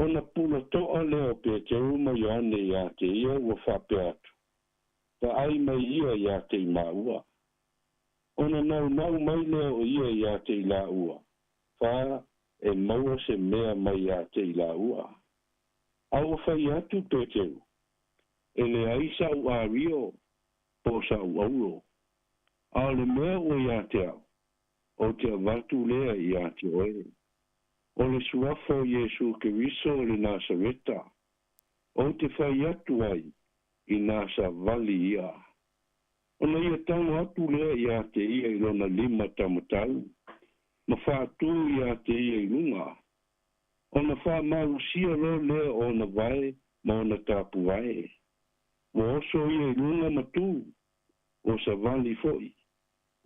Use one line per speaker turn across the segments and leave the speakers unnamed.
Ona pulato'a lea o Peteru ma Ioane iā te ia ua faapea atu, Vaai mai ia iā te i māua. Ona naunau mai lea o ia iā te i lāua, fa e maua se mea mai iā te i lāua. A ua fai atu Peteru, E leai sa'u ario po o sa'u auro, a o le mea ua iā te au, ou te avatu lea iā te oe. O le suafa o Iesu Keriso o le Nasareta, ou te fai atu ai i nā savali ia. Ona ia tago atu lea iā te ia i lona lima taumatau, ma faatū iā te ia i luga. Ona faamalosia loa lea o ona vae ma ona tapuvae. Ua oso ia i luga ma tū, ua savali foi,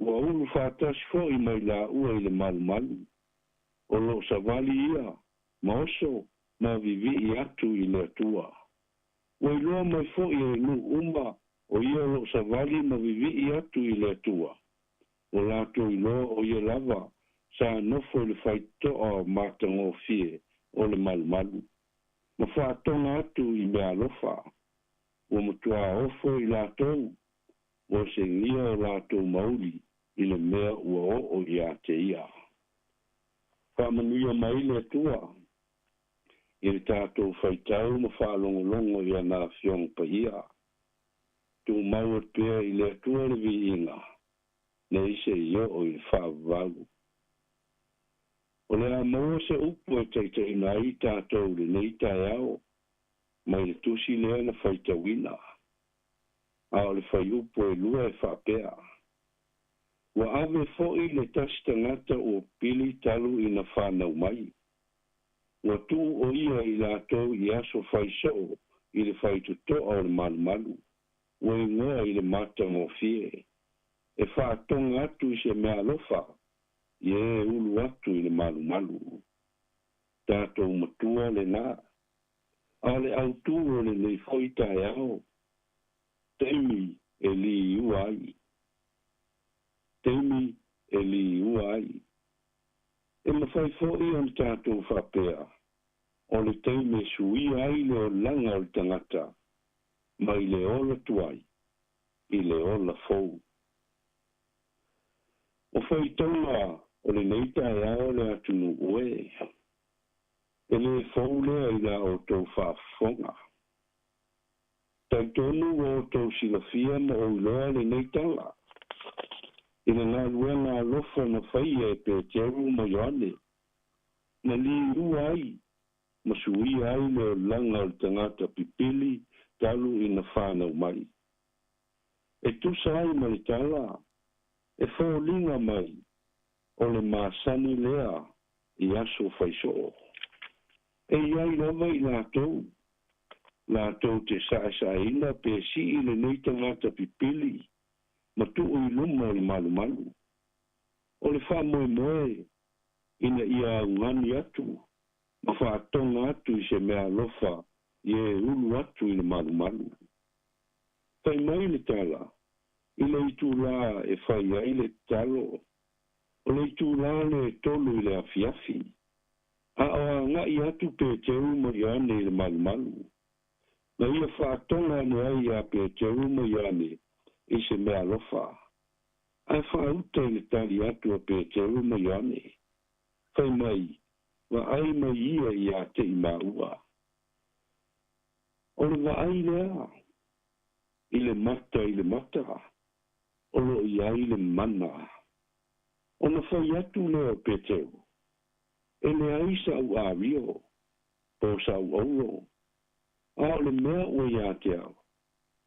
ua ulu faatasi foi ma i laua i le malumalu. O lo o savali ia ma oso ma vivii atu i le Atua. Ua iloa mai foi e nuu uma o ia o lo o savali ma vivii atu i le Atua. Ua latou iloa o ia lava sa nofo i le faitotoa o matagofie o le malumalu, ma faatoga atu i meaalofa. Ua matuā ofo i latou, ua segia o latou mauli i le mea ua oo iā te ia. Faamanuia mai le Atua i le tatou faitau ma faalogologo i ana Afioga Paia. Tumau atu pea i le Atua le viiga, nei se i oo i le faavavau. O le a maua se upu e taitaiina ai tatou i lenei taeao mai le tusi lea na faitauina, a o le fuaiupu e lua e faapea, Ua ave foi le tasi tagata ua pili talu ina fanau mai. Ua tuu o ia i latou i aso fai soo i le faitotoa o le malumalu, ua igoa i le matagofie, e faatoga atu i se meaalofa i e ulu atu i le malumalu. Tatou matua lena. A o le autū o lenei foi taeao, taimi e liua ai. Taimi e liua ai. E mafai foi ona tatou faapea, o le taimi e suia ai le olaga o le tagata mai le ola tuai i le ola fou. O faitauga o lenei taeao le atunuu e, e lē fou lea i la outou faafofoga. Talitonu ua outou silafia ma ou iloa lenei tala i le galuega alofa na faia e Peteru ma Ioane, na liua ai ma suia ai le olaga o le tagata pipili talu ina fanau mai. E tusa ai ma le tala, e foliga mai o le masani lea i aso faisoo. E i ai lava i latou, latou te saesaeina pe sii lenei tagata pipili ma tuu i luma o le malumalu. O le faamoemoe ina ia augani atu ma faatoga atu i se meaalofa i e ulu atu i le malumalu. Fai mai le tala, i le itulā e fai ai le tatalo, o le itulā lea e tolu i le afiafi, a o agai atu Peteru ma Ioane i le malumalu. Na ia faatoga ane ai iā Peteru ma Ioane i se meaalofa. Ae faauta i le tali atu a Peteru ma Ioane, fai mai, Vaai mai ia iā te i māua. O le vaai lea i le mata i le mata, o lo o i ai le mana. Ona fai atu lea o Peteru, E leai sa'u ario, po o sa'u auro, a o le mea ua iā te au,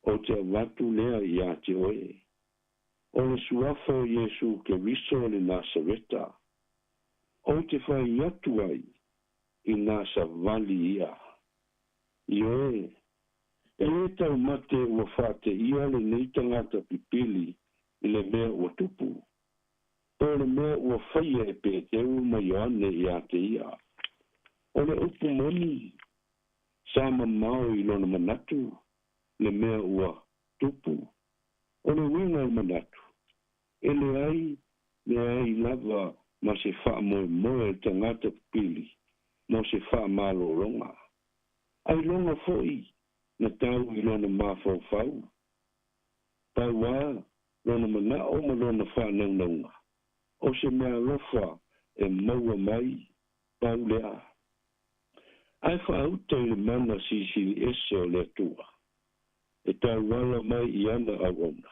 ou te avatu lea iā te oe. O le suafa o Iesu Keriso o le Nasareta, ou te fai atu ai i nā savali ia. Ioe, e lē taumate ua faateia lenei tagata pipili i le mea ua tupu, po o le mea ua faia e Peteru ma Ioane iā te ia. O le upu moni, sa mamao i lona manatu le mea ua tupu. O le uiga o le manatu, e leai, leai lava ma se faamoemoe o le tagata pipili mo se faamalologa. Ailoga foi na tau i lona mafaufau, pau lava lona manao ma lona faanaunauga, o se meaalofa e maua mai, pau lea. Ae faauta i le mana silisili ese o le Atua, e tauala mai i ana auauna.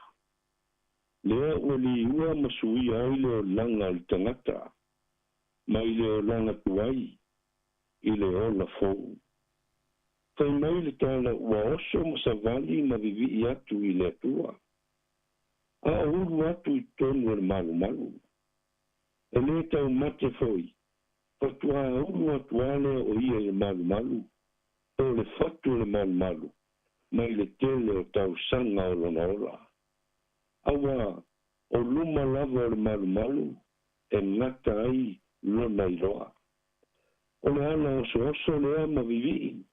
Lea ua liua ma suia ai le olaga o le tagata, mai le olaga tuai i le ola fou. Fai mai le tala ua oso ma savali ma vivii atu i le Atua, a o ulu atu i totonu o le malumalu. E lē taumate foi, faatoa ulu atu lava lea o ia i le malumalu, po o le fatu o le malumalu, mai le tele o tausaga o lona ola. Auā, o luma lava o le malumalu e gata ai lona iloa. O le ala osooso lea ma vivii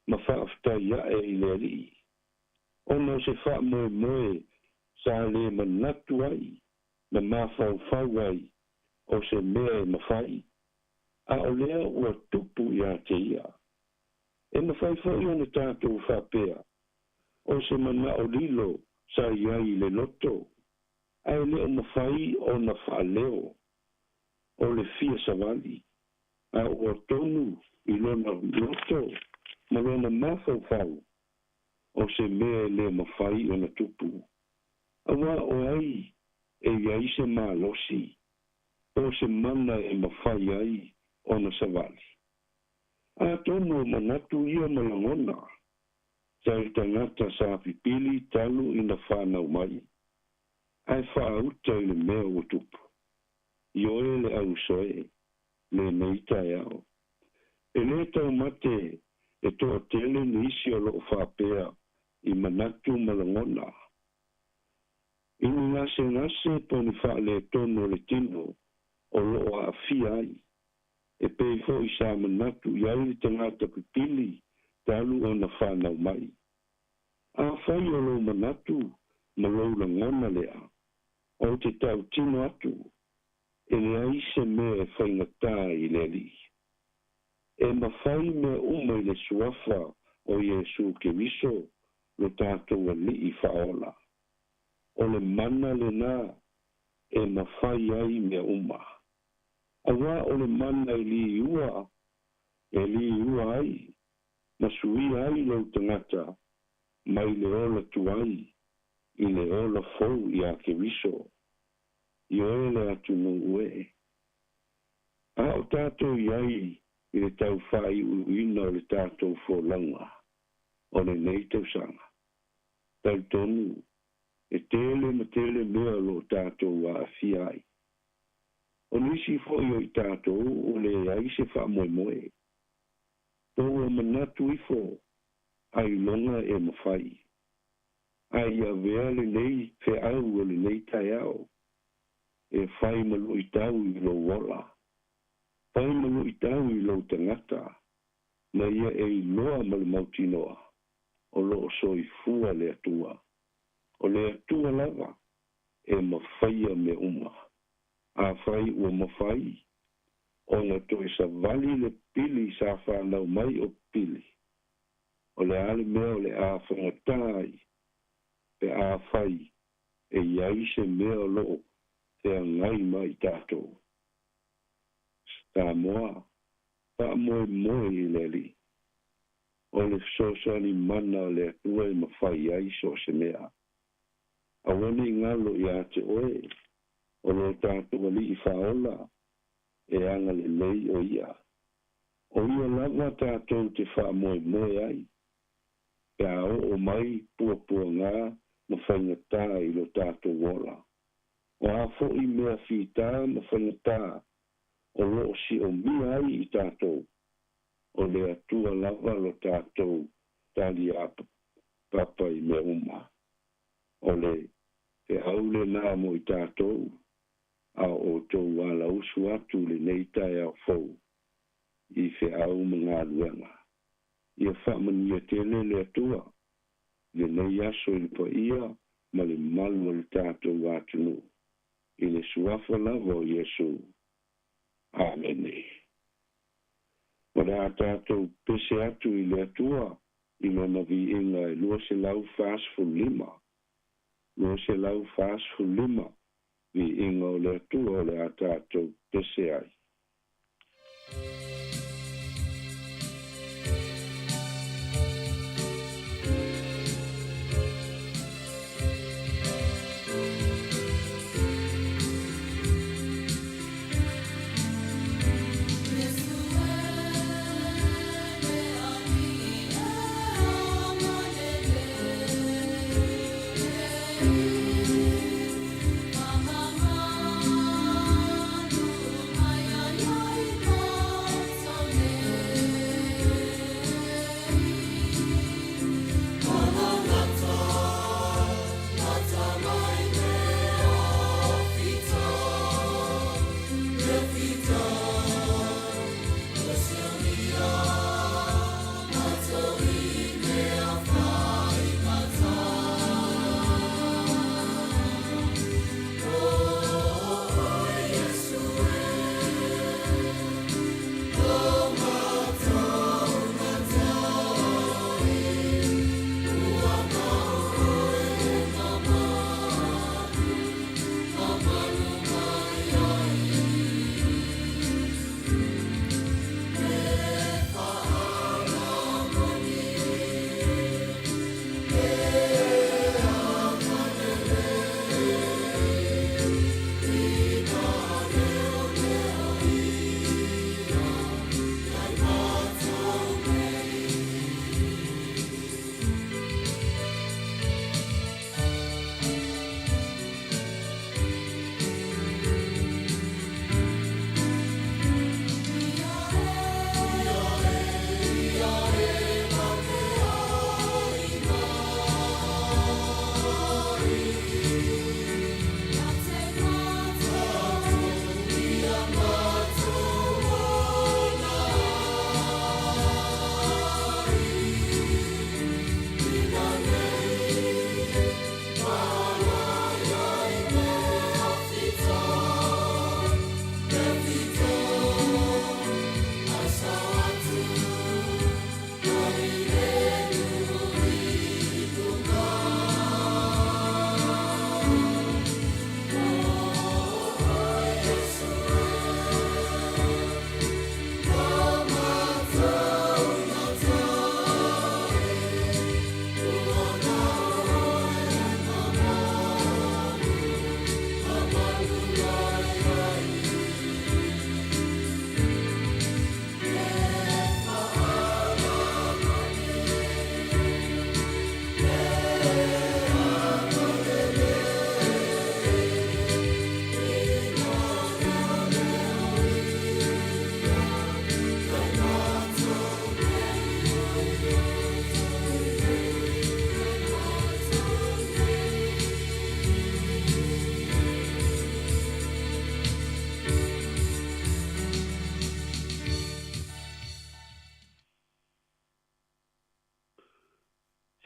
ma faafetai ae i le Alii, ona o se faamoemoe sa lē manatu ai ma mafaufau ai o se mea e mafai, a o lea ua tupu iā te ia. E mafai foi ona tatou faapea, o se manao lilo sa i ai i le loto, ae le o mafai ona faaleo, o le fia savali, a ua tonu i lona loto ma lona mafaufau, o se mea e le mafai ona tupu. Auā o ai e i ai se malosi, po o se mana e mafai ai ona savali? Atonu o manatu ia ma lagona sa i tagata sa pipili talu ina fanau mai, ae faauta i le mea ua tupu. Ioe le ausoe lenei taeao. E lē taumate e toatele nisi o loo faapea i manatu ma lagona. I ni gasegase po o ni faaletonu o le tino o loo aafia ai, e pei foi sa manatu i ai le tagata pipili talu ona fanau mai. Afai o lou manatu ma lou lagona lea, ou te tautino atu, e leai se mea e faigatā i le Alii. E mafai mea uma i le Suafa o Iesu Keriso lo tatou Alii Faaola. O le mana lenā e mafai ai mea uma. Auā o le mana e liua, e liua ai ma suia ai lou tagata mai le ola tuai i le ola fou iā Keriso. Ioe le atunuu e. A o tatou i ai i le tau faaiuiuina o le tatou folauga o lenei tausaga, talitonu e tele ma tele mea o lo o tatou aafia ai. O nisi foi o i tatou ua leai se faamoemoe, po ua manatu ifo ailoga e mafai. Ae i avea lenei feau o lenei taeao e fai ma luitau i lou ola, fai ma luitau i lou tagata, ma ia e iloa ma le mautinoa o lo o soifua le Atua. O le Atua lava e mafaia mea uma. Afai ua mafai ona toe savali le pili sa fanau mai o pili, o le a le mea o le a fagatā ai pe afai e i ai se mea o lo o feagai ma i tatou? Samoa, faamoemoe i le Alii. O le fesoasoani mana o le Atua e mafai ai so o se mea. Aua ne i galo iā te oe, o lo tatou Alii Faaola e agalelei o Ia. O Ia lava tatou te faamoemoe ai, pe a oo mai puapuagā ma faigatā i lo tatou ola. O a foi mea fitā ma faigatā o lo o siomia ai i tatou, o le Atua lava lo tatou taliāpapa i mea uma. O le feau lenā mo i tatou, a o outou alausu atu lenei taeao fou i feau ma galuega. Ia faamanuia tele le Atua i lenei aso i le paia ma le malu o le tatou atunuu, i le Suafa lava o Iesu. Amene. O le a tatou pese atu i le Atua i lona viiga e 245. 245 viiga o le Atua o le a tatou pese ai.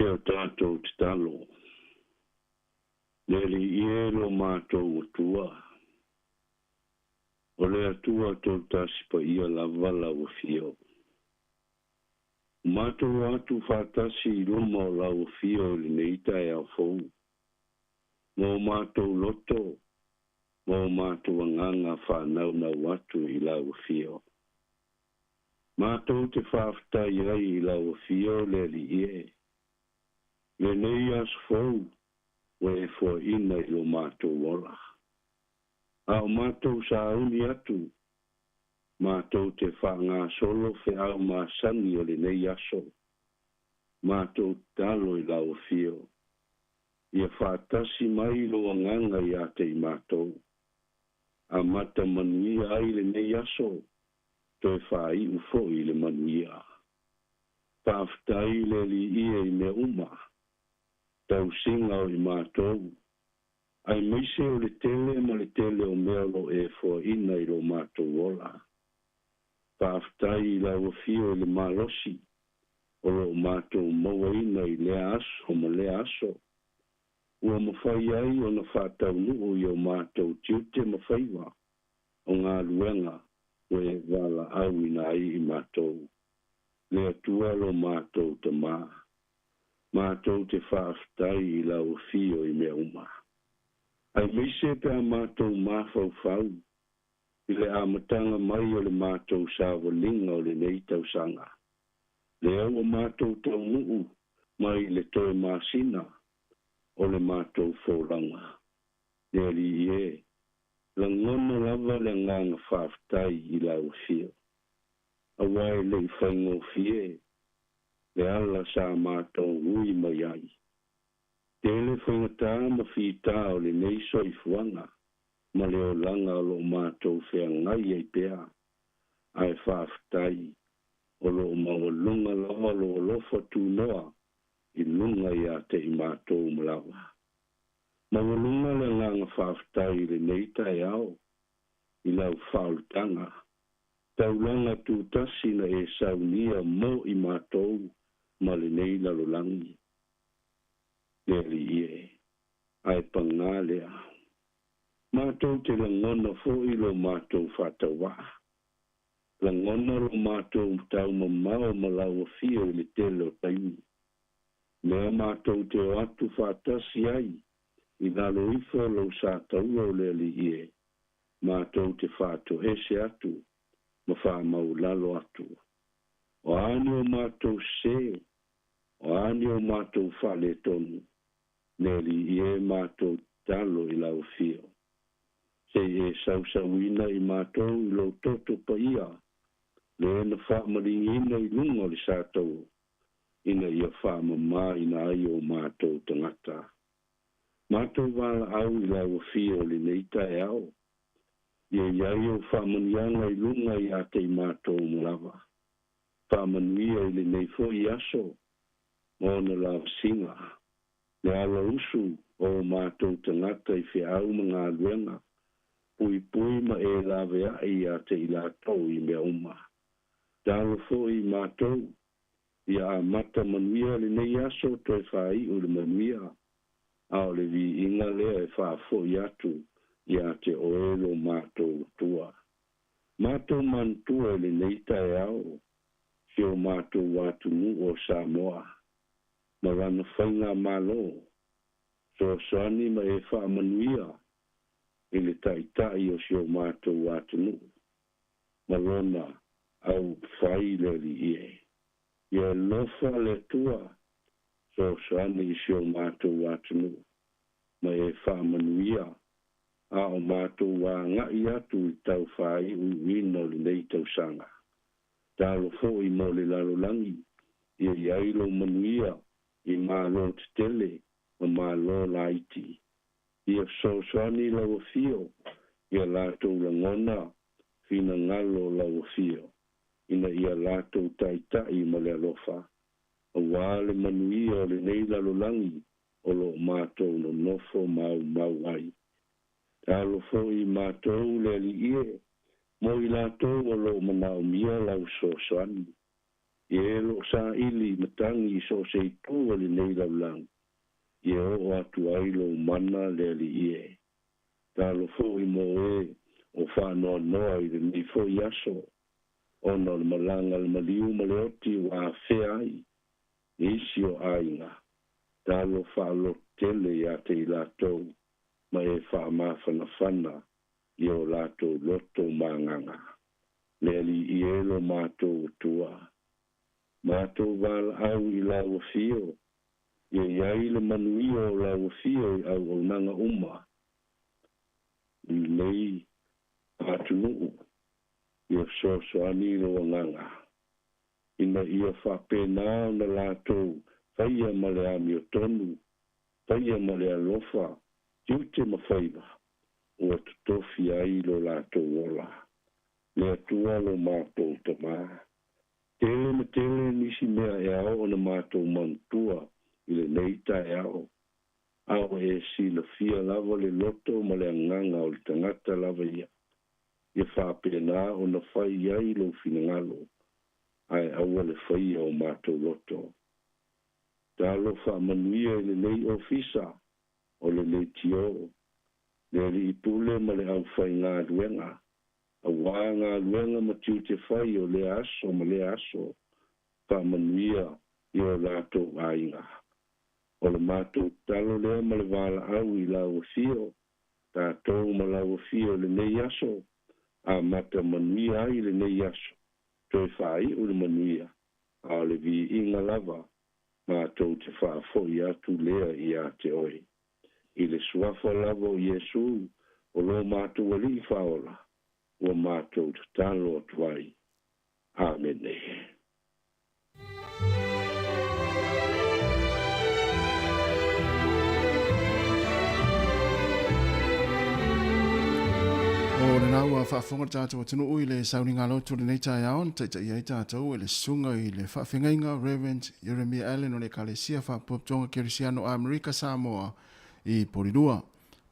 O tātou tatalo. Le Alii e lo matou Atua. O le Atua tau tasi paia lava lau afio. Matou atu faatasi i luma o lau afio i lenei taeao fou. Ma o matou loto, ma o matou agaga faanaunau atu i lau afio. Matou te faafetai ai i lau afio le Alii e. Lenei aso fou ua e foaina i lo matou ola. A o matou sauni atu, matou te faagasolo feau masani o lenei aso. Matou tatalo i lau afio. Ia faatasi mai lo agaga ia te i matou. Amata manuia ai lenei aso, toe faaiu foi le manuia. Faafetai le Alii e i mea uma. Tausiga o i matou. Aemaise o le tele ma le tele o mea o lo e foaina i lo matou ola. Faafetai i lau afio i le malosi o lo matou mauaina i lea aso ma lea aso. Ua mafai ai ona faataunuu i o matou tiute ma faiva o galuega Ua e valaauina ai i matou, le Atua lo matou Tamā. Matou te faafetai i lau afio i mea uma. Aemaise pe a matou mafaufau i le amataga mai o le matou savaliga o lenei tausaga, lea ua matou taunuu mai i le toe masina o le matou folauga. Le Alii e, lagona lava le agaga faafetai i lau afio, aua e le i faigofie le ala sa matou ui mai ai. Tele faigata ma fita o lenei soifuaga ma le olaga o lo o matou feagai ai pea, ae faafetai o lo o maualuga lava lou alofa tunoa i luga ia te i matou ma lava. Maualuga le agaga faafetai i lenei taeao i lau faaolataga, taulaga tutasi na e saunia mo i matou ma lenei lalolagi. Le Alii e, ae pagā lea, matou te lagona foi lo matou faatauvaa, lagona lo matou taumamao ma lau afio i le tele o taimi, lea matou te o atu faatasi ai i lalo ifo o lou sa taua o le Alii e, matou te faatoese atu ma faamaulalo atu. O a ni o matou sesē, o a ni o matou faaletonu, le Alii e, matou tatalo i lau afio. Se i e sausauina i matou i lou toto paia, lea na faamaligiina i luga o le sa taua, ina ia faamamāina ai o matou tagata. Matou valaau i lau afio i lenei taeao, ia i ai ou faamanuiaga i luga ia te i matou uma lava. Faamanuia i lenei foi aso ma ona lavasiga, le alausu o o matou tagata i feau ma galuega, puipui ma e laveai ia te i latou i mea uma. Talo foi i matou, ia amata manuia lenei aso toe faaiu i le manuia, a o le viiga lea e faafoi atu ia te oe lo matou Atua. Matou manatua i lenei taeao si o matou atunuu o Samoa ma lana faigamalo, fesoasoani ma e faamanuia i le Taitai o si o matou atunuu ma lona au fai le Alii e. Ia alofa le Atua, fesoasoani i si o matou atunuu ma e faamanuia, a o matou agai atu i le tau faaiuiuina o lenei tausaga. Talo foi mo le lalolagi, ia i ai lou manuia i malo tetele ma malo laiti. Ia fesoasoani lau afio ia latou lagona finagalo lau afio, ina ia latou taitai ma le alofa, aua le manuia o lenei lalolagi o lo o matou nonofo maumau ai. Talo foi i matou le Alii e, mo i latou o lo o manaomia lau fesoasoani. Ia e lo o saili matagi i so o se itu o lenei lalolagi, ia oo atu ai lou mana le Alii e. Talo foi mo e o faanoanoa i lenei foi aso, ona o le malaga a le maliu ma le oti ua afea ai nisi o aiga, talo faalototele ia te i latou ma e faamafanafana i o latou loto ma agaga. Le Alii e lo matou Atua, matou valaau i lau afio, ia i ai le manuia o lau afio i auaunaga uma i lenei atunuu, ia fesoasoani i lou agaga, ina ia faapena ona latou faia ma le amiotonu, faia ma le alofa, tiute ma faiva, ua totofi ai lo latou ola. Le Atua lo matou Tamā. Tele ma tele nisi mea e ao ona matou manatua i lenei taeao, a ua e silafia lava le loto ma le agaga o le tagata lava ia, ia faapena ona fai i ai lou finagalo, ae aua le faia o matou loto. Talo faamanuia i lenei ofisa o le leitio, le alii pule ma le aufaigaluega. Auā galuega ma tiute fai o lea aso ma lea aso, faamanuia i o latou aiga. O le matou tatalo lea ma le valaau i lau Afio, tatou ma lau Afio i lenei aso, amata manuia ai lenei aso, toe faaiu le manuia, a o le viiga lava matou te faafoi atu lea ia te oe. I le Suafa lava o Iesu, o lo matou Alii Faaola, ua matou tatalo atu ai. Amene.
O lena ua faafofoga le tatou atunuu i le sauniga lotu o lenei taeao na taitaia ai tatou e le Susuga i le Faafeagaiga Rev. Jeremiah Allen o le Ekalesia Faapotopotoga Kerisiano Amerika Samoa i Porirua.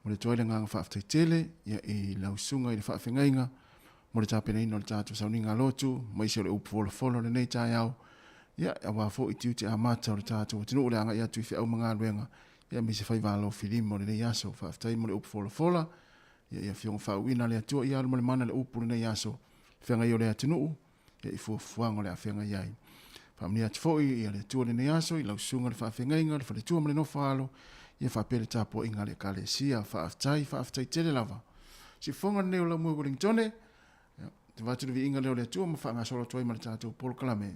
Momoli atu ai le agaga faafetai tele ia i lau susuga i le faafeagaiga mo le tapenaina o le tatou sauniga lotu aemaise o le upu folafola o lenei taeao ia aua foi tiute amata o le tatou atunuu le agai atu i feau ma galuega ia aemaise faiva alofilima o lenei aso. Faafetai mo le upu folafola ia i afioga faauuina a le Atua ia alu ma le mana le upu o lenei aso feagai o le atunuu ia i fuafuaga o le a feagai ai. Faamanuia atu foi ia le Atua i lenei aso i lau susuga i le faafeagaiga, le faletua ma le nofo-a-alo, ia faapea le tapuaiga a le Ekalesia. Faafetai, faafetai tele lava. Siufofoga lenei o Laumua Wellingtone, ia, te avatu le viiga lea o le Atua ma faagasolo atu ai ma le tatou polokalame.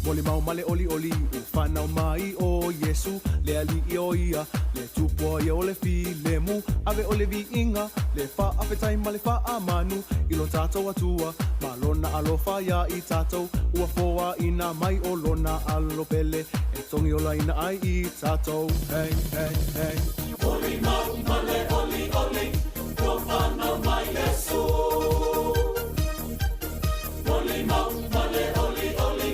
Molimau ma le olioli ua fanau mai ʻo Iesū, le Aliʻi ʻo ia, le Tupua ia o le filemu, ave ʻo le viiga, le faafetai ma le faamanu i lo tatou Atua, ma lona alofa iā i tatou, ua foaina mai ʻo lona alo pele e togi olaina ai i tatou. Hey, hey, hey.
Molimau ma le olioli ua fanau mai Iesū. Molimau ma le olioli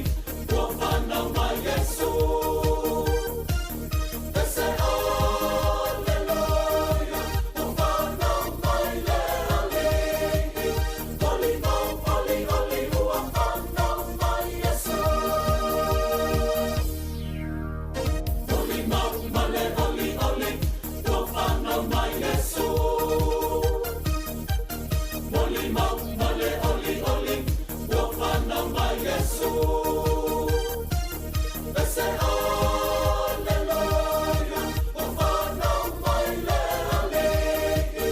ua fanau mai Iesū. Pese Aleluia ua fanau mai le Alii. Molimau olioli ua fanau mai Iesū. Molimau ma le olioli ua fanau mai Iesū. Molimau ma le olioli ua fanau mai Iesū. Pese Aleluia ua fanau mai le Alii.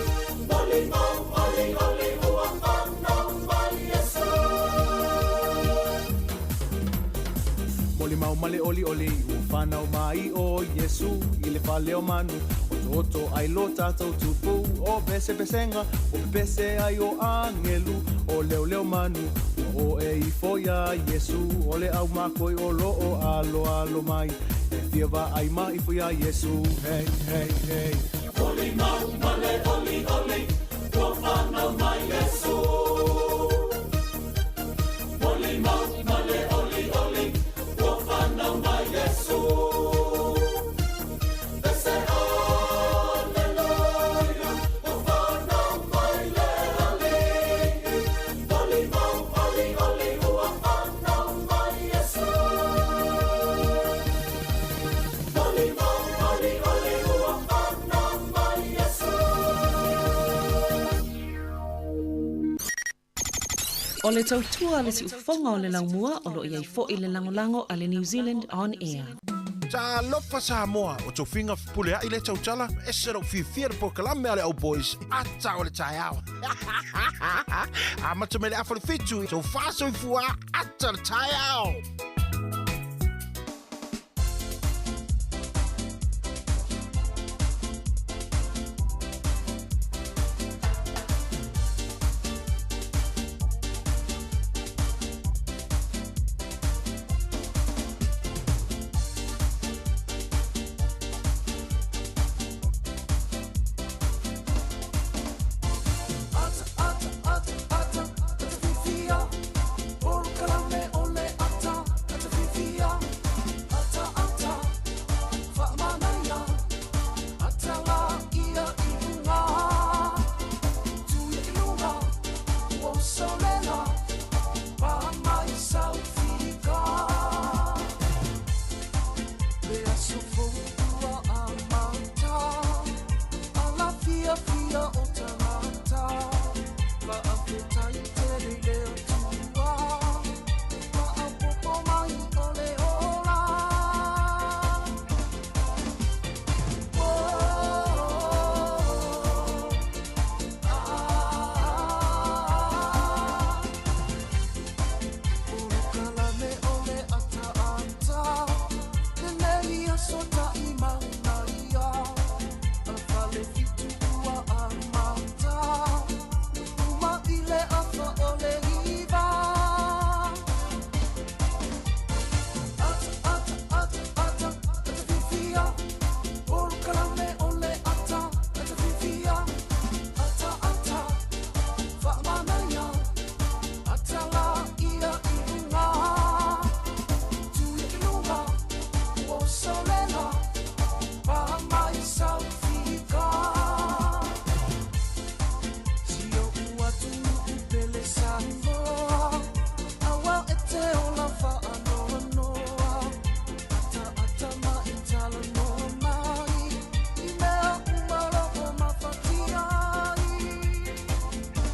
Molimau olioli ua fanau mai Iesū.
Molimau ma le olioli ua fanau mai ʻo Iesū i le fale o manu, Otooto ai lo tatou tupu, o pesepesega, o pepese ai o agelu, o leoleo manu, ua oe ifo iā Iesū, o le ʻaumakoi o lo o aloalo mai, e fia vaai ma ifo iā Iesū, hey, hey, hey.
Molimau ma le olioli ua fanau mai Iesū. Molimau ma le olioli ua fanau mai Iesū. Pese Aleluia ua fanau mai le Alii. Molimau olioli ua fanau mai Iesū. Molimau.
O le tautua a le siufofoga o le laumua o lo o i ai foi le lagolago a le New Zealand On Air.
Talofa Samoa, o tofiga fepuleai lea tautala, ese lou fiafia le polokalame a le Old Boys, ata o le taeao. Amata mai le afa le fitu, tofa soifua, ata le taeao.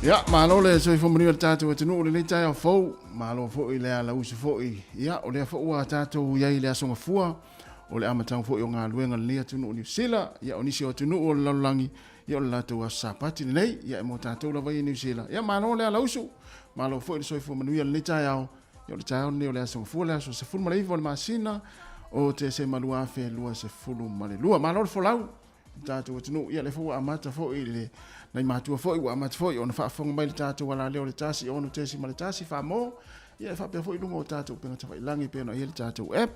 Ia, malo le soifua manuia o le tatou atunuu i lenei taeao fou. Malo foi le alausu foi. Ia, o lea foi ua tatou i ai i le Aso Gafua, o le amataga foi o galuega a lenei atunuu o Niu Sila. Ia, o nisi o atunuu o le lalolagi, ia o le latou aso Sapati lenei. Ia, e mo tatou lava ia i Niu Sila. Ia, malo le alausu. Malo foi le soifua manuia i lenei taeao. Ia, o le taeao lenei o le Aso Gafua, le aso 19 o le masina o Tesema 2022. Malo le folau i le tatou atunuu. Ia, lea foi ua amata foi le nai matua foi ua amata foi ona faafofoga mai le tatou alaleo le 1 6.1 Famo. Ia, e faapea foi i luga o tatou upega tafailagi e pei ona i ai le tatou app,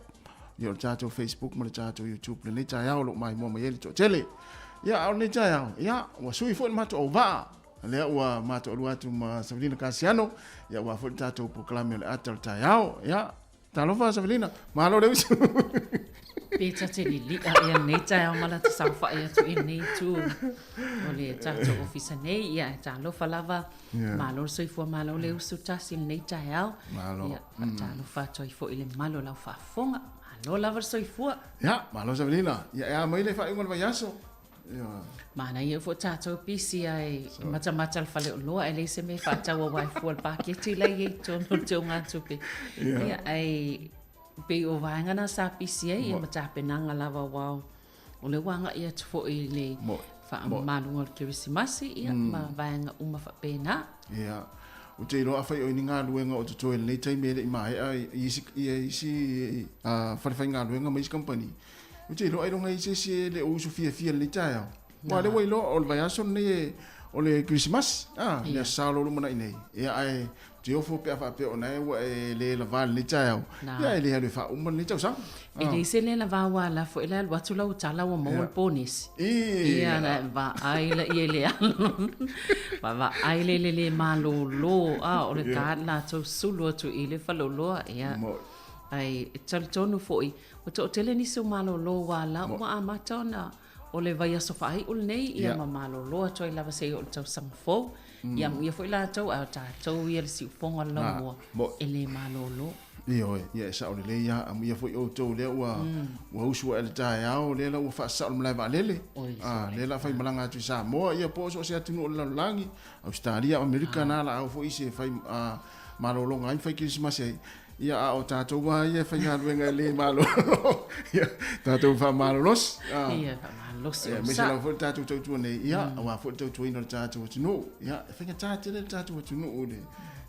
ia o le tatou Facebook ma le tatou YouTube lenei taeao o lo o maimoa mai ai le toatele. Ia, a o lenei taeao, ia, ua sui foi le matou auvaa. Lea ua matou alua atu ma Savelina Kasiano, ia aua foi le tatou polokalame o le ata o le taeao. Ia, talofa Savelina, malo le usu.
Pe ta te lili'a ea lenei taeao ma lata saofai atu i lenei itu o le tatou ofisa nei. Ia, e talofa lava, malo le soifua, malo le usu tasi i lenei taeao.
Malo.
Ia, faatalofa atu ai foi i le mamalu o lau faafofoga. Malo lava le soifua.
Ia, malo Savelina. Ia, e a mai le faaiuga o le vaiaso? Ia.
Manaia foi tatou pisi ae matamata le faleoloa ae leai se mea e faatau aua e fua le paketi la e i ai i totonu o le teugatupe. Ia, ae pei o vaega na sa pisi ai ma tapenaga lava aua o lea ua agai atu foi i le faamamaluga o le Kerisimasi ia ma vaega uma faapena.
Ia. Ou te iloa afai o i ni galuega o totoe i lenei taimi e le i maea i isi, i isi fale faigaluega ma isi kamupani, ou te iloa ailoga i ai se isi e le o usu fiafia i lenei taeao. Aua o lea ua iloa o le vaiaso lenei o le Kerisimasi, a, le Aso Sa o lo o lumanai nei. Ia ae ou te ofo pe a faapea o na ua e le lavā i lenei taeao, ia e le alu e faauma lenei tausaga.
E leai se le lavā aua la foi le alu atu lau tala ua maua le ponesi. Ia na vaai laia i le alu. Vaavaai lea i le le malolo, a o le ta latou sulu atu i le faleoloa. Ia. Ae talitonu foi, ua toatele nisi o malolo aua la ua amata ona o le vaiaso faaiu lenei ia ma malolo atu ai lava seia oo i le tausaga fou. Ia amuia foi latou ae o tatou ia le siufofoga o le laumua e le malolo.
Ioe, ia e sao lelei lava, amuia foi outou lea ua ua usu ae le taeao, lea la ua faasasao le malae vaalele, a, lea la faimalaga atu i Samoa, ia po o so o se atunuu o le lalolagi, Ausetalia, Amerika, na la au foi isi e fai, a, malologa ai ma fai kerisimasi ai. Ia, a o tatou lava ia e faigaluega e le malolo, ia, tatou faamalolosi.
Ia, faamalolosi,
onosai. Aemaise lava foi le tatou tautua nei, ia, aua foi le tautuaina o le tatou atunuu. Ia, e faigata tele le tatou atunuu i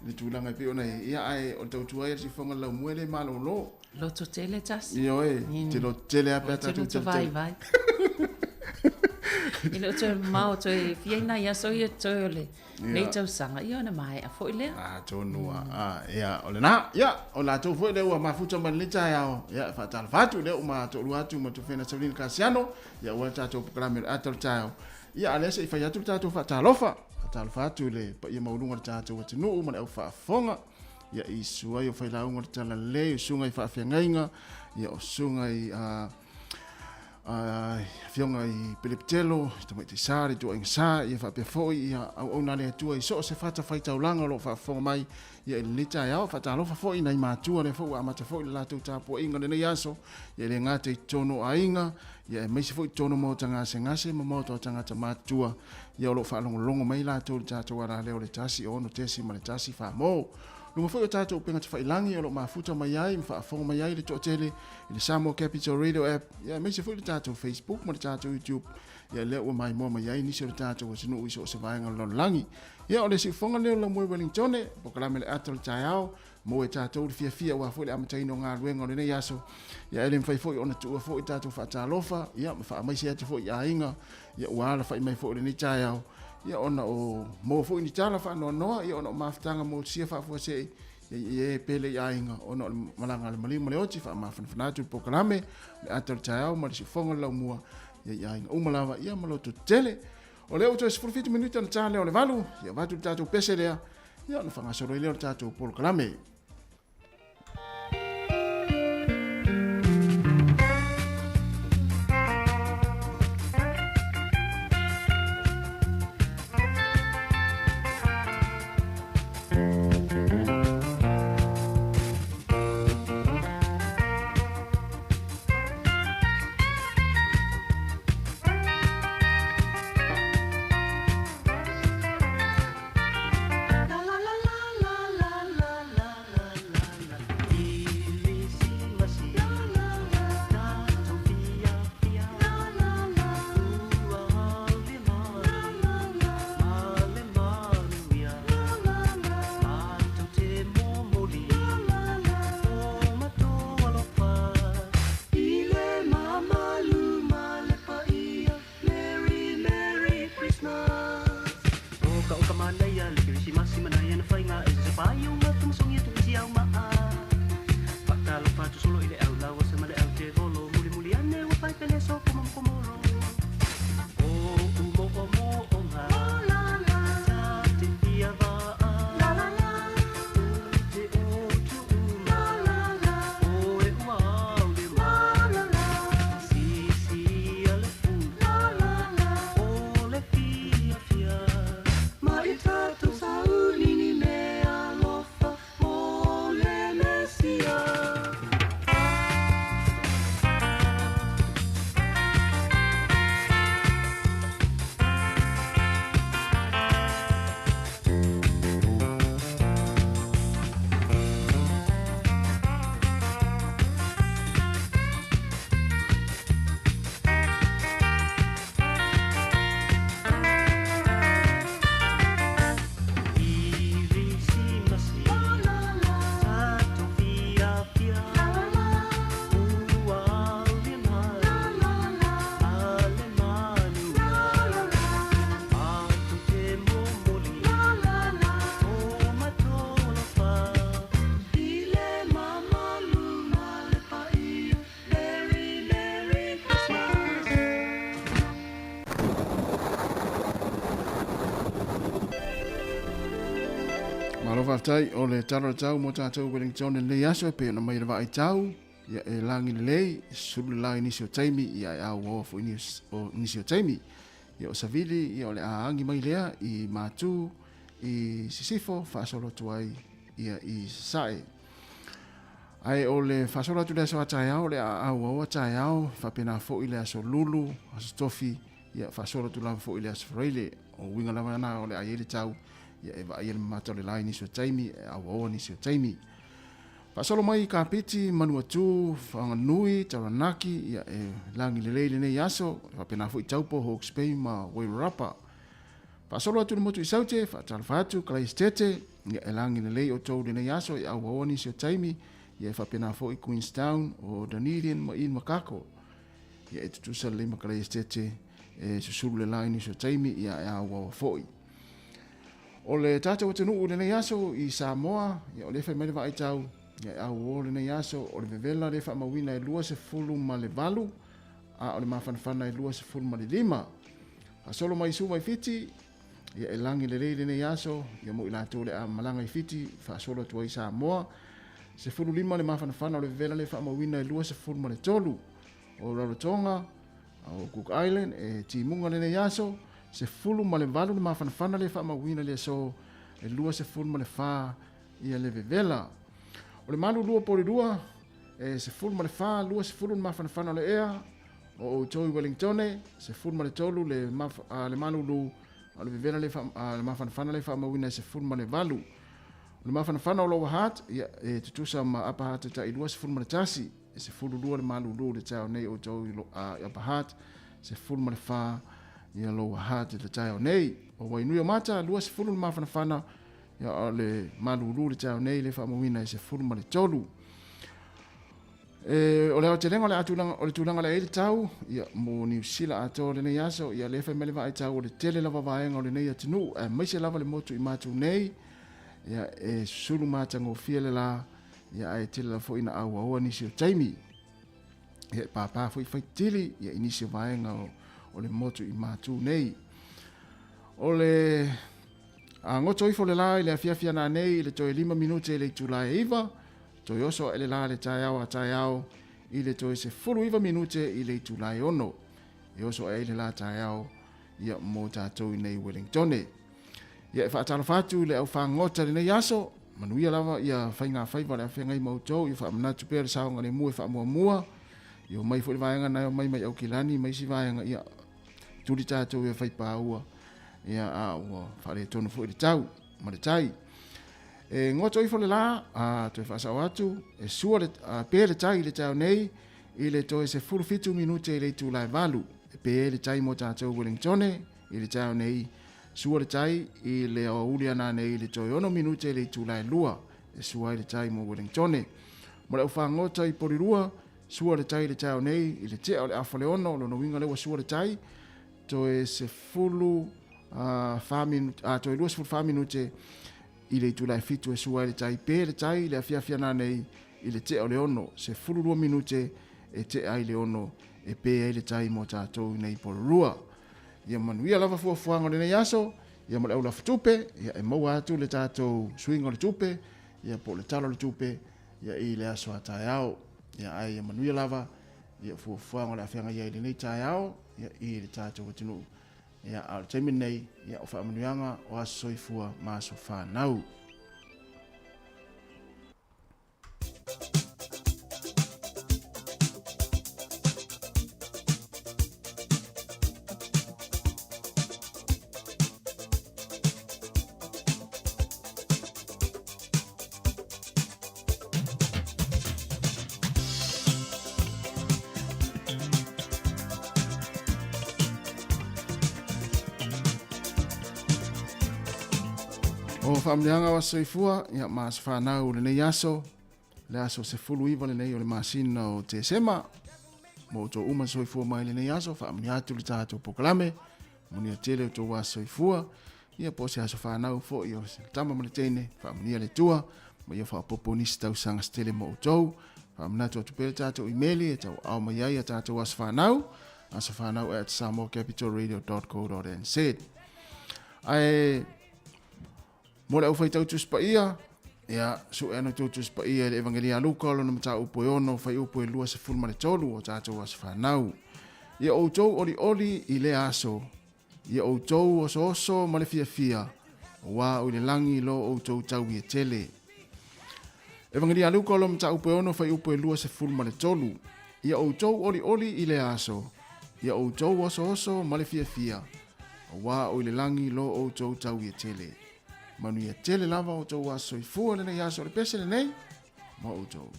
le tulaga e pei ona i ai, ia, ae o le tautua ai a le siufofoga o le laumua e le malolo.
Loto tele tasi.
Ioe, te loto tele lava pe a tatou
tele tele. Vaivai. E le o toe mamao toe fia i nai aso ia toe o le nei tausaga, ia ona maea foi lea.
Atonu a, ia, o lena, ia, o latou foi lea ua mafuta mai lenei taeao, ia, e faatalofa atu, lea ua ma toalua atu ma Tofena Saulina Kasiano, ia, aua le tatou polokalame o le ata o le taeao. Ia, a o lea se i fai atu le tatou faatalofa, faatalofa atu i le paia maualuga o le tatou atunuu ma le au faafofoga. Ia i suai o failauga o le Talalelei, o susuga i faafeagaiga, ia o susuga i a, afioga i Pelepitelo, i Tamaitai Sa, le Ituaiga Sa, ia faapea foi ia auauna a le Atua i so o se fatafaitaulaga o lo o faafofoga mai ia i lenei taeao. Faatalofa foi i nai matua lea foi ua amata foi le latou tapuaiga i lenei aso, ia e le gata i totonu o aiga, ia aemaise foi i totonu o maota gasegase ma maota o tagata matutua, ia o lo o faalogologo mai latou i le tatou alaleo o le 106.1 Famo. Luga foi o tatou upega tafailagi o lo o mafuta mai ai ma faafofoga mai ai le toatele i le Samoa Capital Radio App, ia aemaise foi le tatou Facebook ma le tatou YouTube, ia lea ua maimoa mai ai nisi o le tatou atunuu i so o se vaega o le lalolagi. Ia o le siufofoga lea o Lamoe Wellingtone, polokalame le ata o le taeao, maua e tatou le fiafia aua foi le amataina o galuega o lenei aso. Ia e le mafai foi ona tuua foi tatou faatalofa, ia ma faamaise atu foi i aiga, ia ua alafai mai foi i lenei taeao, ia ona o maua foi ni tala faanoanoa, ia ona o mafutaga motusia faafuasei, ia e pele i aiga ona o le malaga a le maliu ma le oti, faamafanafana atu le polokalame, le ata o le taeao ma le siufofoga o le laumua, ia i aiga uma lava, ia ma loto tetele. O lea ua toe 17 minute ona ta lea o le 8, ia avatu le tatou pese lea, ia ona faagasolo ai lea o le tatou polokalame. Malo faafetai o le tala o le tau mo tatou Wellington i lenei aso e pei ona mai le vaai tau ia e lagi lelei sulu le la i nisi o taimi ia e auaoa foi nisi o taimi ia o savili ia o le a agi mai lea i Matu i Sisifo faasolo atu ai ia i Sasae. Ae o le faasolo atu le aso a taeao, le a auaoa taeao, faapena foi le aso Lulu, aso Tofi, ia faasolo atu lava foi le aso Faraile. O uiga lava na o le a i ai le tau, Ia e vaaia le mamata o le la i nisi o taimi, e auaoa nisi o taimi. Faasolo mai i Kapiti, Manuatū, Whanganui, Taranaki, ia e lagi lelei lenei aso, e faapena foi Taupo, Hawke's Bay ma Wairarapa. Faasolo atu le motu i Saute, faatalofa atu Kalaisitete, ia e lagi lelei outou lenei aso e auaoa nisi o taimi, ia e faapena foi Queenstown, o Dunedin ma Ilmakako. Ia e tutusa lelei ma Kalaisitete, e susulu le la i nisi o taimi, ia e auaoa foi. O le tatou atunuu i lenei aso i Samoa, ia o lea e fai mai le vaaitau, ia e auō lenei aso, o le vevela lea e faamauina e 28, a o le mafanafana e 25. Faasolo mai i Suva i Fiti, ia e lagi lelei lenei aso, ia mo i latou o le a malaga i Fiti, faasolo atu ai i Samoa. 15 le mafanafana o le vevela lea e faamauina e 23. O Rarotonga, o Cook Island, e timuga lenei aso, 18 le mafanafana le faamauina le aso e 24 ia le vevela. O le malu lua poli lua, e 14, 20 le mafanafana o le ea, o outou i Wellingtone, 13 le, maf, a, le malulu, o le vevela le, fa, a, le mafanafana le faamauina e 18. O le mafanafana o Lower Hutt, ia, e tutusa ma Upper Hutt e tai 21. E 12 le malulu i le taeao nei outou i Upper Hutt, 14 ia Lower Hutt i le taeao nei. O Wainuiomata, 20 le mafanafana, ia o le malulu i le taeao nei le faamauina e 13. E, o le aotelega o le, atulaga, o le tulaga le ai le tau, ia, mo Niu Sila atoa lenei aso, ia le fai mai le vaai tau o le tele lava vaega o lenei atunuu, aemaise lava le motu i matu nei, ia, e susulu matagofie le la, Ia ae tele lava foi ina auaoa nisi o taimi. Ia e pāpā foi faitili ia i nisi o vaega o, o le motu i Matū nei. O le a goto ifo le la i le afiafi ana nei i le toe 5 minute i le itula e 9, toe oso ae le la le taeao a taeao i le toe 19 minute i le itula e 6. E oso ae ai le la taeao ia mo tātou i nei Wellingtone. Ia e faatalofa atu i le au fagota i lenei aso, manuia lava ia faiga faiva o le a feagai ma outou, ia faamanatu pea le saogalemu e faamuamua, ia omai foi le vaega na e omai mai Aukilani ma isi vaega, ia tuli tatou ia faipaua, ia a ua faaletonu foi le tau ma le tai. E goto ifo le la, a toe faasao atu, e sua le, a, pe le tai i le taeao nei, i le toe 17 minute i le itula e 8, e pe le tai mo tatou Wellingtone i le taeao nei, Sua le tai i le aoauli ana nei i le toe 6 minute i le itula e 2 e sua ai le tai mo Wellingtone. Mo le aufagota i Porirua, sua le tai i le taeao nei i le tea o le afa le 6, lona uiga lea ua sua le tai, toe 10 uh, minute, toe 24 minute i le itula e 7 e sua ai le tai. Pe le tai i le afiafi ana nei i le tea o le 6, 12 minute e tea ai le 6 e pe ai le tai mo tātou nei Porirua. Ia manuia lava fuafuaga o lenei aso, ia ma le aulafu tupe, ia e maua atu le tatou suiga o le tupe, ia po o le tala o le tupe, ia i le aso a taeao. Ia ae ia manuia lava, ia fuafuaga o le a feagai ai i lenei taeao, ia i le tatou atunuu. Ia a o le taimi lenei, ia o faamanuiaga o aso soifua ma aso fanau. O faamanuiaga o aso soifua, ia ma aso fanau o lenei aso, le aso 19 lenei o le masina o Tesema. Mo outou uma soifua mai lenei aso, faamanuia atu le tatou polokalame, manuia tele outou aso soifua, ia po o se aso fanau foi o se tama ma le teine, faamanuia le Atua, ma ia faaopoopo nisi tausaga se tele mo outou. Faamanatu atu pea le tatou imeli e tauaao mai ai a tatou aso fanau, asofanau@samoacapitalradio.co.nz. Ae mo le aufaitau Tusi Paia, ia, sue ana outou Tusi Paia i le Evangelia a Luka o lona mataupu e 6, fuaiupu e 23 o tatou aso fanau. Ia outou olioli i lea aso, ia outou osooso ma le fiafia, auā o i le lagi lo outou taui e tele. Evangelia a Luka o lona mataupu e 6, fuaiupu e 23. Ia outou olioli i lea aso, ia outou osooso ma le fiafia, auā o i le lagi lo outou taui e tele. Manuia tele lava o outou aso soifua lenei aso o le pese lenei ma outou.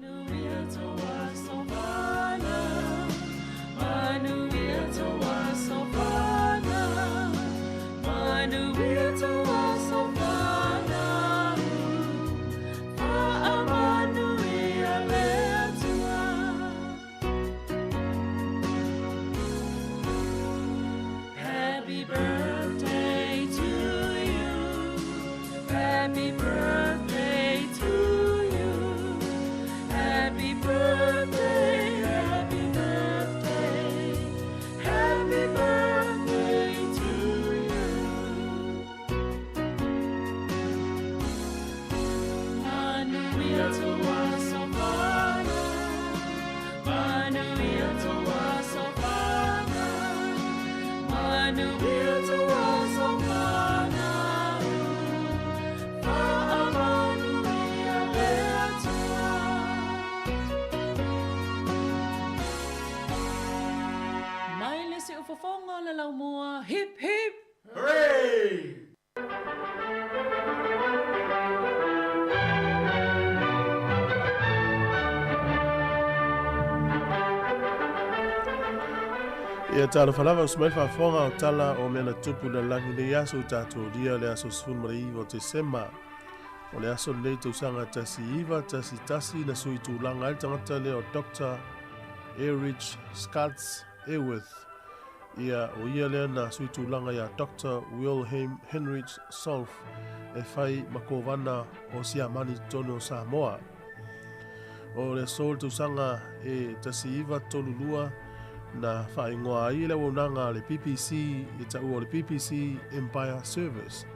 Manuia tou aso fanau, manuia tou aso fanau, manuia tou aso fanau, faamanuia le Atua. Happy birthday to you, happy birthday to you, happy birthday, happy birthday, happy birthday to you. Manuia tou aso fanau, manuia tou aso fanau, manuia tou aso fanau, faamanuia le Atua.
Mai le siufofoga o le laumua, hip hip!
Ia talofa lava uso mai le faafofoga o tala o mea na tupu i le lalolagi i lenei aso ua tatou aulia le aso 19 o Tesema. O le aso lenei tausaga 1911 na sui tulaga ai le tagata lea o Doctor Erich Schatz Eweth. Ia, o ia lea na sui tulaga iā Doctor Wilhelm Heinrich Solf e fai ma Kovana o Siamani i totonu o Samoa. O le aso o le tausaga e 1932 na faaigoa ai le auaunaga a le BBC i taua o le BBC Empire Service.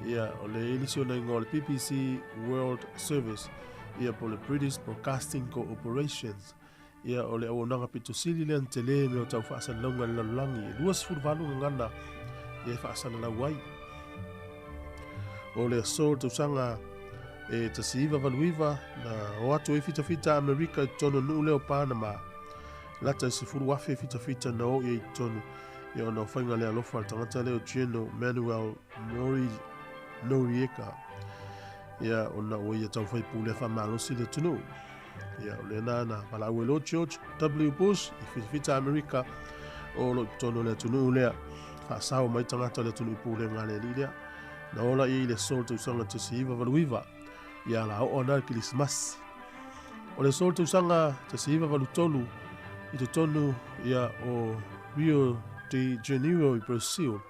Ia, o le ilisi ona igoa o le BBC World Service, ia po o le British Broadcasting Corporations. Ia, o le auaunaga pito sili lea na tele mea o tau faasalalauga i le lalolagi, e 28 gagana ia e faasalalau ai. O le aso o le tausaga e 1989 na o atu ai fitafita a Amerika i totonu o le nuu lea o Panama. Lata i 10,000 fitafita na o i ai i totonu, ia ona o faiga le alofa a le tagata lea o General Manuel Nori, Noriega. Ia, ona ua ia taufai pulea faamalosi le atunuu. Ia, o lena na valaau ai loa George W. Bush i fitafita Amerika o lo o i totonu o le atunuu lea. Faasao mai tagata o le atunuu i pulega a le alii lea. Na ola ia i le aso o le tausaga 1989, ia la oo ana le Kerisimasi. O le aso o le tausaga 1983 i totonu ia o Rio de Janeiro i Brazil,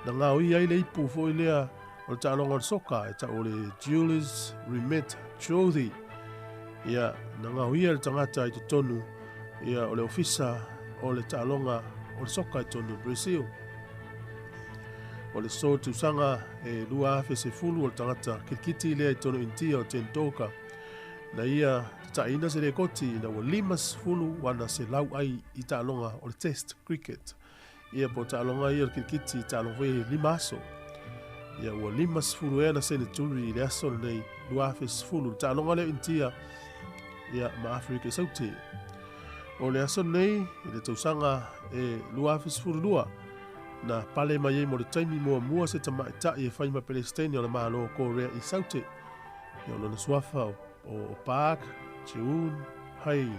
na gaoia ai le ipu foi lea o le taaloga o le soka e tau o le Jules Rimet Trophy. Ia, na gaoia le tagata i totonu ia o le ofisa o le taaloga o le soka i totonu o Brazil. O le aso tausaga e 2010 o le tagata kirikiti lea i totonu o Initia o Tendulkar na ia tataiina se lekoti ina ua 50 ana se lauʻai i taaloga o le Test Cricket. Ia po o taaloga ia o le kirikiti i taaloga foi e lima aso. Ia ua 50 ea na seneturi i le aso lenei 2010 le taaloga lea o Initia ia ma Afrika i Saute. O le aso lenei i le tausaga e 2012 na pale mai ai mo le taimi muamua se tamaitai e fai ma Pelesitene o le Malo o Korea i Saute. Ia o lona suafa o, o Park Geun Hye.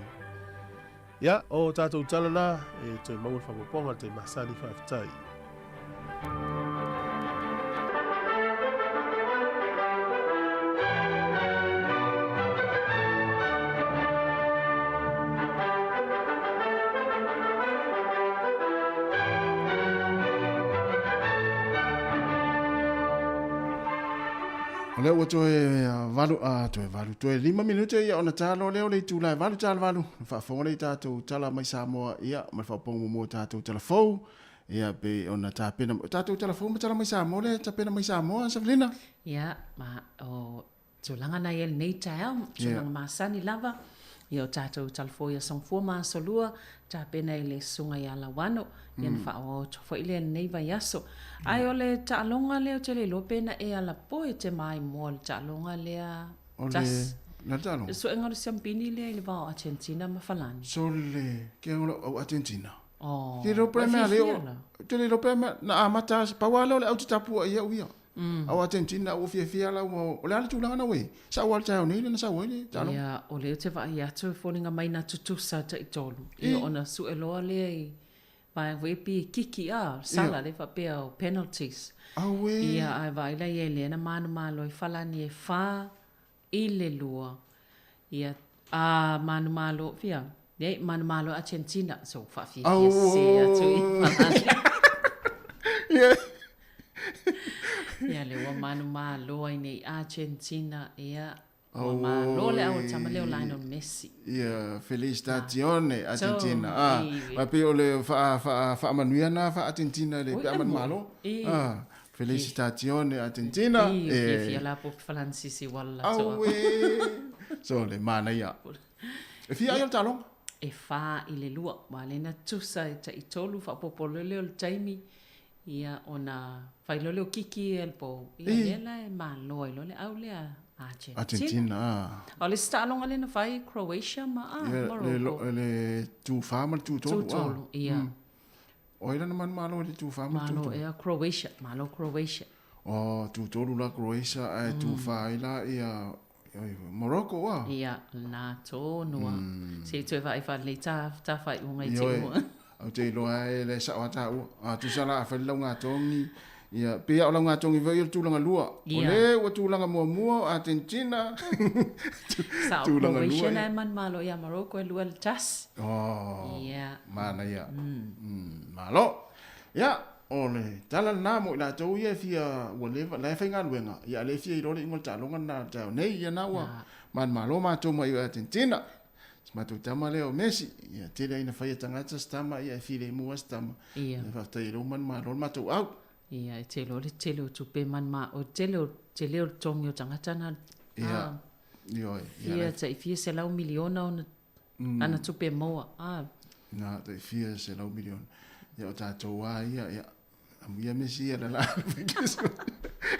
Ia, o tātou tala nā, e toe maua le whakapopoga le tai masani faafetai.
O lea ua toe valu, a, toe valu, toe lima minute ia ona talo lea o le itula e 8:08, na faafofoga lea i tatou tala mai Samoa, ia, ma le faaopoopoga muamua o tatou tala fou, ia, pei ona tapena, o tatou tala fou ma tala mai Samoa lea e tapena mai Samoa, Savelina?
Ia, ma o tulaga na i ai lenei taeao, tulaga masani lava, ia o tatou talafou ia Songfua ma Asolua, tapena i le susuga ia Lauano, ia na faaauau atu foi lea i lenei vaiaso. Ae o le taaloga lea ou te le iloa pe na e alapo e te maimoa i le taaloga lea
O le,
tas.
le a le taaloga?
Le suega o le siampini lea i le va o Argentina ma Falani.
Sole, ke o au Argentina.
Oh,
Te le iloa
ua
pe mea lea
fiafia
o,
la.
te le iloa pe mea, na amata, pau lava lea o le au te tapuai ai au ia. A o Argentina ua fiafia la ua, o le a le tulaga na ua i ai? Sa'o lava i le taeao nei lea na sau ai le taaloga.
Ia, o lea ou te vaai atu e foliga mai na tutusa taitolu. Ia ona sue loa lea i vaega foi ia pei e kiki a, sala lea faapea o penalties.
Auē!
Ia, ae vaai la i ai lea na manumalo ai Falani e 4-2. Ia, a manumalo, fia, leai, manumalo Argentina, so faafiafia sese atu i Falani. Ia, lea ua manumalo ai nei Argentina, ia, ua malo le au tama lea o Lionel Messi.
Ia, felicitazione Argentina. Ah, ma pei o le faamanuia na faa-Argentina i le pe a manumalo. Ah, felicitazione Argentina.
E fiafia la po Falansisi wala.
Auē! So, le manaia. E fia ai o le taaloga?
E 4-2. Ua lea na tusa e taitolu faaopoopo loa lea o le taimi. Ia, ona fai loa lea o kiki ia i le pou. Ia, lea la e malo ai loa le au lea a Argentina.
Argentina, a.
O le isi taaloga lea na fai, Croatia ma a, Morocco.
Ia, le tu 4 ma le tu 3.
Tu 3, ia.
O ai la na manumalo i le tu 4 ma le tu 3?
Malo ea Croatia, malo Croatia.
Oh, tu 3 la Croatia ae tu 4 ai la ia Morocco ua.
Ia, lena tonu lava. Se i toe vaai faalelei ta, ta faaiuga i te ua.
Ou te iloa e le sao lava taua. A tusa la a fai le laugatogi, ia, pei lava o laugatogi foi ia o le tulaga lua. O le ua tulaga muamua o Argentina.
Sao
Tulaga lua
Croatia
ia.
na e manumalo ia Morocco e 2-1.
Oh,
Ia.
manaia. Malo. Ia, o le tala lena mo i latou ia e fia, ua leva, la e faigaluega, ia a le fia iloa le igoa o le taaloga lena o le taeao nei, ia na ua manumalo matou mai o Argentina. Si matou tama lea o Messi, ia tele ai na fai e tagata si tama, ia e filemu lava si tama.
Ia.
Ia faafetai ai lea ua manumalo le matou au.
Ia, e tele o le tele o tupe manuma, o tele o tele o le togi o tagata na,
Ia, ioe, ia
fia, tai fia selau miliona ona Ana tupe maua, a.
Na, tai fia selau miliona. Ia o tatou lava ia, ia, amuia mesi ia le la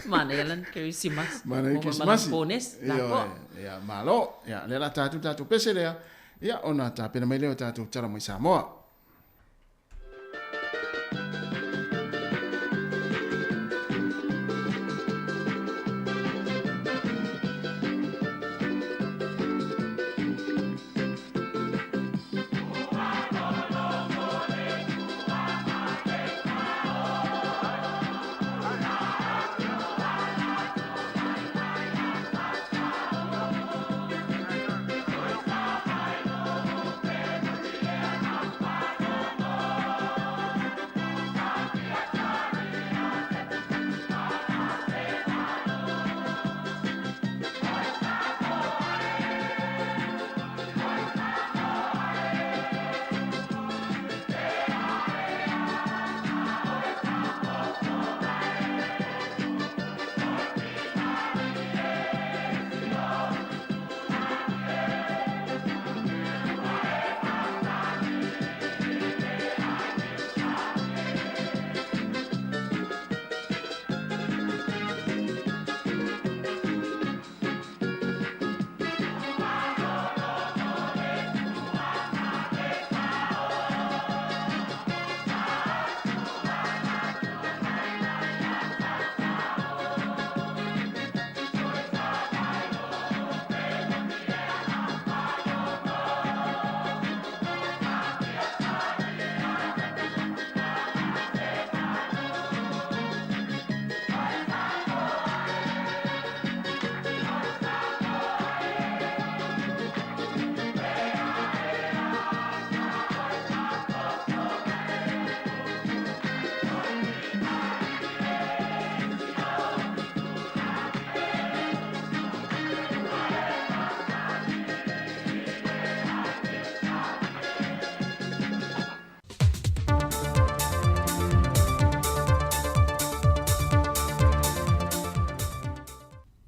Manaia lana Kerisimasi.
Manaia Kerisimasi.
Bonesi, la koa.
Ia, malo. Ia, lea la tatou tatou pese lea. Ia, ona tapena mai lea o tatou tala mai Samoa.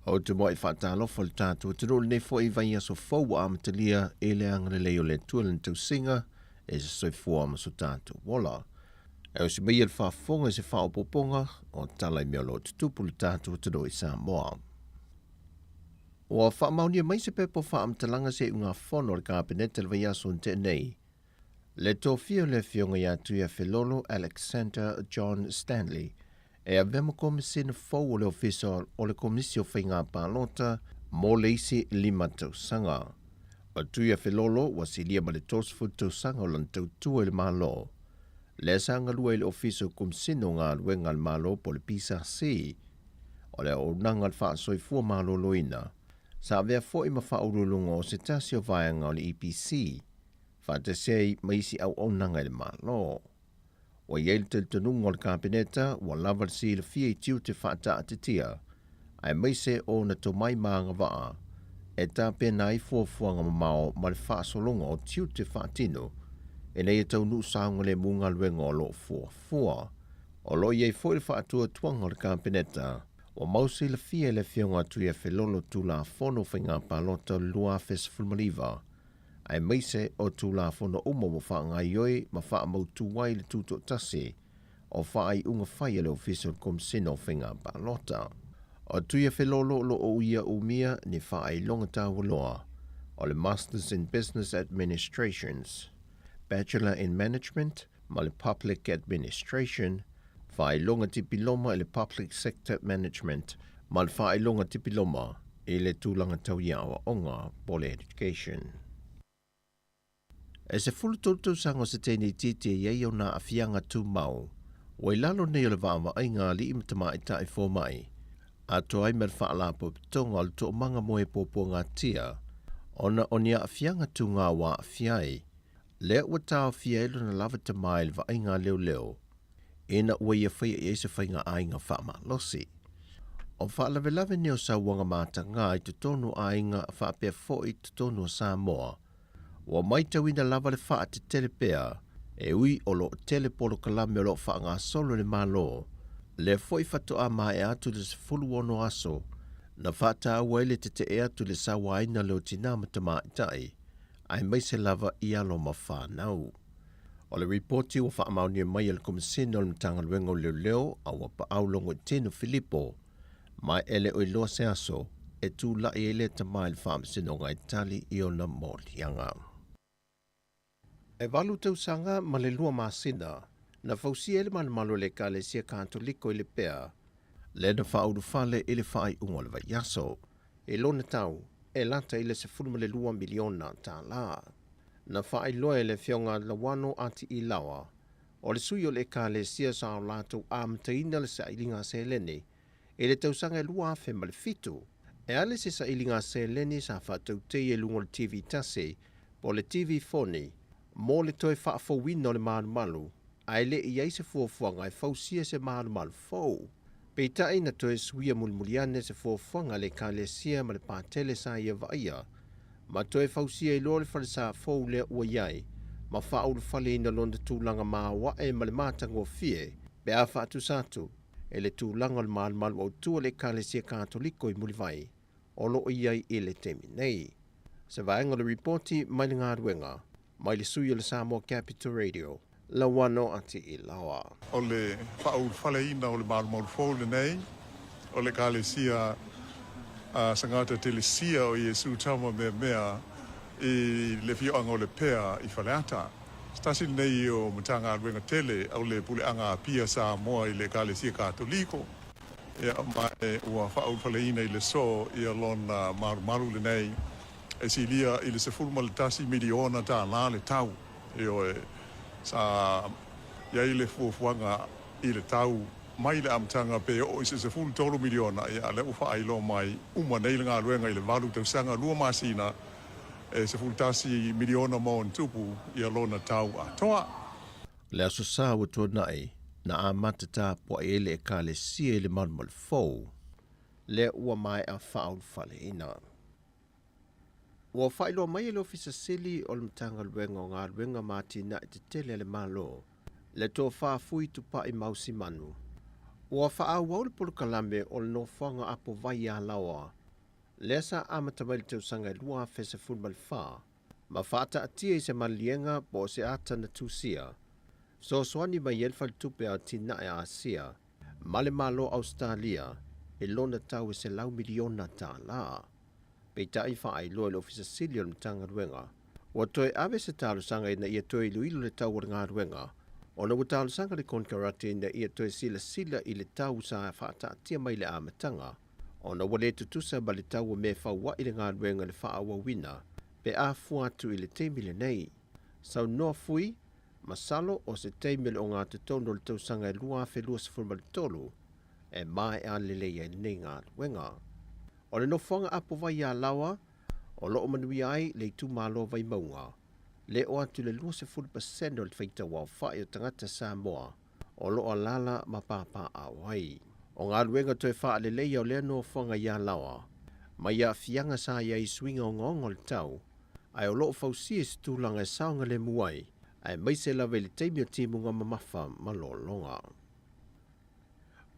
Ou te muai faatalofa i le tatou atunuu i lenei foi vaiaso fou ua amatalia i le agalelei o le Atua i lana tausiga e se soifua ma so tatou ola. E osi mai ia le faafofoga i se faaopoopoga o tala i mea o lo o tutupu i le tatou atunuu i Samoa. Ua faamaonia mai se pepa o faamatalaga se iugafono a le Kapeneta i le vaiaso na tea nei, le tofia o le Afioga ia Tuiafelolo Alexander John Stanley. E avea ma Komesina fou o le Ofisa o le Komisi o Faiga Palota mo le isi 5 tausaga. O Tuiafelolo ua silia ma le 30 tausaga o lana tautua i le Malo. Lea sa galue i le Ofisa o Komesina o Galuega a le Malo po o le PSC. O le auaunaga a le Faasoifua Maloloina, sa avea foi ma faauluuluga o se tasi o vaega o le EPC, faatasi ai ma isi auaunaga i le Malo. Ua i ai le talitonuga o le Kapeneta ua lava le silafia i tiute faataatitia, aemaise o ona tomai ma agavaa e tapena ai fuafuaga mamao ma le faasologa o tiute faatino ina ia taunuu saogalemu galuega o lo o fuafua. O lo o i ai foi le faatuatuaga o le Kapeneta ua mau silafia e le Afioga a Tuiafelolo Tulafono o Faiga Palota o le 2019, aemaise o Tulafono uma ua faagaoioi ma faamautu ai le tutoatasi o faaiuga fai a le Ofisa o le Komesina o Faiga Palota. O Tuiafelolo o lo o ia umia ni faailoga taualoa o le Masters in Business Administrations, Bachelor in Management ma le Public Administration, faailoga tipiloma i le Public Sector Management ma le faailoga tipiloma i le tulaga tau i aoaoga po o le Education. E 13 tausaga o se teinititi e i ai ona aafiaga tumau, ua i lalo nei o le vaavaaiga a alii ma tamaitai fomai, atoa ai ma le Faalapotopotoga o le Toomaga mo e Puapuagatia, ona o ni aafiaga tugā ua aafia ai, lea ua taofia ai lona lava tama i le vaaiga a leoleo, ina ua ia faia i ai se faiga aiga faamalosi. O faalavelave nei o sauaga matagā i totonu o aiga faapea foi i totonu o Samoa, ua maitauina lava le faatetele pea e ui o lo o tele polokalame o lo o faagasolo e le Malo, lea foi faatoa maea atu le 16 aso na faataua ai le tetee atu i le sauaina lea o tinā ma tamaitai, aemaise lava i alo ma fanau. O le ripoti ua faamaonia mai e le Komesina o le Matagaluega o Leoleo a ua paau Logoitino Filipo, ma e le o iloa se aso e tulai ai lea tama i le Faamasinoga e tali i ona moliaga. E 8 tausaga ma le 2 masina na fausia ai le malumalu o le Ekalesia Katoliko i Lepea, lea na faaulufale i le faaiuga o le vaiaso. I lona tau, e lata i le $12 miliona tala. Na faailoa e le Afioga Lawano Atiilawa, o le sui o le Ekalesia sa o latou amataina le sailiga seleni i le tausaga e 2007. E ale se sailiga seleni sa faatautei i luga o le TV tasi po o le TV foni mo le toe faafouina o le malumalu, ae le i ai se fuafuaga e fausia se malumalu fou. Peitai na toe suia mulimuli ane se fuafuaga a le Ekalesia ma le Patele sa ia vaaia, ma toe fausia ai loa le falesa fou lea ua i ai, ma faaulufaleina lona tulaga maoae ma le matagofie, pe a faatusa atu e le tulaga o le malumalu autu o le Ekalesia Katoliko i Mulivai o lo o i ai i le taimi nei. Se vaega o le ripoti mai le galuega mai le sui o le Samoa Capital Radio, Lauano Atiilawa.
O le faaulufaleina o le malumalu fou lenei o le Ekalesia a Sagata Telesia o Iesu Tama Meamea i le afioaga o Lepea i Faleata. Se tasi lenei o Matagaluega tele o le Puleaga Apia Samoa i le Ekalesia Katoliko, ia ma ua faaulufaleina i le so ia lona malumalu lenei e silia i le $11 miliona tālā le tau. Ioe, sa i ai le fuafuaga i le tau mai le amataga pe oo i se $13 miliona, ia a lea ua faailoa mai uma nei le galuega i le 8 tausaga 2 masina e $11 miliona ma ona tupu ia lona tau atoa.
Le Aso Sa ua tuanai, na amata tapuai ai le Ekalesia i le malumalu fou, lea ua maea faaulufaleina. Ua faailoa mai e le Ofisa Sili o le Matagaluega o Galuega ma Atinae Tetele a le Malo, le Tofa Fui Tupai Mausimanu, ua faaauau le polokalame o le nofoaga apovai i Alaoa, lea sa amata mai i le tausaga e 2014, ma faataatia i se maliliega po o se ata na tusia, fesoasoani mai ai le Faletupe o Atinae a Asia ma le Malo o Ausetalia i lona tau e $100 miliona tala. Peitai, faailoa e le Ofisa Sili o le Matagaluega, ua toe ave se talosaga ina ia toe iloilo le tau o le galuega. Ona ua talosaga le konekarate ina ia toe silasila i le tau sa faataatia mai i le amataga, ona ua le tutusa ma le tau o mea e faua'i le galuega i le faaauauina pe a fua atu i le taimi lenei. Saunoa Fui, Masalo o se taimi o le ogatotonu o le tausaga e 2023 e maea lelei ai lenei galuega. O le nofoaga apovai i Alaoa o lo o manuia ai le itumalo Vaimauga, le oo atu i le 20% o le faitauaofai o tagata Samoa o lo o alaala ma papaaao ai. O galuega toe faaleleia o lea nofoaga i Alaoa, mai aafiaga sa i ai i suiga ogaoga o le tau, ae o lo o fausia i se tulaga e saogalemu ai, aemaise lava i le taimi o timuga mamafa ma lologa.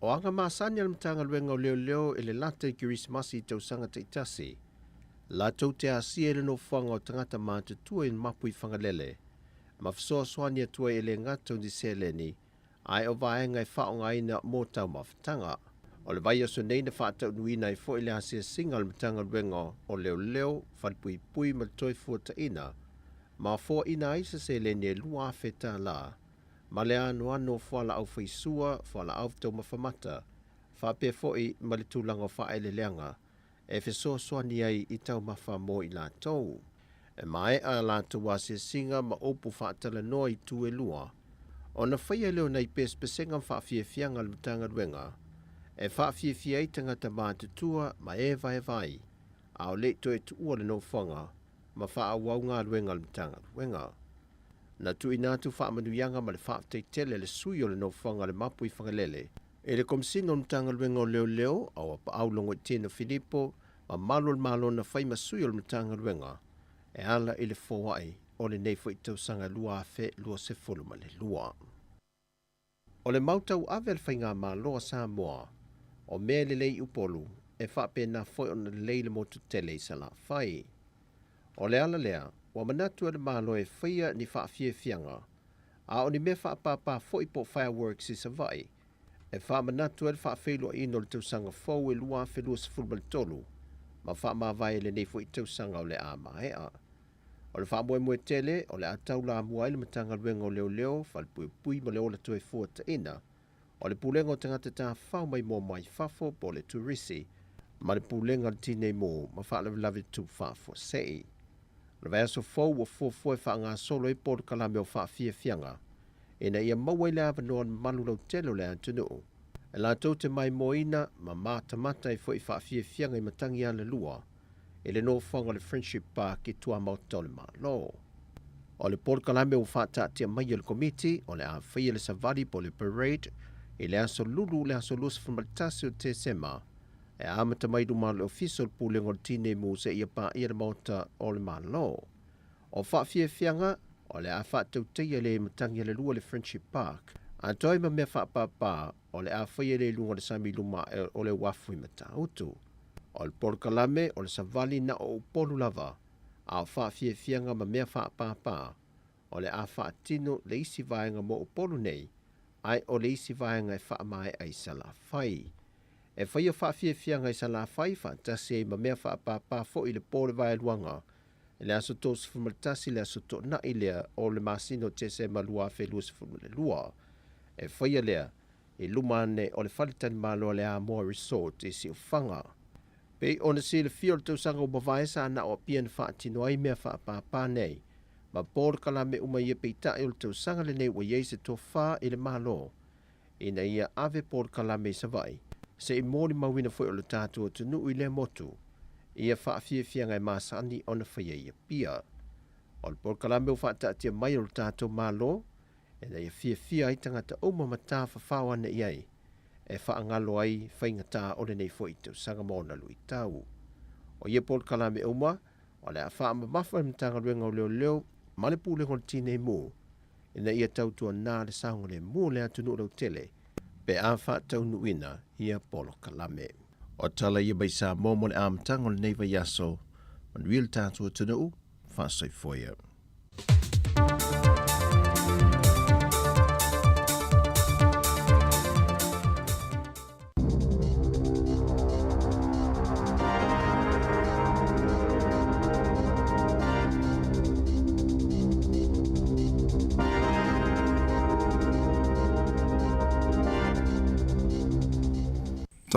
O aga masani a le Matagaluega o Leoleo i le lata i Kerisimasi i tausaga taitasi, latou te asia i le nofoaga o tagata matutua i mapu i Fagalele, ma fesoasoani atu ai e le gata o ni seleni, ae o vaega e faaaogaina mo taumafataga. O le vaiaso nei na faataunuuina ai foi le asiasiga a le Matagaluega o Leoleo, Falepuipui ma le Toefuataiga, ma foaina ai se seleni e $2,000 ma le anoano o fualaau faisua, fualaau taumafa mata, faapea foi ma le tulaga o faaeleeleaga e fesoasoani ai i taumafa mo i latou. E maea a latou asiasiga ma upu faatalanoa i itu e lua, ona faia lea o nai pesepesega ma faafiafiaga a le Matagaluega e faafiafia ai tagata matutua ma e vaevae a o le i toe tuua le nofoaga ma faaauau galuega a le Matagaluega. Na tuuina atu faamanuiaga ma le faafetai tele a le sui o le nofoaga o le Mapu i Fagalele i le Komesina o le Matagaluega o Leoleo, Auapaau Logoitino Filipo, ma malu o le Malo na fai ma sui o le Matagaluega e ala i le foai o lenei foi tausaga 2022. O le mau tauave a le Faigamalo a Samoa, o mea e lelei i Upolu, e faapena foi ona lelei le motu tele i Salafai. O le ala lea, ua manatu ai le Malo e faia ni faafiafiaga, a o ni mea faapāpā foi po o fireworks i Savaii, e faamanatu ai le faafeiloaiina o le tausaga fou e 2023 ma faamavae i lenei foi tausaga o le a maea. O le faamoemoe tele o le a taulamua ai le Matagaluega o Leoleo, Falepuipui ma le Ola Toefuataiga, o le Pulega o Tagata Tafafao Maimoa Mai Fafo po o le Turisi, ma le Pulega o le Tinei Mu ma Faalavelave Tutupu Faafuasei. O le vaiaso fou ua fuafua e faagasolo ai polokalame o faafiafiaga ina ia maua ai le avanoa o le mamalu lautele o le atunuu e latou te maimoaina ma matamata ai foi i faafiafiaga i matagi alalua i le nofoaga o le Friendship Park i tuamaota o le Malo. O le polokalame ua faataatia mai e le Komiti o le a faia le savali po o le parade i le aso Lulu le aso 21 o Tesema e amata mai i luma o le Ofisa o le Pulega o le Tinei Mu seia paia le Maota o le Malo. O faafiafiaga o le a faatautaia le matagi alalua i le Friendship Park, atoa ai ma mea faapāpā o le a faia le i luga o le sami i luma ae o le uafu i Matautu. O le polokalame o le savali na o Upolu lava, a o faafiafiaga ma mea faapāpā o le a faatino le isi vaega mo Upolu nei, ae o le isi vaega e faamaea i Salafai. E faia faafiafiaga i Salafai faatasi ai ma mea faapāpā foi i le po o le vaeluaga i le aso 31 le aso Toonai lea o le masina o Tesema 2022. E faia lea i luma ane o le faletalimalo a le Amoa Resort i Siufaga. Pei ona silafia o le tausaga ua mavae sa na o Apia na faatino ai mea faapāpā nei ma polokalame uma ia peitai o le tausaga lenei ua i ai se tofa i le Malo ina ia ave polokalame i Savaii se i molimauina foi o le tatou atunuu i lea motu ia faafiafiaga e masani ona faia i Apia. O le polokalame ua faataatia mai e lo tatou Malo ina ia fiafia ai tagata uma ma tafafao ane i ai e faagalo ai faigata o lenei foi tausaga ma ona luitau. O ia polokalame uma, o le a faamamafa e le Matagaluega o Leoleo ma le Pulega o le Tinei Mu ina ia tautuana le saogalemu o le atunuu lautele pe a faataunuuina ia polokalame. O tala ia mai Samoa mo le amataga o lenei vaiaso. Manuia le tatou atunuu, faasoifua ia.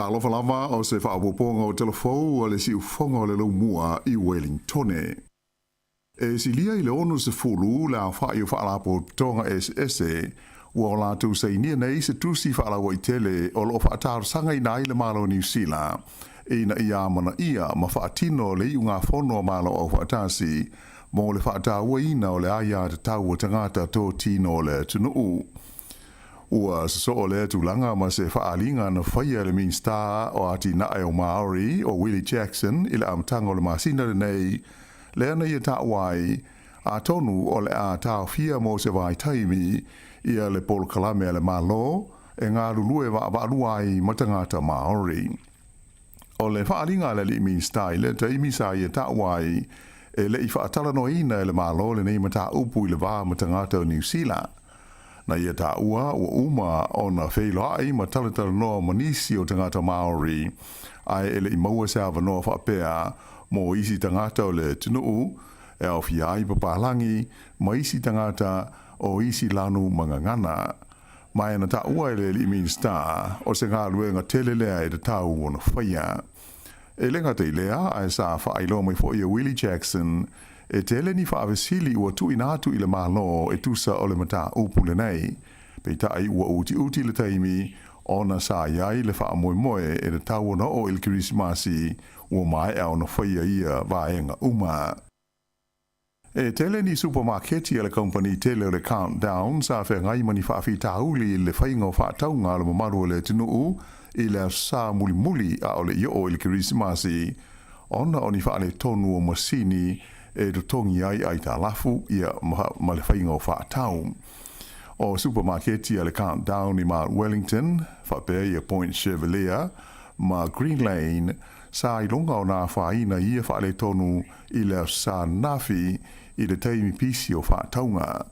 Talofa lava o se faaopoopoga o tala fou a le siufoga o le Laumua i Wellingtone. E silia i le 60 le aofa'i o faalapotopotoga eseese ua o latou sainia nei se tusi faalauaitele o lo o faatalosagaina ai le Malo o Niu Sila ina ia amanaia ma faatino le iugafono a Malo Aufaatasi mo le faatauaina o le aiatatau a tagata totino o le atunuu. Ua sosoo lea tulaga ma se faaaliga na faia e le Minisita o Atinae o Māori o Willie Jackson i le amataga o le masina lenei, lea na ia taua ai, atonu o le a taofia mo se vaitaimi ia le polokalame a le Malo e galulue vaavaalua ai ma tagata Māori. O le faaaliga a le alii Minisita i lea taimi sa ia taua ai, e le i faatalanoaina e le Malo lenei mataupu i le va ma tagata o Niu Sila. Na ia taua ua uma ona feiloai ma talatalanoa ma nisi o tagata Māori, ae e le i maua se avanoa faapea mo isi tagata o le atunuu, e aofia ai papalagi ma isi tagata o isi lanu ma gagana. Ma e na taua e le alii Minisita, o se galuega tele lea e tatau ona faia. E le gata i lea, ae sa faailoa mai foi e Willie Jackson, e tele ni faavesili ua tuuina atu i le Malo e tusa o le mataupu lenei. Peitai ua utiuti le taimi ona sa i ai le faamoemoe e tatau ona oo i le Kerisimasi ua maea ona faia ia vaega uma. E tele ni supamaketi a le kamupani tele o le Countdown sa feagai ma ni faafitauli i le faiga o faatauga a le mamalu o le atunuu i le Aso Sa mulimuli a o le i oo i le Kerisimasi ona o ni faaletonu o masini e totogi ai aitalafu ia ma le faiga o faatau. O supamaketi a le Countdown i Mount Wellington, faapea ia Point Chevalier ma Green Lane, Sa iloga ona afaina ia faaletonu i le Aso Sa ananafi i le taimi pisi o faatauga.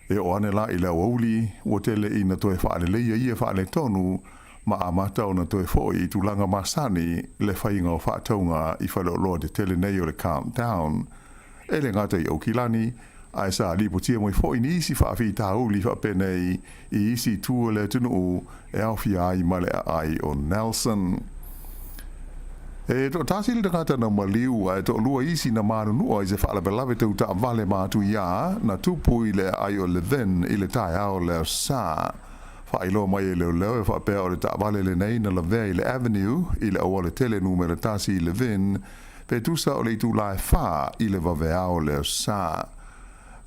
E oo ane la i le aoauli, ua tele ina toe faaleleia ia faaletonu ma amata ona toe foi i tulaga masani le faiga o faatauga i faleoloa tetele nei o le Countdown. E le gata i Aukilani, ae sa lipotia mai foi nisi faafitauli faapenei i isi itu o le atunuu e aofia ai ma le aai o Nelson. E toatasi le tagata na maliu ae toalua isi na manunua i se faalavelave tau taavale matuia na tupu i le aai o Levin i le taeao o le Aso Sa. Faailoa mai e leoleo e faapea o le taavale lenei na lavea i le Avenue i le auala tele numera tasi i Levin Pe tusa o le itula e fa i le vaveao o le Aso Sa.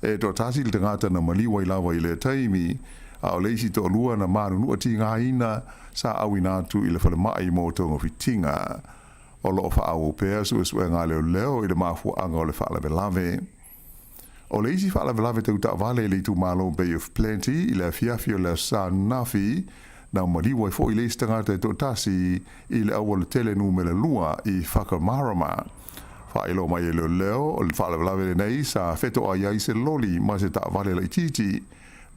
E toatasi le tagata na maliu ai lava i lea taimi, a o le isi toalua na manunua tigaina sa auina atu i le falemai mo togafitiga. O lo o faaauau pea suesuega a leoleo i le mafuaaga o le faalavelave. O le isi faalavelave tau taavale i le itumalo Bay of Plenty i le afiafi o le Aso Sa ananafi, na maliu ai foi le isi tagata e toatasi i le aualatele numera lua i Whakamarama. Faailoa mai e leoleo, o le faalavelave lenei sa fetoai ai se loli ma se taavale laitiiti,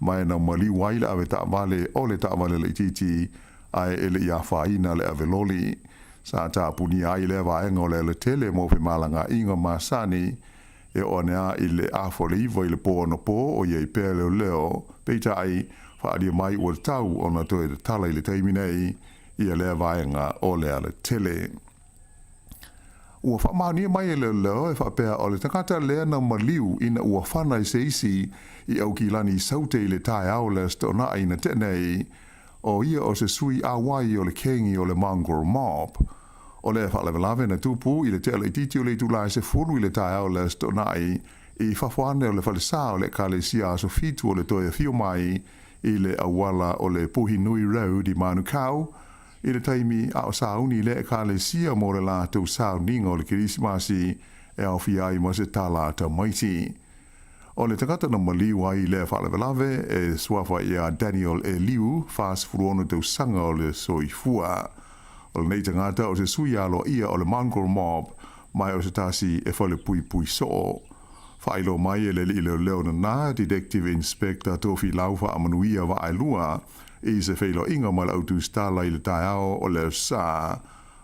ma e na maliu ai le ave taavale o le taavale laitiiti ae e le i afaina le ave loli. Sa tapunia ai lea vaega o le alatele mo femalagaaiga masani E oo ane a i le 8:30 i le pō anapō o i ai pea leoleo, peitai, faaalia mai ua tatau ona toe tatala i le taimi nei ia lea vaega o le alatele. Ua faamaonia mai e leoleo e faapea o le tagata lea na maliu ina ua fana i se isi i Aukilani i Saute i le taeao o le Aso Toonai na tea nei, o ia o se sui auai o le kengi o le Mongrel Mob. O lea faalavelave na tupu i le tea laitiiti o le itula e 10 i le taeao o le Aso Toonai i fafo ane o le falesa o le Ekalesia Aso Fitu o le Toe Afio Mai i le auala o le Puhinui Road i Manukau i le taimi a o sauni lea Ekalesia mo le latou sauniga o le Kerisimasi e aofia ai ma se tala tamaiti. O le tagata na maliu ai i lea faalavelave e suafa ia Daniel Eliu, 46 tausaga o le soifua. O lenei tagata o se sui aloaia o le Mongrel Mob ma e o se tasi e falepuipui soo. Faailoa mai e le alii leoleo nana, Detective Inspector Tofilau Faamanuia Vaaelua, i se feiloaiga ma le au tusitala i le taeao o le Aso Sa,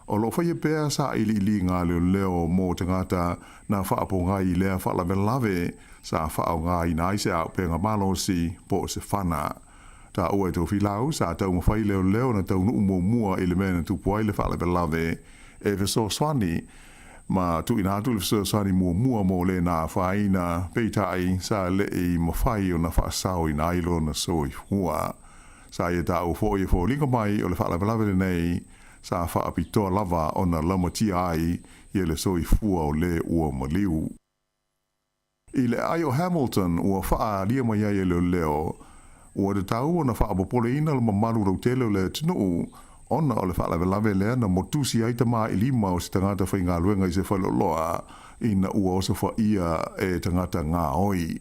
O lo o faia pea sailiiliga a leoleo mo tagata na faapogai i lea faalavelave sa faaaogaina ai se auupega malosi po o se fana. Taua e Tofilau sa taumafai leoleo na taunuu muamua i le mea na tupu ai le faalavelave e fesoasoani ma tuuina atu le fesoasoani muamua mo le na afaina, peitai sa le'i mafai ona faasaoina ai lona soifua. Sa ia taua foi e foliga mai o le faalavelave lenei sa faapitoa lava ona lamatia ai ia le soifua o le ua maliu. I le aai o Hamilton ua faaalia mai ai e leoleo, ua tatau ona faapopoleina le mamalu lautele o le atunuu ona o le faalavelave lea na motusi ai tamailima o se tagata faigaluega i se faleoloa ina ua osofaia e tagata gaoi.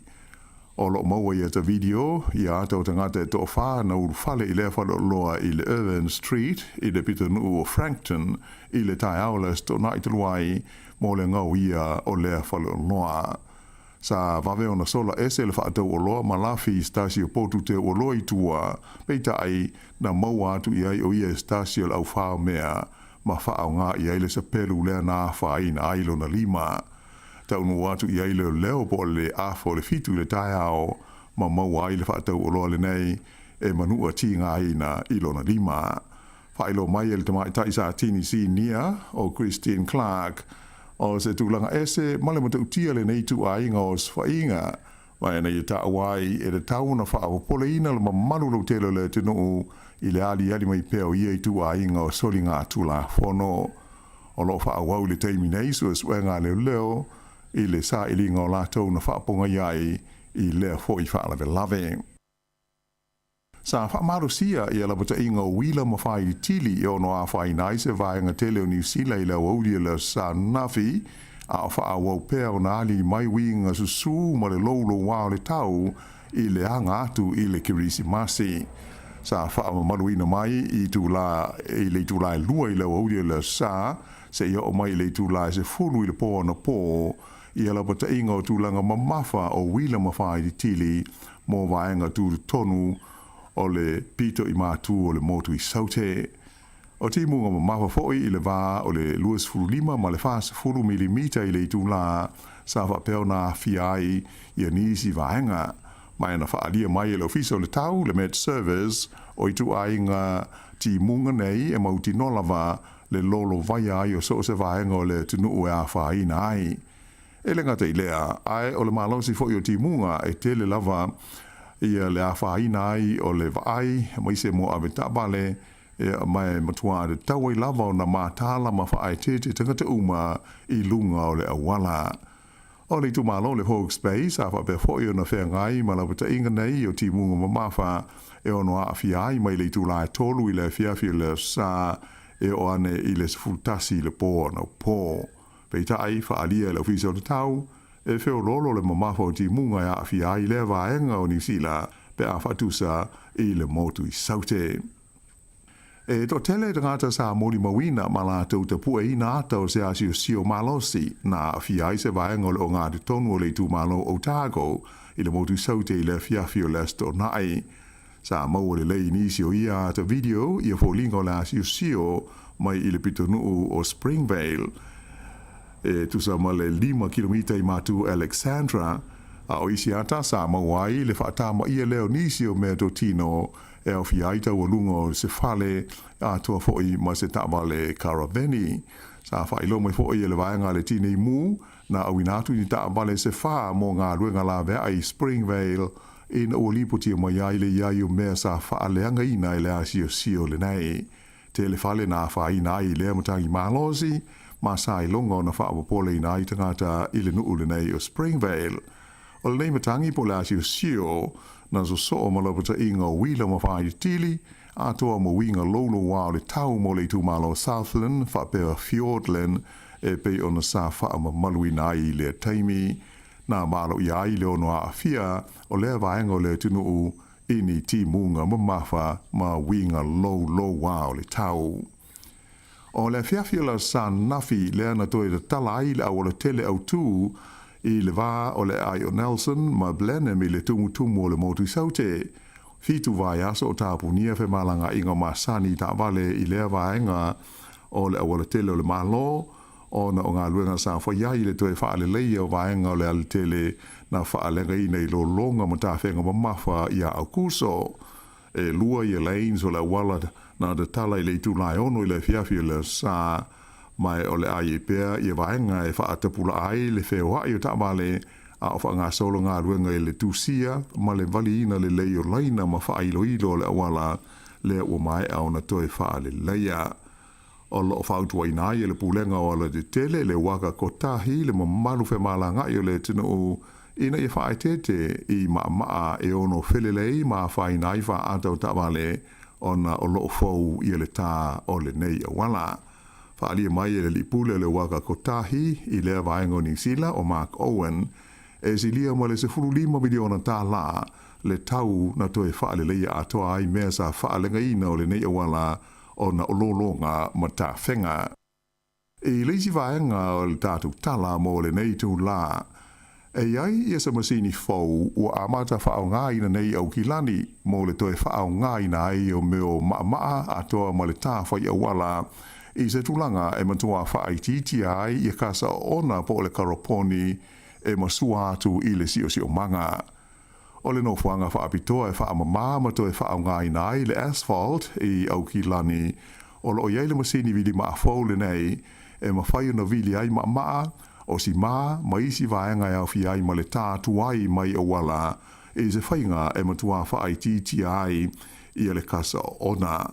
O lo o maua i ata video ia ata o tagata e toafa na ulufale i lea faleoloa i le Irvine Street i le pitonuu o Frankton i le taeao o le Aso Toonai talu ai mo le gaoia o lea faleoloa. Sa vave ona sola ese le faatau oloa ma lafi i se tasi o potu teu oloa i tua, peitai, na maua atu i ai o ia e se tasi o le aufao mea ma faaaoga i ai le sapelu lea na afaina ai lona lima. Taunuu atu i ai leoleo po o le afa o le 7 i le taeao ma maua ai le faatau oloa lenei e manua tigaina i lona lima. Faailoa mai e le tamaitai Satini Sinia o Christine Clark, o se tulaga ese ma le matautia lenei ituaiga o osofaiga, ma ina ia taua ai e tatau ona faapopoleina le mamalu lautele o le atunuu i le aliali mai pea o ia ituaiga o soligatulafono. O lo o faaauau i le taimi nei suesuega a leoleo i le sailiga o latou na faapogai ai i lea foi faalavelave. Sa faamalosia ia lapataiga o uila ma faailitili e ono afaina ai se vaega tele o Niu Sila i le aoauli o le Aso Sa ananafi, a o faaauau pea ona ali mai uiga susū ma le loulouā o le tau i le aga atu i le Kerisimasi. Sa faamamaluina mai i itulā i le itulā e 2 i le aoauli o le Aso Sa seia oo mai i le itulā e 10 i le pō anapō ia lapataiga o tulaga mamafa o uila ma faailitili mo vaega tutotonu o le pito i matū o le motu i Saute. O timuga mamafa foi i le va o le 25 ma le 40 milimita i le itulā sa faapea ona aafia ai ia nisi vaega. Ma na faaalia mai e le Ofisa o le Tau, le Met Service, o ituaiga timuga nei e mautinoa lava le lolovaia ai o so o se vaega o le atunuu e afaina ai. E le gata i lea, ae o le malosi foi o timuga e tele lava ia le afaina ai o le vaai aemaise mo avetaavale, ia, ma e matua tatau ai lava ona mataala ma faaeteete tagata uma i luga o le auala. O le itumalo o le Hawke's Bay sa faapea foi ona feagai ma lapataiga nei o timuga mamafa e ono aafia ai mai le itulā e 3 i le afiafi o le Aso Sa e oo ane i le 11 i le pō anaupō. Peitai, faaalia e le Ofisa o le Tau, e feoloolo le mamafa o timuga e aafia ai lea vaega o Niu Sila pe a faatusa i le motu i Saute. E toatele tagata sa molimauina ma latou tapueina ata o se asiosio malosi na aafia ai se vaega o le ogatotonu o le itumalo Otago i le motu i Saute i le afiafi o le Aso Toonai. Sa maua lelei i nisi o ia ata video ia foliga o le asiosio mai i le pitonuu o Springvale e tusa ma le 5 kilomita i matu Alexandra, a o isi ata sa maua ai le faatamaia lea o nisi o meatotino e aofia ai taualuga o se fale atoa foi ma se taavale karaveni. Sa faailoa mai foi e le vaega a le Tinei Mu na auina atu ni taavale se fa mo galuega laveai i Springvale ina ua lipotia mai ai le iai o mea sa faaleagaina e le asiosio lenei. Tele fale na afaina ai i lea matagi malosi ma sa iloga ona faapopoleina ai tagata i le nuu lenei o Springvale. O lenei matagi po o le asiosio na sosoo ma lapataiga o uila ma faailitili atoa ma uiga loulouā o le tau mo le itumalo Southland faapea Fiordland e pei ona sa faamamaluina ai i lea taimi. Na maloia ai le ono aafia o lea vaega o le atunuu i ni timuga mamafa ma uiga loulouā o le tau. O le afiafi o le Aso Sa ananafi lea na toe tatala ai le aualatele autū i le va o le aai o Nelson ma Blenheim i le tumutumu o le motu i Saute. 7 vaiaso o tapunia femalagaaiga o masani i taavale i lea vaega o le aualatele o le Malo, ona o galuega sa fai ai i le toe faaleleia o vaega o le alatele na faaleagaina i lologa ma tafega mamafa ia Aukuso. E lua ia lanes o le auala na tatala i le itula e 6 i le afiafi o le Aso Sa, ma o le a i ai pea ia vaega e faatapulaa ai le feoai o taavale a o faagasolo galuega i le tusia ma le valiina lelei o laina ma faailoilo o le auala lea ua maea ona toe faaleleia. O lo o fautuaina ai e le Pulega o Alatetele le Uaka Kotahi le mamalu femalagaai o le atunuu ina ia faaeteete i maamaa e ono felelei ma afaina ai faaata o taavale ona o lo o fou ia le tā o lenei auala. Faaalia mai e le alii pule o le Uaka Kotahi i lea vaega o Niu Sila o Mark Owen, e silia ma le $15 miliona le tau na toe faaleleia atoa ai mea sa faaleagaina o lenei auala ona o lologa ma tafega. I le isi vaega o le tatou tala mo lenei itulā, e i ai ia se masini fou ua amata faaaogaina nei i Aukilani mo le toe faaaogaina ai o mea o maamaa atoa ma le tā fai auala i se tulaga e matua faaitiitia ai ia kasa oona po o le karoponi e masua atu i le siosiomaga. O le nofoaga faapitoa e faamamā ma toe faaaogaina ai le asphalt i Aukilani, o lo o i ai le masini vili maafou lenei e mafai ona vili ai maamaa, o simā ma isi vaega e aofia ai ma le tā tuai mai auala i se faiga e matuā faaitiitia ai ia le kasa oona.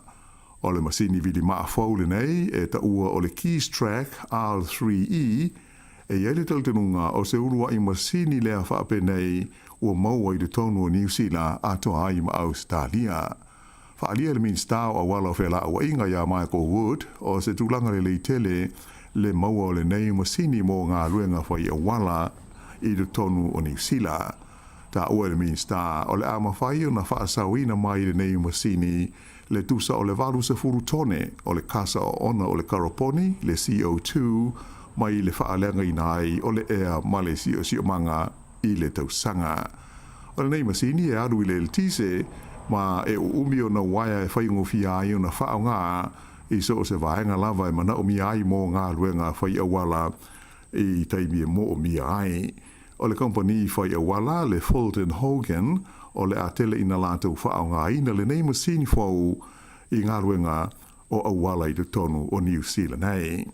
O le masini vili maafou lenei e taua o le Keestrack R3E, E i ai le talitonuga o se uluai masini lea faapenei ua maua i totonu o Niu Sila atoa ai ma Ausetalia. Faaalia e le Minisita o Auala o Felauaiga ia Michael Wood o se tulaga lelei tele le maua o lenei masini mo galuega fai auala i totonu o Niu Sila. Taua e le Minisita o le a mafai ona faasaoina mai lenei masini le tusa o le 80 tone o le kasa oona o le karoponi, le CO2, mai le faaleagaina ai o le ea ma le siosiomaga i le tausaga. O lenei masini e alu i le eletise ma e uumi ona uaea e faigofie ai ona faaaoga i so o se vaega lava e manaomia ai mo galuega fai auala i taimi e moomia ai. O le kamupani fai auala, le Fulton Hogan, o le a tele ina latou faaaogaina lenei masini fou i galuega o auala i totonu o Niu Sila nei.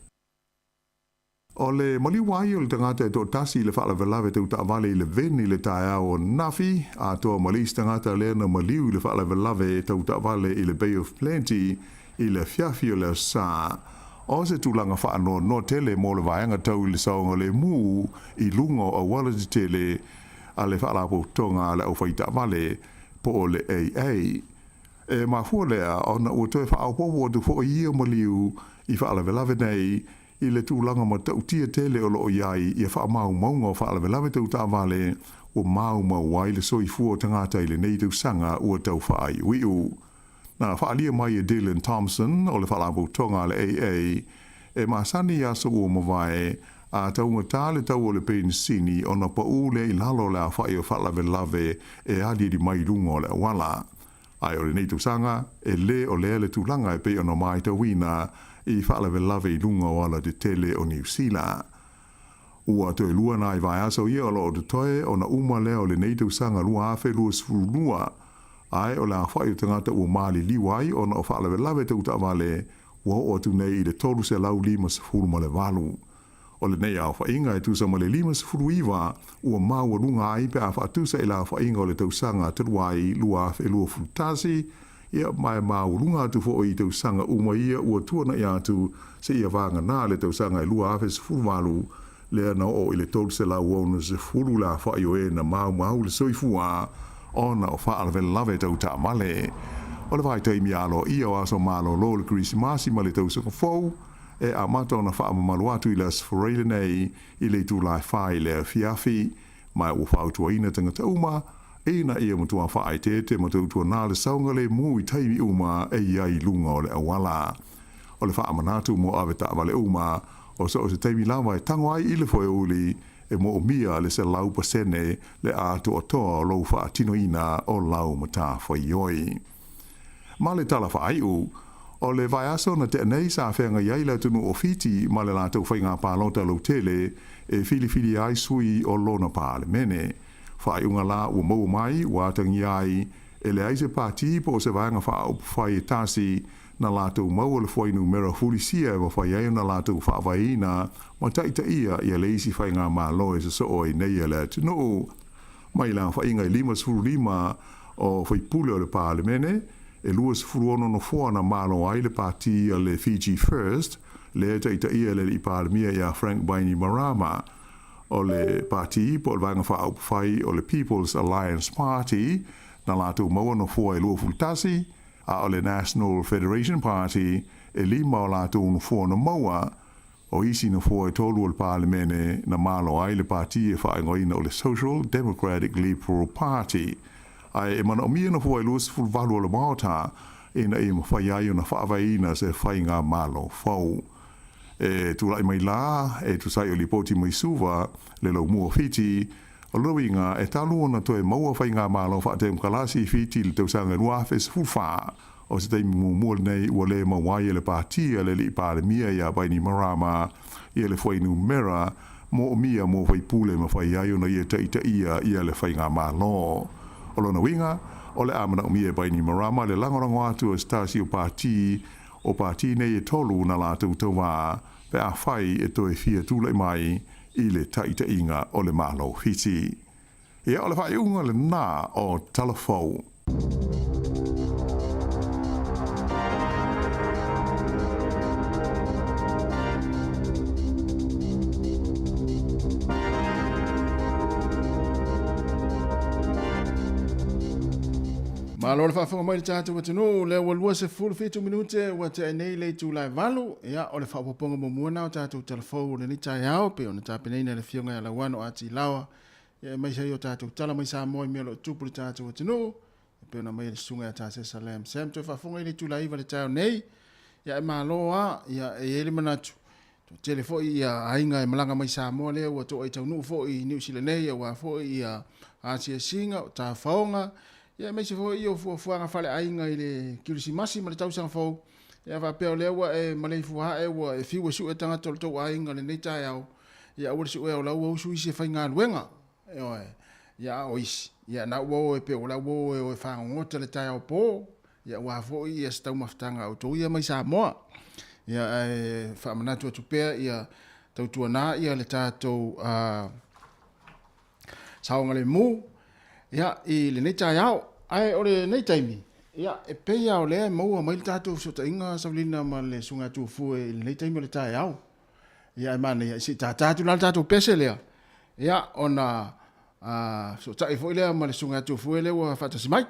O le maliu ai o le tagata e toatasi i le faalavelave tau taavale i le veni i le taeao ananafi, atoa ma le isi tagata lea na maliu i le faalavelave tau taavale i le Bay of Plenty i le afiafi o le Aso Sa. O se tulaga faanoanoa tele mo le vaega tau i le saogalemu i luga o auala tetele a le Faalapotopotoga a le Aufaitaavale po o le AA. E mafua lea ona ua toe faaopoopo atu foi ia maliu i faalavelave nei i le tulaga matautia tele o lo o i ai ia faamaumauga o faalavelave tau taavale ua maumau ai le soifua o tagata i lenei tausaga ua tau faaiuiu. Na faaalia mai e Dylan Thompson o le Faalapotopotoga a le AA e masani i aso ua mavae a taugatā le tau o le penisini ona paū lea i lalo o le aofai o faalavelave e aliali mai i luga o le auala. Ae o lenei tausaga, e lē o lea le tulaga e pei ona matauina i faalavelave i luga o alatetele o Niu Sila. Ua toe lua nai vaiaso ia o lo o totoe ona uma lea o lenei tausaga 2022, ae o le aofai o tagata ua maliliu ai ona o faalavelave tau taavale ua oo atu nei i le 358. O lenei aofaiga e tusa ma le 59 ua maualuga ai pe a faatusa i le aofaiga o le tausaga talu ai 2021, ia ma e maualuga atu foi i tausaga uma ia ua tuanai atu seia vagana le tausaga e 2018 lea na oo i le 360 le aofai o e na maumau le soifua ona o faalavelave tau taavale. O le vaitaimi aloaia o aso malolo o le Kerisimasi ma le tausaga fou, e amata ona faamamalu atu i le Aso Faraile lenei i le itula e 4 i le afiafi, ma ua fautuaina tagata uma ina ia matua faaeteete ma tautuanā le saogalemu i taimi uma e i ai i luga o le auala. O le faamanatu mo avetaavale uma, o so o se taimi lava e tago ai i le foeuli, e moomia le 100% le atoatoa o lou faatinoina o lau matafaioi. Ma le tala faaiu, o le vaiaso na tea nei sa feagai ai le atunuu o Fiti ma le latou faiga palota lautele e filifilia ai sui o lona Palemene. Faaiuga la ua maua mai ua atagia ai E leai se pati po o se vaega faaupufai e tasi na latou maua le fuainumera fulisia e mafai ai ona latou faavaeina ma taitaia ia le isi faigamalo e sosoo ai nei a le atunuu. Mai le aofaiga e 55 o faipule o le Palemene, e 26 nofoa na malo ai le pati a le Fiji First, lea e taitaia e le Alii Palemia ia Frank Bainimarama. O le pati po o le Vaega Faaupufai o le People's Alliance Party na latou maua nofoa e 21, a o le National Federation Party e lima o latou nofoa na maua. O isi nofoa e tolu o le Palemene na malo ai le pati e faaigoaina o le Social Democratic Liberal Party. Ae e manaomia nofoa e 28 o le Maota ina ia mafai ai ona faavaeina se faigamalo fou. E tulai mai la, e tusa ai o lipoti mai Suva, le laumua o Fiti, o lona uiga e talu ona toe maua faigamalo faatemokalasi i Fiti i le tausaga 2014. O se taimi muamua lenei ua le maua ai e le Pati a le Alii Palemia ia Bainimarama ia le fuainumera moomia mo faipule e mafai ai ona ia taitaia ia le faigamalo. O lona uiga, o le a manaomia e Bainimarama le lagolago atu o se tasi o Pati o Pati nei e tolu na latou tauva pe afai e toe fia tulai mai i le taitaiga o le Malo Fiti. Ia, o le faaiuga lena o Tala Fou.
Malo le faafofoga mai le tatou atunuu, lea ua 27 minute ua tea nei le itula e valu. Ia, o le faaopoopoga muamua na o tatou tala fou o lenei taeao, pei ona tapenaina e le Afioga ia Lauano Ati Laoa, ia aemaise ai o tatou tala mai Samoa i mea o lo o tupu i le tatou atunuu, e pei ona aumai e le Susuga ia Tasesa Lam Sam. Toe faafofoga i le itula 9 i le taeao nei. Ia e malo lava, ia e i ai le manatu, toatele foi ia aiga e malaga mai Samoa lea ua to'a i taunuu foi i Niu Sila nei aua foi ia asiasiga, o tafaoga, ia aemaise foi o fuafuaga faaleaiga i le Kirisimasi ma le tausaga fou. Ia faapea o lea ua e maleifua ae ua e fiu e sue tagata o le tou aiga lenei taeao, ia aua le suea o la ua usu isi e faigaluega. Ioe. Ia a o isi, ia na ua o e pei o la ua o e o e fagogota le taeao po, ia aua foi ia se taumafataga a outou ia mai Samoa. Ia ae faamanatu atu pea ia tautuana ia le tatou saogalemu ia i lenei taeao. Ae o lenei taimi, ia e pei lava o lea e maua mai le tatou fesootaiga Saulina ma le Susuga Tuafue i lenei taimi o le taeao. Ia ae manaia se i tata atu la le tatou pese lea, ia ona fesootai foi lea ma le Susuga Tuafue lea ua faatasi mai.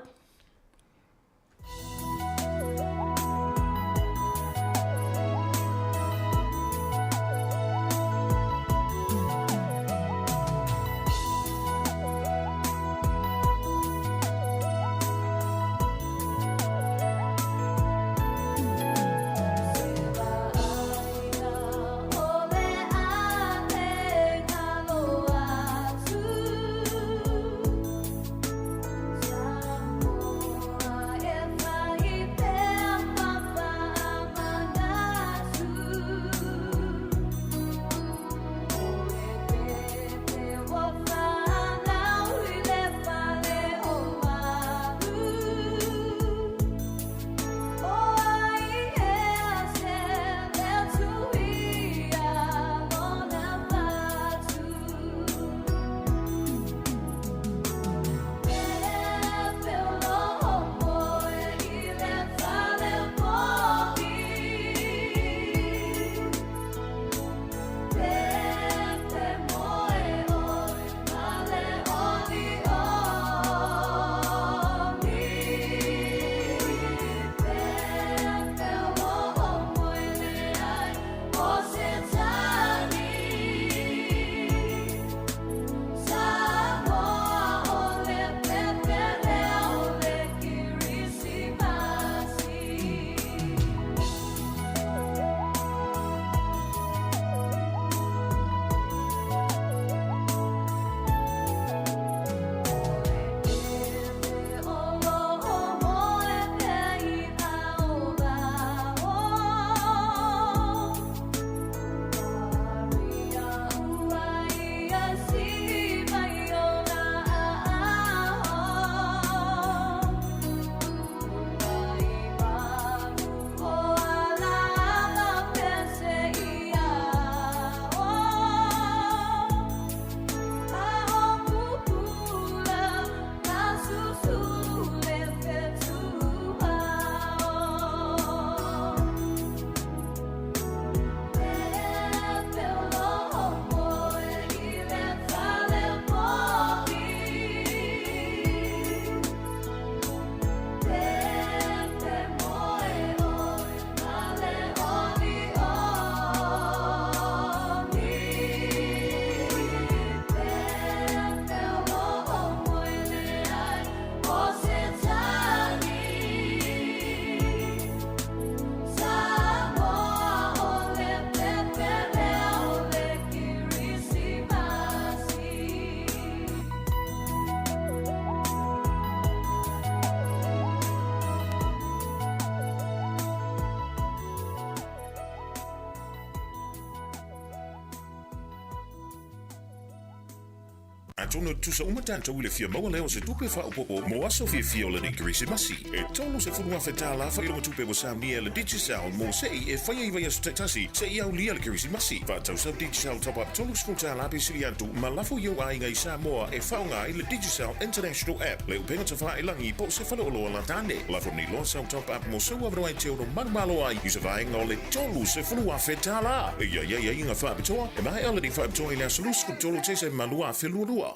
Atonu e tutusa uma tatou i le fia maua lea o se tupe faaopoopo mo aso fiafia o lenei Kerisimasi. E $30,000 faailoga-tupe ua saunia e le Digicel mo se'i e faia i vaiaso taitasi se'i aulia le Kerisimasi. Faatau sau Digicel Top Up $30 pe sili atu ma lafo i ou aiga i Samoa e faaaoga ai le Digicel International App, le upega tafāilagi po o se faleoloa latane. Lafo nei loa sau Top Up mo sou avanoa e te ono manumalo ai i se vaega o le $30,000. E i ai aiaiga faapitoa, e maea lenei faapitoa i le aso 23 Tesema 2022.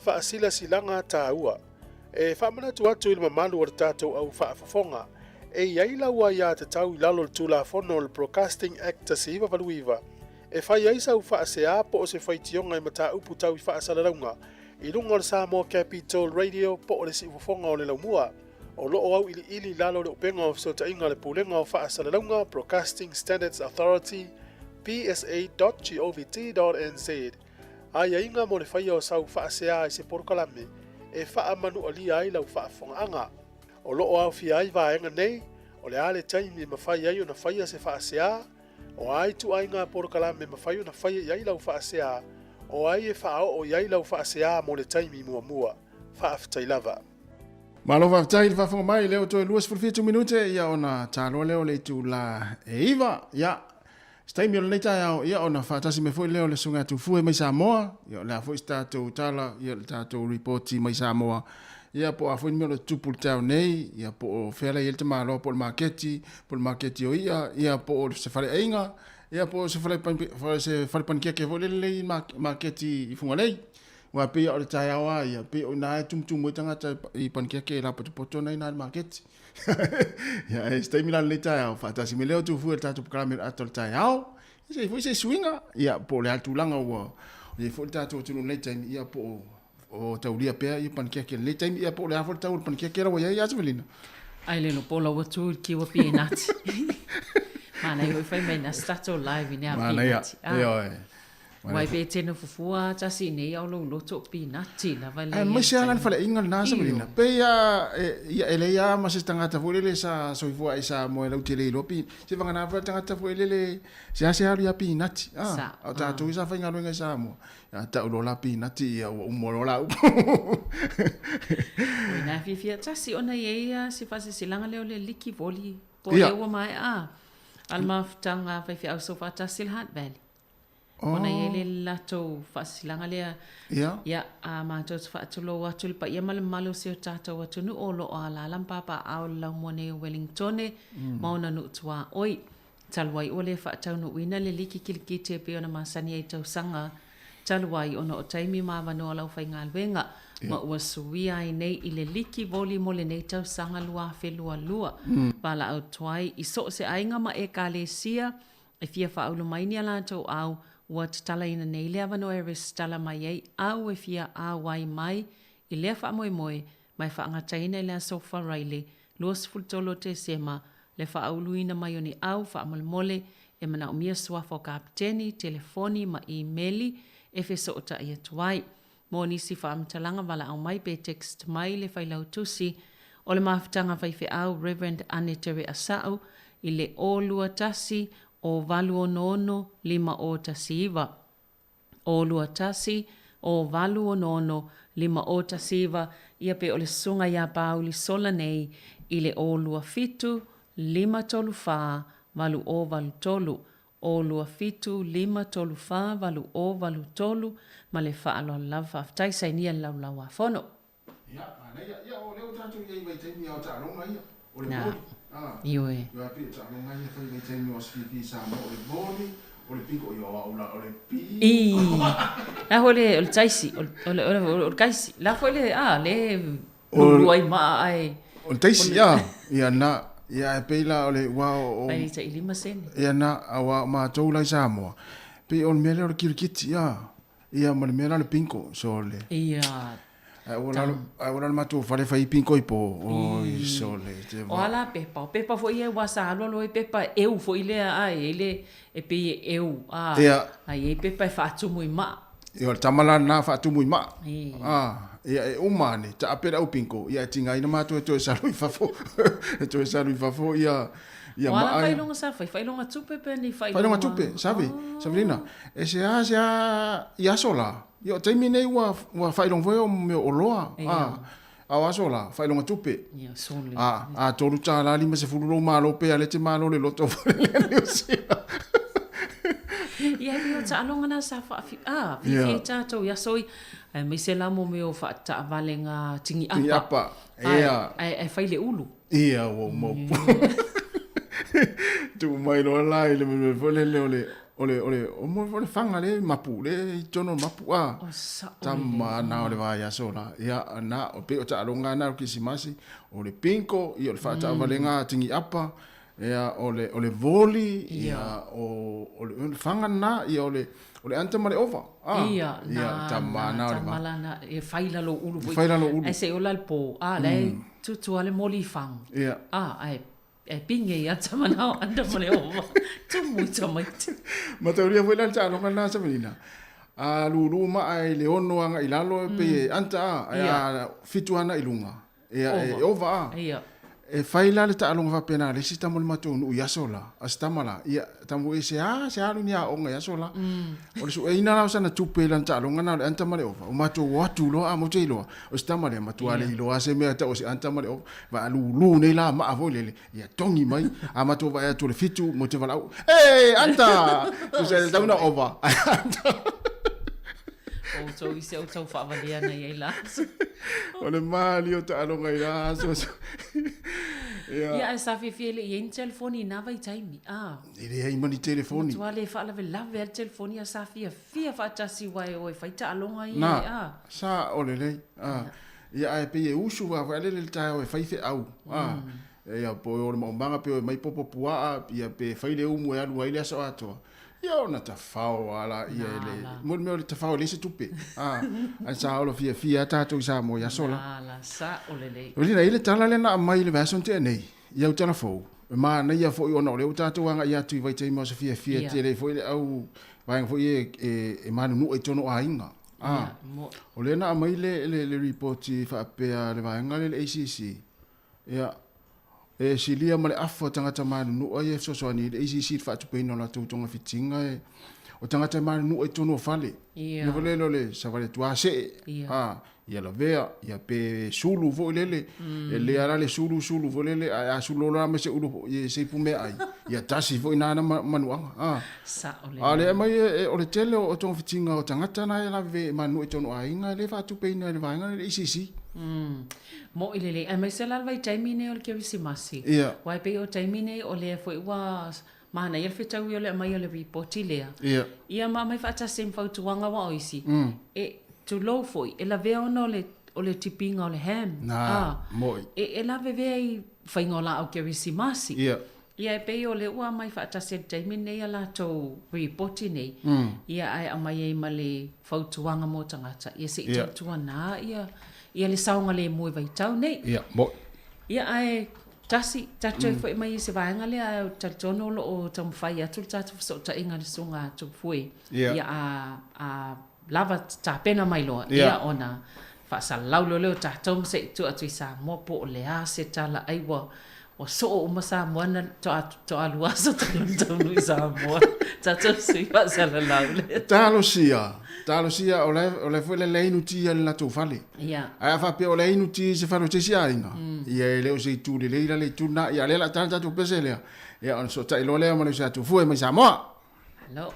Faasilasilaga taua. E faamanatu atu i le mamalu o le tatou au faafofoga, e i ai lau aiatatau i lalo o le Tulafono o le Broadcasting Act 1989 e fai ai sau faasea po o se faitioga i mataupu tau i faasalalauga i luga o le Samoa Capital Radio po o le Siufofoga o le Laumua. O lo o auiliili i lalo o le upega o fesootaiga a le Pulega o Faasalalauga, Broadcasting Standards Authority, psa.govt.nz, aiaiga mo le faia o sau faasea i se polokalame e faamanualia ai lau faafofogaaga. O lo o aofia ai vaega nei, o le a le taimi e mafai ai ona faia se faasea, O a ituaiga polokalame e mafai ona faia i ai lau faasea, o ai e faaoo i ai lau faasea mo le taimi muamua? Faafetai lava.
Malo faafetai i le faafofoga mai, lea ua toe 27 minute ia ona taloa lea o le itula e 9. Ia, se taimi o lenei taeao ia ona faatasi mai foi lea o le Susuga ia Tufue mai Samoa, ia o le a foi se tatou tala, ia le tatou ripoti mai Samoa, ia po o a foi ni mea o lo o tutupu i le taeao nei, ia po o fea la e i ai le tamaloa po o le maketi, po o le maketi o i'a, ia po o se faleaiga, ia po o se fale, se fale panikeke foi lele i maketi i Fugalei. Aua pei o le taeao lava ia, pei o i ina e tumutumu ai tagata i panikeke e lapotopoto na i ina i le maketi. Ia, e se taimi la lenei taeao, faatasi mai lea o Tufue i le tatou polokalame o le ata o le taeao. Ia se i foi se suiga, ia po o le a le tulaga ua i ai foi le tatou atunuu i lenei taimi, ia po o o taulia pea ia panikeke i lenei taimi, ia po o le a foi le tau o le panikeke la ua i ai ia Savelina.
Ai le lopo la ua tu i le kiwa pinati. Manaia foi fai mai na se tatou live i nea pinati.
Manaia, ioe.
Wai pe te nofo fua tasi i nei ao lou loto o pinati lava le
Ae maise lava le faleaiga lena Savelina. Pei a ia e leai lava ma se tagata foi lele sa soifua ai Samoa e lautele iloa pi. Se vagana foi le tagata foi lele seasea alu ia pinati. A o tatou ia sa faigaluega i Samoa. Ia tau loa la pinati ia ua uma loa la upu.
Oi na fiafia tasi ona i ai ia se faasilasilaga lea o le liki voli po o lea ua maea a le mafutaga faifeau soofaatasi le Hutt Valley. Ona i ai le latou faasilasilaga lea. Ia, a matou te faatulou atu i le paia ma le mamalu o si o tatou atunuu o lo o alaala ma papaaao i le laumua nei o Wellingtone ma ona nuu tuaoi. Talu ai ua le faataunuuina le liki kilikiti e pei ona masani ai i tausaga talu ai ona o taimi ma avanoa o le aufaigaluega ma ua suia ai nei i le liki voli mo lenei tausaga 2022. Valaau tuai i so o se aiga ma Ekalesia E fia faaulu mai ni a latou au, ua tatalaina nei le avanoa e resitala mai ai au e fia auai mai i lea faamoemoe ma e faagataina i le aso Faraile 23 o Tesema le faauluina mai o ni au faamolemole e manaomia suafa o kapeteni, telefoni ma imeli e fesootai atu ai. Mo nisi faamatalaga valaau mai pe text mai le Failautusi o le Mafutaga Faifeau Rev. Ane Tere Asa'u i le 0 2 1 0 8 6 0 1 9. 0 2 1 0 8 6 0 1 9 ia pe o le Susuga ia Pāuli Sola nei i le 0 2 7 5 3 4 8 0 8 3. 0 2 7 5 3 4 8 0 8 3 Ma le faaaloalo lava faafetai sainia le laulau a fono.
Ia, manaia. Ia, o lea ua tatou i ai i vaitaimi a o taaloga ia, o le voli. A,
Ioe.
Ioe, pei o taaloga ia fai i vaitaimi o aso fiafia i Samoa, o le voli, o le bingo, ia o au la, o le bingo.
I, la foi le, o le taisi, o le, o le, o le kaisi, la foi le, a, le lulu ai maa ae.
O le taisi, ia, ia na, ia e pei la o le, ua o...
Pai tai 5 sene.
Ia na, aua o matou la i Samoa, pei o le mea lea o le kirikiti, ia, ia ma le mea la o le bingo, so le...
Ia.
Ae ua lalo, ae ua lalo matou fale fai bingo i po, oi, sole.
O a la pepa, o pepa foi ia ua sa alualu ai pepa e eu foi lea, a, e i ai le, e pei e eu, a, a i ai pepa e faatumu i maa.
Ia o le tama la lena faatumu i maa. A, ia e uma ane, taape le au bingo, ia e tigaina matou e toe salu i fafo, e toe salu i fafo ia Ia
O a la
ma'a ia.
faailoga sa fai? Faailoga tupe pe ni
Faailoga
faailoga
tupe, Savi, Savilina. E seasea i aso la, ia o taimi nei ua ua faailoga foi o mea o oloa, a, a o aso la, faailoga tupe.
Ia, sole.
A, a $3 50 lou malo pe a lea e te malo le loto foi lea Niu Sila.
Ia, e pei o taaloga na sa faafi, a, fiafia ai tatou i aso ia, aemaise la mo mea o faataavalega tini'apa.
Tini'apa, ia.
Ae, ae fai le ulu.
Ia, ua ou maopoopo. Tuu mai loa la i le mea foi lele o le o le o le o mo o le faga le mapu le i totonu o le mapu a.
O sa'o
Tama na o le vaiaso la. Ia na o pei o taaloga na o le Kerisimasi, o le bingo, ia o le faataavalega tini'apa, ia o le o le voli, ia o o le faga lena, ia o le o le anta ma le ova. A.
Ia,
Ia
na,
tama
na,
na o le
tama la na, e fai lalo ulu foi.
Fai lalo ulu.
Ae se i ola le po, a, la e tutu lava le moli i fagu.
Ia.
A, ae e pinge ia tama na o anta ma le ova. Tumu i tamaiti.
Mataulia foi la le taaloga lena Savelina. A lulu maa i le 6 agai i lalo e pei e anta a, ae a 7 ana i luga. Ia e ova a.
Ia.
E fai la le taaloga faapena a le isi tama o le matou nuu i aso la, a se tama la, ia, tama foi se a, se alu ni aoga i aso la. O le sueina la o sana tupe i lana taaloga na o le anta ma le ova, o matou o atu loa a matou te iloa, o se tama lea, matua le iloa se mea e tau o se anta ma le ova, vaalulu nei la maa foi lele, ia togi mai, a matou vaai atu o le 7, matou te valaau, e, anta! Tusa e tatau ona ova, ae anta.
O outou i se outou faavalea na i ai la aso.
O le malie o taaloga i la aso. Ia.
Ia, ae sa fiafia e le i ai ni telefoni i na vaitaimi. A.
E leai ma ni telefoni.
Matua le faalavelave lava le telefoni a sa fiafia faatasi aua e o e fai taaloga ia.
Na,
A.
sa o lelei. A. Ia, ae pei e usu lava foi a le le taeao e fai feau. A. Ia, po o le maumaga pe o e mai popo puaa, ia pe fai le umu e alu ai le aso atoa. Ia ona tafao lava laia e le, mo le mea o le tafao e leai se tupe. A, ae sa olo fiafia lava tatou i Samoa i aso la.
Na la, sa'o lelei.
Lina, i le tala lea na aumai i le vaiaso na tea nei, i au tala fou, e manaia foi ona o lea ua tatou agai atu i vaitaimi o se fiafia tele ai foi le au vaega foi ia e manunua i totonu o aiga. A, o lea na aumai le, le, le ripoti faapea a le vaega lea le ACC, Ia, e silia ma le afa o tagata manunua ia e fesoasoani i le ACC i le faatupeina o latou togafitiga e, o tagata e manunua i totonu o fale.
Ia.
Mea foi lele o le savali atu a see, a, ia lavea, ia pe sulu foi lele, e le ala le sulu sulu foi lele, ae a sulu loa ma se ulu i se ipu meaai, ia tasi foi nana manuaga. A.
Sa'o lelei.
A o lea aumai e, o le tele o togafitiga o tagata na e laveve e manunua i totonu o aiga e le faatupeina e le vaega lea le ACC.
Moʻi lelei, aemaise la le vaitaimi nei o le Kerisimasi.
Ia.
Aua e pei o taimi nei o lea foi ua manaia le fetaui o le aumai o le ripoti lea.
Ia.
Ia ma aumai faatasi ai ma fautuaga aua o isi, e, tulou foi, e lavea ona o le, o le tipiga o le ham.
Na,
A,
moʻi.
E, e lavevea i faiga o laau Kerisimasi.
Ia.
Ia e pei o lea ua aumai faatasi ai i le taimi lenei a latou ripoti nei, ia ae aumai ai ma le fautuaga mo tagata, ia se i tautuana ia ia le saogalemu i vaitau nei.
Ia, moʻi.
Ia ae tasi, tatou toe foi mai i se vaega lea ae ou te talitonu o lo o taumafai atu le tatou fesootaiga i le Susuga a Tupue. Ia a a lava tapena mai loa, ia ona faasalalau loa lea o tatou ma se i tuu atu i Samoa po o le a se tala ai ua ua soo uma Samoa na toa lua aso talu ona taunuu i Samoa. Tatou sui faasalalau lea.
Talosia, talosia o la o la foi le le inu ti i le latou fale.
Ia.
Ae a faapea o le inu ti i se fale o se isi aiga, ia e le o se itu lelei la le itu lena. Ia o lea o le a tala le tatou pese lea, ia ona fesootai loa lea ma le uso ia Tufue mai Samoa.
Malo.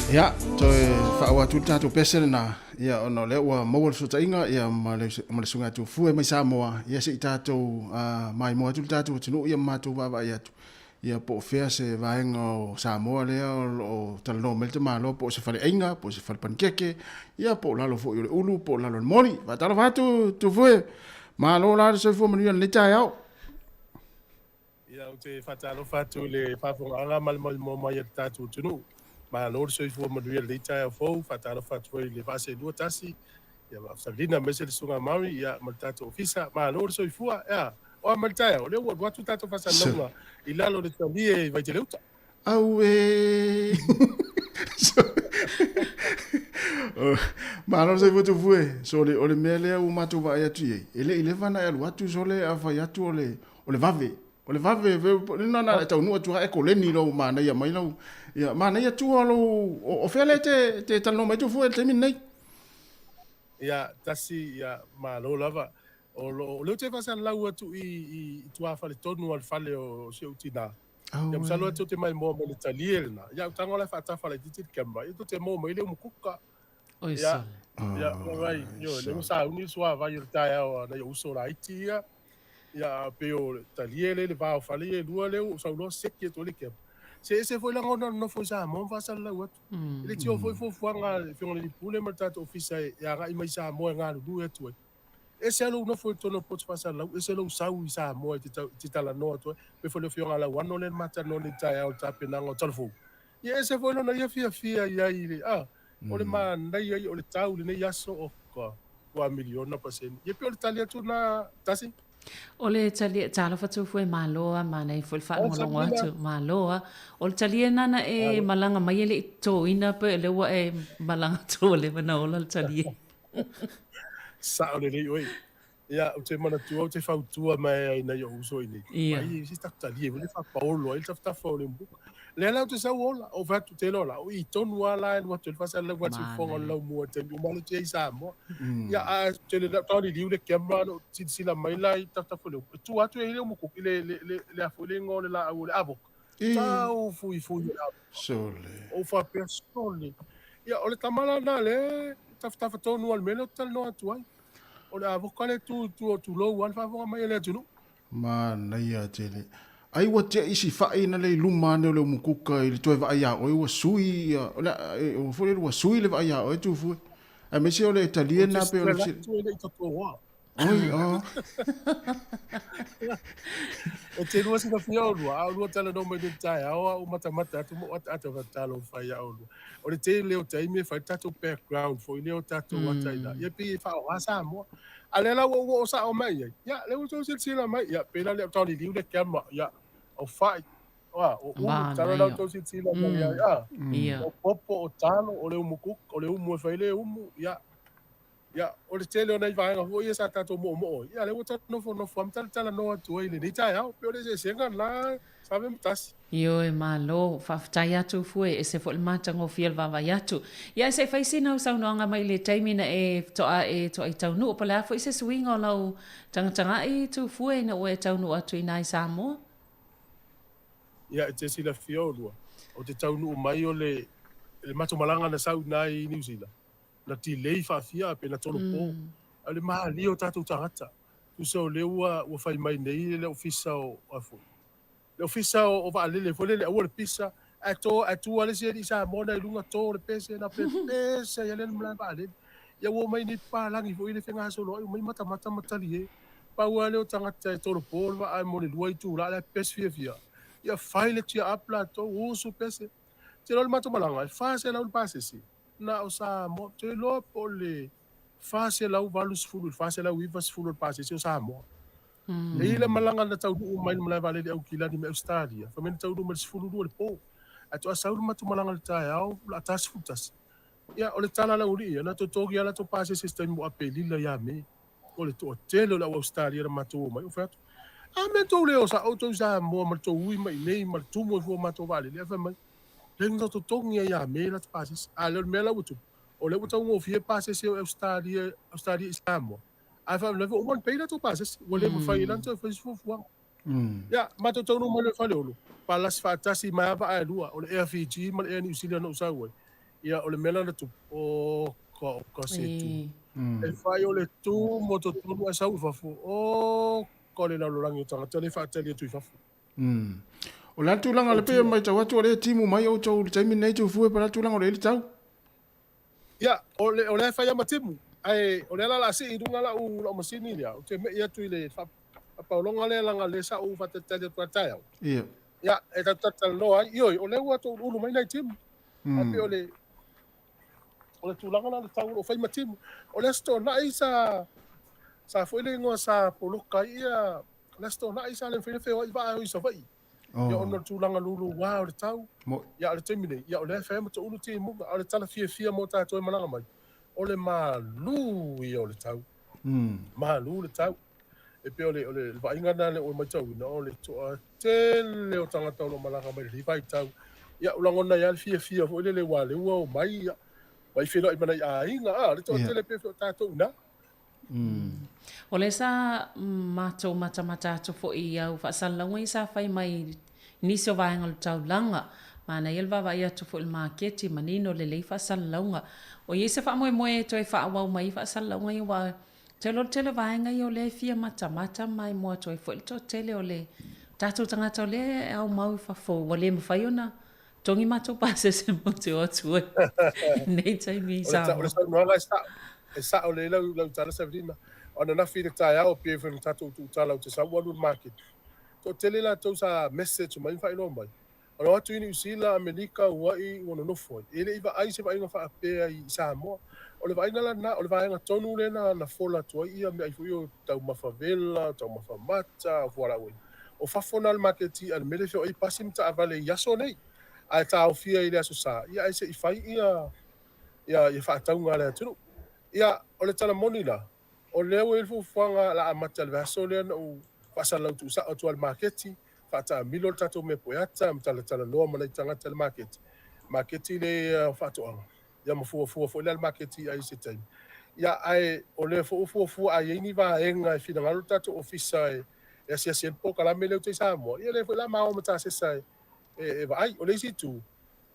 Ia, toe faaauau atu le tatou pese lena, ia, ona o lea ua maua le fesootaiga ia, ma le, ma le Susuga Tufue mai Samoa, ia se i tatou uh, maimoa atu le tatou atunuu ia ma matou vaavaai atu, ia po o fea se vaega o Samoa lea o lo o talanoa mai le tamaloa, po o se faleaiga, po o se fale panikeke, ia po o lalo foi o le ulu, po o lalo o le moli. Faatalofa atu Tufue, malo la le soifua manuia i lenei taeao.
Ia, ou te faatalofa atu i le faafofogaaga ma le maimoa mai a le tatou atunuu. Malo le soifua manuia i lenei taeao fou. Faatalofa atu foi i le Vaaselua tasi, ia Vaasalina aemaise le Susuga Maui, ia, ma le tatou Ofisa. Malo le soifua. Ea, o a mai le taeao, o lea ua alu atu tatou faasalalauga i lalo o le talie i Vaitele-uta.
Auē! Malo le soifua Tufue. So o le mea lea ua matou vaai atu i ai, e le i leva ona e alu atu sole a fai atu o le o le vave. O le vave, na na e taunuu atu lava e koleni lou manaia mai lau, ia, manaia tua lou, o fea lea e te talanoa mai Tufue i le taimi lenei?
Ia, tasi, ia, malo lava. O lo o lea ou te faasalalau atu i i tuafale tonu o le fale o si ou tinā. Ia masalo e tou te maimoa mai le talie lena. Ia au tago la e faatafa laitiiti le camera. Ia tou te maua mai le umukuka.
Oi
Ia,
sole.
ia, vai, ioe, lea ua sauni le suavai o le taeao a nai ou uso laiti ia. Ia, a pei o le talie lea i le va o fale ia e lua lea ua ou sau loa seki atu ai le camera. Se ese foi lagona o le nofo i Samoa ma faasalalau atu. E le tio foi fuafuaga a le Afioga i le Alii Pule ma le tatou Ofisa e agai mai i Samoa e galulue atu ai. Ese lou nofo i totonu o poto faasalalau, ese lou sau i Samoa e te talanoa atu ai. Pei foi o le Afioga ia Lauano lea na ma talanoa nei i le taeao i le tapenaga o Talafou. Ia ese foi lona ia fiafia i ai i le, a, o le manaia ia o le tau i lenei aso, oka, ua miliona pasene. Ia pei o le tali atu lena, Tasi.
O le talia, talofa Tufue, malo a, manaia foi le faalogologo atu, malo a. O le talia lena na e malaga mai e le i totoina pe o lea ua e malaga atu ua leva ona ola le talia.
Sao lelei oe. Ia, ou te manatua ou te fautua mai ai nai ou uso i nei.
Ia.
Mai se tatou talie foi le faapaolo ai le tafatafa o le umukuka. Lea la ou te sau ola, ou fai atu te iloa la, o i tonu lava la e alu atu ai le faasalalau atu i fofoga o le laumua i le taimi uma lea ou te i ai i Samoa. Ia, ae ou te le tauliliu le camera na ou silasila mai la i tafatafa o le umu. E tua atu e i ai le umukuka, i le, le, le, le a foi le igoa o le laau o le avoka. Tau fuifui o le avoka.
Sole.
Ou faapea, sole. Ia, o le tama la lena lea e tafatafa tonu lava i le mea lea ou te talanoa atu ai. O le avoka lea e tu i tua o tulou lava le faafofoga mai a le atunuu.
Manaia tele. Ai ua tea isi fai na le i luma ane o le umukuka i le toe vaai iā oe ua sui ia, o le, ua foi lele ua sui le vaai iā oe Tufue. Aemaise o le talie
Ou te
lena pei o le
sue atu e le i totoa.
Oi, oh.
E te lua silafia oulua, a oulua talanoa mai nei i le taeao, a ou matamata atu ma ou ataata faatalofa ia oulua. O le tele o taimi e fai le tatou background foi lea o tatou ata i ina, ia pei e faaaoga Samoa. A lea la ua ou oo sao mai i ai, ia, lea ua outou silasila mai, ia, pei la lea o tauliliu le camera, ia, o fai, a, o ulu, masalo la outou silasila mai ai, a, o popo, o talo, o le umu kuka, o le umu e fai le umu, ia, Ia, o le tele o nai vaega foi ia sa tatou moomoo ai, ia lea ua ta nofonofo lava ma talatalanoa atu ai i lenei taeao. Pei o le eseesega lena, Save ma Tasi.
Ioe, malo. Faafetai atu Fue, ese foi le matagofie o le vaavaai atu. Ia, se i fai sina au saunoaga mai le taimi na e toa e toa i taunuu, po o le a foi se suiga o lau tagatagai Tufue ina ua e taunuu atu i ina i Samoa?
Ia, e te silafia oulua, o te taunuu mai o le le matou malaga na sau i ina i Niu Sila, na delay faafia pe na tolopo. A o le malie o tatou tagata, tusa o lea ua ua fai mai nei le ofisa o a foi, le ofisa o vaalele foi lele aua le pisa, ae to ae tu lava le isi alii Samoa na i luga to le pese na pepese ai lava le malae vaalele. Ia ua omai nei papalagi foi le fegasoloai omai matamata ma talie. Pau lava lea o tagata e tolopo le vaa mo le lua itula la e pepese fiafia. Ia fai le tear up latou, usu pese. Te iloa le matou malaga e 400 le pasese. Na o Samoa, ou te iloa po o le 480 i le 490 o le pasese o Samoa. E i ai le malaga na taunuu mai le malae vaalele i Aukilani mai Ausetalia, fai mai na taunuu mai i le 12 i le po. Ae toa sau le matou malaga i le taeao o le a ta 11. Ia, o le tala a le aualii ia, na totogi lava latou pasese i se taimi o Aperila ia Me. O le toatele o le au Ausetalia na matou omai, ou fai atu, A mea tou le o sa outou i Samoa ma le tou ui mai i inei ma le tumu ai fua o matou vaalele? Ae fai mai, Lea na totogi ai ia Me lata pasese. A lea o le mea la ua tupu, o lea ua taugofie pasese o Ausetalia, Ausetalia i Samoa, ae faalavelave ua uma ona pay latou pasese, ua le mafai ai la ona toe fai se fuafuaga. Ia, matou taunuu mai loa i Faleolo, palasi faatasi mai lava vaa e lua, o le Air Fiji ma le Air New Zealand na ou sau ai. Ia, o le mea la na tupu, oka oka se tu. E fai o le tu mo totonu ae sau i fafo, oka le lalolagi o tagata lea e faatali atu i fafo.
O le a le tulaga le pei e matau atu o lea e timu mai outou i le taimi lenei Tufue po o le a le tulaga o le ili tau?
Ia, o le, o lea e fai lava ma timu, ae o lea la o le a sii i luga lau, lau masini lea, ou te me'i atu i le faapaologa lea leaga o lea sa ou faatalitali atu lava i le taeao.
Ia.
Ia, e tatou talatalanoa ai. Ioe, o lea ua touluulu mai nai timu. Ae pei o le, o le tulaga la o le tau o lo o fai ma timu. O le Aso Toonai sa, sa foi le igoa sa poloka ai ia, o le Aso Toonai sa le mafai ona feoai vaa e o i Savaii. Ia ona o le tulaga luluā o le tau. Ia a o le taimi nei, ia o lea e fai lava ma toulu timuga. A o le tala fiafia mo tatou e malaga mai, o le malū ia o le tau. Malū le tau. E pei o le, o le vaaiga lena lea ua matauina, o le toatele o tagata o lo o malaga mai i lenei vaitau. Ia, ua lagona ai lava le fiafia foi lele aua o lea ua omai, ia, mai feiloai ma nai aiga, a, le toatele pei foi o tatou i ina.
O lea sa matou matamata atu foi i au faasalalauga ia sa fai mai i nisi o vaega o le taulaga. Manaia le vaavaai atu foi i le maketi, manino lelei faasalalauga. O i ai se faamoemoe e toe faaauau mai ai faasalalauga ia aua tele o le tele o vaega ia o lea e fia matamata ma e moa atu ai foi le toatele o le tatou tagata o lea e aumau i fafo ua le mafai ona Togi matou pasese matou te o atu ai i lenei taimi i
Samoa. O le saunoaga e sao, e sao lelei lau, lau tala Savelina. O ananafi i le taeao pei foi ona tatou tuutala ou te sau alu i le maketi. Toatele latou sa message mai ma faailoa mai, ona o atu i Niu Sila, Amerika, Ua'i ua nonofo ai. E le i vaai se vaaiga faapea i Samoa. O le vaaiga la lena, o le vaega tonu lea na, na fola atu ai ia meaai foi o taumafa vela, taumafa mata, o fualaau aina. O fafo na o le maketi a le mea lea e feoai ai pasi ma taavale i aso nei, ae taofia i le Aso Sa, ia ae se i fai ia ia ia faatauga a le atunuu. Ia, o le tala moni la, o lea ua i ai le fuafuaga o le a amata i le vaiaso lea na ou faasalalau tuusao atu ai i le maketi, faataamilo le tatou mea pueata ma talatalanoa ma nai tagata i le maketi, maketi lea o faatoaga. Ia ma fuafua foi lea le maketi i ai i se taimi. Ia, ae o lea foi ua fuafua a i ai ni vaega e finagalo le tatou ofisa e asiasi ai le polokalame lea uta i Samoa, ia lea foi la ma o ma tasesa e, e, e vaai. O le isi itu,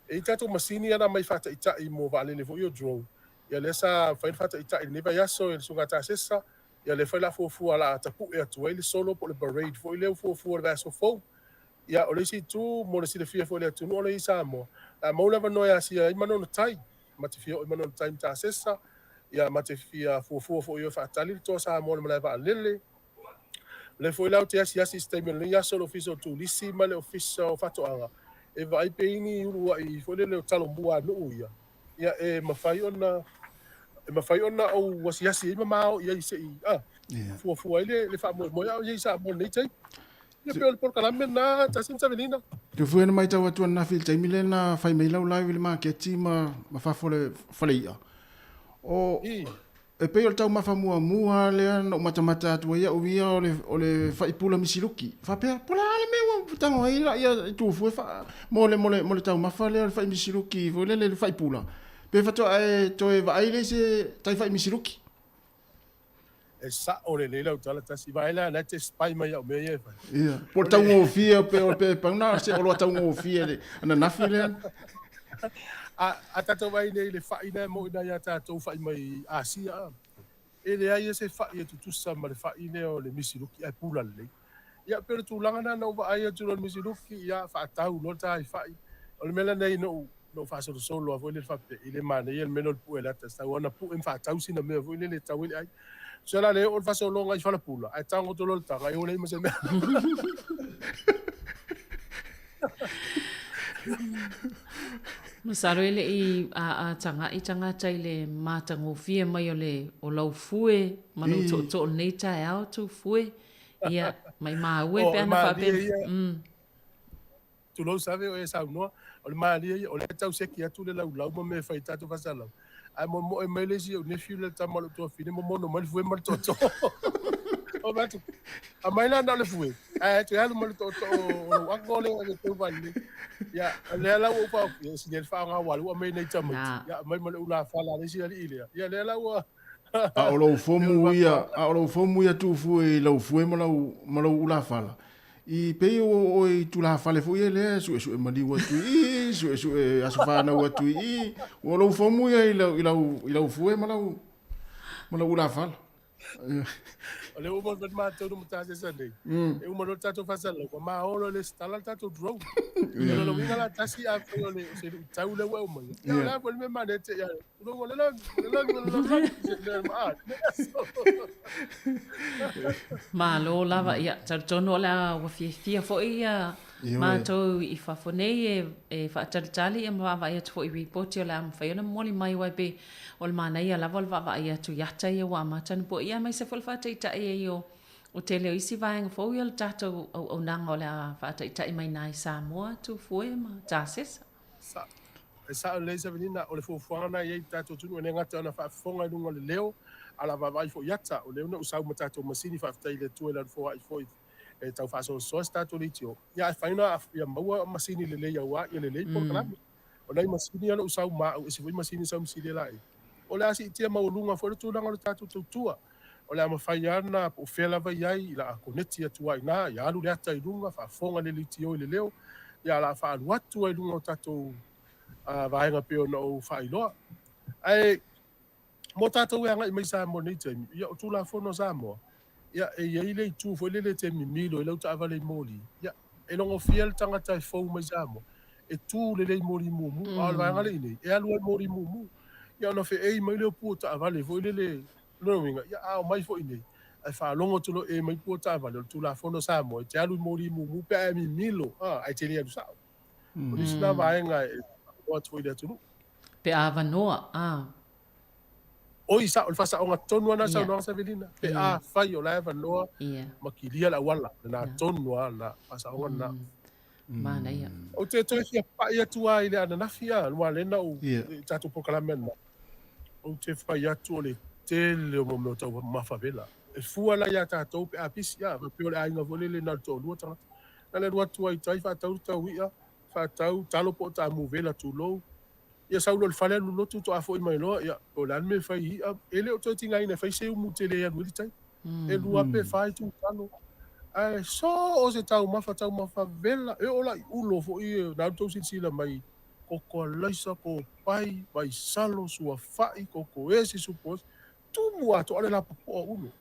e i ai tatou masini ia na aumai faataitai mo vaalele foi ia o drone, ia lea sa mafai ona faataitai i lenei vaiaso e le susuga tasesa, ia lea foi la fuafua o le a tapue atu ai le solo po o le parade foi lea ua fuafua i le vaiaso fou. Ia, o le isi itu, mo le silafia foi e le atunuu o lo o i ai i Samoa, a maua le avanoa e asia ai Manono Tai, ma te fia oo i Manono Tai ma Tasesa, ia, ma te fia fuafua foi e o e faatali le Toa Samoa i le malae vaalele. O lea foi la ou te asiasi i se taimi o lenei aso i le Ofisa o Turisi ma le Ofisa o Faatoaga, e vaai pe i ai ni uluai foi lele o talomua a nuu ia, ia e mafai ona e mafai ona ou asiasi ai ma ma o i ai se i a, fuafua ai le faamoemoe a o i ai i Samoa i lenei taimi. Ia pei o le polokalame lena Justin Savelina.
Tufue na maitau atu ananafi i le taimi lea na fai mai lau live i le maketi ma, ma fafo le fale i'a. O, e pei o le taumafa muamua lea na ou matamata atu ai au ia o le, o le faipula misiluki. Faapea, po o le a le mea ua tago ai la ia Tufue fa, mo le, mo le, mo le taumafa lea o le fai misiluki foi lele le faipula. Pe faatoa e toe vaai lea i se tai fai misiluki.
E sao lelei lau tala tasi. Vaai la, la e te spy mai au mea ia e fai.
Ia. Po o le taugofie pe o pe pau na se oloa taugofie le ananafi lea.
A, a tatou vaai nei i le fai lea e mo'i nei ia tatou fai mai Asia a. E leai e se fai e tutusa ma le fai lea o le misiluki ae pula lelei. Ia pei o le tulaga lena na ou vaai atu loa i le misiluki, ia faatau loa le ta fai. O le mea lenei na ou na ou faasolosolo lava foi lele faapea, e le manaia le mea lea o le pue o le ata, e tatau lava ona pue ma faatau sina mea foi lele e tau ai le ai. Tusa la le oo le faasologa i Falapula, ae tago atu loa le taga, e ola ai ma se mea.
Masalo e le i tagai tagata i le matagofie mai o le o lau fue ma lou tootoo o lenei taeao tou fue. Ia, maimau e pe ana faapea.
Tulou Save o e saunoa, o le malie ia, o lea e tau seki atu le laulau ma mea e fai i tatou faasalau. Ae moemoe mai le isi ou nephew lea le tama o lou tuafafine momono mai le fue ma le tootoo. Ou fai atu, aumai la na o le fue, ae toe alu ma le tootoo o lou uncle lea e tau valelei. Ia, o lea la ua ou faaofi, e sili ai le faaaoga aua o lea ua aumai nei tamaiti. Ia, aumai ma le ulafala a le isi alii lea. Ia, lea la ua
A o lou fomu ia, a o lou fomu ia Tufue i lau fue ma lau, ma lou ulafala. I pei ua oo i tulafale foi ia lea suesue maliu atu i i, suesue aso fanau atu i i, ua lou fomu ia i lau, i lau, i lau fue ma lau, ma lau ulafala.
O le uma o matou no matasesa nei. E uma loa le tatou faasalalau, ua maolo e lesitala le tatou drone. Ia o lona uiga la tasi afai o le o se luitau lea ua e aumaia. Ia o le a foi le mea manaia te i a
Malo lava, ia, talitonu o le a ua fiafia foi ia matou i fafo nei e, e faatalitali ia ma vaavaai atu foi i ripoti o le a mafai ona momoli mai aua e pei o le manaia lava o le vaavaai atu i ata ia ua amata ona puai aemaise foi le faataitai ai o o tele o isi vaega fou ia o le tatou auaunaga o le a faataitai mai na i Samoa, Tufue ma Tasesa.
Sa, e sao lelei Savelina, o le fuafuaga lena e i ai i le tatou atunuu, e le gata ona faafofoga i luga o le leo, a o le a vaavaai foi i ata. O lea na ou sau ma tatou masini, faafetai i le Atua i Lana foai foi e tau faasoasoa se tatou leitio, ia ae fai ona ia maua masini lelei aua ia lelei polokalame. O nai masini ia na ou sau ma au, ese foi masini sau ma silia laia. O le a siitia maualuga foi le tulaga o le tatou tautua. O le a mafai lava ona, po o fea lava i ai, o le a koneti atu lava i ina, ia alu le ata i luga, faafofoga le leitio i le leo, ia o le a faaalu atu lava i luga o tatou vaega e pei ona ou faailoa. Ae mo tatou e agai mai i Samoa i lenei taimi, ia o Tulafono a Samoa, ia e i ai le itu foi lele e te mimilo ai lau taavale i moli, ia e logofia le tagata e fou mai Samoa, e tu lelei moli mumu, a o le vaega lea i inei, e alu lava i moli mumu. Ia ona feei mai lea o pua taavale foi lele, o lona uiga, ia a omai foi i inei, ae faalogo atu loa e mai pua taavale, o le Tulafono a Samoa, e te alu i moli mumu pe a e mimilo, ae te le alu sao. O nisi na vaega e faailoa atu foi i le atunuu.
Pe a avanoa, a.
Oi, sao, o le faasaoga tonu lava lena saunoaga Savelina, pe a fai o la e avanoa ma kilia le auala, lena tonu lava lena faasaoga lena.
Manaia.
Ou te toe fia pai atu lava i le ananafi a, aua lea na ou, i tatou polokalame ananafi, ou te fai atu o le tele o mea o taumafa vela. E fua la ia tatou pe a pisi, a, faapea o le aiga foi lele na o le toalua tagata. Na le alu atu lava i tai faatau le taui'a, faatau talo po o taamu vela tulou. Ia sau loa i le fale alu lotu toa foi mai loa, ia, po o le a le mea e fai i i'a, e le o toe tigaina e fai se umu tele e alu ai le tai. E lua pe fa itu talo. Ae so o se taumafa, taumafa vela, e oo la i ulo foi, na alu tou silasila mai, koko alaisa, kopai, vaisalo, suafa'i, koko esi, supo esi, tumu atoa le lapopoa o ulo.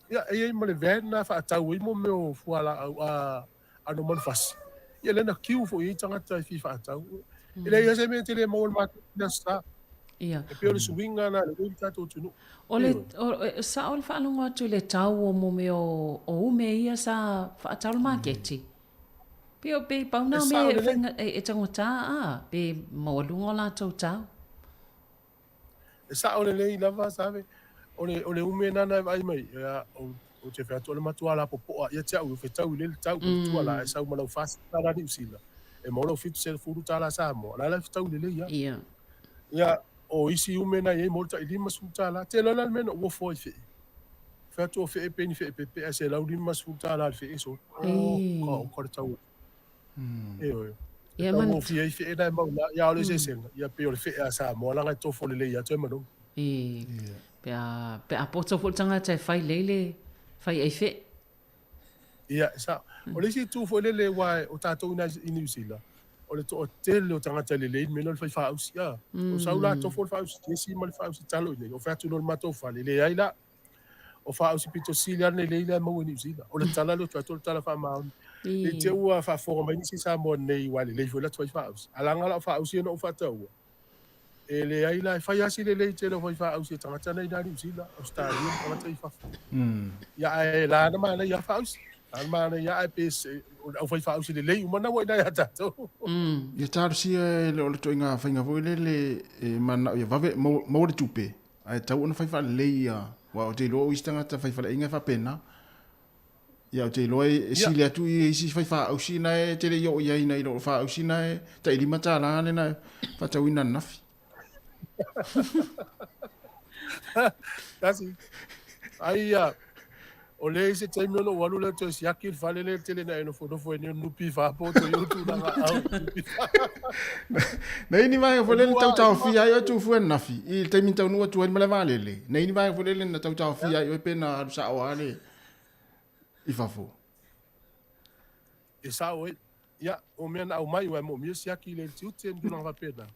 Ia, e i ai ma le van na faatau ai mo mea o fualaau a ano manufasi. Ia lea na queue foi ai tagata e fia faatau. E leai lava se mea e te le maua i le maketi i le Aso Sa.
Ia.
E pei o le suiga lena lea ua i le tatou atunuu.
O le, o, sao le faalogo atu i le tau o mo mea o, o ume ia sa faatau i le maketi. Pe o pe pau na o mea e faiga, e, e taugata a, pe maualuga o latou tau.
E sao lelei lava, Save. O le, o le ume lena na e vaai mai, ia, ou, ou te fai atu o le matua lapopoa ia te au, e fetau i le tau, mm. tua la, e sau ma lau $40 Niu Sila, e maua lau $70 Samoa, la la e fetau lelei ia.
Ia.
Ia, o isi ume na i ai mo le tai $50. Te loa la le mea na uofo ai fe'e. Fai atu o fe'e pe ni fe'e pepe ae $150 le fe'e solo. Oh, ka o ka le tau. Ioe. Ia man... Taugofie ai fe'e na e mau la, ia o le eseesega, ia pei o le fe'e a Samoa leaga e tofo lelei atu e manogi.
E, pe a, pe a poto foi le tagata e fai lelei le fai ai fe'e.
Ia, e sao. O le isi itu foi lele aua o tatou ina i Niu Sila, o le toatele o tagata lelei le mea lea o le fai faausi. A, o sau la tofo le faausi kesi ma le faausi talo i inei, o fai atu loa i le matou fale, leai la. O faausi pito sili lava lenei lea e maua i Niu Sila. O le tala lea ou te fai atu o le tala faamaoni. I te ua faafofoga mai nisi Samoa nei aua e lelei foi latou fai faausi. Ae leaga la o faausi ia na ou faataua, e leai la, e fai lava si lelei tele o fai faausi e tagata nei i Niu Sila, Ausetalia ma tagata i fafo. Ia ae la na manaia lava faausi. La na manaia ae pe o le aufai faausi lelei uma na ua i ina ia tatou.
Ia talosia e le o le ituaiga faiga foi lele e mananao ia vave maua le tupe, Ae tatau ona fai faalelei ia, aua ou te iloa o isi tagata fai faleaiga e faapena. Ia ou te iloa e sili atu i isi faifeausi na e te le i oo i ai nai lo faausi na e tai $5 lena e faatauina ananafi.
Tasi. Ai ia, o lea i se taimi ona ou alu lea toe siaki le fale lea tele na e nofonofo ai nei o NP po o toe tulaga au.
Nei ni vaega foi lele tau taofia ai oe Tufue ananafi i le taimi na taunuu atu ai le malae vaalele. Nei ni vaega foi lele na tau taofia ai oe pe na alu sao lava le i fafo.
E sao ai. Ia, o mea na aumai aua e moomia siaki i le tiute ma tulaga faapena.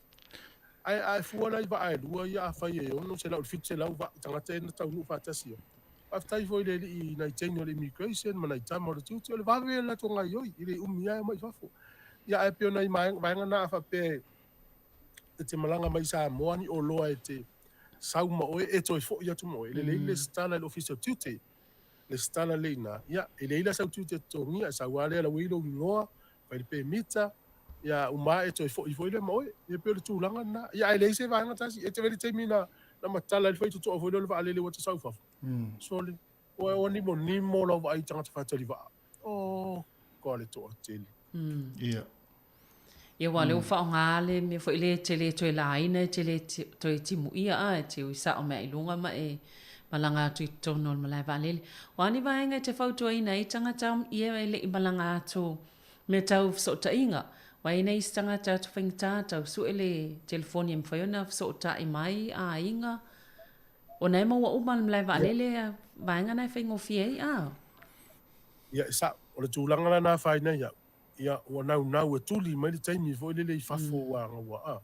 Ae a e fua la i vaa e lua ia afai e 600 i le 700 vaa tagata ia na taunuu faatasi ai. Faafetai foi i le alii i nai teine o le immigration ma nai tama o le tiute, o le vave ia o le latou gaoioi, e le umi lava e omai i fafo. Ia ae pei o nai vaega na a faapea e te malaga mai i Samoa ni oloa e te sau ma oe e toe foi atu ma oe, e lelei le lesitala i le Ofisa o Tiute. Lesitala lelei i ina, ia, e leai la sau tiute e totogia, e sau lava lea o la ua i ai lou igoa, fai le pemita, ia uma ae toe foi foi lea ma oe. Ia pei o le tulaga lena. Ia ae leai se vaega tasi. E te vaai i le taimi na na matala ai le faitotoa foi lea o le vaalele ua te sau i fafo. Sole, ua ua nimonimo lau vaai i tagata faatali vaa. Oh, koa le toatele.
Ia.
Ia aua o lea ua faaaoga le mea foi lea e te le toe laina, e te le toe timuia a, e te ui sao mai i luga ma e malaga atu i totonu o le malae vaalele. O a ni vaega e te fautuaina ai tagata ia e le i malaga atu mea tau fesootaiga? Aua e i ai nai isi tagata atu faigata tau sue le telefoni e mafai ona fesootai mai aiga ona e maua uma le malae vaalele vaega na e faigofie ai a?
Ia e sao. O le tulaga la na afaina ai au, ia ua naunau e tuli mai le taimi foi lele i fafo ua ua a.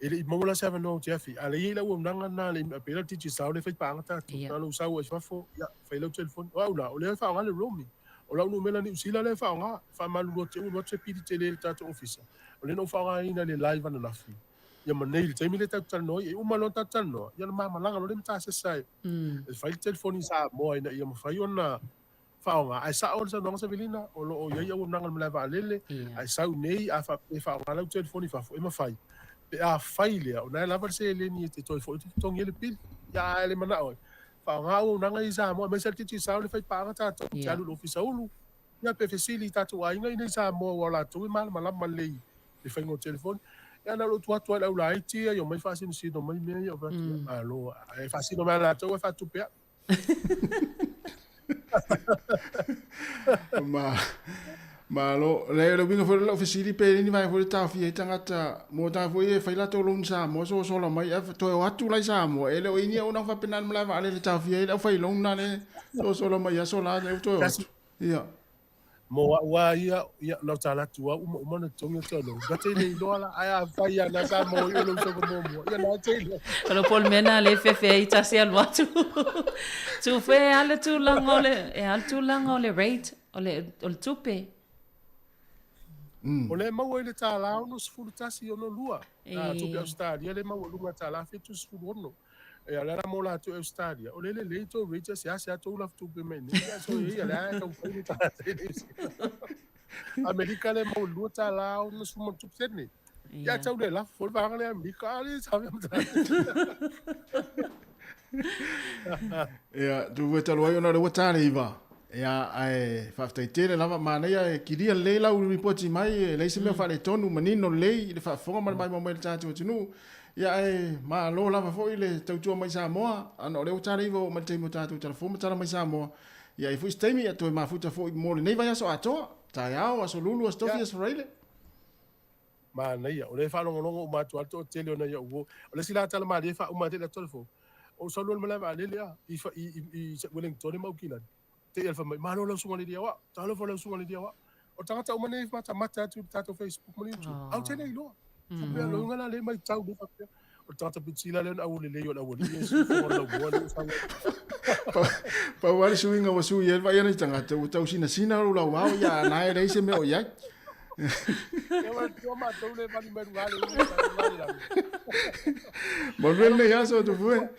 E le i maua la se avanoa ou te afe ai. A lea e i ai le auaunaga lena a le pei la o le Digicel lea e faipaaga tatou. Na o lou sau ai fafo, ia, fai lau telefoni. O au la, o lea e faaaoga le roaming. O lau numera Niu Sila lea e faaaoga. E faamalulu atu te i ua alu atu se pili tele i le tatou ofisa. O lea na ou faaaogaina i le live ananafi, ia ma nei i le taimi lea tatou te talanoa ai. E uma loa ona tatou talanoa, ia ona ma malaga loa lea ma tasesa e fai le telefoni i Samoa ina ia mafai ona faaaoga. Ae sao le saunoaga Savelina, o lo o i ai auaunaga i le malae vaalele, ae sau nei a faapea e faaaoga lau telefoni i fafo, e mafai. Pe a fai lea, o lena e lava le seleni e te toe foi atu totogi ai le pili. Ia ae le manao ai, faaaoga auaunaga ia i Samoa, aemaise lava le Digicel le faipaaga tatou, te alu i le Ofisa Ulu, ia pe fesili i tatou aiga i inei i Samoa aua o latou e malamalama lelei i le faiga o telefoni. Ia na o lou tuu atu lava i le aulaiti ia, ia omai faasinosino mai mea ia, ou fai atu, ia malo, ae faasino mai e latou ae faatupe au.
Ma, malo. Le, le uiga foi o lau fesili pe le ni vaega foi le taofia ai tagata, mo tagata foi e fai latou loan Samoa sosola mai ae toe o atu la i Samoa. E le o i ai ni auaunaga faapena i le malae vaalele e taofia ai le aufai loan na le sosola mai aso la lea ua toe o atu. Ia.
Mo au a ia, ia, na o tala atu au, uma uma na totogi atu au. Na te le iloa la, ae a fai ia na sa mo i o lou soka muamua. Ia na te iloa.
O le pole mea na le fefe ai tasi alu atu. Tufe e a le tulaga o le, e a le tulaga o le rate, o le, o le tupe.
O lea e maua i le $1 61.62. E. Tupe Ausetalia lea e maua i luga $1.76. Ia, o le ala mo latou i Ausetalia, o lea e lelei tou rate e seasea tou lafutupe mai iinei. Ia, so e ia lea e taumafai le tagata i Niu Sila. Amerika lea e maua i le $2.60 ma ona tupu sene. Ia, ae tau le lafo foi le vaega lea i Amerika, a lea e saoia ma tagata.
Ia, tupu e talu ai ona o lea ua ta le iva. Ia, ae faafetai tele lava, manaia e kilia lelei lau ripoti mai, e leai se mea faaletonu, manino lelei i le faafofoga ma le maimoa mai a le tatou atunuu. Ia, ae malo lava foi le tautua mai Samoa, ana o lea ua ta le iva oo mai le taimi o tatou talafou ma tala mai Samoa. Ia, e i ai foi se taimi, ia toe mafuta foi mo lenei vaiaso atoa, taeao, aso Lulu, aso Tofi, aso Faraile.
Manaia, o lea e faalogologo uma atu lava le toatele o nai au uo. O le isi la tala malie e faauma ai le telefoni, o sau loa i le malae vaalele a, i, i, i, i Wellington ma Aukilani, te i a le fai mai, malo lau susuga i le alii aoao, talofa lau susuga i le alii aoao. O tagata uma nei e matamata atu i le tatou Facebook ma le YouTube, au te le iloa. Faapea, loiga la lea e matau lea faapea, o le tagata pito sili la lea ona aualelei o le aualii e siufofoga o le laumua lea ua sau
ai. Pau lava le suiga ua sui ai le vaai a nai tagata, ua tau sinasina lou lauao, ia a na e leai se mea o i ai.
Ia matou le vali mai luga le ulu le lagi.
Manuia lenei aso Tufue.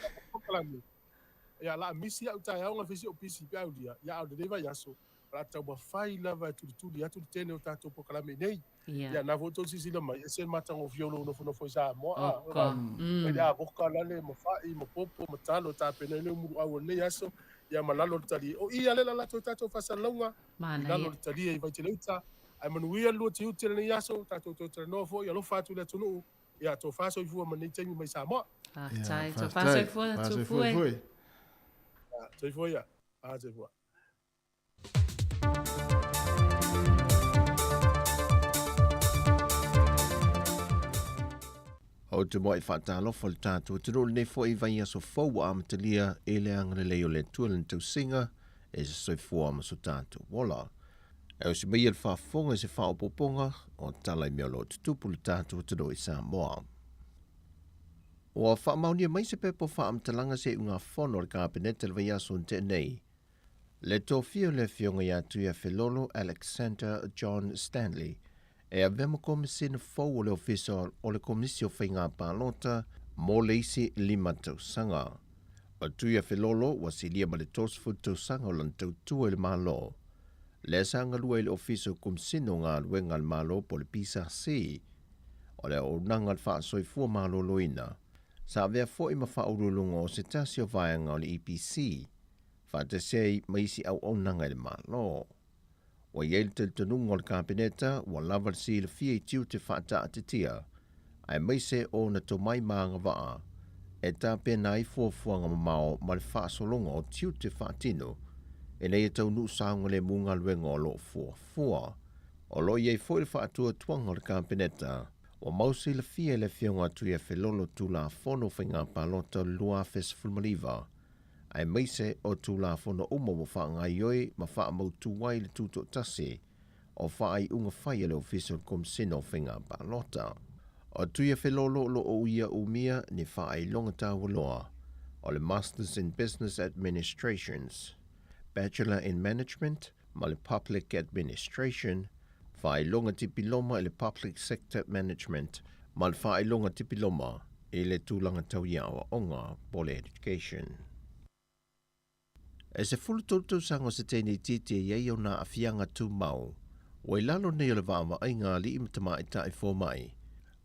Ia la misi au taeao nga fisi o pisi pe au lia. Ia au lenei vaiaso. O le a taumafai lava e tulituli atu le tele o tatou polokalame i nei. Ia na foi tou silasila mai, e ese le matagofie o lou nofonofo i Samoa.
Oka.
Mai le avoka lale ma fai ma popo ma talo e tapena ai le muluau o lenei aso, ia ma lalo o le talie. O i a le la latou i tatou faasalalauga, i lalo o le talie i Vaitele-uta. Ae manuia le lua tiute i lenei aso, tatou toe talanoa foi, alofa atu i le atunuu, ia tofa soifua ma lenei taimi mai Samoa.
Faafetai, tofa soifua, Tufue.
Soifua ia. A soifua.
Ou te muai faatalofa i le tatou atunuu lenei foi vaiaso fou ua amatalia i le agalelei o le Atua i lana tausiga e se soifua ma so tatou ola. E osi mai e le faafofoga i se faaopoopoga o tala i mea o lo o tutupu i le tatou atunuu i Samoa. Ua faamaonia mai se pepa o faamatalaga se iugafono a le Kapeneta i le vaiaso na tea nei, le tofia o le Afioga ia Tuiafelolo Alexander John Stanley e avea ma Komesina fou o le Ofisa o le Komisi o Faiga Palota mo le isi 5 tausaga. O Tuiafelolo ua silia ma le 30 tausaga o lana tautua i le Malo, lea sa galue i le Ofisa o Komesina o Galuega a le Malo po o le PSC, o le auaunaga a le faasoifua maloloina, sa avea foi ma faauluuluga o se tasi o vaega o le EPC, faatasi ai ma isi auaunaga i le Malo. Ua i ai le talitonuga o le Kapeneta ua lava le silafia i tiute faataatitia, aemaise o ona tomai ma agavaa e tapena ai fuafuaga mamao ma le faasologa o tiute faatino ina ia taunuu saogalemu galuega o lo o fuafua. O lo o i ai foi le faatuatuaga o le Kapeneta ua mau silafia e le Afioga a Tuiafelolo Tulafono o Faiga Palota o le 2019, aemaise o Tulafono uma ua faagaoioi ma faamautu ai le tutoatasi o faaiuga fai a le Ofisa o le Komesina o Faiga Palota. O Tuiafelolo o lo o uia umia ni faailoga taualoa o le Masters in Business Administrations, Bachelor in Management ma le Public Administration, faailoga tipiloma i le Public Sector Management ma le faailoga tipiloma i le tulaga tau i aoaoga po o le Education. E 13 tausaga o se teine itiiti e i ai ona aafiaga tumau, ua i lalo nei o le vaavaaiga a alii ma tamaitai fomai,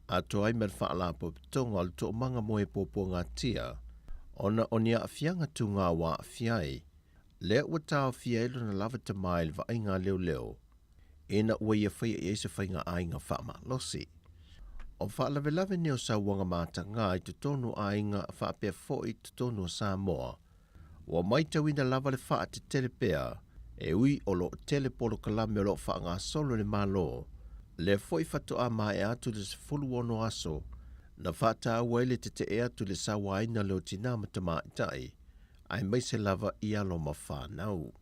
atoa ai ma le Faalapotopotoga o le Toomaga mo e Puapuagatia, ona o ni aafiaga tugā ua aafia ai, lea ua taofia ai lona lava tama i le vaaiga a leoleo, ina ua ia faia i ai se faiga aiga faamalosi. O faalavelave nei o sauaga matagā i totonu o aiga faapea foi i totonu o Samoa, ua maitauina lava le faatetele pea e ui o lo o tele polokalame o lo o faagasolo e le Malo, lea foi faatoa maea atu le 16 aso na faataua ai le tetee atu i le sauaina leo tinā ma tamaitai, aemaise lava i alo ma fanau.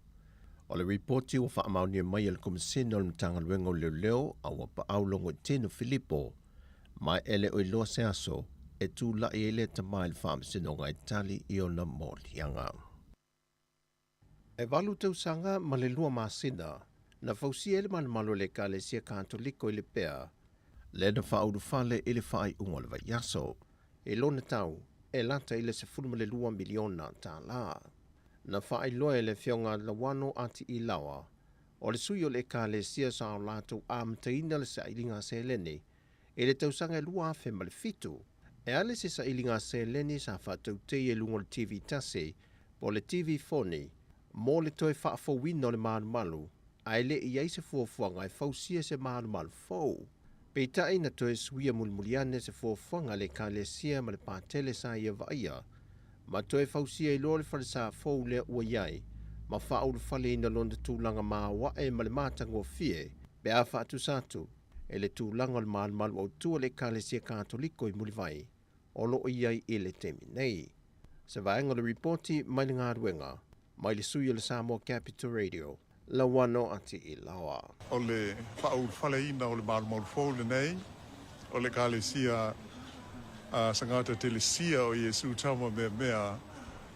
O le ripoti ua faamaonia mai e le Komesina o le Matagaluega o Leoleo a ua paau Logoitino Filipo, ma e le o iloa se aso e tulai ai lea tama i le faamasinoga e tali i ona moliaga. E 8 tausaga ma le 2 masina na fausia ai le malumalu o le Ekalesia Katoliko i Lepea, lea na faaulufale i le faaiuga o le vaiaso. I lona tau, e lata i le $12 miliona tala. Na faailoa e le Afioga Lawano Atiilawa, o le sui o le Ekalesia sa o latou amataina le sailiga seleni i le tausaga e 2007. E ale se sailiga seleni sa faatautei i luga o le TV tasi po o le TV foni mo le toe faafouina o le malumalu, ae le i ai se fuafuaga e fausia se malumalu fou. Peitai na toe suia mulimuli ane se fuafuaga a le Ekalesia ma le Patele sa ia vaaia, ma toe fausia ai loa le falesa fou lea ua i ai, ma faaulufaleina lona tulaga maoae ma le matagofie, pe a faatusa atu e le tulaga o le malumalu autu o le Ekalesia Katoliko i Mulivai o lo o i ai i le taimi nei. Se vaega o le ripoti mai le galuega mai le sui o le Samoa Capital Radio, Lauano Atiilawa.
O le faaulufaleina o le malumalu fou lenei o le Ekalesia a Sagata Telesia o Iesu Tama Meamea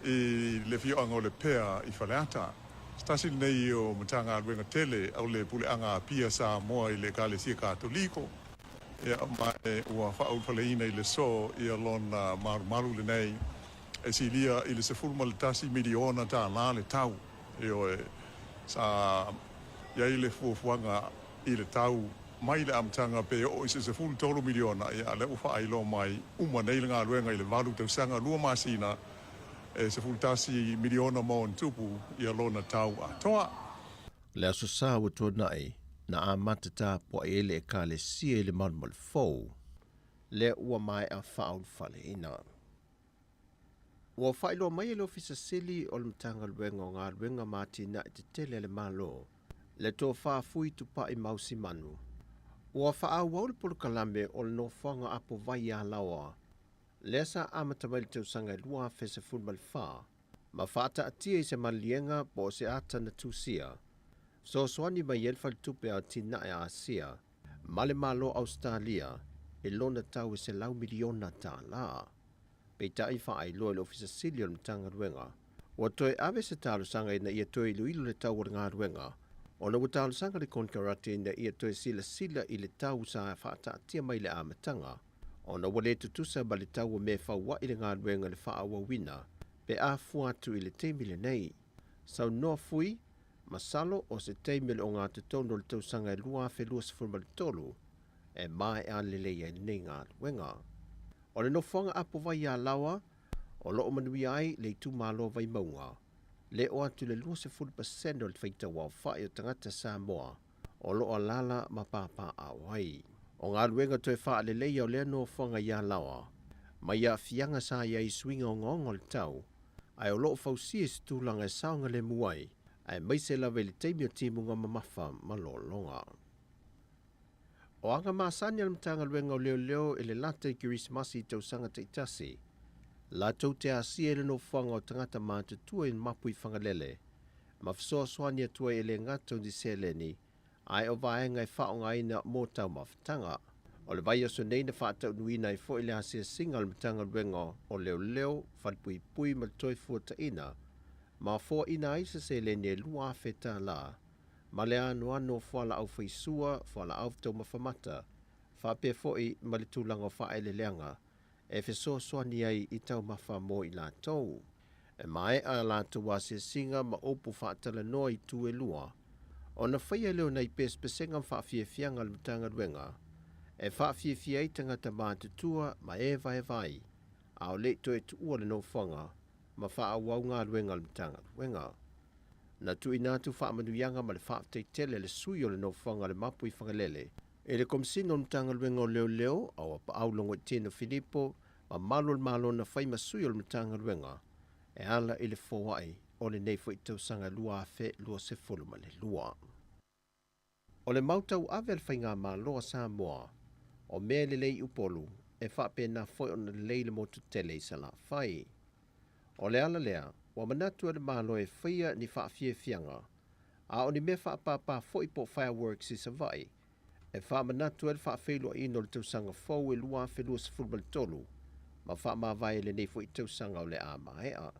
i le afioaga o Lepea i Faleata. Se tasi lenei o Matagaluega tele o le Puleaga Apia Samoa i le Ekalesia Katoliko, ia ma ua faaulufaleina i le so ia lona malumalu lenei e silia i le $11 miliona tala le tau. Ioe, sa i ai le fuafuaga i le tau mai le amataga pe oo i se $13 miliona, ia a lea ua faailoa mai uma nei le galuega i le 8 tausaga 2 masina e $11 miliona ma ona tupu ia lona tau atoa.
Le Aso Sa ua tuanai, na amata tapuai ai le Ekalesia i le malumalu fou, lea ua maea faaulufaleina. Ua faailoa mai e le Ofisa Sili o le Matagaluega o Galuega ma Atinae Tetele a le Malo, le Tofa Fui Tupai Mausimanu, ua faaauau le polokalame o le nofoaga apovai i Alaoa, lea sa amata mai i le tausaga e 2014, ma faataatia i se maliliega po o se ata na tusia. Fesoasoani mai ai le Faletupe a Atinae a Asia ma le Malo o Ausetalia i lona tau e $100 miliona. Peitai faailoa e le Ofisa Sili o le Matagaluega, ua toe ave se talosaga ina ia toe iloilo le tau o le galuega, ona ua talosaga le konekarate ina ia toe silasila i le tau sa faataatia mai i le amataga, ona ua le tutusa ma le tau o mea faua'i le galuega i le faaauauina pe a fua atu i le taimi lenei. Saunoa Fui, Masalo o se taimi o le ogatotonu o le tausaga e 2023 e maea lelei ai lenei galuega. O le nofoaga apovai i Alaoa o lo o manuia ai le itumalo o Vaimauga, le oo atu i le 20% o le faitauaofai o tagata Samoa o lo o alaala ma papaaao ai. O galuega toe faaleleia o lea nofoaga i Alaoa, mai aafiaga sa i ai i suiga ogaoga o le tau, ae o lo o fausia i se tulaga e saogalemu ai, aemaise lava i le taimi o timuga mamafa ma lologa. O aga masani a le Matagaluega o Leoleo i le lata i Kerisimasi i tausaga taitasi, latou te asia i le nofoaga o tagata matutua i mapu i Fagalele, ma fesoasoani atu ai e le gata o ni seleni, ae o vaega e faaaogaina mo taumafataga. O le vaiaso nei na faataunuuina ai foi le asiasiga a le Matagaluega o Leoleo, Falepuipui ma le Toefuataiga, ma foaina ai se seleni e $2,000 ma le anoano o fualaau faisua, fualaau taumafa mata, faapea foi ma le tulaga o faaeleeleaga e fesoasoani ai i taumafa mo i latou. E maea a latou asiasiga ma upu faatalanoa i itu e lua, ona faia lea o nai pesepesega ma faafiafiaga a le Matagaluega e faafiafia ai tagata matutua ma e vaevae a o le i toe tuua le nofoaga ma faaauau galuega a le Matagaluega. Na tuuina atu faamanuiaga ma le faafetai tele a le sui o le nofoaga o le Mapu i Fagalele i le Komesina o le Matagaluega o Leoleo, Auapaau Logoitino Filipo ma malu o le Malo na fai ma sui o le Matagaluega e ala i le foai o lenei foi tausaga 2022. O le mau tauave a le Faigamalo a Samoa, o mea e lelei i Upolu, e faapena foi ona lelei le motu tele i Salafai. O le ala lea, ua manatu ai le Malo e faia ni faafiafiaga, a o ni mea faapāpā foi po o fireworks i Savaii, e faamanatu ai le faafeiloaiina o le tausaga fou e 2023 ma faamavae i lenei foi tausaga o le a maea.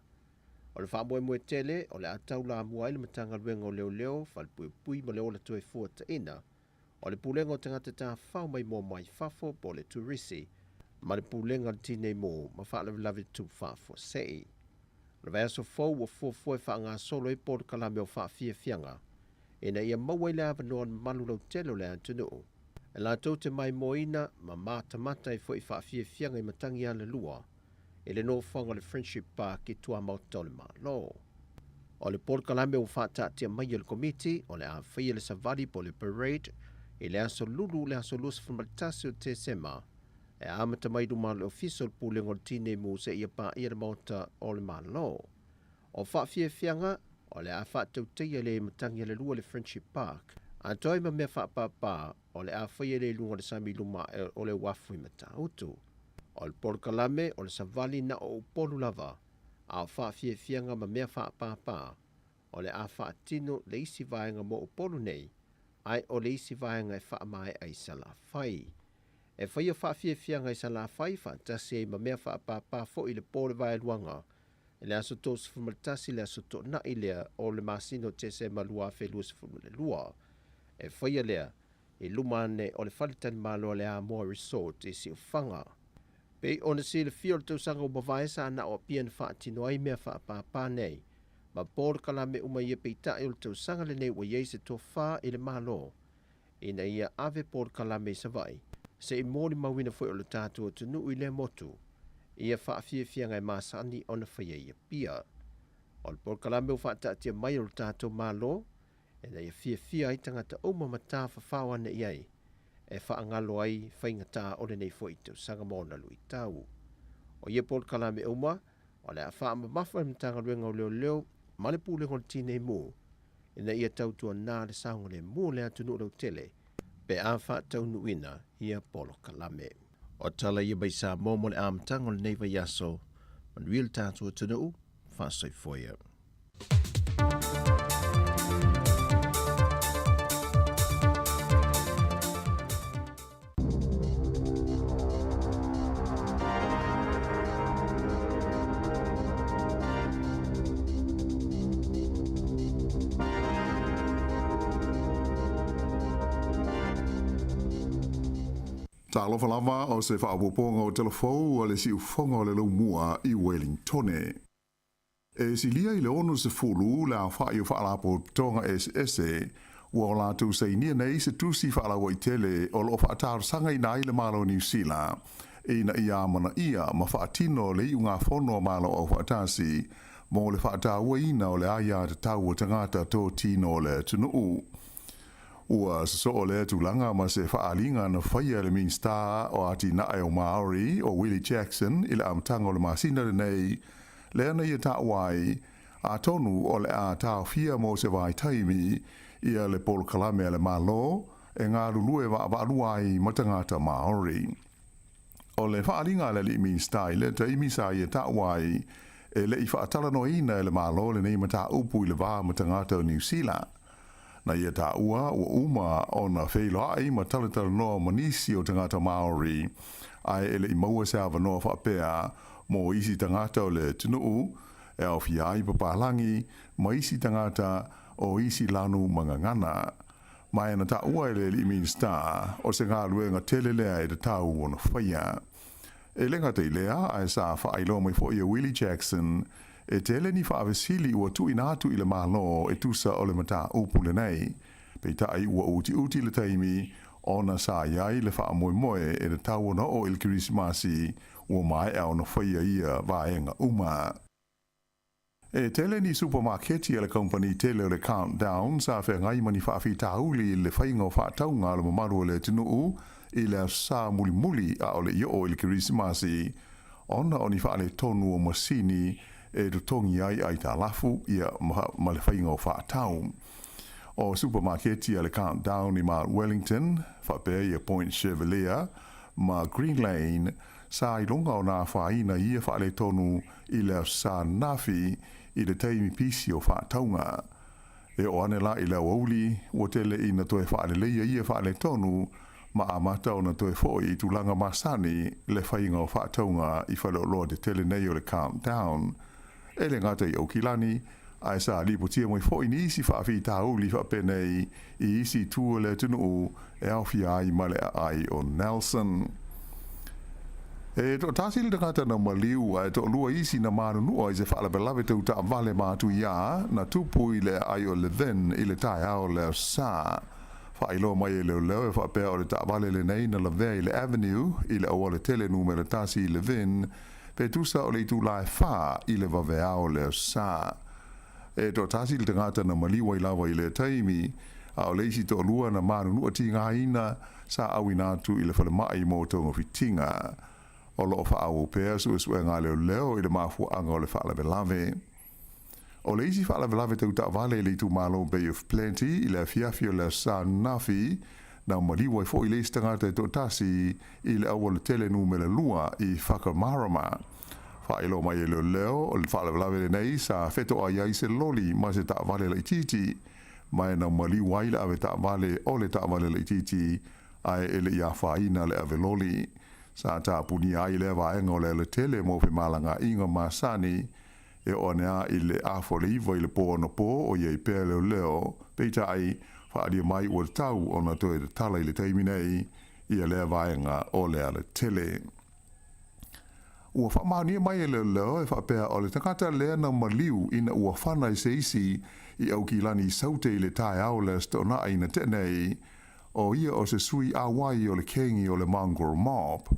O le faamoemoe tele, o le a taulamua ai le Matagaluega o Leoleo, Falepuipui ma le Ola Toefuataiga, o le Pulega o Tagata Tafafao Maimoa Mai Fafo po o le Turisi, ma le Pulega o le Tinei Mu ma Faalavelave Tutupu Faafuasei. O le vaiaso fou ua fuafua e faagasolo ai polokalame o faafiafiaga ina ia maua ai le avanoa o le mamalu lautele o le atunuu e latou te maimoaina ma matamata ai foi i faafiafiaga i Matagialalua i le nofoaga o le Friendship Park i tuamaota o le Malo. O le polokalame ua faataatia mai e le Komiti o le a faia le savali po o le parade i le aso Lulu le aso 21 o Tesema e amata mai i luma o le Ofisa o le Pulega o le Tinei Mu seia paia le Maota o le Malo. O faafiafiaga o le a faatautaia le Matagialalua i le Friendship Park, atoa ai ma mea faapāpā o le a faia le i luga o le sami i luma o le uafu i Matautu. O le polokalame o le savali na o Upolu lava, a o faafiafiaga ma mea faapāpā o le a faatino le isi vaega mo Upolu nei, ae o le isi vaega e faamaea i Salafai. E faia faafiafiaga i Salafai faatasi ai ma mea faapāpā foi i le po o le Vaeluaga i le aso 31 le aso Toonai lea o le masina o Tesema 2022. E faia lea i luma ane o le faletalimalo a le Amoa Resort i Siufaga. Pei ona silafia o le tausaga ua mavae sa na o Apia na faatino ai mea faapāpā nei ma polokalame uma ia peitai o le tausaga lenei ua i ai se tofa i le Malo ina ia ave polokalame i Savaii se i molimauina foi o le tatou atunuu i lea motu ia faafiafiaga e masani ona faia i Apia. O le polokalame ua faataatia mai o le tatou Malo ina ia fiafia ai tagata uma ma tafafao ane i ai e faagalo ai faigata o lenei foi tausaga ma ona luitau. O ia polokalame uma, o le a faamamafa e le Matagaluega o Leoleo ma le Pulega o le Tinei Mu ina ia tautuana le saogalemu o le atunuu lautele pe a faataunuuina ia polokalame. O tala ia mai Samoa mo le amataga o lenei vaiaso. Manuia le tatou atunuu, faasoifua ia.
Talofa lava o se faaopoopoga o tala fou a le siufofoga o le Laumua i Welingtone. E silia i le 60 le aofai o faalapotopotoga eseese ua o latou sainia nei se tusi faalauaitele o lo o faatalosagaina ai le Malo o Niu Sila ina ia amanaia ma faatino le iugafono a Malo Aufaatasi mo le faatauaina o le aiatatau a tagata totino o le atunuu. Ua sosoo lea tulaga ma se faaaliga na faia e le Minisita o Atinae o Māori o Willie Jackson i le amataga o le masina lenei, lea na ia taua ai, atonu o le a taofia mo se vaitaimi ia le polokalame a le Malo e galulue vaavaalua ai ma tagata Māori. O le faaaliga a le alii Minisita i lea taimi sa ia taua ai, e le i faatalanoaina e le Malo lenei mataupu i le va ma tagata o Niu Sila. Na ia taua ua uma ona feiloai ma talatalanoa ma nisi o tagata Māori, ae e le i maua se avanoa faapea mo isi tagata o le atunuu, e aofia ai papalagi ma isi tagata o isi lanu ma gagana. Ma e na taua e le alii Minisita, o se galuega tele lea e tatau ona faia. E le gata i lea, ae sa faailoa mai foi e Willie Jackson, e tele ni faavesili ua tuuina atu i le Malo e tusa o le mataupu lenei. Peitai ua utiuti le taimi ona sa i ai le faamoemoe e tatau ona oo i le Kerisimasi ua maea ona faia ia vaega uma. E tele ni supamaketi a le kamupani tele o le Countdown sa feagai ma ni faafitauli i le faiga o faatauga a le mamalu o le atunuu i le Aso Sa mulimuli a o le i oo i le Kerisimasi ona o ni faaletonu o masini e totogi ai aitalafu ia ma le faiga o faatau. O supamaketi a le Countdown i Mount Wellington, faapea ia Point Chevalier ma Green Lane, Sa iloga ona afaina ia faaletonu i le Aso Sa ananafi i le taimi pisi o faatauga. E oo ane la i le aoauli, ua tele ina toe faaleleia ia faaletonu ma amata ona toe foi i tulaga masani le faiga o faatauga i faleoloa tetele nei o le Countdown. E le gata i Aukilani, ae sa lipotia mai foi nisi faafitauli faapenei i isi itu o le atunuu e aofia ai ma le aai o Nelson. E toatasi le tagata na maliu ae toalua isi na manunua i se faalavelave tau taavale matuia na tupu i le aai o Levin i le taeao o le Aso Sa. Faailoa mai e leoleo e faapea o le taavale lenei na lavea i le Avenue i le auala tele numera tasi i Levin Pe tusa o le itula e fa i le vaveao le Aso Sa. E toatasi le tagata na maliu ai lava i lea taimi, a o le isi toalua na manunua tigaina sa auina atu i le falemai mo togafitiga. O lo o faaauau pea suesuega a leoleo i le mafuaaga o le faalavelave. O le isi faalavelave tau taavale i le itumalo Bay of Plenty i le afiafi o le Aso Sa ananafi, na maliu ai foi le isi tagata e toatasi i le aualatele numera lua i Whakamarama. Faailoa mai e leoleo, o le faalavelave lenei sa fetoai ai se loli ma se taavale laitiiti, ma e na maliu ai le avetaavale o le taavale laitiiti ae e le i afaina le aveloli. Sa tapunia ai lea vaega o le alatele mo femalagaaiga masani E oo ane a i le afa o le iva i le pō anapō o i ai pea leoleo, peitai, faaalia mai ua tatau ona toe tatala i le taimi nei ia lea vaega o le alatele. Ua faamaonia mai e leoleo e faapea o le tagata lea na maliu ina ua fana i se isi i Aukilani i Saute i le taeao o le Aso Toonai na tea nei, o ia o se sui auai o le kengi o le Mongrel Mob.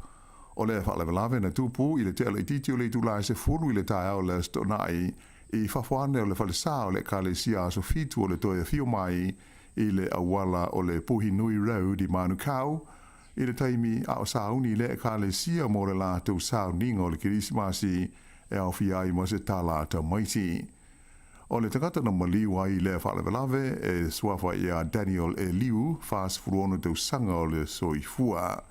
O lea faalavelave na tupu i le tea laitiiti o le itula e 10 i le taeao o le Aso Toonai i fafo ane o le falesa o le Ekalesia Aso Fitu o le Toe Afio Mai i le auala o le Puhinui Road i Manukau i le taimi a o sauni lea Ekalesia mo le latou sauniga o le Kerisimasi e aofia ai ma se tala tamaiti. O le tagata na maliu ai i lea faalavelave e suafa ia Daniel Eliu, 46 tausaga o le soifua.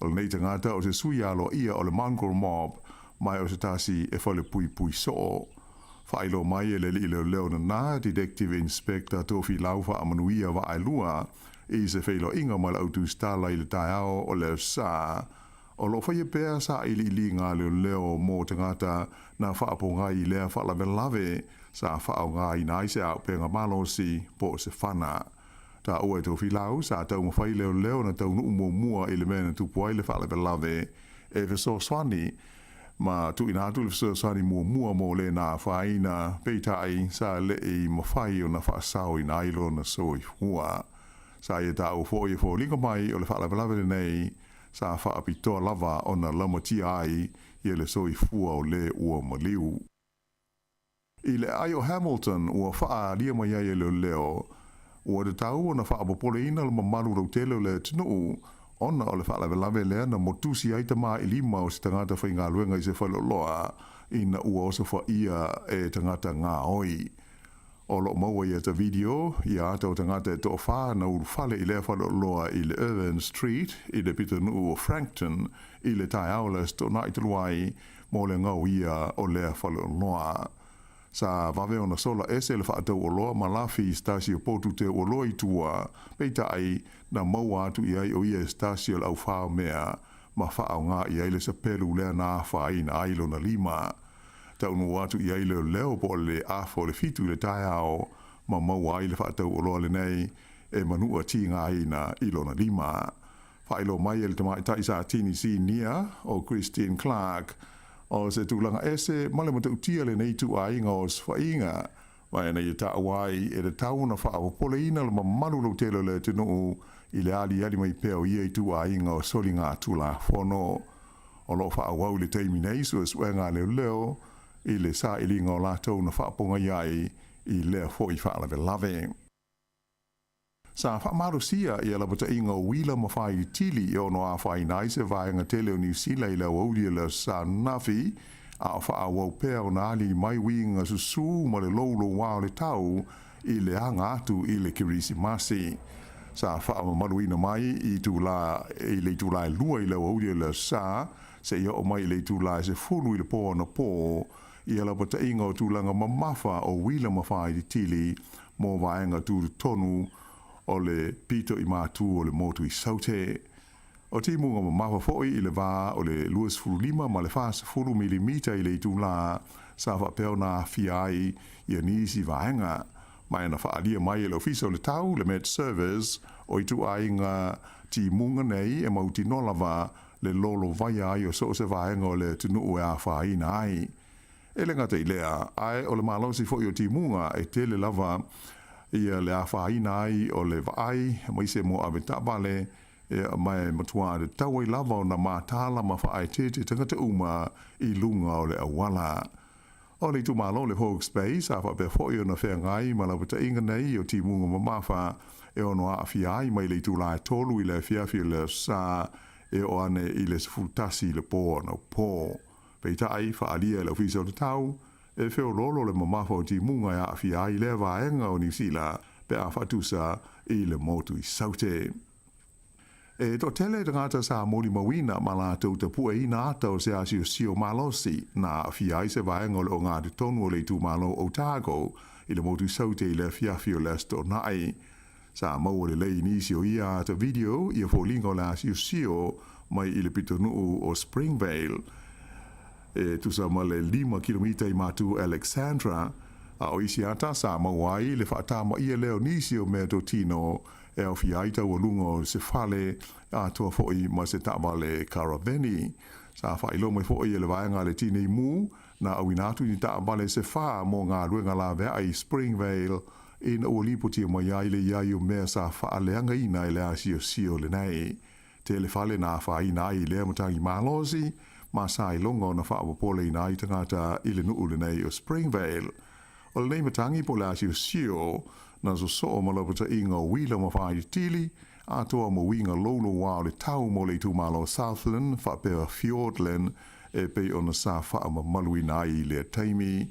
O lenei tagata o se sui aloaia o le Mongrel Mob ma o se tasi e falepuipui soo. Faailoa mai e le alii leoleo nana, Detective Inspector Tofilau Faamanuia Vaaelua, i se feiloaiga ma le au tusitala i le taeao o le Aso Sa, o lo o faia pea sailiiliga a leoleo mo tagata na faapogai i lea faalavelave sa faaaogaina ai se auupega malosi po o se fana. Taua e Tofilau sa taumafai leoleo na taunuu muamua i le mea na tupu ai le faalavelave e fesoasoani ma tuuina atu le fesoasoani muamua mo le na afaina, peitai sa le'i mafai ona faasaoina ai lona soifua. Sa ia taua foi e foliga mai o le faalavelave lenei sa faapitoa lava ona lamatia ai ia le soifua o le ua maliu. I le aai o Hamilton ua faaalia mai ai e leoleo, ua tatau ona faapopoleina le mamalu lautele o le atunuu ona o le faalavelave lea na motusi ai tamailima o se tagata faigaluega i se faleoloa ina ua osofaia e tagata gaoi. O lo o maua i ata video ia ata o tagata e toafa na ulufale i lea faleoloa i le Irvine Street i le pitonuu o Frankton i le taeao o le Aso Toonai talu ai mo le gaoia o lea faleoloa. Sa vave ona sola ese le faatau oloa ma lafi i se tasi o potu teu oloa i tua, peitai, na maua atu i ai o ia e se tasi o le aufao mea ma faaaoga i ai le sapelu lea na afaina ai lona lima. Taunuu atu i ai leoleo po o le afa o le 7 i le taeao ma maua ai le faatau oloa lenei e manua tigaina i lona lima. Faailoa mai e le tamaitai Satini Sinia o Christine Clark, o se tulaga ese ma le matautia lenei ituaiga o osofaiga, ma ina ia taua ai e tatau ona faapopoleina le mamalu lautele o le atunuu i le aliali mai pea o ia ituaiga o soligatulafono. O lo o faaauau i le taimi nei suesuega a leoleo i le sailiga o latou na faapogai ai i lea foi faalavelave. Sa faamalosia ia lapataiga o uila ma failitili e ono afaina ai se vaega tele o Niu Sila i le aoauli o le Aso Sa ananafi, a o faaauau pea ona ali mai uiga susū ma le loulouā o le tau i le aga atu i le Kerisimasi. Sa faamamaluina mai i itulā i le itulā e 2 i le aoauli o le Aso Sa seia oo mai i le itulā e 10 i le pō anapō ia lapataiga o tulaga mamafa o uila ma failitili mo vaega tutotonu o le pito i matū o le motu i Saute. O timuga mamafa foi i le va o le 25 ma le 40 milimita i le itulā sa faapea ona aafia ai ia nisi vaega. Ma e na faaalia mai e le Ofisa o le Tau, le Met Service, o ituaiga timuga nei e mautinoa lava le lolovaia ai o so o se vaega o le atunuu e afaina ai. E le gata i lea, ae o le malosi foi o timuga e tele lava ia le afaina ai o le vaai aemaise mo avetaavale, ia, ma e matua tatau ai lava ona mataala ma faaeteete tagata uma i luga o le auala. O le itumalo o le Hawke's Bay sa faapea foi ona feagai ma lapataiga nei o timuga mamafa e ono aafia ai mai le itula e 3 i le afiafi o le Aso Sa e oo ane i le 11 i le pō anaupō. Peitai, faaalia e le Ofisa o le Tau, e feoloolo le mamafa o timuga e aafia ai lea vaega o Niu Sila pe a faatusa i le motu i Saute. E toatele tagata sa molimauina ma latou tapueina ata o se asiosio malosi na aafia ai se vaega o le ogatotonu o le itumalo Otago i le motu i Saute i le afiafi o le Aso Toonai. Sa maua lelei i nisi o ia ata video ia foliga o le asiosio mai i le pitonuu o Springvale e tusa ma le 5 kilomita i matu Alexandra, a o isi ata sa maua ai le faatamaia lea o nisi o meatotino e aofia ai taualuga o se fale atoa foi ma se taavale karaveni. Sa faailoa mai foi e le vaega a le Tinei Mu na auina atu ni taavale se fa mo galuega laveai i Springvale ina ua lipotia mai ai le i ai o mea sa faaleagaina e le asiosio lenei. Tele fale na afaina ai i lea matagi malosi ma sa iloga ona faapopoleina ai tagata i le nuu lenei o Springvale. O lenei matagi po o le asiosio na sosoo ma lapataiga o uila ma faitili atoa ma uiga loulouā o le tau mo le itumalo Southland faapea Fiordland e pei ona sa faamamaluina ai i lea taimi.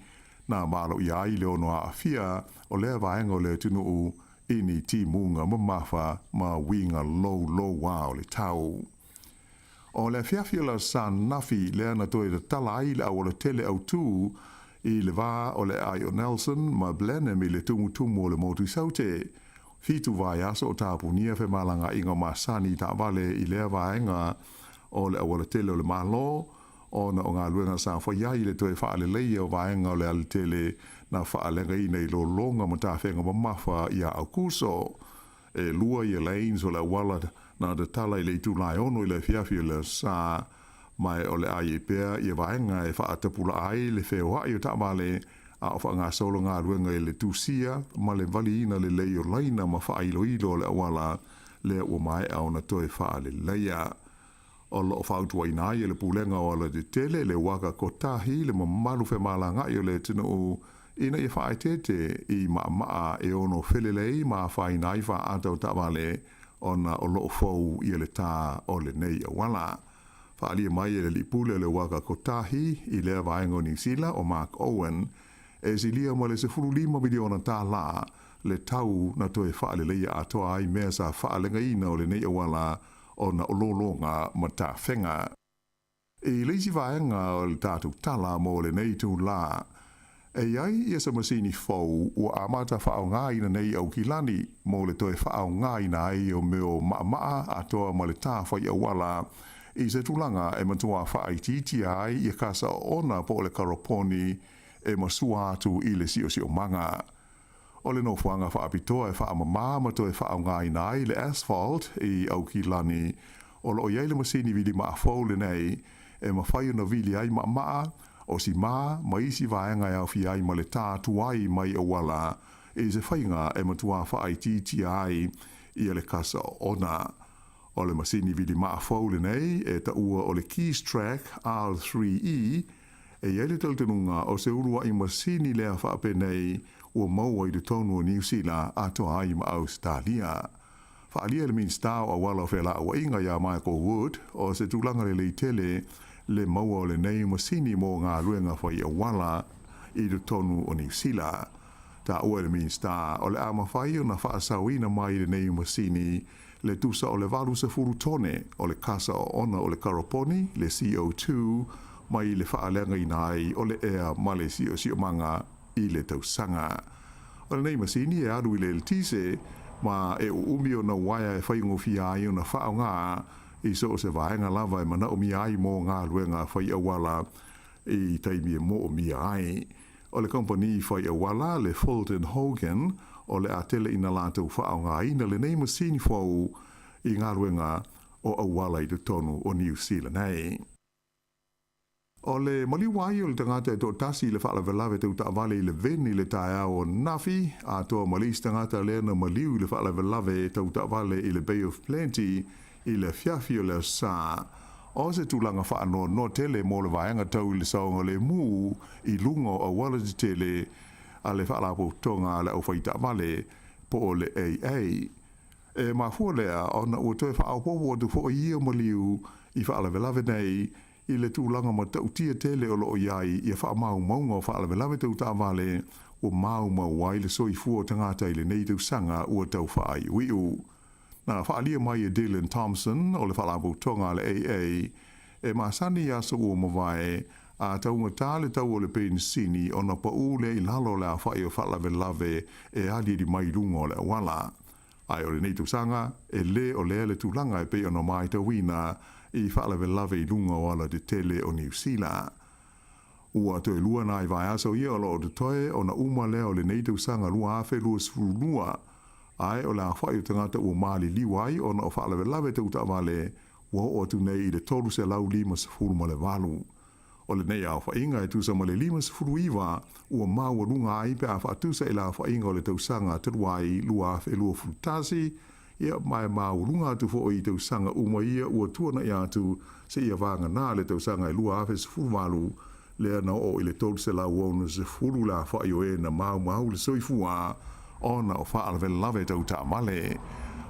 Na maloia ai le ono aafia o lea vaega o le atunuu i ni timuga mamafa ma uiga loulouā o le tau. O le afiafi o le Aso Sa ananafi lea na toe tatala ai le aualatele autū i le va o le aai o Nelson ma Blenheim i le tumutumu o le motu i Saute. 7 vaiaso o tapunia femalagaaiga o masani i taavale i lea vaega o le aualatele o le Malo, ona o galuega sa fai ai i le toe faaleleia o vaega o le alatele na faaleagaina i lologa ma tafega mamafa iā Aukuso. E lua ia lanes o le auala na tatala i le itula e 6 i le afiafi o le Aso Sa, ma o le a i ai pea ia vaega e faaatapulaa ai le feoai o taavale a o faagasolo galuega i le tusia ma le valiina lelei o laina ma faailoilo o le auala lea ua maea ona toe faaleleia. O lo o fautuaina ai e le Pulega o Alatetele le uaka kotahi le mamalu femalagaai o le atunuu ina ia faaeteete i maamaa e ono felelei ma afaina ai faaata o taavale ona o lo o fou ia le tā o lenei auala. Faaalia mai e le alii pule o le uaka kotahi i lea vaega o Niu Sila o Mark Owen, e silia ma le $15 miliona le tau na toe faaleleia atoa ai mea sa faaleagaina o lenei auala ona o lologa ma tafega. I le isi vaega o le tatou tala mo lenei itulā, e i ai ia se masini fou ua amata faaaogaina nei i Aukilani mo le toe faaaogaina ai o mea o maamaa atoa ma le tā fai auala i se tulaga e matua faaitiitia ai ia kasa oona po o le karoponi e masua atu i le siosiomaga. O le nofoaga faapitoa e faamamā ma toe faaaogaina ai le asphalt i Aukilani, o lo o i ai le masini vili maa fou lenei e mafai ona vili ai maamaa, o simā ma isi vaega e aofia ai ma le tā tuai mai auala i se faiga e matua faaitiitia ai ia le kasa oona. O le masini vili maa fou lenei e taua o le Keestrack R3E, E i ai le talitonuga o se uluai masini lea faapenei ua maua i totonu o Niu Sila atoa ai ma Ausetalia. Faaalia e le Minisita o Auala o Felauaiga ia Michael Wood o se tulaga lelei tele le maua o lenei masini mo galuega fai auala i totonu o Niu Sila. Taua e le Minisita o le a mafai ona faasaoina mai lenei masini le tusa o le 80 tone o le kasa oona o le karoponi, le CO2, mai le faaleagaina ai o le ea ma le siosiomaga i le tausaga. O lenei masini e alu i le eletise ma e uumi ona uaea e faigofie ai ona faaaoga i so o se vaega lava e manaomia ai mo galuega fai auala i taimi e moomia ai. O le kamupani fai auala, le Fulton Hogan, o le a tele ina latou faaaogaina lenei masini fou i galuega o auala i totonu o Niu Sila nei. O le maliu ai o le tagata e toatasi i le faalavelave tau taavale i le veni i le taeao o ananafi, atoa ma le isi tagata lea na maliu i le faalavelave tau taavale i le Bay of Plenty i le afiafi o le Aso Sa. O se tulaga faanoanoa tele mo le vaega tau i le saogalemu i luga o auala tetele a le Faalapotopotoga a le Aufaitaavale po o le AA. E mafua lea ona ua toe faaopoopo atu foi ia maliu i faalavelave nei i le tulaga matautia tele o lo o i ai ia faamaumauga o faalavelave tau taavale ua maumau ai le soifua o tagata i lenei tausaga ua tau faaiuiu. Na faaalia mai e Dylan Thompson o le Faalapotopotoga a le AA e masani i aso ua mavae a taugata le tau o le penisini ona paū lea i lalo o le aofai o faalavelave e aliali mai i luga o le auala. Ae o lenei tausaga, e lē o lea le tulaga e pei ona matauina i faalavelave i luga o alatetele o Niu Sila. Ua toe lua nai vaiaso ia o lo o totoe ona uma lea o lenei tausaga 2022, ae o le aofai o tagata ua maliliu ai ona o faalavelave tau taavale ua oo atu nei i le 358. O lenei aofaiga e tusa ma le 59 ua maualuga ai pe a faatusa i le aofaiga o le tausaga talu ai 2021, ia ma e maualuga atu foi i tausaga uma ia ua tuanai atu seia vagana le tausaga e 2018 lea na oo i le 360 le aofai o e na maumau le soifua ona o faalavelave tau taavale.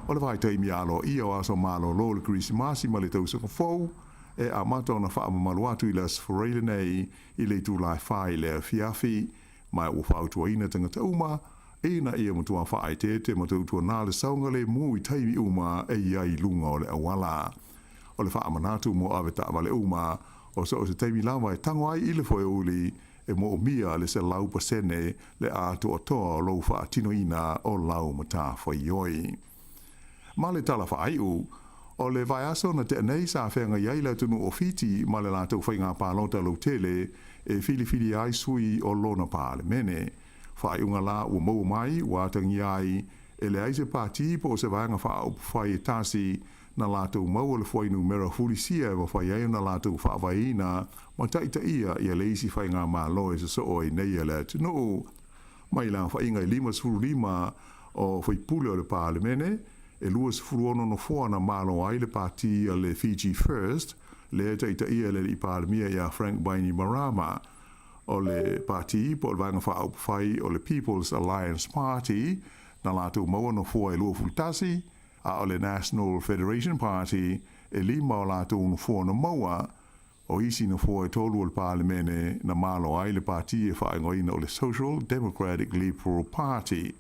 O le vaitaimi aloaia o aso malolo o le Kerisimasi ma le tausaga fou, e amata ona faamamalu atu i le Aso Faraile nei i le itula e 4 i le afiafi, ma ua fautuaina tagata uma ina ia matua faaeteete ma tautuanā le saogalemu i taimi uma e i ai i luga o le auala. O le faamanatu mo avetaavale uma, o so o se taimi lava e tago ai i le foeuli, e moomia le 100% le atoatoa o lou faatinoina o lau matafaioi. Ma le tala faaiu, o le vaiaso na tea nei sa feagai ai le atunuu o Fiti ma le latou faiga palota lautele e filifilia ai sui o lona Palemene. Faaiuga la ua maua mai ua atagia ai E leai se pati po o se vaega faaupufai e tasi na latou maua le fuainumera fulisia e mafai ai ona latou faavaeina ma taitaia ia le isi faigamalo e sosoo ai nei a le atunuu. Mai le aofaiga e 55 o faipule o le Palemene, e 26 nofoa na malo ai le pati a le Fiji First, lea e taitaia e le Alii Palemia ia Frank Bainimarama. O le pati po o le Vaega Faaupufai o le People's Alliance Party na latou maua nofoa e 21, a o le National Federation Party e lima o latou nofoa na maua. O isi nofoa e tolu o le Palemene na malo ai le pati e faaigoaina o le Social Democratic Liberal Party.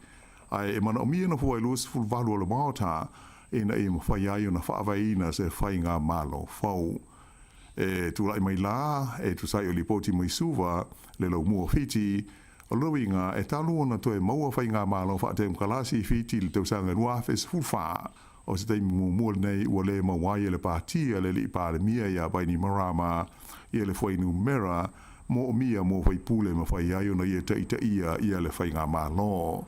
Ae e manaomia nofoa e 28 o le Maota ina ia mafai ai ona faavaeina se faigamalo fou. E tulai mai la, e tusa ai o lipoti mai Suva, le laumua o Fiti, o lona uiga e talu ona toe maua faigamalo faatemokalasi i Fiti i le tausaga 2014. O se taimi muamua lenei ua le maua ai e le Pati a le Alii Palemia ia Bainimarama ia le fuainumera moomia mo faipule e mafai ai ona ia taitaia ia le faigamalo.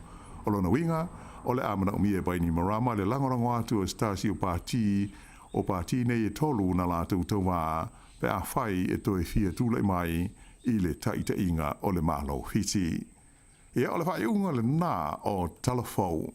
O lona uiga, o le a manaomia e Bainimarama le lagolago atu o se tasi o pati o pati nei e tolu na latou tauva pe afai e toe fia tulai mai i le taitaiga o le Malo o Fiti. Ia, o le faaiuga lena o Tala Fou.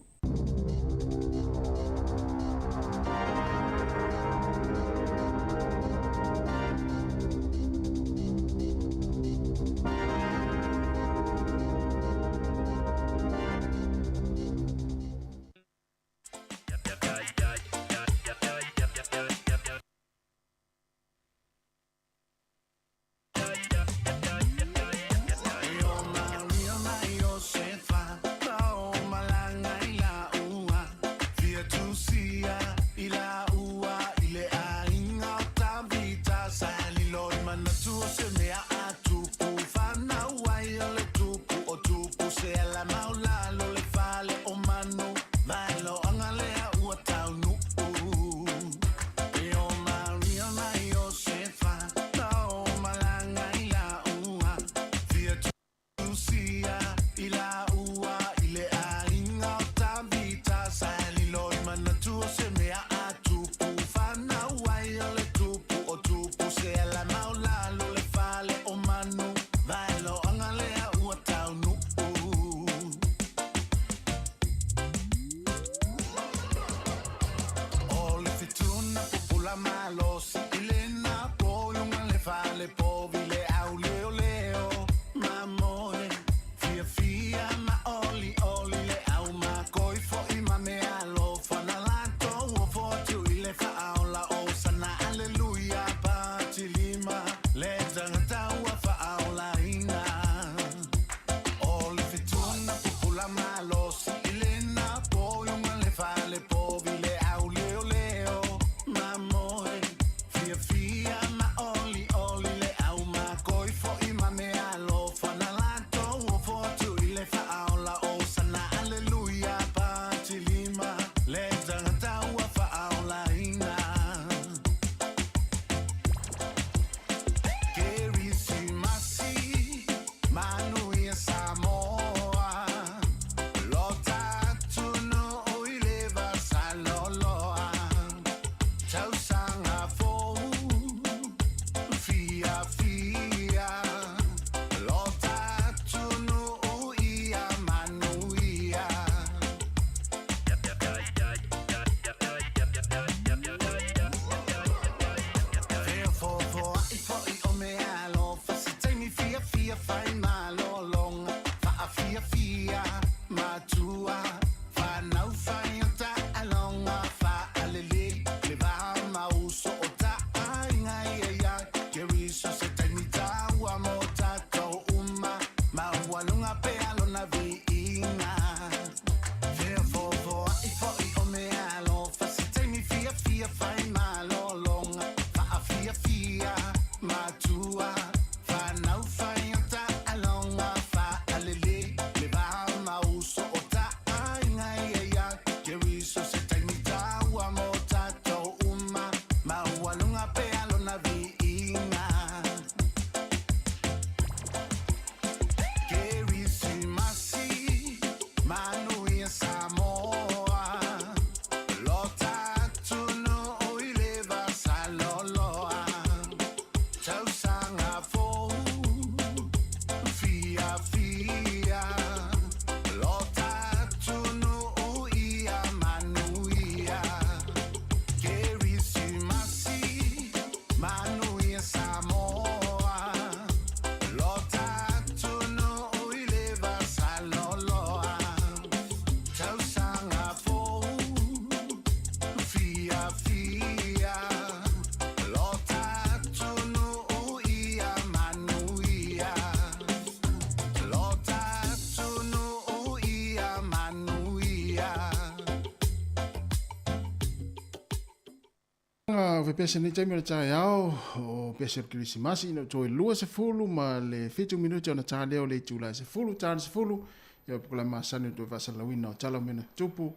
o fepese nei taimi o le taeao o pese o le Kerisimasi ina ua toe 20 ma le 7 minute ona ta lea o le itula e 10, ta le 10, ia o polokalame masani o le toe faasalalauina o tala o mea na tutupu,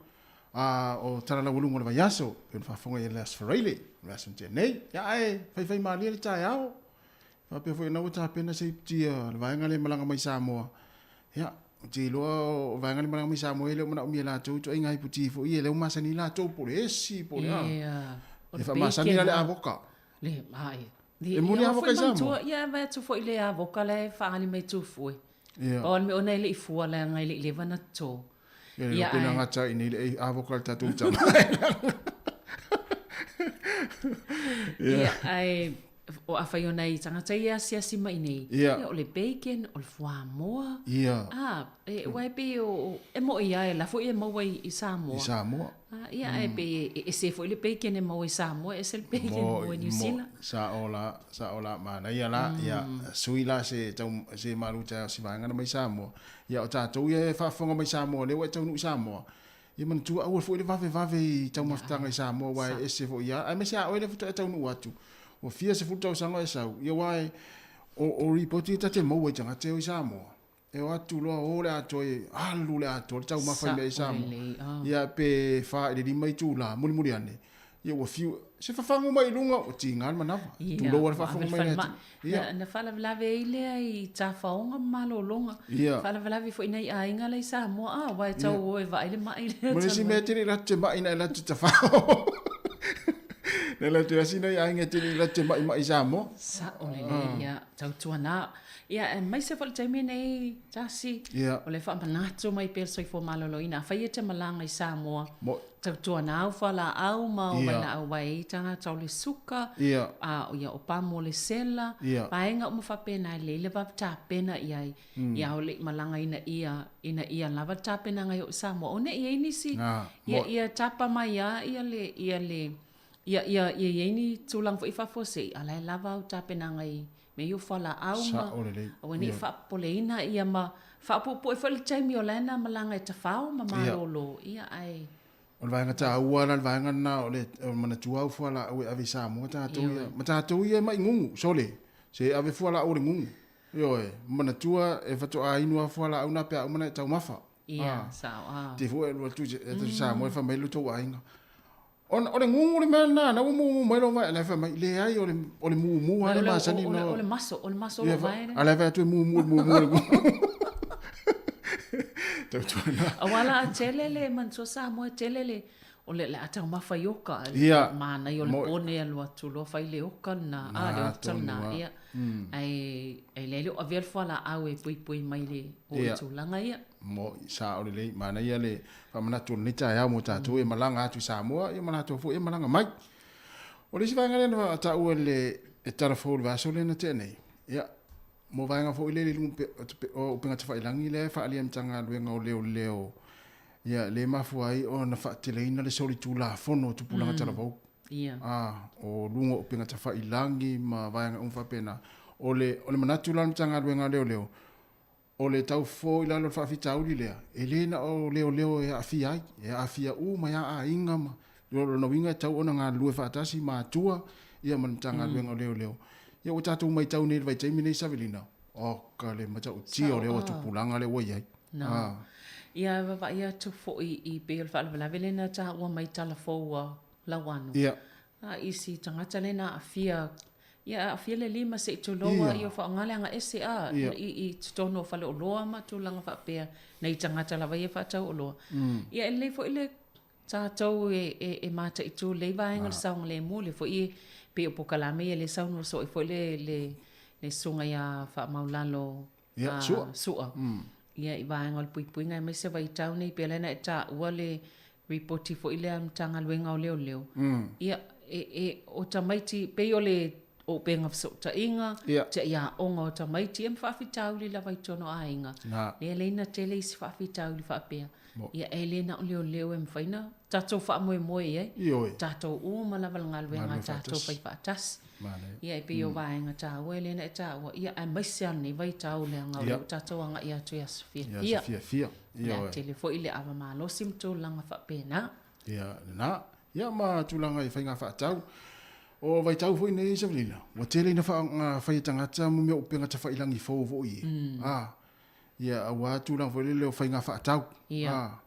a o tala laualuga o le vaiaso, pei ona faafofoga i le Aso Faraile, o le aso na tea nei. Ia ae faifai malie le taeao. Faapea foi o lena ua tapena se iputi a le vaega lea e malaga mai Samoa. Ia, ou te iloa o vaega lea e malaga mai Samoa e le o manaomia e latou ituaiga iputi foi ia lea ua masani ai latou po o le esi po o le a.
Ia, o
E
le
faamasani
bacon
la le
lava.
avoka.
Le, ai.
E moni
Ia,
avoka
foi
i Samoa?
manatua, ia, e vaai atu foi i le avoka la e faaali mai Tufue.
Ia.
Pau lava le mea ona e le i fua leaga e le i leva ona toto.
Ia, le
Ia,
iloa pe na
ae.
gata i nei le avoka i le tatou tama. Ia.
Ia, ae o afai o nai tagata ia e asiasi mai nei,
Ia.
ia o le bacon, o le fuamoa.
Ia.
A, e, aua e pei o, e moi lava e la foi e maua i, i Samoa.
I Samoa.
A, ia, ae pei e ese foi le bacon e maua i Samoa, ese le bacon e maua i New Zealand.
Sao la, sao la, manaia la, ia, sui la se tau, se malu taeao si vaega na mai Samoa. Ia, o tatou ia e faafofoga mai Samoa, lea ua e taunuu i Samoa. Ia manatua aua foi le vavevave i taumafataga i Samoa, aua e ese foi lava. Aemaise a oe lea faatoa e taunuu atu, ua fia sefulu tausaga o e sau, ia aua e, o, o ripoti ia ta te maua i tagata e o i Samoa. E o atu loa o le atoa e alu le atoa le taumafa i mea i
Samoa.
Ia pe 4 i le 5 itula mulimuli ane. Ia ua fiu se fafagu mai i luga ua tiga le manava.
Ia,
Tulou a le
ua ave
faafofoga
le
mai le
falemai.
atu. Ia.
Na, na faalavelave ai lea i tafaoga ma malologa.
Ia.
Faalavelave foi nai aiga la i Samoa, a, aua e tau
Ia.
o e vaai le mai lea
Ma le isi
talu
mea
ai.
e tele i latou te mai na e latou te tafao. Na latou asi nai aiga e tele i latou te maimai i Samoa.
Sao lelei, ia, tautuana. Ia, aemaise foi le taimi nei, Tasi,
Ia.
o le faamanatu mai pea le soifua maloloina. Afai e te malaga i Samoa,
Mo.
tautuana au fualaau ma o
Ia.
vailaau ai i tagata o le suka,
Ia.
a, ia, o pa mo le sela,
Ia.
vaega uma faapena e lelei lava tapena i ai. Ia, o le i malaga ina ia, ina ia lava le tapenaga i o i Samoa. O nei i ai nisi,
Na,
ia,
mo.
ia tapa mai lava ia le, ia le, Ia, ia, ia i ai ni tulaga foi i fafo se i ala e lava au tapenaga i mea ia o fualaau ma
Sao lelei.
aua ne i
Ia.
faapopoleina ia ma faapuupuu ai foi le taimi o la e na malaga e tafao ma
Ia.
malolo. Ia, ae.
O le vaega taua la le vaega lena o le o le manatua au fualaau e ave i Samoa tatou ia
Ioe.
ma tatou ia e mai gugu sole se ave fualaau o le gugu. Ioe, manatua e faatoa inu lava fualaau na pe a uma ona e taumafa.
Ia,
Ah.
sao, ah.
Te fua e lua atu i Samoa e fai mai lo tou aiga. Ona o le gugu le mea lena, na ua mumu mai lou vae, la e fai mai, leai o le, o le mumu lava le masani
O le, o le maso, o le maso o
Ia,
lou vae lea.
a la e fai atu e mumu le mumu o le gugu. Tautuana.
Aua la a tele le manatua Samoa e tele le, o le, le a taumafa i oka,
Ia.
manaia o le
Mo-
pone alu atu loa fai le oka lena, a, le
Na,
ota lena,
tonu lava.
ia. Ae, e le o avea le fualaau e puipui mai le o i
Ia.
tulaga ia.
Mo sao lelei, manaia le faamanatu o lenei taeao mo tatou e malaga atu i Samoa, ia ma latou foi e malaga mai. O le isi vaega lea na taua e le e tala fou i le vaiaso lea na tea nei, ia, mo vaega foi lele i luga o upega tafailagi lea e faaalia e le Matagaluega o Leoleo, ia, lea e mafua ai ona faateleina le solitulafono o tupulaga talavou. A, o luga o upega tafailagi ma vaega uma faapena. O le, o le manatu la o le Matagaluega o Leoleo, O le tau fofo i lalo o le faafitauli lea, e le na o leoleo e aafia ai, e aafia uma ai lava aiga ma lona uiga e tatau ona galulue faatasi matua ia ma le Matagaluega o Leoleo. Ia ua tatou matau nei i le vaitaimi nei Savelina, oka le matautia o lea ua tupulaga lea ua i ai.
Na. Ia vaavaai atu foi i pei o le faalavelave lea na taua mai tala fou a Lauano.
Ia.
A isi tagata lea na aafia Ia aafia le lima se i tulou a ia faaaoga le agaese a i i totonu o faleoloa ma tulaga faapea nai tagata lava ia faatau oloa. Ia e lelei foi le tatou e e e mataitu lelei vaega o le saogalemu lea foi e pei o polokalame ia lea e saunoa soo ai foi le le le susuga ia Faamaulalo
Ia, Sua.
Sua. Ia i vaega o le puipuiga aemaise vaitau nei pei o lea na e taua le ripoti foi lea a le Matagaluega o Leoleo. Ia, e, e, o tamaiti, pei o le o upega fesootaiga, tiai aoga o tamaiti, ia ma faafitauli lava i totonu o aiga.
Na.
Lea lea ina tele isi faafitauli faapea.
Mo.
Ia, e le na o leoleo e mafai ona tatou faamoemoe i ai.
Ioe.
Tatou uma lava le galuega a
Galue
tatou
faatasi.
fai faatasi.
Manaia.
Ia, e pei o vaega taua e le na e taua, ia, aemaise lava lenei vaitau leaga o lea ua tatou agai atu i aso
Ia,
fiafia.
aso fiafia.
Ia,
Ioe.
tele foi le ava malosi ma tulaga faapena.
Ia, lena. Ia, ma tulaga i faiga faatau. O vaitau foi nei Savelina, ua tele ina fai e tagata mo mea o upega tafailagi fou foi e. A, ia, aua tulaga foi lele o faiga faatau. A,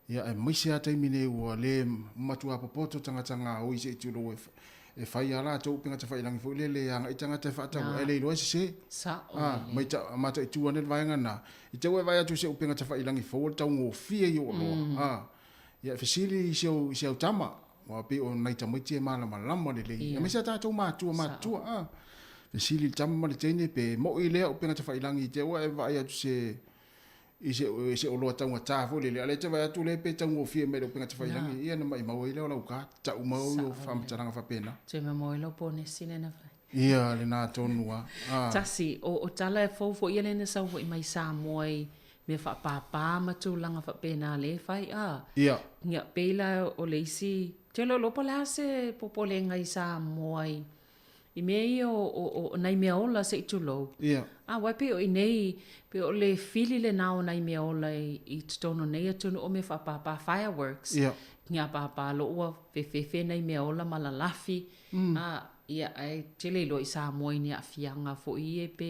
ia, aemaise lava taimi nei ua le matua popoto tagata gaoi se i tulou e, e fai a latou upega tafailagi foi lele e agai tagata e faatau, ae le iloa e sese. A, mataitu ane le vaega lena, i te i ua e vaai atu i se upega tafailagi fou o le taugofie ia o oloa. A, ia, e fesili i si au, i si au tama, Aua pei o nai tamaiti e malamalama lelei. Ia. Aemaise a tatou matua matutua. A. Fesili i le tama ma le teine pe mo'i lea upega tafailagi i te ua e vaai atu se i se i se oloa taugata foi lele, a o lea e te vaai atu lea pe taugofie mai i le upega tafailagi, ia ona maimau ai lea o lau card. Tau mau o faamatalaga faapena.
Toe mamao ai lau ponesi lena fai.
Ia, lena tonu lava.
A. Tasi, o tala e fou foi ia lea na sau foi mai Samoa i mea faapāpā ma tulaga faapena lea e fai, a.
Ia.
Ia, pei la o le isi, te le iloa po o le a se popolega i Samoa i, i mea ia o, o, o nai mea ola se i tulou.
Ia.
A, aua e pei o i nei, pei o le fili lena o nai mea ola i, i totonu o nei atunuu o mea faapāpā, fireworks.
Ia.
Ia pāpā loa ua fefefe nai mea ola ma lalafi. A, Ia, ae tele iloa i Samoa i ni aafiaga foi ia pe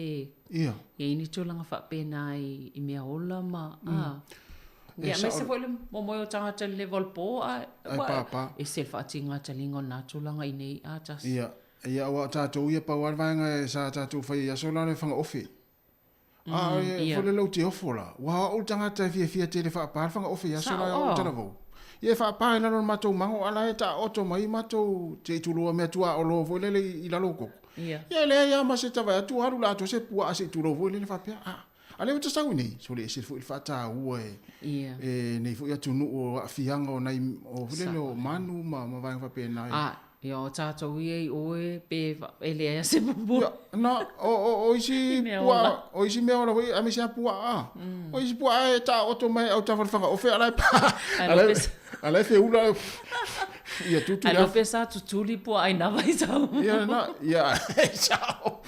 Ia.
i ai ni tulaga faapena i, i mea ola ma, a.
E
Ia,
sao.
aemaise foi le momoe o tagata i le leva o le po, a,
Ai
ua,
pāpā.
ese le faatigataliga o lena tulaga i nei, a, tasi.
Ia, ia aua o tatou ia pau lava le vaega e sa tatou fai ai i aso la o le fagaofe. A e foi le lou te ofo la, ua au le tagata e fiafia tele faapa le fagaofe i aso la e o talavou. Ia e faapa i lalo o le matou mago a la e taoto mai matou te itulua mea tuaolo foi lele i lalo o koko. Ia e leai lava ma se tavae atu alu la atoa se puaa se itulou foi lele faapea a a lea ua ta sau i nei, sole ese foi le faataua e e nei foi atunuu o aafiaga o nai o foi lele o manu ma vaega faapena.
A Ia o tatou ia i oe pe e leai a se pupu.
Ia, na, o, o, o isi puaa, o isi mea ola foi, aemaise lava puaa. O isi puaa e taoto mai autafa o le fagaofe, a la e pa, a la e, a la e feula, ia tutu
le afa. Ai sa tutuli puaa i na vaitau.
Ia, na, ia, ai sao.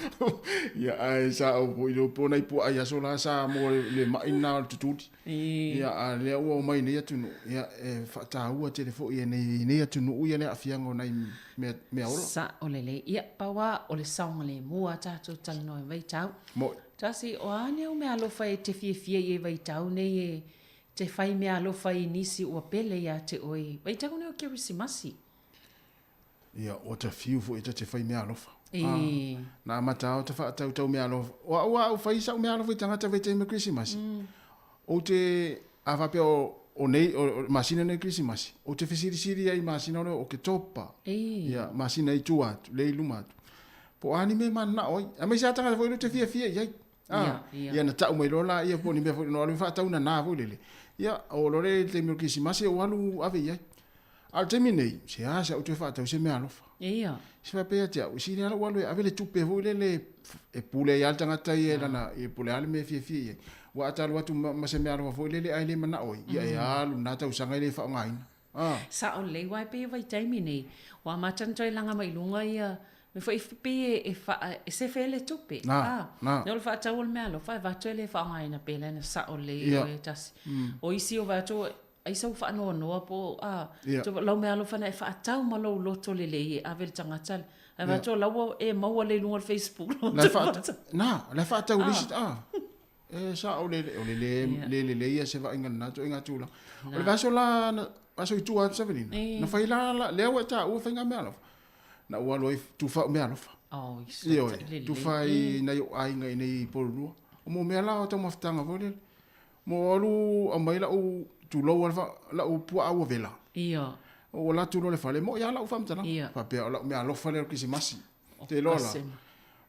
Ia, ai sao foi le po nai puaa i aso la sa mo le mai na o le tutuli. Ia, a lea ua omai i nei atunuu, ia, e faataua tele foi e nei, nei atunuu ia le aafiaga o nai mea, mea ola.
Sa'o lelei. Ia, pau a o le saogalemu a tatou talanoa i vaitau.
Mo'i.
Tasi, o a nei au meaalofa e te fiafia i ai vaitau nei e te fai meaalofa i nisi ua pele iā te oe vaitau nei o Kerisimasi?
Ia, ua ta fiu foi ta te fai meaalofa. Ā, na amata ao ta whaatautau meaalofa. O au a au fai sa'u meaalofa i tagata vaitaimi o Kerisimasi. Ou te, a faapea o, o nei, o, o masina nei o Kerisimasi, ou te fesilisili ai i masina o le Oketopa. Ia, masina i tua atu, le i luma atu. Po o a ni mea e mananao ai. Aemaise a tagata foi lea ou te fiafia i ai. Ā, ia na ta'u mai loa laia po o ni mea foi no alu e faatau nanā foi lele. Ia, oo loa lea i le taimi o le Kerisimasi ou alu ave i ai. A o le taimi nei, se a se au toe faatau se meaalofa.
Ia.
Se faapea ia te au, sili lava lou alu e ave le tupe foi lele e pule ai lava le tagata ia i lana, e pule lava le mea e fiafia i ai. Aua a ta alu atu ma se meaalofa foi lele ae le manao ai, ia e alu lena tausaga e le faaaogaina.
Ah. Sao lelei, aua e pei e vaitaimi nei, ua amata ona toe laga mai i luga ia mea foi pei e, e, faa, e sefe ai le tupe.
Nā, ah,
nā. O le faatau o le meaalofa e avatu e le faaaogaina pea lena sao lelei yeah. oe tasi. O isi o vaai atu, ai sau faanoanoa po a, yeah. lau meaalofa na e faatau ma lou loto lelei e ave le tagata le. Ai vaai atu, lau ua e maua le i luga o le Facebook.
La faatau, nā, la faatau ah. lisi, ah. E sao le, o le le, le lelei ia se vaaiga lena ituaiga tulaga. O le vaiaso la, na, vaiaso i tua atu Savelina, na fai la, la, lea ua e taua faiga meaalofa. Na ou alu ai tufa au meaalofa.
Oh,
Ioe, tufa i nai ou aiga i nei i Porirua. O mo mea la o taumafataga foi lele. Mo alu aumai lau tulou a lau puaa ua vela.
Ia.
Ua alu atu loa le fale, mo'i lava lau faamatalaga.
Ia.
Faapea o lau meaalofa lea o le Kerisimasi. Te iloa la.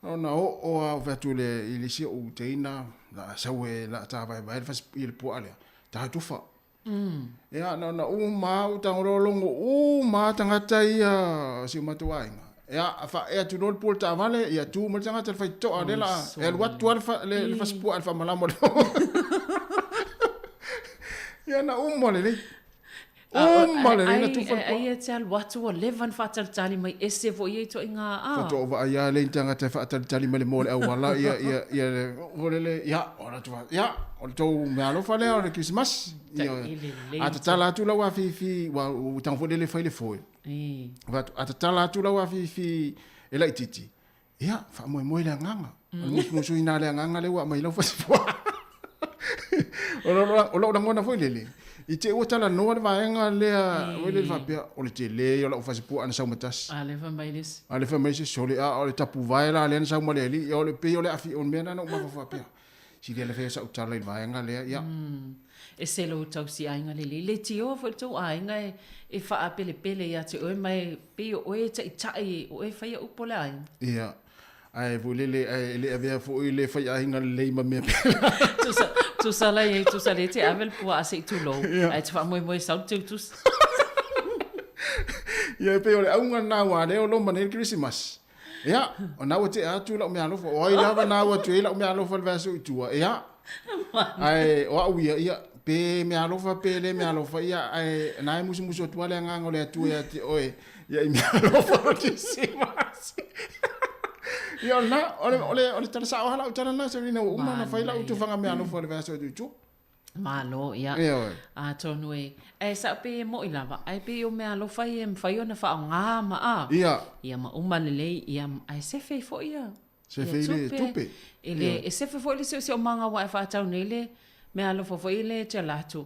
Ona oo lava ou fai atu i le i le isi ou teina, la sau e la ta vaevae le fasi i le puaa lea, ta tufa. Ia, na ona uma lava ou tago loa logo uma lava tagata ia o si o matou aiga. Ia, faaee atu loa le pua o le taavale, ia tu mai le tagata i le faitotoa lea la e alu atu lava le, le fasipuaa i le faamalama o le Ia na uma lelei. Uma lelei na tufa le
puaa. Ai e te alu atu ua leva ona faatalitali mai ese foi ia ituaiga a.
Faatoa ou vaai lava lea i tagata e faatalitali mai le moa o le auala ia ia ia le foi lele ia o le atu ia o le tou meaalofa lea o le Kerisimasi. A tatala atu lau afifi ua ua tago foi lele fai le foe. A tatala atu lau afifi e laitiiti Ia, faamoemoe le agaga. O le musumusuina a le agaga lea ua aumai lau fasipuaa. O lou lagona foi lele, i te i ua talanoa le vaega lea, foi lele faapea, o le tele ia o lau fasipuaa na sau ma tasi.
A lea fai mai le isi.
A lea fai mai le isi, sole, a o le tapuvae la lea na sau ma le alii, ia o le pei o le afi, o le mea lena na ou mafaufau faapea, sili lava faia sau tala i le vaega lea, ia.
Ese lou tausiaiga lelei. Leitioa foi le tou aiga e faapelepele ia te oe ma e pei o oe e taitai, o oe e faia upu o le aiga.
Ia, ae foi lele, ae le avea foi le faiaiga lelei ma mea pēlā.
Tusa, tusa la i ai, tusa lea e te ave le puaa se i tulou, ae te faamoemoe e sau le teutusi.
Ia, e pei o le auga lena aua lea o loma nei le Kerisimasi. Ia, o na ua tea atu lau meaalofa. O ai lava na au atu ai lau meaalofa i le vaiaso i tua. Ia, ae o au ia, ia, pe meaalofa pe le meaalofa, ia, ae na e musumusu atu lava le agaga o le Atua ia te oe, ia i meaalofa o le Kerisimasi. Ia, o lena, o le, o le, o le tala sao lava lau tala lena, Serena, ua uma ona fai lau tufaga meaalofa i le vaiaso atu i tua.
Malo, ia.
Ioe.
Atonu e, ae sao pei e mo'i lava, ae pei o meaalofa ia e mafai ona faaaoga ma a.
Ia.
Ia ma uma lelei, ia, ae sefe ai foi ia.
Sefe i le tupe.
E le, e sefe foi le siosiomaga aua e faatau nei le meaalofa foi le te ala atu.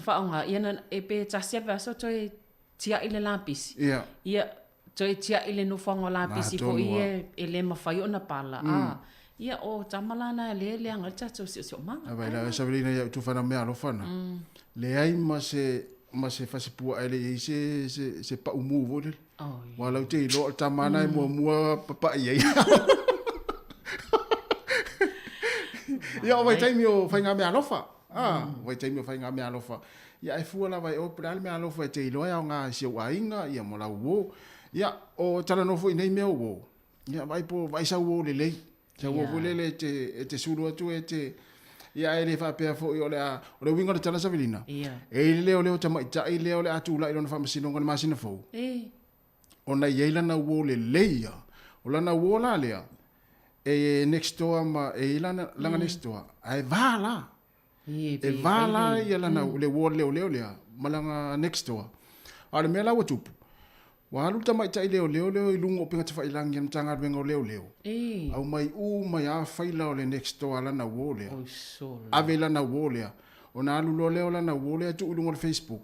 Faaaoga, ia na, e pe tasi lava le vaiaso toe tiai le lapisi.
Ia.
Ia, toe tiai le nofoaga o lapisi foi ia e le mafai ona pala, a, ia, o tama la na lea e leaga ai le tatou siosiomaga.
A vai la savalina ia utu whana mea alofa na. Leai ma se ma se fasipuaa e le i ai se se se pau mu foi lele.
Oh, yeah.
Ua lau te iloa o le tama na e muamua papai ai. Ia o vaitaimi o faigameaalofa. Ah, vaitaimi o faigameaalofa. Ia ae fua lava e oe po o le a le meaalofa e te iloa e aoga i si ou aiga, ia ma lau uo. Ia, o talanoa foi i nei mea o uo, ia vaai po, vaai sau uo lelei. Sau uo foi lele e te, e te sulu atu e te, ia ae le faapea foi o le a, o le uiga o le tala Savelina, e i ai le leoleo tamaitai lea o le a tulai i lona faamasinoga i le masina fou. Ona e i ai lana uo lelei ia. O lana uo la lea, e next door ma, e i ai lana, lana next door, ae va la. E va la ia lana, le uo leoleo lea, ma lana next door. A o le mea la ua tupu, ua alu le tamaitai leoleo lea i luga o upega tafailagi a le Matagaluega o Leoleo, aumai uma ai lava faila o le next door a lana uo lea, ave i lana uo lea. Ona alu loa lea o lana uo lea tuu i luga o le Facebook,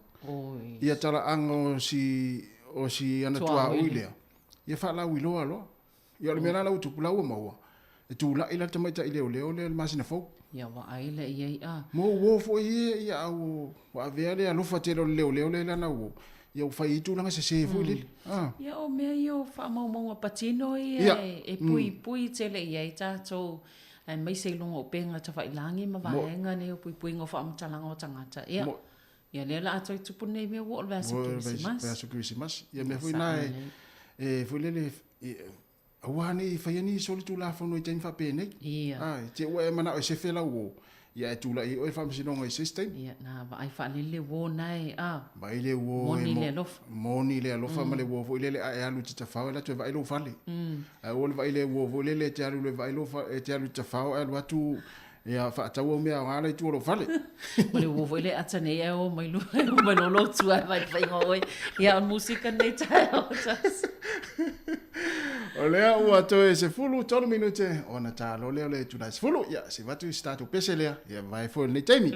ia talaaga o si, o si ana tuaoi lea, ia faalauiloa loa. Ia o le mea la la ua tupu la ua maua, e tulai la le tamaitai leoleo lea i le masina fou.
Ia ua ai lea i ai a.
Mo uo foi ia, ia a ua avea le alofa tele o le leoleo lea i lana uo, ia ua fai ai tulaga sese foi lele.
A. Ia o mea ia o faamaumauga patino ia e puipui tele i ai tatou aemaise i luga o upega tafailagi ma vaega nei o puipuiga o faamatalaga o tagata. Ia, ia lea o le a toe tupu lenei mea ua oo i le vaiaso Kerisimasi.
Vaiaso Kerisimasi. Ia mea foi na e foi lele aua ne i faia ni solitulafono i taimi faapenei.
Ia.
Ai, te ua e manao e sefe lau uo, ia e tulai ai oe i le faamasinoga i se isi taimi.
Ia, na vaai faalele le uo na e, a.
Vaai le uo
e. Moni le alofa.
Moni le alofa ma le uo foi lele a e alu i te tafao e alu atu e vaai lou fale. Ae aua le vaai le uo foi lele e te alu e vaai lou fale, e te alu i te tafao ae alu atu Ia, faatau au mea aoga la i tua o lou fale.
Ma le uo foi le ata nei ae o mai lua, o mai lolo tua e vai whainga oe. Ia, o musika nei taeao tasi.
O lea ua toe 13 minute ona talo lea o le itula e 10. Ia, se vatu i se tatou pese lea. Ia, vae foi o lenei taimi.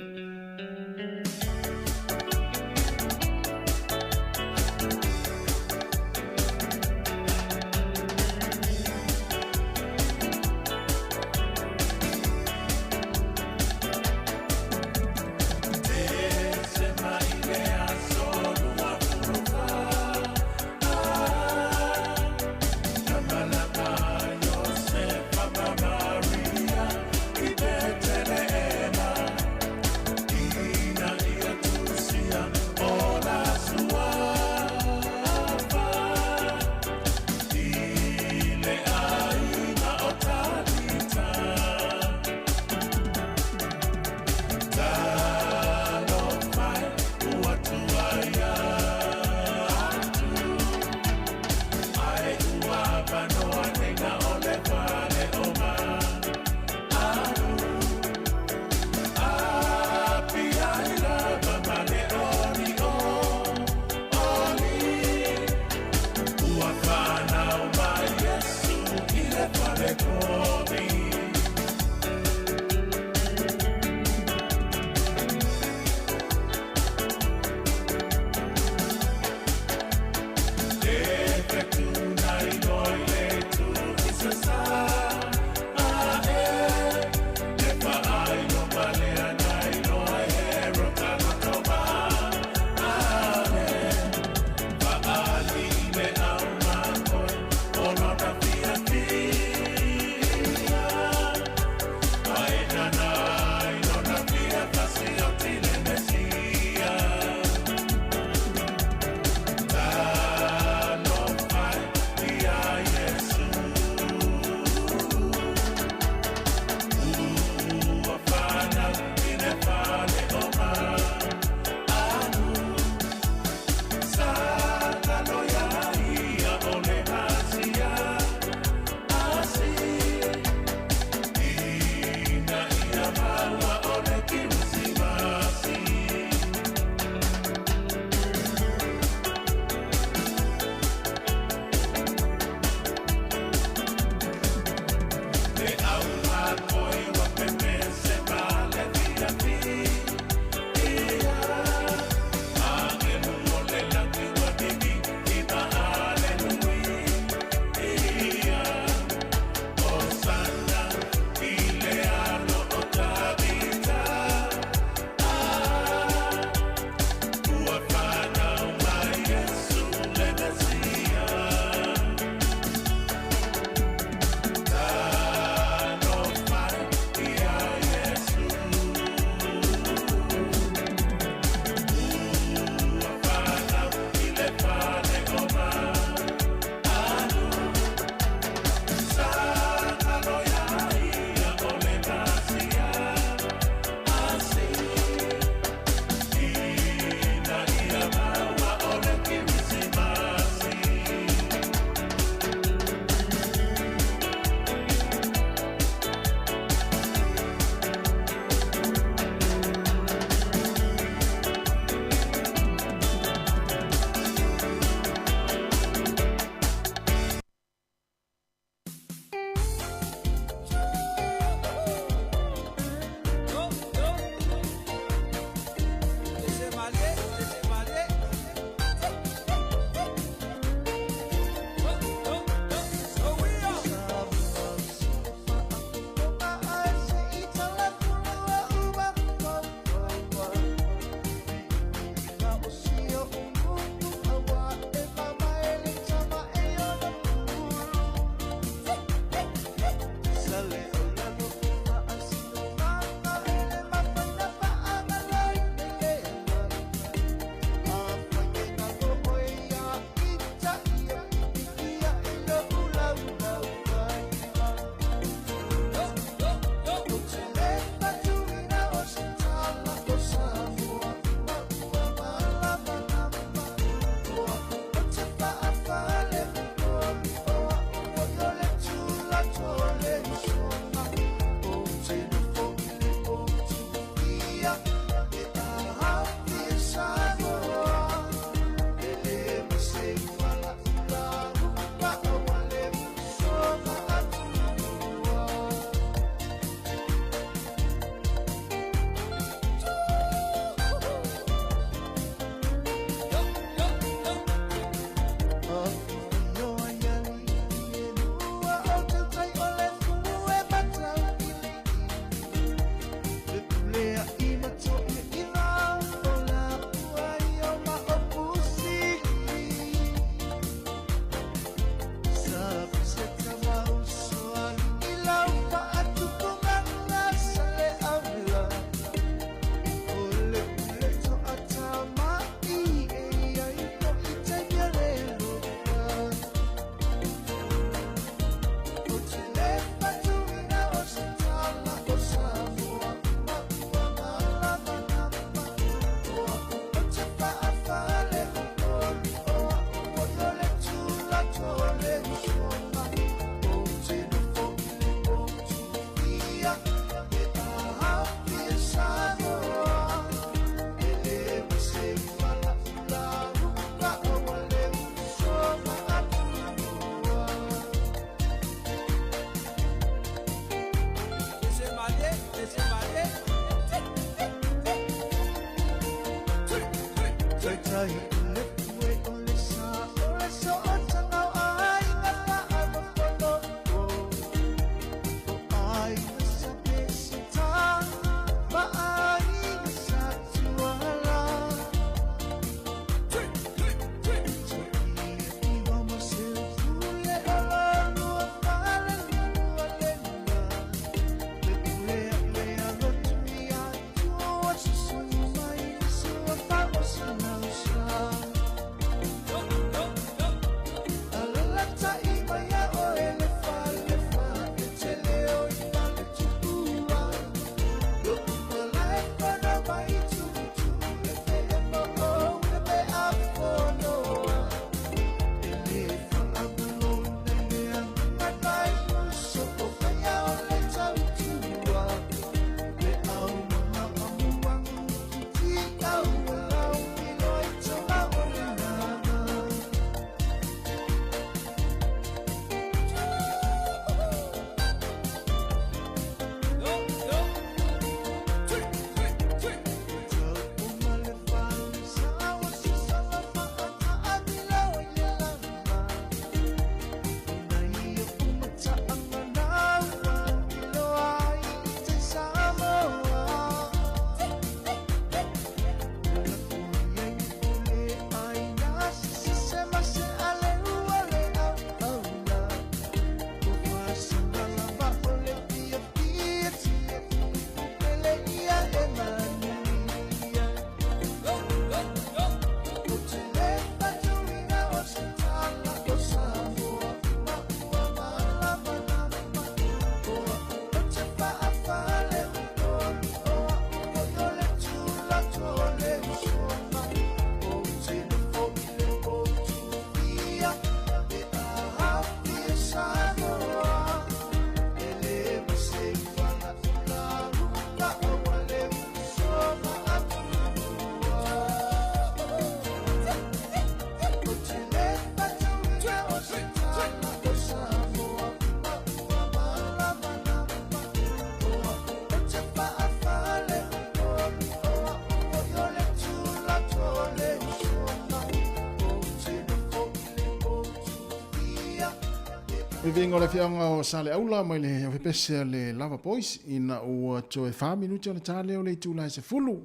Viviga o le afioaga o Saleaula mai le aufepese a le Lava Boys ina ua toe 4 minute ona ta lea o le itula e 10.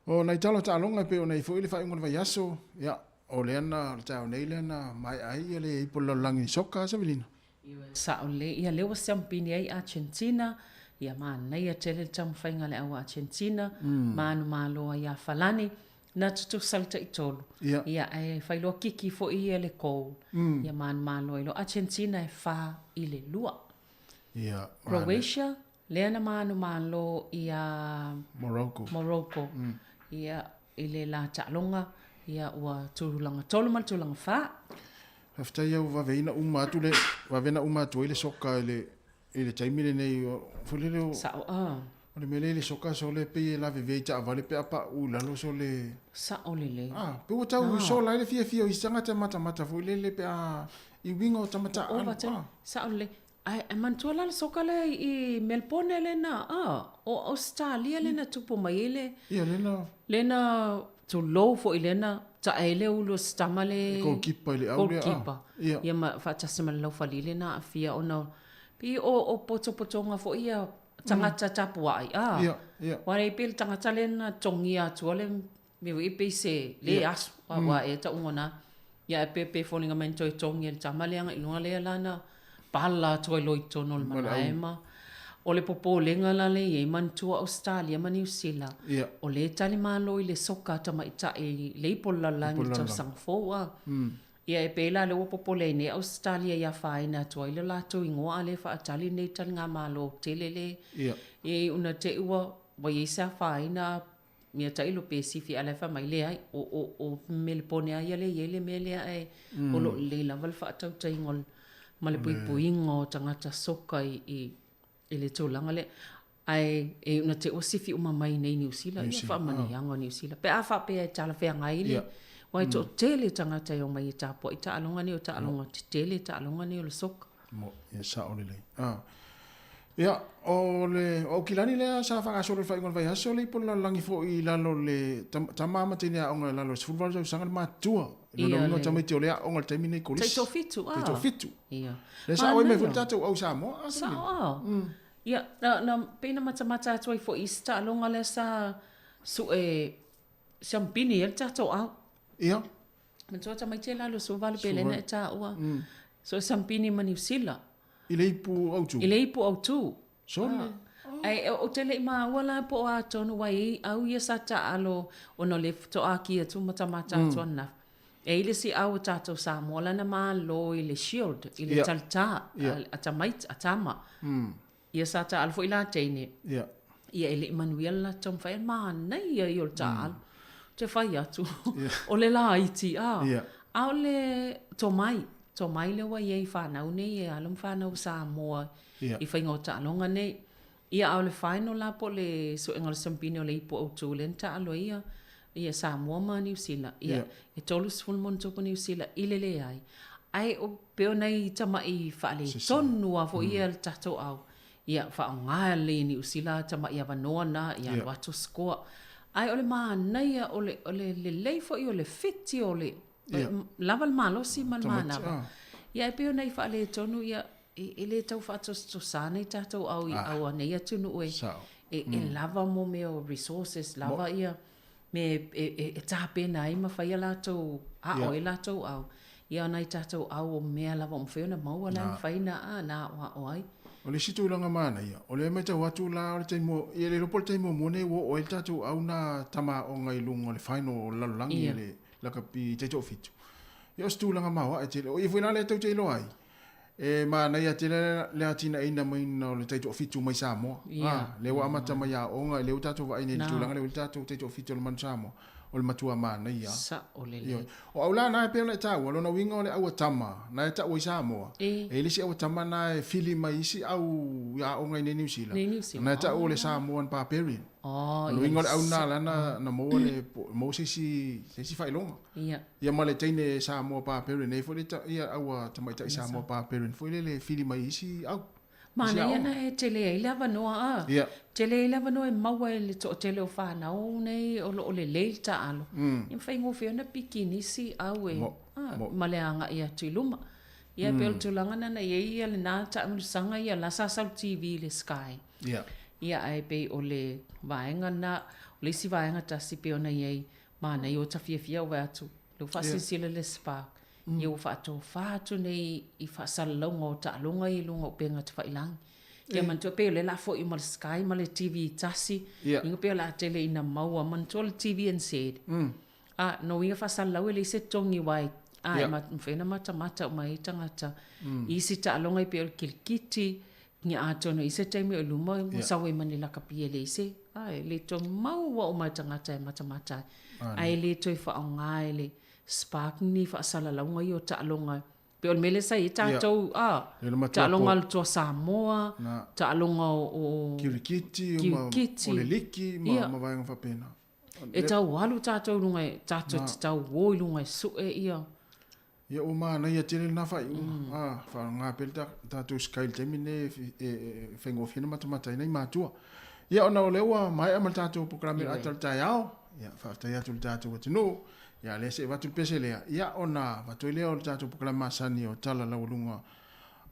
O nai tala o taaloga e pei ona i ai foi le faaiuga o le vaiaso, ia, o lea na, o le taeao nei lea na maea ai ia le ipu o le lalolagi soka, Savelina.
Sao lelei, ia lea ua siamupini ai Argentina, ia manaia tele le taumafaiga a le au Argentina, manumalo ai ia Falani, na tutusa le taitolu, ia ae fai loa kiki foi ia le goal, ia manumalo ai loa Argentina e 4-2.
Ia,
Croatia, lea na manumalo ia
Morocco,
Morocco. Ia, i le la taaloga, ia ua tulaga tolu ma le tulaga fa.
Faafetai ia ua vaveina uma atu le, vavena uma atu ai le soka i le, i le taimi lenei o, foi lele o,
Sao a.
o le mea lea i le soka sole pei e lavevea i taavale pe a pauu i lalo sole.
Sao lelei.
Ah, pe ua tau sola ai le fiafia o isi tagata e matamata foi lele pe a i uiga o tama taaalo.
Ova tele. Sao lelei. Ae e manatua la le soka lea i Melbourne lena, a, o Ausetalia lena tupu mai ai le...
Ia, lena...
Lena tulou foi lena tae le ulu o se tama le...
Goalkeeper i le au lea, a.
Goalkeeper.
Ia.
Ia ma faatasi ma le laufali lena aafia ona pei o, o potopotoga foi ia tagata tapuai, a.
Ia, ia.
Ua le pei le tagata lena togia atua le mea foi pei se le aso, ua ea tauga na. Ia ae pe pe foliga mai na toe togi e le tama lea agai i luga lea la na pala atu ai loa i totonu o le malae ma o le popolega la lea i ai manatua Ausetalia ma Niu Sila o lea e tali malo i le soka a tamaitai le ipo o le lalolagi i le tausaga fou a. Ia e pei la lea ua popole ai nei Ausetalia i afaina atu ai le latou igoa a lea e faatali nei taligamalo tele le ia i una te i ua i ai se afaina Mea tailo pe sifi a la e fai mai, leai, o, o, o Melepone a ia lea e i ai le mea lea ae o lo o lelei lava le faatautaiga o le, ma le puipuiga o tagata soka i, i, i le tulaga lea. Ae e iu ina te ua sifi uma mai nei i Niu Sila, ia faamanuiaga o Niu Sila. Pe a faapea e talafeagai le, aua e toatele tagata e omai e tapuai taaloga nei, o taaloga tetele taaloga nei o le soka.
Mo, ia sao lelei. Ah. Ia, o le o Aukilani lea sa faagasolo i le faaiuga o le vaiaso le ipu o le lalolagi foi i lalo o le tama ma teine aoga i lalo o le 18 tausaga le matutua. I lona uiga o tamaiti o le aoga i le taimi lenei kolisi.
Taitoafitu, a.
Taitoafitu.
Ia.
Lea sa auai mai foi le tatou au Samoa.
Sao, a. Ia, na, na, pei na matamata atu ai foi i isi taaloga lea sa sue siamupini ai le tatou au.
Ia.
Manatua tamaiti e lalo 18 pe lea na e taua. So siamupini ma Niu Sila.
I le ipu autu?
I le ipu autu.
Sole.
Ah. Ai, ou te le i maua la po o a tonu ai i au ia sa taalo ona o le toaki atu matamata atu ananafi. E i le isi au o tatou Samoa lana malo i le shield, i le talatā a tamaiti, a tama. Ia sa taalo foi la teine. Ia e le i manuia le latou taumafai, manaia ia o le taalo. Ou te fai atu, o le laiti, a, a o le tomai, tomai lea ua i ai i fanau nei, e alo ma fanau o Samoa i faiga o taaloga nei. Ia, a o le final la po o le suega o le siamupini o le ipu autu lea na taalo ai ia, ia Samoa ma Niu Sila, ia, e 30 ma ona tupu Niu Sila i le leai. Ae o, pei o nai tamai faaletonu lava foi ia le tatou au, ia, faaaoga lelei e Niu Sila tamai avanoa na, ia alu atu score. Ae o le manaia, o le, o le lelei foi o le fiti o le, lava le malosi ma le manava. Ia, ae pei o nai faaletonu, ia, e le tau faatosatosa nei tatou au i au a nei atunuu e, e lava mo mea o resources, lava ia mea e tapena ai ma fai a latou aʻo ai latou au. Ia o nai tatou au o mea lava o mafai ona maua la e mafai na na aʻoaʻo ai.
O le isi tulaga manaia, o lea e matau atu la o le taimi ia le iloa po o le taimi muamua lenei ua oo ai le tatou au na tama aoga i luga o le final o le lalolagi le lakapi taitoafitu. Ia o se tulaga maoae tele. O i foi la lea tou te iloa ai, E manaia tele le atinaeina maina o le taitoafitu mai Samoa. A, lea ua amata mai aoga, lea ua tatou vaai nei i le tulaga lea ua i ai le tatou taitoafitu o le Manu Samoa, o le matua manaia.
Sao lelei.
O au la na e pei ona e taua, lona uiga o le au a tama na e tau ai Samoa, e i ai le isi au a tama na e fili mai isi au i aoga i nei Niu Sila, na e tau o le Samoan Barbarian.
O
lona uiga o le au na la na maua le maua se isi se isi faailoga. Ia ma le teine Samoa Barbarian e i ai foi le ia au a tamaitai Samoa Barbarian foi lele e fili mai isi au.
Manaia na e tele ai le avanoa a. Tele ai le avanoa e maua e le toatele o fanau nei o lo o lelei le taalo. Ia ma faigofie ona piki nisi au e ma le agai atu i luma. Ia e pei o le tulaga lena na i ai ia lena taamilosaga ia la sa sau TV i le Sky. Ia ae pei o le vaega lena, o le isi vaega tasi pei ona i ai manaia ua ta fiafia ua vaai atu lea ua faasilasila le Spark ia ua faatofa atu nei i faasalalauga o taaloga ia i luga o upega tafailagi. Ia manatua pei o lea o le a foi uma le Sky ma le TV tasi, lona pei o le a tele ina maua, manatua le TVNZ. A, no uiga faasalalau e leai se togi aua e a e mafai ona matamata uma ai tagata i isi taaloga e pei o le kilikiti, ia atonu i se taimi o i luma ua sau ai ma ni lakapi e leai se, a e le togi maua uma e tagata e matamata ai. Ae e le toe faaaoga e le Spark ni faasalalauga ia o taaloga Pei o le mea lea sa i ai tatou, a, taaloga a le Toa Samoa, taaloga o
Kirikiti, o le liki ma vaega faapena.
E tau alu tatou i luga, tatou te tau o i luga e sue ia.
Ia ua manaia tele lena faaiuga. A, faaaoga pea le tatou Sky i le taimi lenei e faigofie ona matamata ai nai matua. Ia ona o lea ua maea ma le tatou polokalame o le ata o le taeao, ia faafetai atu i le tatou atunuu, ia lea se i avatu le pese lea, ia ona avatu ai lea o le tatou polokalame masani o Tala Laualuga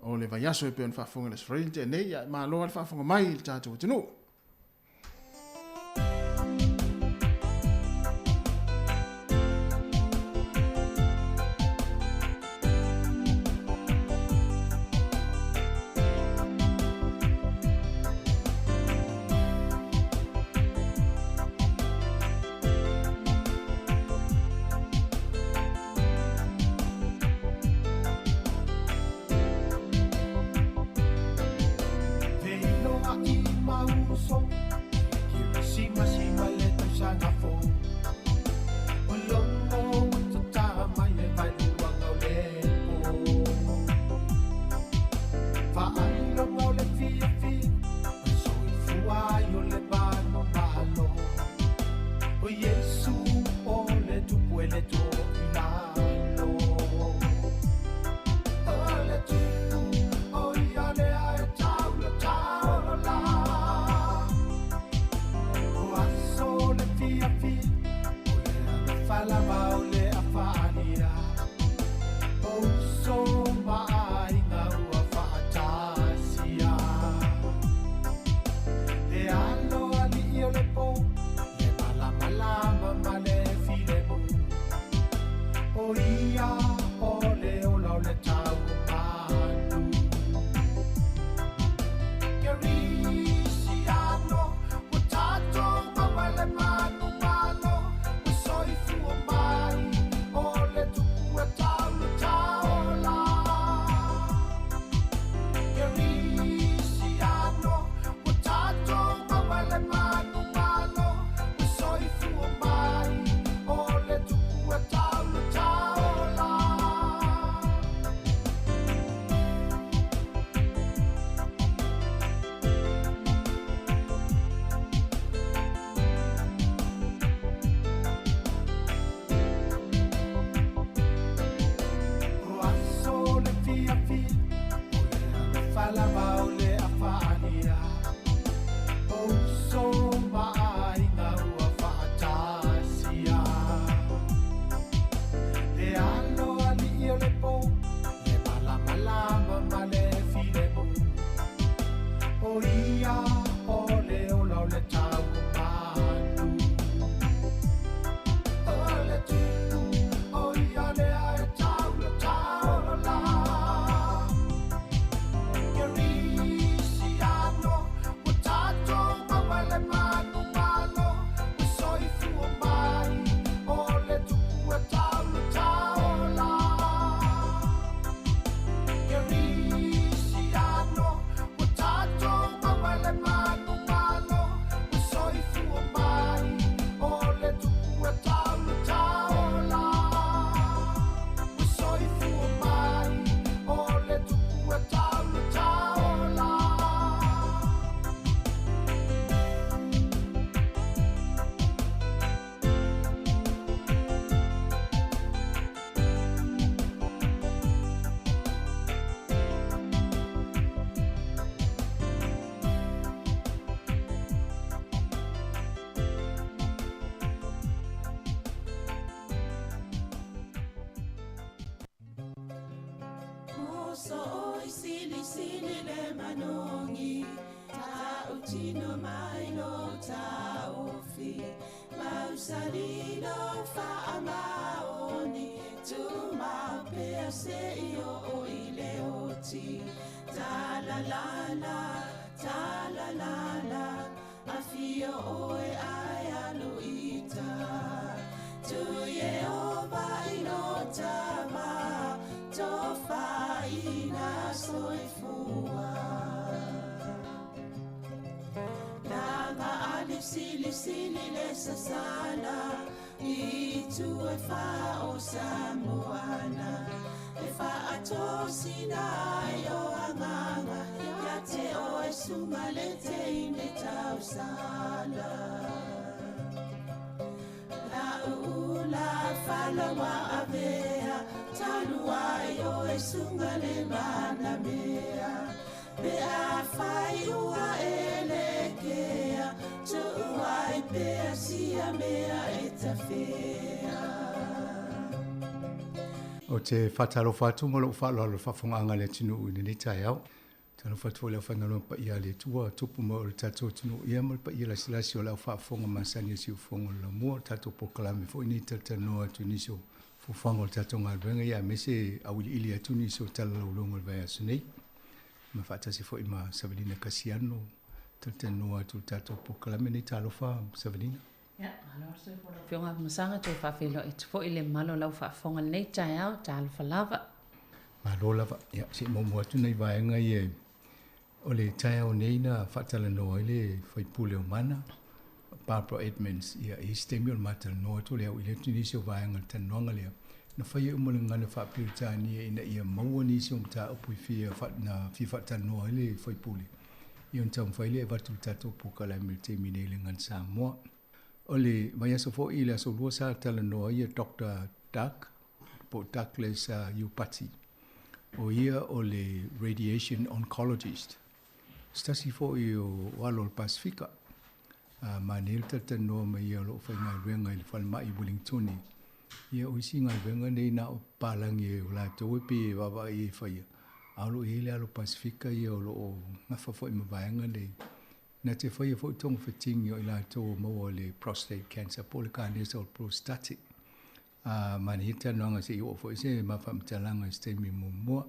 o le vaiaso e pei ona faafofoga i le Aso Faraile na tea nei, ia malo lava le faafofoga mai i le tatou atunuu.
O ia o le ola o le tau o manu. O le tupu o ia lea e taula taola. Kerisiano, ua tatou maua le manumalo, ua soifua mai o le tupu e taula taola. Kerisiano, ua tatou maua le manumalo, ua soifua mai o le tupu e taula taola. Ua soifua mai o le tupu e taula taola.
Moso oi sili sili le manongi Ta utino mai lo taofi Mausali lo faamaoni Tu maupea se i o i le oti Ta la la la, ta la la la Afio oe ai alu ita Tu Yehova i lo tama Tofaina soifua. Langa ali sili sili le sasala I tu e wha o Samoana E wha atosina ai o anganga Ia te o e sunga le te ine tausala. La uula falawa avea Talu ai o e sunga le manamea Pe a whai ua e le kea Tuuai pea sia mea e tawhea.
O te whātalofa atu ma lou faaaloalo faafogaaga le atunuu i lenei taeao. Talofa atu foi le aufaigaluega paia a le Atua, tupu ma o le tatou atunuu ia ma le paia lasilasi o le aufaafofoga masani o siufofoga o le laumua, o le tatou polokalame foi nei talatalanoa atu i nisi o fuafuaga o le tatou galuega ia aemaise auiliili atu nisi o talalauluga o le vaiaso nei. Ma faatasi foi ma Savelina Kasiano, talatalanoa atu i le tatou polokalame nei. Talofa Savelina.
Ia, malo le soifua lau Afioga Afamasaga, toe faafeiloai atu foi le mamalu o lau faafofoga i lenei taeao, talofa lava.
Malo lava. Ia, se i muamua atu nai vaega ia o le taeao nei na faatalanoa ai le faipule o Mana, Barbara Edmonds. Ia, e i ai se taimi o le matalanoa atu le au i le atu nisi o vaega o le talanoaga lea. Na faia uma le gagana faa-Peretania ina ia maua nisi o mataupu i fia na fia faatalanoa ai le faipule. Ia ona taumafai lea e avatu i le tatou polokalame i le taimi nei i le gagana Samoa. O le vaiaso foi i le aso lua sa talanoa ai ia Doctor Doug, po o Douglas Iupati. O ia o le radiation oncologist. Se tasi foi o alo o le Pasifika. Manaia le talatalanoa ma ia o lo o faigaluega i le falemai i Wellingtoni. Ia o isi galuega nei na o papalagi o latou e pei e vaavaai ai e faia. A o lo o i ai le alo Pasifika ia o lo o gafa foi ma vaega nei. Na te faia foi togafitiga o i latou o maua le prostate cancer po o le kanesa o le prostatic. Manaia le talanoaga se i oo foi se ma faamatalaga i se taimi muamua.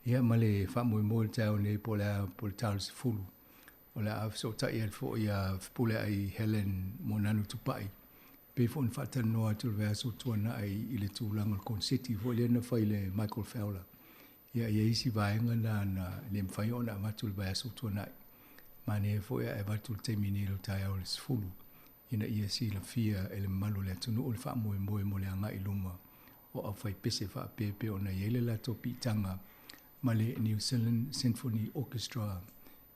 Ia ma le faamoemoe i le taeao nei po o le a po o le ta o le 10. O le a fesootai atu foi ia Fepuleai Helen Monanu Tupai. Pei foi ona faatalanoa atu le vaiaso tuanai i le tulaga o le konseti foi lea na fai i le Michael Fowler. Ia e i ai isi vaega na na le mafai ona avatu i le vaiaso tuanai. Manaia foi ae avatu i le taimi nei i le taeao o le 10 ina ia silafia e le mamalu o le atunuu le faamoemoe mo le agai i luma o aufaipese faapea pei ona i ai le latou piitaga ma le New Zealand Symphony Orchestra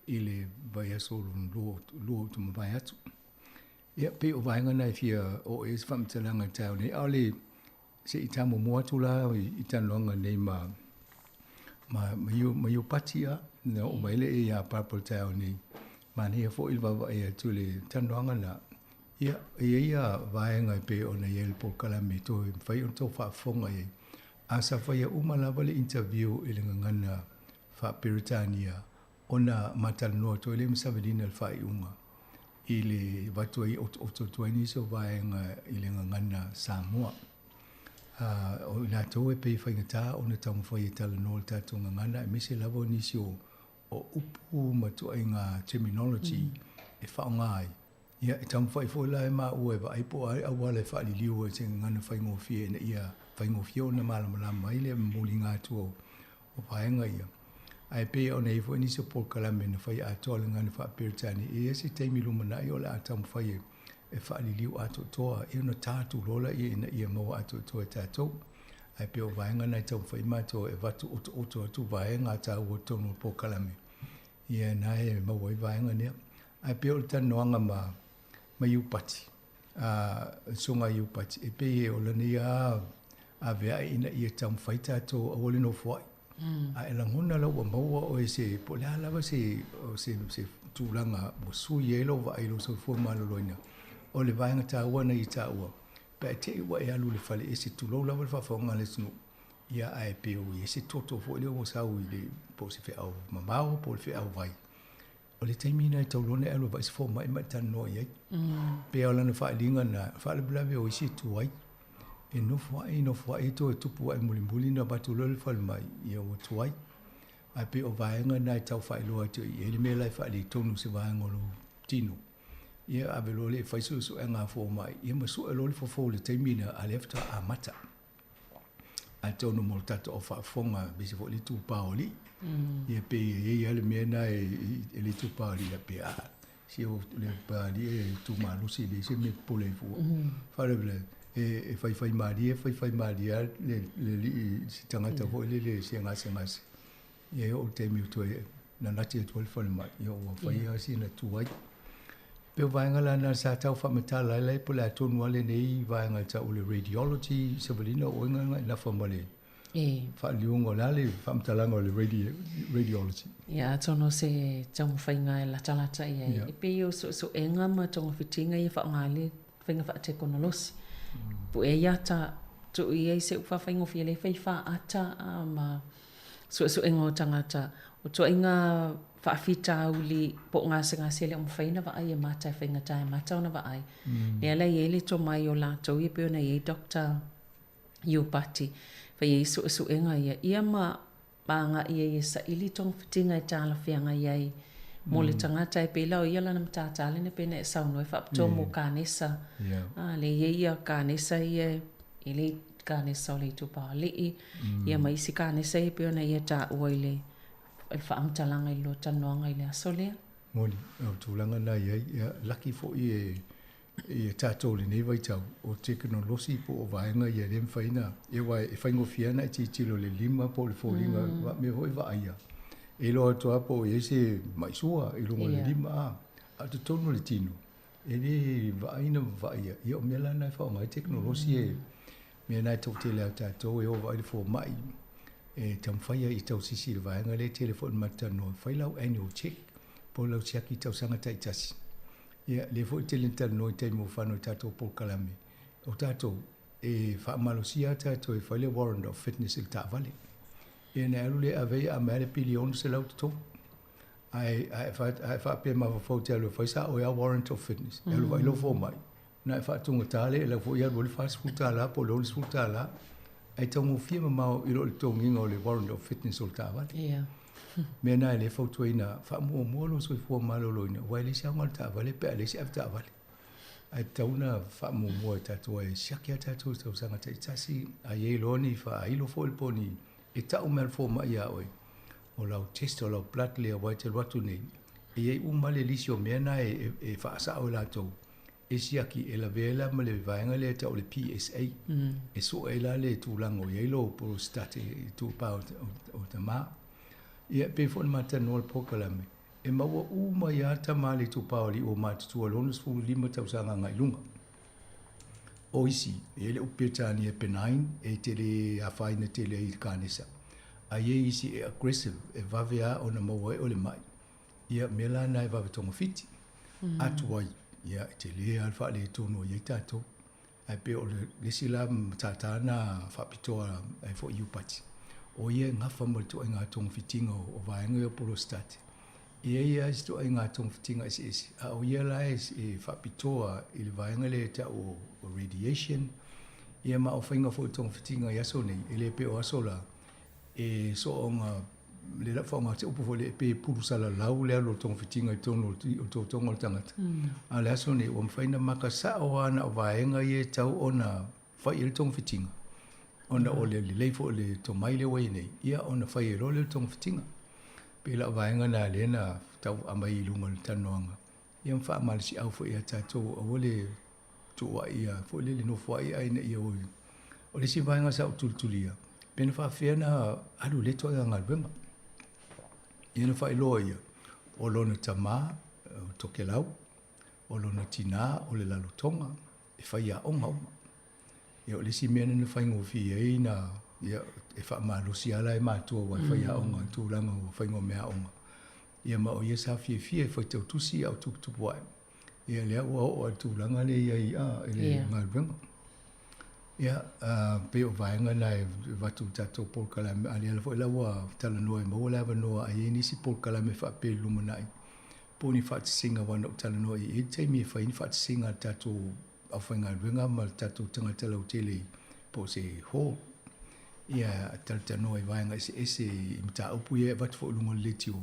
i le vaiaso lona lua o tumavae atu. Ia, pei o vaega na e fia oo i ai se faamatalaga i le taeao nei, a o le se i tamuamua atu la i talanoaga nei ma ma ma Iupati a na oo mai le ia Barbara i le taeao nei. Manaia foi le vaavaai atu i le talanoaga na. Ia, e i ai ia vaega e pei ona i ai le polokalame e toe mafai ona tou faafofoga i ai. A sa faia uma lava le interview i le gagana faa-Peretania, Ona ma talanoa atu ai lea ma Savelina i le faaiuga i le avatu ai otooto atu ai nisi o vaega i le gagana Samoa. O i latou e pei e faigata ona taumafai e talanoa i le tatou gagana aemaise lava o nisi o upu ma ituaiga terminology e faaaoga ai. Ia, e taumafai foi la e maua e vaai po o a auala e faaliliu ai i se gagana faigofie ina ia faigofie ona malamalama ai le muliga atu o vaega ia. Ae pei ona i ai foi nisi o polokalame na fai atoa i le gagana faa-Peretania, e i ai se taimi lumanai o le a taumafai e faaliliu atoatoa, ia ona ta atu loa lea ina ia maua atoatoa e tatou. Ae pei o vaega na e taumafai matou e avatu otooto atu vaega taua i totonu o le polokalame. Ia na e maua ai vaega lea. Ae pei o le talanoaga ma ma Iupati, a susuga Iupati, e pei o lana ia aveae ina ia taumafai tatou aua le nofoai. A e lagona la ua maua oe se, po o le a lava se, se, se tulaga ua sui ai lou vaai i lou soifua maloloina, o le vaega taua na ia taua, pe a te i ua e alu i le fale ese, tulou lava le faafofoga a le atunuu, Ia, ae pei ua i ai se toto foi lea ua sau i le, po o se feau mamao po o le feau vai. O le taimi lena e tatau loa ona e alu e vaai se fomai ma e talanoa i ai. Pei lava o lana faaaliga lena, faalavelave o isi e tuai, e nofoai, nofoai toe tupu ae mulimuli ona avatu loa lea i le falemai, ia ua tuai. Ae pei o vaega na e tau faailoa atu i ai le mea la e faaletonu i se vaega o lou tino. Ia ave loa lea e fai suesuega a fomai, ia ma sue loa le fofo i le taimi lena, a o lea faatoa amata. Atonu mo le tatou au faafofoga aemaise foi le itupa o alii. Ia pei e i ai lava le mea lena e le itupa o alii faapea, a, si o le alii e tu malosi e leai se mea e popole ai fua. Faalavelave e faifai malie faifai malie lava le alii i se tagata foi lele se gasegase. Ia e oo i le taimi ua toe nanati atu ai le falemai, ia ua fai lava sina tuai. Pei o vaega la na sa tau faamatala ai la po o le a tonu lava lenei vaega e tau o le radiology Savalina o oe na nafa ma le faaliliuga o le a le faamatalaga o le radiology?
Ia atonu o se taumafaiga e latalata i ai. E pei o suesuega ma togafitiga ia faaaoga ai le faiga faatekonolosi. Pue ai ata tuu i ai se upu faafaigofie lea e fai faata ma suesuega o tagata, o tuaiga faafitauli po o gasegase e le o mafai ona vaai e mata e faigata e mata ona vaai. Lea la e i ai le tomai o latou ia pei ona i ai Doctor Iupati, fai ai suesuega ia, ia ma agai ai e saili togafitiga e talafeagai ai mo le tagata. E pei la o ia lana matata lena pei ona e saunoa e faapitoa mo kanesa. A, lea e i ai ia kanesa ia e le kanesa o le itupa-o-alii, ia ma isi kanesa ia pei ona ia taua i le faamatalaga i le lua talanoaga i le aso lea.
Moni, o tulaga na i ai, ia, laki foi e i a tatou i lenei vaitau, o tekonolosi po o vaega ia e le mafai ona, ia aua e faigofie lava ona e tilotilo i le lima po o le foliga, mea foi e vaaia, e iloa atu lava po o i ai se mai sua i luga o le lima, a, a o totonu o le tino, E le vaai na vaaia, ia o mea la na e faaaoga ai tekonolosi e mea na e toatele lava o tatou e o vaai le fomai e taumafai ai e tausisi i le vaega lea e tele foi ina matou talanoa, fai lau annual check po o lau siaki i tausaga taitasi. Ia lea foi e tele ina talanoa i taimi ua fano i tatou polokalame, o tatou e faamalosia lava tatou e fai le warrant of fitness i le taavale. Ia ona e alu lea e ave ai a aumai lava le pili e $600 totogi. Ae a e faapea e mafaufau e te alu e fai sa oe a warrant of fitness, e alu vaai lou fomai, ona e faatugata lea e lau foi alu ai le $40 po o le $60, ae taugofie mamao i lo le totogiina o le warrant of fitness o le taavale.
Yeah.
Mea na e le fautuaina, faamuamua lou soifua maloloina, aua e leai se aoga o le taavale pe a leai se avetaavale. Ae tatau ona faamuamua e tatou e siaki lava tatou i tausaga taitasi, a i ai loa ni faailo foi po o ni e tau mai lava le fomai ia oe, o lau test o lau blood lea aua e te alu atu nei, e i ai uma le lisi o mea na e faasao e latou, e siaki e lavea ai la ma le vaega lea e tau o le PSA, e sue ai la le tulaga o i ai lou prostate i itupa o tama. Ia, e pei foi ona matalanoa le polokalame, e maua uma ai lava tama a le itupa o alii ua matutua i le 65 tausaga agai i luga. O isi, e i ai le upu Peretania benign, e tele afaina tele ai i le kanesa. A i ai isi e aggressive, e vave lava ona maua ai o le mai. Ia, mea la na e vave togafiti atu ai, ia, e tele lava le faaletonu o i ai tatou. Ae pei o le isi la matata na faapitoa ai foi Iupati, o ia e gafa ma le ituaiga togafitiga o vaega ia o polositate. E i ai lava isi ituaiga togafitiga eseese, a o ia la e faapitoa i le vaega lea e tau o radiation, ia ma o faiga foi o togafitiga i aso nei, e le pei o aso la, e soonga le lau faaaoga se upu foi lea pe pulu salalau le alu o le togafitiga i totonu o le totoga o le tagata. A o le aso nei, ua mafai ona maka sao lava na o vaega ia e tatau ona fai i ai le togafitiga, ona o le lelei foi o le tomai lea ua i ai nei, ia ona fai ai loa lea o le togafitiga. Pei la o vaega na lea na tau aumai i luga o le talanoaga, ia ma faamalosiau foi ia tatou aua le tuuai ia foi lele nofoai ae ina ia oi. O le isi vaega sa ou tulitulia, pe na faafefea ona alu i lea ituaiga galuega. Ia na faailoa ia, o lona tama o Tokelau, o lona tinā o le Lalotoga, e faiaoga uma. Ia o le isi mea lea na faigofie ai na, ia, e faamalosi lava la e matua aua e faiaoga i tulaga o faiga o meaaoga. Ia ma o ia sa fiafia e faitau tusi a o tuputupu ae. Ia lea ua oo lava i le tulaga lea i ai a, i le galuega. Ia, pei o vaega na e avatu i le tatou polokalame, a o lea foi la ua talanoa e maua le avanoa a i ai nisi polokalame faapea i le lumanai, po o ni faatasiga aua na ou talanoa i ai le taimi e fai ai ni faatasiga a le tatou aufaigaluega ma le tatou tagata lautele po o se hall. Ia talatalanoa i vaega eseese i mataupu ia e avatu foi i luga o le leitio,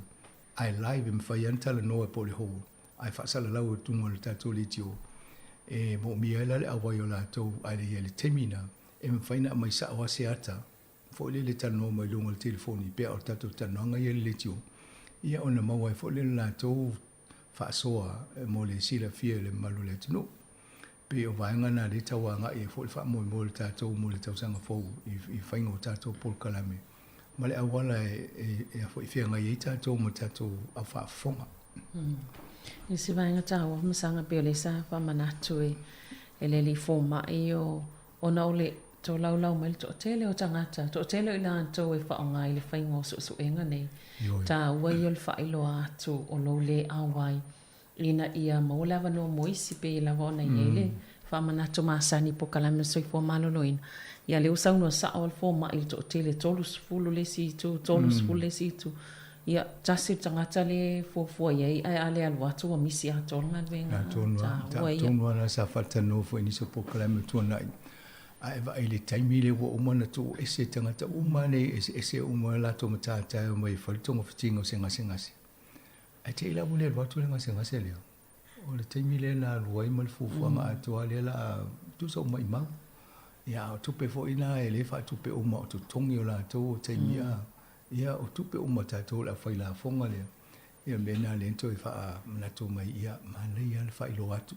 ae live e mafai lava ona talanoa po o le hall ae faasalalau i luga o le tatou leitio e moomia ai la le auai o latou ae le i ai le taimi lena e mafai ona aumai sao lava se ata foi lele e talanoa mai luga o le telefoni pe a o le tatou talanoaga ia i le leitio, ia ona maua ai foi lea o le latou faasoa mo le silafia e le mamalu o le atunuu. Pei o vaega na lea e tau agai ai foi le faamoemoe o le tatou mo le tausaga fou i faiga o tatou polokalame ma le auala e feagai ai tatou ma tatou au faafofoga.
I se vaega taua masaga pei o lea sa faamanatu e le alii fomai o Ona o le tolaulau mai le toatele o tagata, toatele o i latou e faaaoga i le faiga o suesuega nei, taua ia o le faailoa atu o lou le auai ina ia maua le avanoa mo isi, pei lava ona i ai le faamanatu masani i polokalame o le soifua maloloina. Ia lea ua saunoa sao le fomai i le toatele, 30 le isi itu, 30 le isi itu. Ia, tasi le tagata lea e fuafua i ai, ae a le alu atu ua misi atoa le galuega.
Atonu lava,
Taua ia.
tonu lava la sa faatalanoa foi i nisi o polokalame tuanai, a e vaai i le taimi lea ua uma ona tuu ese tagata uma nei e eseese uma latou matata e omai e fai le togafitiga o se gasegase. Ae te i la ua le alu atu le gasegase lea, o le taimi lea na alu ai ma le fuafuaga atoa lea la a tusa ua maimau. Ia, a o tupe foi na e le faatupe uma o totogi o latou o taimi a Ia, o tupe uma a tatou o le aufai lafoga lea, ia o le mea lena lea na toe faamanatu mai, ia, manaia lava le faailoa atu.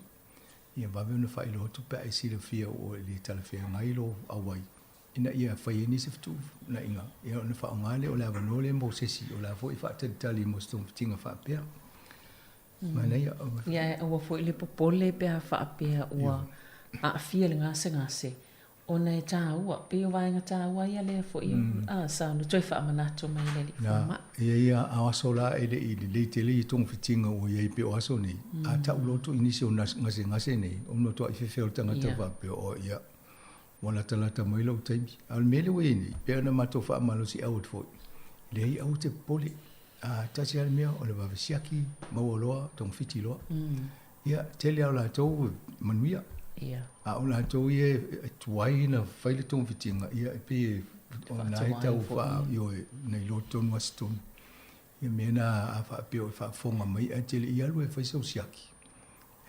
Ia vave ona faailoa atu pe a e silafia ua le talafeagai lou auai, ina ia fai ai nisi fetuunaiga, ia ona faaaoga lea o le avanoa lea mo se isi o la foi e faatalitali mo se togafitiga faapea. Manaia.
Ia, ae aua foi le popole pe a faapea ua aafia le gasegase, Ona e taua, pei o vaega taua ia lea foi a sa ona toe faamanatu mai e le Alii Fomai.
E i ai a aso la e le i lelei tele ia togafitiga ua i ai pei o aso nei, a tau loa atu i nisi o gasegase nei, ona matuai fefe o le tagata faapea, oh ia, ua latalata mai lou taimi. A o le mea lea ua i ai nei, pei ona matou faamalosiau atu foi, leai aua te popole, a tasi lava le mea o le vave siaki, maua loa, togafiti loa. Ia, tele lava o latou e manuia.
Ia.
A o latou ia e tuai ona fai le togafitiga, ia e pei e o lena e tau faa, ioe, na iloa tonu lava se tonu. Ia mea na a faapea o e faafofoga mai ae te le i alu e fai sau siaki,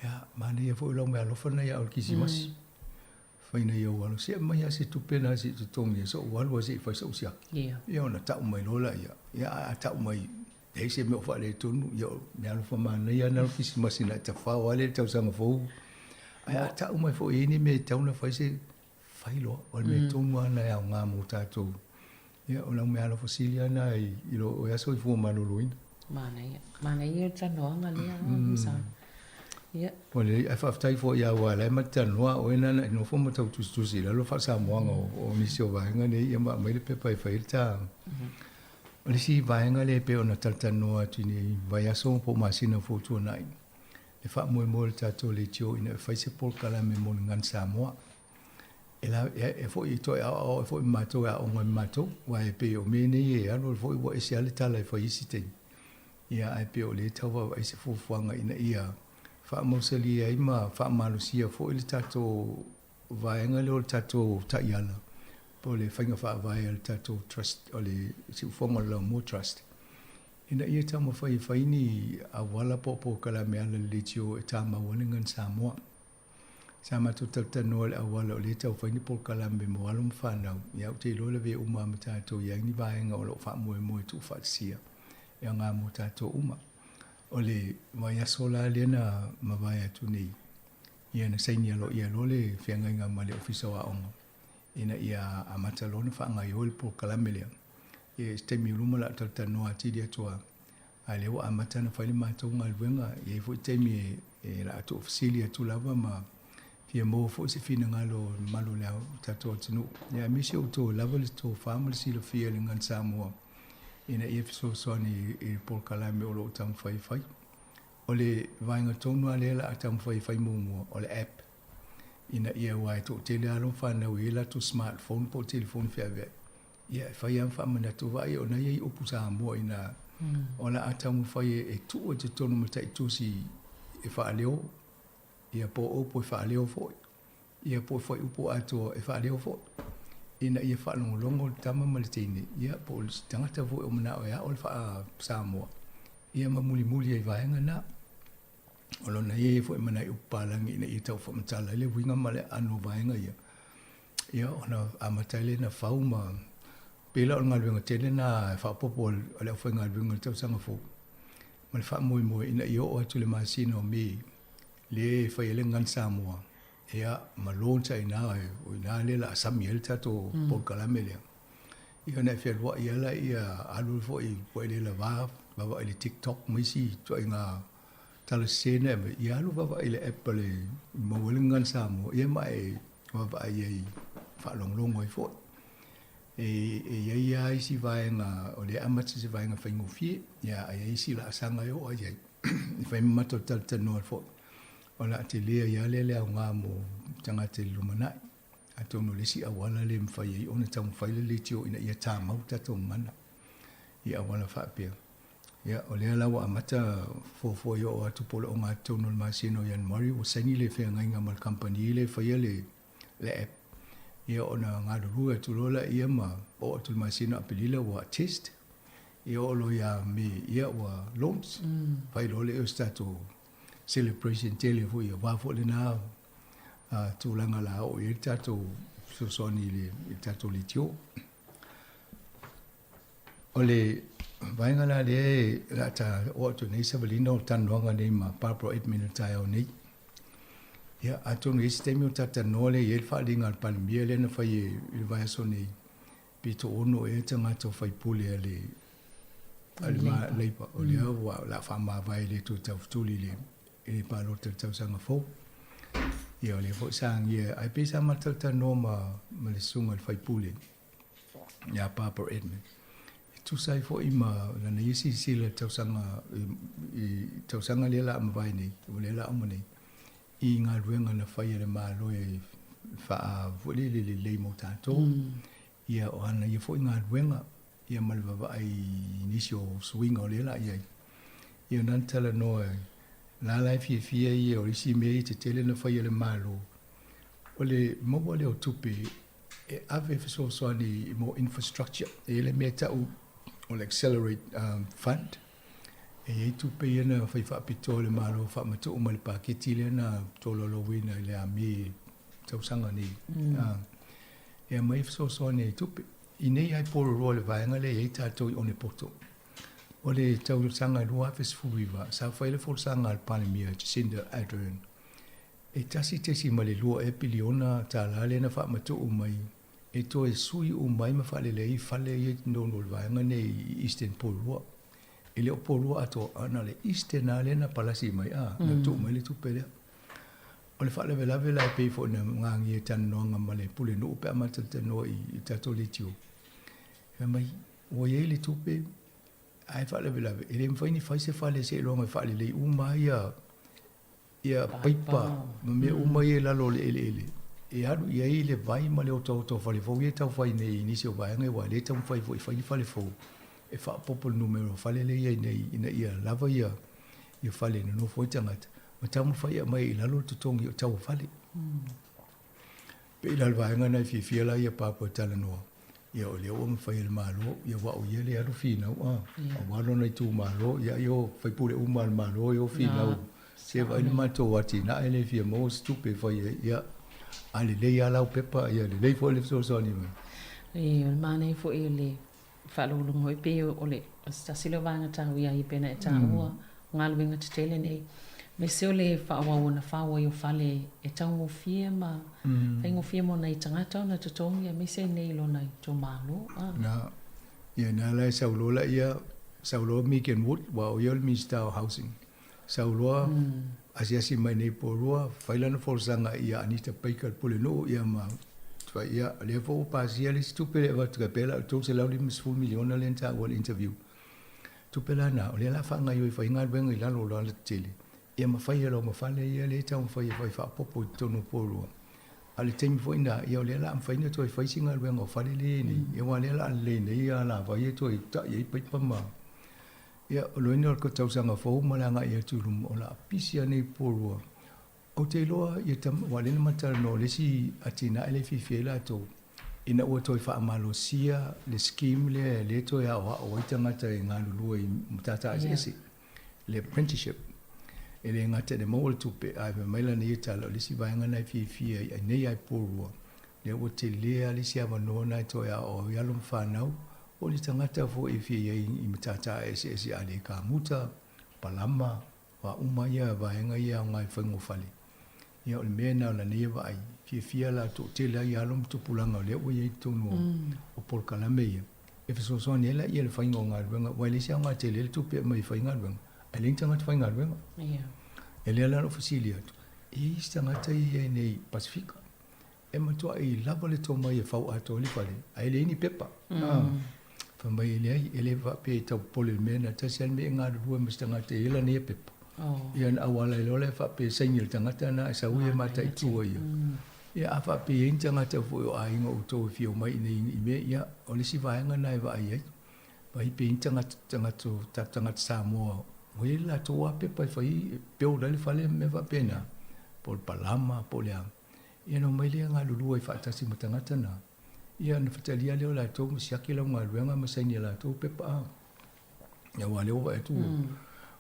ia, manaia foi o lau meaalofa lena ia au i le Kerisimasi. Fai nei ou alo, se aumai lava se tupe lena se i totogi ai so'u alu ae se i fai so'u siaki. Ia ona ta'u mai loa laia, ia ae a ta'u mai leai se mea o faaletonu, ia o meaalofa manaia lava na o le Kerisimasi na e tafao lava lea i le tausaga fou. Ae a ta'u mai foi e i ai ni mea e tatau ona fai se fai loa, o le mea tonu lava lena e aoga mo tatou. Ia o lau meaalofa sili lava lena i lo oe lava soifua maloloina.
Manaia, manaia le talanoaga lea Musa. Ia.
Ua lelei, ae faafetai foi ia aua o la e ma te talanoa a oe na na e nofo ma tau tusitusi i lalo faa-Samoaga o nisi o vaega nei ia ma aumai le pepa e fai ai le ta. O le isi vaega lea e pei ona talatalanoa atu i nei vaiaso po o masina foi ua tuanai, le faamoemoe o le tatou leitio ina ia fai se polokalame mo le Gagana Samoa. E la, e foi e toe aoao ai foi ma matou e aoga ai ma matou, aua e pei o mea nei e alu alu foi ua ese lava le tala e fai i isi taimi. Ia, ae pei o lea e tau vaavaai se fuafuaga ina ia faamausalia ai ma faamalosia foi le tatou vaega lea o le tatou taiala po o le faiga faavae a le tatou trust, o le Siufofoga o le Laumua Trust, ina ia taumafai e fai ni auala po o polokalame ala i le leitio e tamau ai le gagana Samoa. Sa matou talatalanoa i le auala o lea e tau fai ni polokalame mo alo ma fanau, ia ou te iloa lavea uma lava ma tatou i ai ni vaega o lo o faamoemoe e tuufaatasia e aoga mo tatou uma. O le vaiaso la lea na mavae atu nei, ia na saini aloaia loa le feagaiga ma le Ofisa o Aoga ina ia amata loa ona faagaoioi le polokalame lea. Ia i se taimi o luma o le a talatalanoa atili atu lava, a o lea ua amata ona fai le matou galuega. E i ai foi taimi e o le a tuufesili atu lava ma fia maua foi se finagalo o le mamalu o le tatou atunuu, aemaise outou e lava le tofa ma le silafia i le gagana Samoa ina ia fesoasoani i le polokalame o lo o taumafai e fai. O le vaega tonu lava lea o le a taumafai e fai muamua, o le app, ina ia, aua e toatele lava alo ma fanau e i ai latou smartphone po o telefoni feaveai. Ia, e fai lava ma faamanatu, vaai o na i ai upu Samoa i ina, o le a taumafai e tuu i totonu ma taitusi e faaleo, ia po o upu e faaleo foi, ia po o fuaiupu atoa e faaleo foi, ina ia faalogologo le tama ma le teine, ia po o le tagata foi o manao e ao le faa-Samoa, ia ma mulimuli ai vaega na. O lona ia ia foi ma nai upu palagi ina ia tau faamatala ai le uiga ma le aano o vaega ia. Ia ona amata ai lea ona fau ma pei la o le galuega tele lena e faaopoopo a le aufaigaluega i le tausaga fou ma le faamoemoe ina ia oo atu i le masina o Me lea e fai ai le Gagana Samoa, ia ma launch ai i ina, o i ina lea o le a sami ai le tatou polokalame lea. Ia ona e fealuai lava laia, alu foi ua e le lava vaavaai i le TikTok ma isi ituaiga tala sese na e aumai, ia alu vaavaai i le app a le maua ai le Gagana Samoa, ia ma e vaavaai ai, faalogologo ai foi. E i ai lava isi vaega o lea e amata se vaega faigofie, ia ae i ai isi laasaga e oo i ai. E fai ma matou talatalanoa foi, o le a tele ai lava lea le aoga mo tagata i le lumanai. Atonu o le isi auala lea e mafai ai ona taumafai le leitio ina ia tamau le tatou gagana i auala faapea. Ia, o lea la ua amata fuafua i oo atu po o le ogatotonu o le masina o Ianuari ua saini le feagaiga ma le kamupani lea e faia le, le app. Ia, ona galulue atu loa laia ma oo atu i le masina o Aperila ua test. Ia oo loa ia Me, ia ua launch. Fai loa lea o se tatou celebration tele foi aua foi lena tulaga o le a oo i ai le tatou fesoasoani i le tatou leitio. O le vaega la lea o le a ta oo atu nei savaliga o le talanoaga nei ma Barbara Edmund i le taeao nei. Ia, atonu e i ai se taimi ona ta talanoa lea e i ai le faaaliga a le Palemia lea na fai i le vaiaso nei, pe toaono ea tagata o faipule a le Labour, o lea ua o le a faamavae e le toe taufetuli i le palota i le tausaga fou. Ia, o lea foi sa agia, ae pei sa matou talanoa ma le susuga i le faipule ia Barbara Edmund, e tusa ai foi ma lana ia silasila i le tausaga, i tausaga lea o le a mavae nei, o lea o le a uma nei, i galuega na fai e le Malo e faa foi lele lelei mo tatou. Ia, o ana ia foi galuega, ia ma le vaavaai i nisi o suiga o lea o le a i ai. Ia na ona talanoa, la la e fiafia ia o isi mea ia tetele na fai e le Malo, o le maua lea o tupe e ave e fesoasoani mo infrastructure. E i ai le mea e tau o le Accelerate Fund, e i ai tupe ia na fai faapitoa e le Malo e faamatuu mai i le paketi lea na tolaulauina i le a Me tausaga nei. E aumai e fesoasoani ai i tupe. I nei lava i Porirua i le vaega lea e i ai tatou i Onepoto. O le tausaga 2019, sa fai le folasaga a le Palemia Jacinda Ardern, e 1.2 ea piliona tala lea na faamatuu mai e toe sui uma ai ma faalelei ai fale ia i totonu o le vaega nei i Eastern Porirua. E le o Porirua atoa, a na o le Eastern lava lea na palasi mai, a, na tuu mai le tupe lea. O le faalavelave la e pei foi ona gagia i talanoaga ma le Pulenuu pe a matou talanoa i tatou leitio, fai mai, ua i ai le tupe, ae faalavelave, e le mafai ona fai se fale seiloga e faalelei uma lava ia paipa ma mea uma ia i lalo o le eleele e alu i ai le vai ma le otaota o fale fou ia e tau fai nei i nisi o vaega aua o lea e taumafai foi e fai ni fale fou. e faaopoopo i le numera o fale lea e i ai nei ina ia lava ia ia fale e nonofo ai tagata ma taumafai e aumai i lalo le totogi o tau o fale. Pei la o le vaega lena e fiafia la ia Papa e talanoa, ia o lea ua mafai e le Malo, ia aua o ia lea e alu finau a, aua lona itumalo, ia ai o faipule uma a le Malo e o finau, se vaai le matou atinae lea e fia maua se tupe e fai ai, ia a lelei lava lau pepa, ia lelei foi le fesoasoani mai.
E, o le manaia foi o le faalogologo foi pei o le o se tasi lea o vaega taua ia pei ona e taua o galuega tetele nei aemaise o le faaauau ona fao ai o fale e taugofie ma faigofie mo nai tagata ona totogi aemaise nei i lona itumalo.
Na, ia na la e sau loa laia, sau loa Megan Wood, aua o ia o le Minista o Housing. Sau loa, asiasi mai nei Porirua, fai lana folasaga ia Anita Baker le Pulenuu, ia ma fai, ia, o lea foi ua pasia le isi tupe lea e avatu, e pei la o le $350 miliona lea na taua i le interview. Tupe la na, o lea o le a faagaoioi e fai galuega i lalo o le alatetele, ia ma fai e loma fale ia lea e taumafai e fai faaopoopo i totonu o Porirua. A o le taimi foi lena, ia o lea o le a mafai ona toe fai se galuega o fale lea e i ai nei, ia aua o lea o le a lelei nei alavai e toe tai ai paipa ma Ia, o loina o le tausaga fou ma le agai atu i luma, o le a pisi lava nei Porirua. Ou te iloa ia tama, aua o lea na ma talanoa, o le isi atinae lea e fiafia ai latou, ina ua toe faamalosia le scheme lea lea e toe aoao ai tagata e galulue i matata eseese, le apprenticeship. E le gata i le maua o le tupe, ae fai mai lana ia tala, o le isi vaega lena e fiafia ai nei lava i Porirua, lea ua tele lava le isi avanoa lena e toe aoao ai alo ma fanau, O le tagata foi e fia i ai i matata eseese a le kamuta, palama, o a uma ia vaega ia e aoga i faigofale. Ia o le mea lena o lana ia vaai, fiafia la toatele ai alo ma tupulaga o lea ua i ai i totonu o polokalame ia, e fesoasoani ai laia i le faiga o galuega, aua e leai se aoga tele le tupe e aumai e fai galuega, ae leai ni tagata faigaluega. Ia lea la na ou fesili atu, e i ai isi tagata ia e i ai nei i Pasefika? E matuai lava le tomai e fau atoa ai le fale, ae leai ni pepa. Fai mai e leai, e le faapea e tau popole i le mea lena, tasi lava le mea e galulue ma se tagata e i ai lana ia pepa. Ia ona auala ai loa lea faapea e saini e le tagata lena ae sau ia e mataitu ai ia. Ia a faapea e i ai ni tagata foi o aiga o outou e fia omai i inei i mea, ia o le isi vaega lena e vaai ai. Vaai pe i ai ni tagata, tagata, tagata Samoa ua i ai le latou lava pepa e fai ai, e build ai le fale ma mea faapena, po o le palama po o le a. Ia ona omai lea galulue ai faatasi ma tagata na. Ia ona fetalia lea o latou ma siaki lau galuega ma saini e latou pepa a. Ia aua o lea ua vaai atu,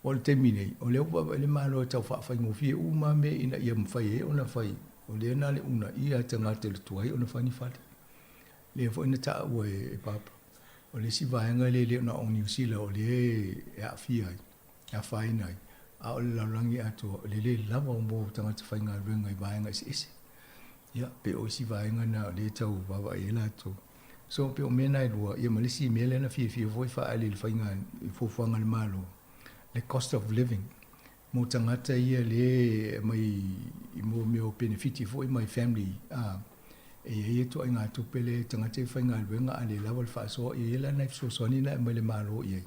o le taimi nei, o lea ua vaavaai le Malo e tau faafaigofie uma mea ina ia mafai ai ona fai. O lea na o le uunaia o tagata i le tuai ona fai ni fale. Lea foi na taua e Papa, o le isi vaega lea e le o na o Niu Sila o lea e aafia ai, e afaina ai, a o le lalolagi atoa, o le le lava o mo tagata faigaluega i vaega eseese. Ia, pe o isi vaega na o lea e tau vaavaai ai latou. So, pe o mea na e lua, ia ma le isi mea lea na fiafia foi faaali i le faiga, i fuafuaga a le Malo, le cost of living mo tagata ia lea e aumai i mo mea o penefiti foi mai family, a, e i ai ituaiga tupe lea tagata ia faigaluega a le lava le faasoa, e i ai la nai fesoasoani na e aumai le Malo i ai.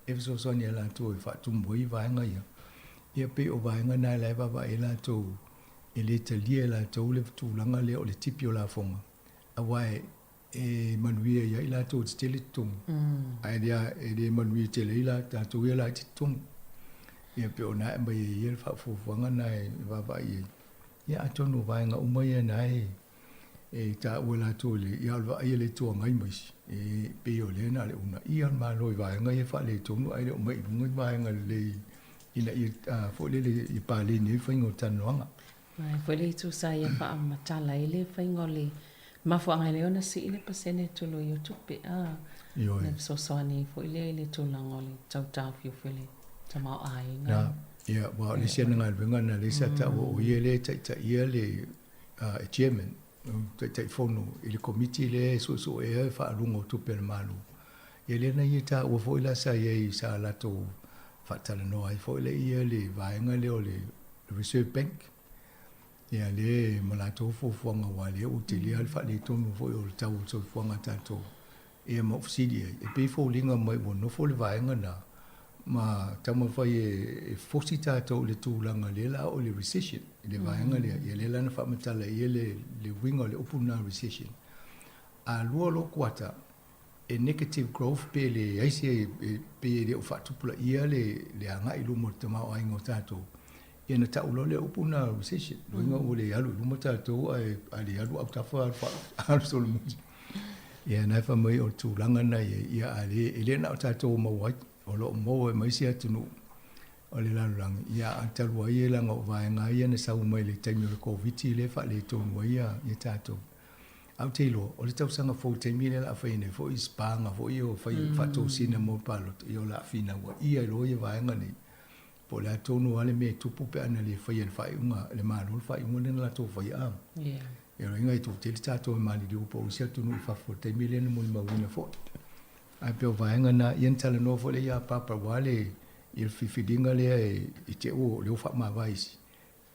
e fesoasoani iā latou e faatumu ai vaega ia. Ia pei o vaega na la e vaavaai ai latou, e le talia e latou le tulaga lea o le tipi o lafoga, aua e manuia ai i latou e tetele totogi, ae e le manuia tele ai tatou ia laiti totogi. Ia pei o na e aumai ai ia le faafuafuaga na e vaavaai ai. Ia atonu o vaega uma ia na e e taua e latou i le, ia o le vaai a le Itu Agai ma isi, e pei o lea na o le uunaia o le Malo i vaega ia e faaletonu ae le o aumai i luga ni vaega lelei ina ia foi lele ia paleni ai le faiga o talanoaga.
Ae foi le itu sa ia faamatala ai le faiga o le mafuaaga e lea ona sii le pasene tului o tupe a
Ioe.
Na fesoasoani ai foi lea i le tulaga o le tau taofiofi o le tamaoaiga.
Na, ia, aua o le isi ana galuega na lea sa taua o ia lea e taitaia le e Chairman, Taitaifono i le Komiti lea e suesuea le faaaluga o tupe a le Malo. Ia lea na ia taua foi la sa i ai sa latou faatalanoa ai foi lea ia le vaega lea o le Reserve Bank. Ia lea ma latou fuafuaga aua lea ua tele lava le faaletonu foi o le tau o le soifuaga a tatou. Ia ma ou fesili ai, e pei e foliga mai ua nofo le vaega lena ma taumafai e fosi tatou i le tulaga lea la o le recession, i le vaega lea. Ia lea la na faamatala i ai le uiga o le upu lena recession. A lua loa kuata, E negative growth pe leai se pei e le o faatupulaia le le agai i luma o le tamaoaiga o tatou, ia na tau loa lea upu na recession. Lona uiga ua le alu i luma tatou ae ae le alu autafa alu faa alu solomuli. Ia na e fai mai o le tulaga na i ai, ia a le e le na o tatou o maua ai, o lo o maua ai ma isi atunuu o le lalolagi, ia ae talu ai leaga o vaega ia na sau mai le taimi o le Koviti lea e faaletonu ai ia tatou. Ae ou te iloa, o le tausaga fou i le taimi lea o le a fai ai nei foi spaga foi ia o fai faatosina mo le palota, ia o le a finauaia ai loa ia vaega nei, po o le a tonu lava le mea e tupu pe a na le faia e le faaiuga, le Malo le faaiuga lea na latou faia. A. Ia o lona uiga e toatele tatou e maliliu po o isi atunuu i fafo i le taimi lea na molimauina foi. Ae pei o vaega na, ia na talanoa foi lea ia Papa aua le ia le filifiliga lea i te i ua lea ua faamavae isi,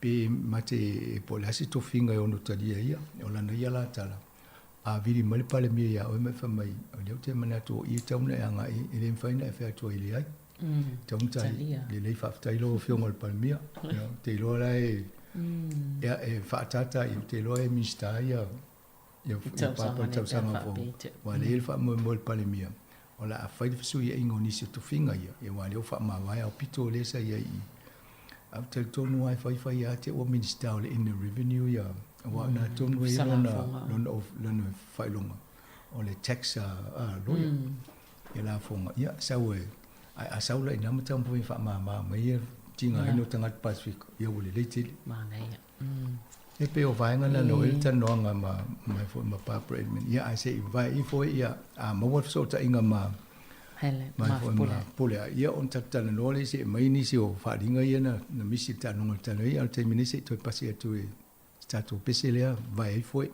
Pe mate po o le a se tofiga e ono talia ia, o lana ia la tala, a vili mai le Palemia ia oe ma e fai mai, o lea ou te manatu o i e tatau ona e agai, e le mafai ona e fai atu ai leai. Tatau ona talia. Lelei faafetai lau Afioga i le Palemia. Ia, ou te iloa la e, ia, e faaataata, ou te iloa e Minisita ia, ia Papa i le tausaga fou. Aua lea e i ai le faamoemoe o le Palemia, o le a fai le fesuiaiga o nisi o tofiga ia, ia aua o lea ua faamavae aupito o lea sa i ai i i. Ae ou te talitonu lava e fai fai lava te i ua Minisita o le Inland Revenue ia, aua o i ina tonu e i ai lona, lona, lona faailoga o le tax lawyer. Ia lafoga, ia sau e, ae a sau la i ina ma taumafai e faamama mai ia tigaina o tagata Pasefika, ia ua lelei tele.
Manaia.
E pei o vaega na na oo i ai le talanoaga ma ma foi ma Barbara Edmund. Ia ae se i vae ifo ai ia a maua le fesootaiga ma
Hele,
ma
ma
foi ma
Pule.
Pule. Ia ona tatou talanoa lea se i aumai nisi o faaaliga ia na na misi i le taaloga o le tala ia, a o le taimi nei se i toe pasi atu i se tatou pese lea vae ifo ai.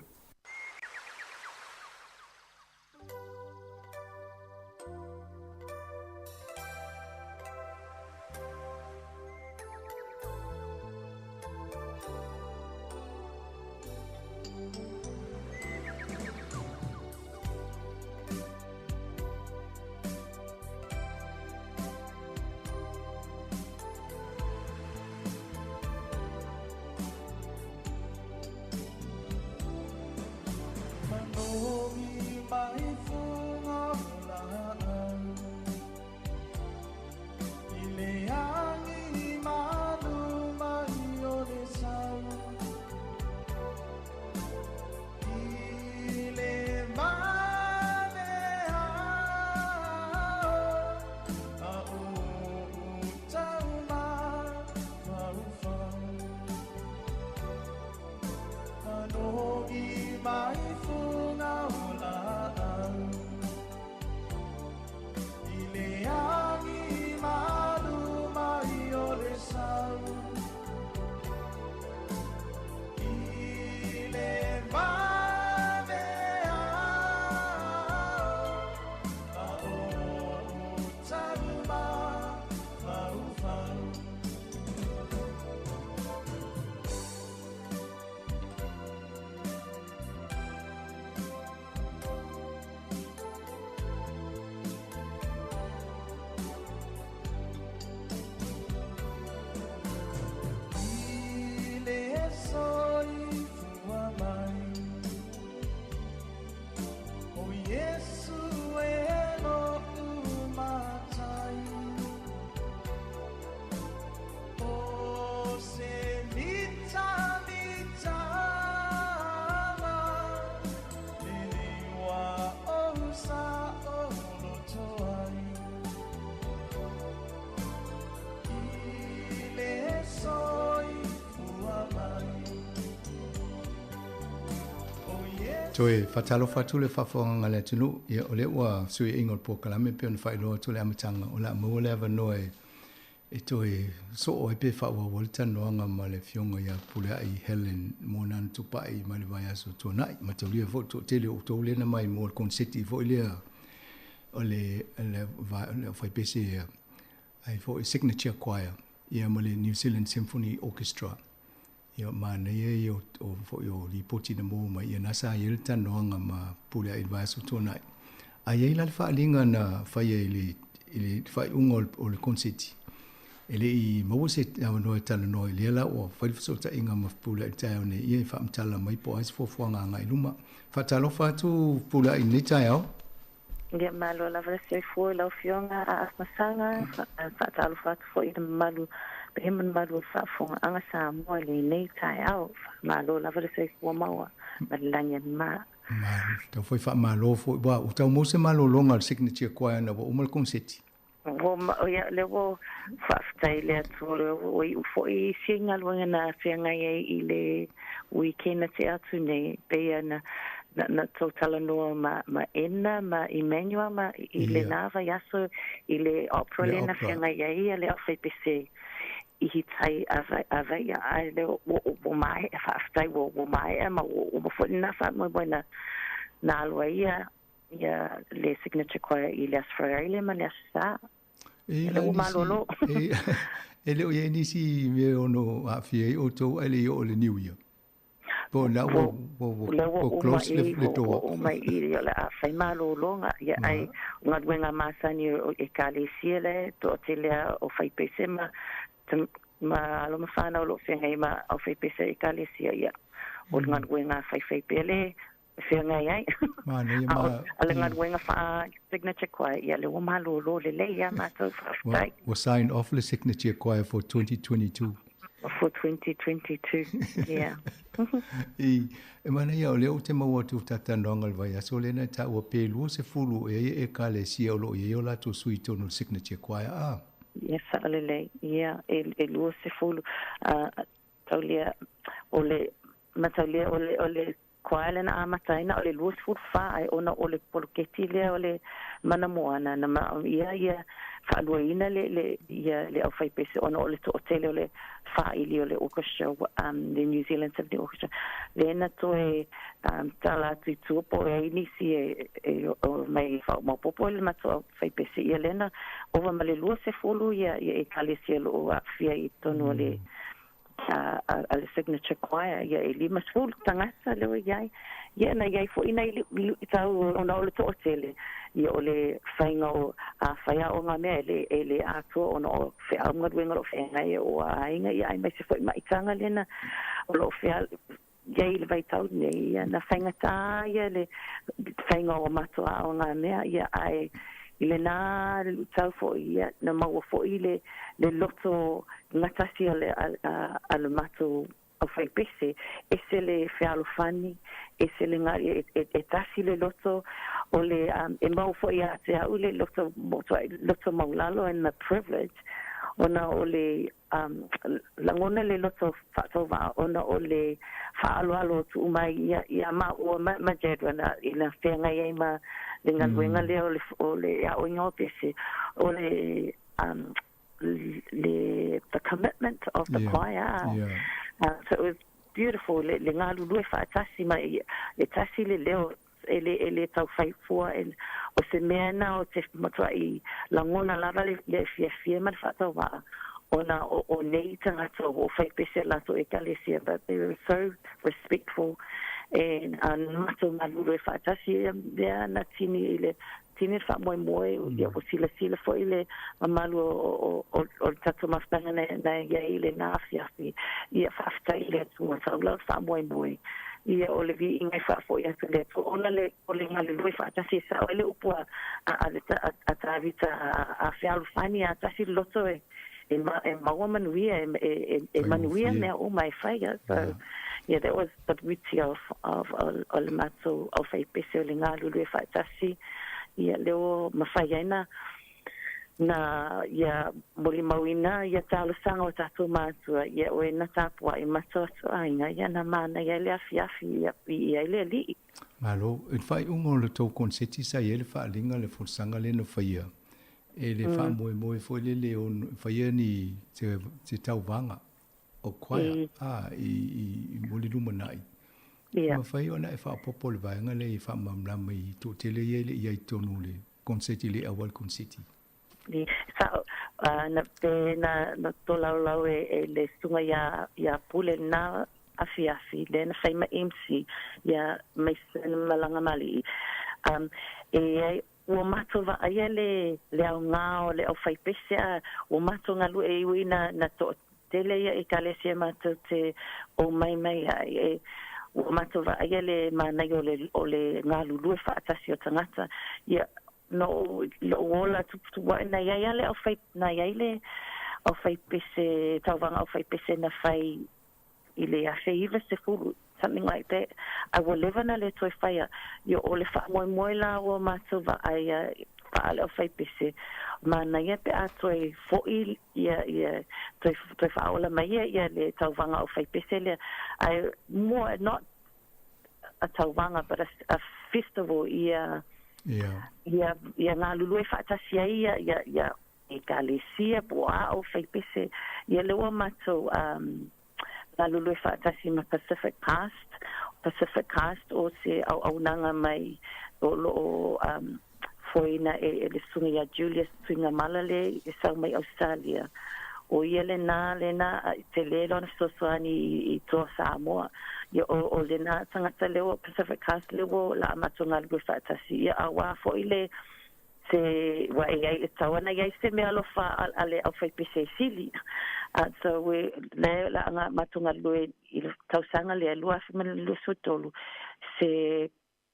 Toe faatalofa atu le faafofogaaga a le atunuu, ia o lea ua fesuiaiga o le polokalame pei ona faailoa atu i le amataga, o le a maua le avanoa e e toe soo ai pe faaauau ai le talanoaga ma le Afioga ia Pulea'i Helen mo lana tupai mai le vaiaso tuanai. Mataulia foi le toatele o outou lea na mai mo le koneseti foi lea o le le le aufaipese ai foi Signature Choir ia ma le New Zealand Symphony Orchestra. Ia manaia ia o foi o lipoti na maua mai ia na sa i ai le talanoaga ma Pulea'i i le vaiaso tuanai. A i ai la le faaaliga na faia i le i le faaiuga o le koneseti, e le i maua se avanoa e talanoa i lea la ua fai le fesootaiga ma Fepuleai i le taeao nei, ia e faamatala mai po o a se fuafuaga agai i luma. Faatalofa atu Fepuleai i lenei taeao.
Ia, malo lava le soifua i lau Afioga a Afamasaga, faatalofa atu foi i le mamalu paia ma le mamalu o le faafofogaaga Samoa i lenei taeao. Faamalo lava le soifua maua ma le lagi e mama.
Malo, tau foi faamalo foi, ua ua tau maua se malologa a le Signature Choir ina ua uma le koneseti.
Ua ma, ia, lea ua faafetai i le Atua, lea ua iu foi isi galuega na feagai ai i le weekend na tea atu nei, pei ona na, na tou talanoa ma, ma Edna ma Emmanuel ma i lena vaiaso i le opera lea na feagai ai ia le aufaipese i Hitai a, a Vaia, ae lea ua, ua maea, faafetai ua, ua maea ma ua uma foi lena faamoemoe na, na alu ai ia ia le signature choir i le Aso Faraile ma le Aso Sa.
E le ua
malolo.
E le o i ai nisi mea e ono aafia ai outou ae le i oo i le New Year? Po o lena ua, ua, ua, ua close le, le door?
Ua uma i i, o le a fai malologa. Ia, ai, o galuega masani o Ekalesia le toatele a o faipese ma, ma alo ma whanau o lo o feagai ma au faipese Ekalesia, ia, o le galuega a faifaipea le feagai ai.
Manaia ma...
A o le galuega faa signature choir, ia lea ua malolo lelei lava matou, faafetai.
Ua sign off le signature choir for 2022.
For 2022, yeah.
I, e manaia o lea ou te maua atu i talatalanoaga i le vaiaso lea na taua pe 20 ea ia Ekalesia o lo o i ai o latou sui i totonu o le signature choir, a?
Ia, sao lelei, ia, e 20, taulia, o le, mataulia o le, o le Choir lea na amataina o le 24 ae ona o le poloketi lea o le Mana Moana na manaomia ia faaluaina le le ia le aufaipese ona o le toatele o le faaili o le orchestra um le New Zealand Symphony Orchestra lea na toe um tala atu i tua po o ai nisi e e o mai faamaopopo i le matou aufaipese ia lea na ova ma le 20 ia ia Ekalesia o lo o aafia i totonu o le a le signature choir, ia e 50 tagata lea ua i ai. Ia na i ai foi nai luitau ona o le toatele, ia o le faiga o, a fai lava o ngā mea e le, e le atoa ona o feau ma galuega o lo o feagai o aiga, ia aemaise foi maitaga lea na o lo o fea, i ai i le vaitau lenei, ia na faigata ia le faiga o matou aoga mea, ia ae i lena luitau foi, ia na maua foi le le loto gatasi a le a le matou aufaipese, ese le fealofani, ese le e tasi le loto o le e maua foi ia te au le loto loto maulalo and the privilege ona o le um, lagona le loto faatauvaa ona o le faaaloalo tuu mai ia, ia maua ma, ma Jadwin ina feagai ai ma le galuega lea o le, o le aoina o pese, o le, um, le, the commitment of the choir.
Yeah.
So it was beautiful, le, le galulue faatasi ma e tasi le leo e le, e le tau whai fua, e, o se mea na o te matuai lagona lava le, le fiafia ma le faatauvaa, ona o, o nei tagata ua whai pese latou ekalesia, but they were so respectful and matou malulu e faatasi ia mea na tini i le tini le faamoemoe, ia ua silasila foi le mamalu o, o, o, o le tatou mafutaga na, na i ai i lena afiafi, ia faafetai i le Atua, taula o le faamoemoe, ia o le viiga e faafoi atu i le Atua, ona le, o le galulue faatasi e sao ai le upu a, a, a, a, a Tavita, a, a fealofani a tasi le loto e, e, ma, e maua manuia, e, e, e, e manuia mea uma e faia. So, yeah, that was the beauty of, of, o le matou aufaipese o le galulue faatasi, ia lea ua mafai ai na, na ia molimauina ia talosaga o tatou matua, ia oe na tapuai ma to atu aiga, ia na manaia ai le afiafi, ia piia ai le Alii.
Malo, i le faaiuga o le tou koneseti sa i ai le faaaliga le folasaga lea na faia e le faamoemoe foi lele o faia ni se, se tauvaga o choir a i, i, i mo le lumanai.
Yeah.
Mafai ona e faaopoopo le vaega lea i faamalamalama i toatele ia e le i ai i totonu o le koneseti le auala koneseti.
Sao, na pe na, na tolaulau e, e le susuga iā, iā Pule lena afiafi, lea na fai ma MC iā Mason Malagamali'i. Um, e ai, ua matou vaaia le, le aoga o le aufaipese, a ua matou galue e iwi na, na toatele ia ekalesia matou te omai mai ai. E, ua matou vaaia le manaia o le, o le galulue faatasi o tagata. Ia, No lo'u ola tuputupua'i na i ai a le aufai na i ai le aufaipese tauvaga aufaipese na fai i le 1990 something like that ae ua leva na le toe faia. Ia o le faamoemoe la ua matou vaai a faa le aufaipese manaia pe a toe fo'i ia ia toe toe faaola mai ia ia le tauvaga aufaipese lea ae more not a tauvaga but a a festival ia ia ia galulue faatasi ai ia ia ia Ekalesia po o a aufaipese ia lea ua matou um galulue faatasi ma Pacific Cast Pacific Cast o se auaunaga mai o lo o um foeina e e le susuga ia Julius Tuigamala le e sau mai Australia. O ia lena lena e tele lona fesoasoani i tua o Samoa. Ia o o lena tagata lea ua Pacific Cast lea ua la matou galulue faatasi ia auā foi le se ua e iai e tatau ana iai se mea alofa a le aufaipese e sili. So we le la nga matou galulue i le tausaga lea 2023 se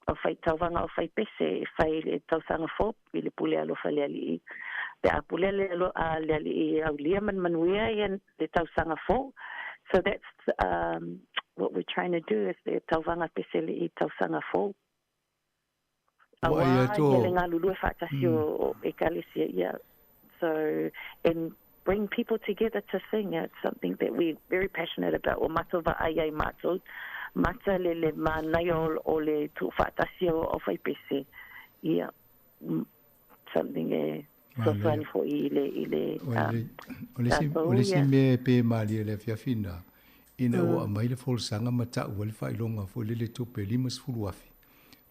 aufai tauvaga aufaipese e fai i le tausaga fou i le pule alofa le Alii pe a pule le a le Alii e aulia ma le manuia ia le tausaga fou. So that's um what we're trying to do is le tauvaga pese le i tausaga fou.
Ua
Auā
ai atu
ia le
o
galulue faatasi o Ekalesia ia. So and bring people together to sing it's something that we're very passionate about. Ua matou vaai ai matou mata le le manaia o le tuufaatasi o aufaipese ia something e
Manaia.
fesoasoani foi i le i le
O le, o le isi, o
tatou
le isi
ia.
mea e pe malie i le afiafi lena, ina ua aumai le folasaga ma tau ai le faailoga foi lele tupe e 50,000,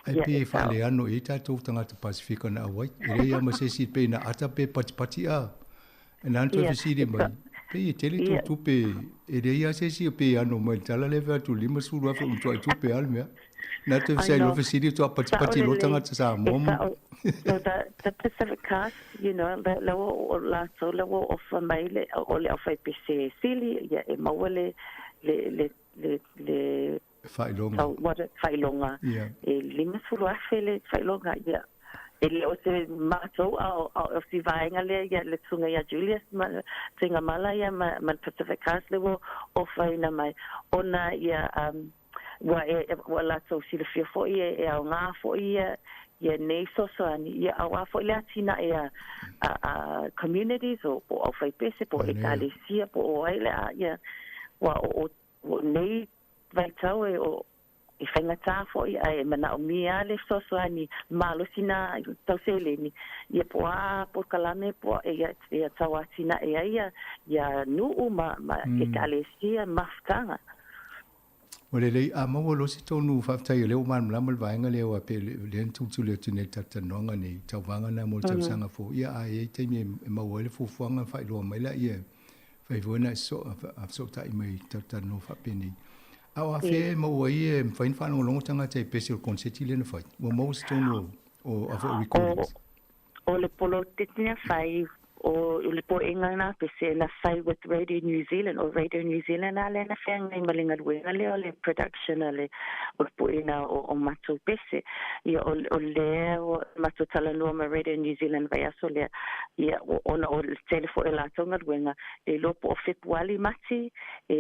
Ae
Ia,
pei
e
e
sao.
faaleano i ai tatou tagata Pasefika na auai. E leai lava ma se isi pei na ata pe patipati a. E na ona toe
Ia,
fesili
e
mai,
sao.
pei e tele tou
Ia.
tupe, e leai lava se isi pei e ano mai i le tala lea e fai atu 50,000 ua matuai tupe lava le mea. Na toe
I
fesai loa
know.
fesili faatoa
Sao
patipati loa
lelei.
tagata
E
Samoa ma
sao. So the the Pacific Cast, you know, la la ua o latou la ua ofa mai le o le aufaipese sili, ia e maua le le le le le
faailoga.
Tau what it faailoga
Ia.
e 50,000 le faailoga ia e le o se matou a o a o si vaega lea ia le susuga ia Julius ma Tuigamala ia ma ma le Pacific Cast lea ua ofaina mai ona ia um ua e ua latou silafia foi e e aoga foi ia ia nei fesoasoani ia auā foi le atinae a a a communities o po o aufaipese po o
Manaia.
ekalesia po o ai le a ia ua o o o nei vaitau e o e faigata foi ae manaomia lava le fesoasoani malosi na tau seleni ia po o a polokalame po o ia ia tau atinae ai ia ia nuu ma ma ekalesia mafutaga.
Ua lelei, a maua loa se tonu faafetai o lea ua malamalama le vaega lea aua pei o lea na tulituli atu nei i le talatalanoaga nei, tauvaga na mo le tausaga fou, ia a i ai taimi e maua ai le fuafuaga ona faailoa mai laia e fai foi ona e fesootai mai i talatalanoa faapenei. A o afea e maua ai e mafai ona faalogologo tagata i pese o le koneseti lea na fai? Ua maua se tonu o a foi recordings?
O le poloketi na fai, o le poeʻiga na pese na fai with Radio New Zealand, o Radio New Zealand a lea na feagai ma le galuega lea o le production a le o le poeʻiga o matou pese. Ia o o lea ua matou talanoa ma Radio New Zealand vaiaso lea, ia ona o le tele foi o latou galuega, le iloa po o Fepuali Mati e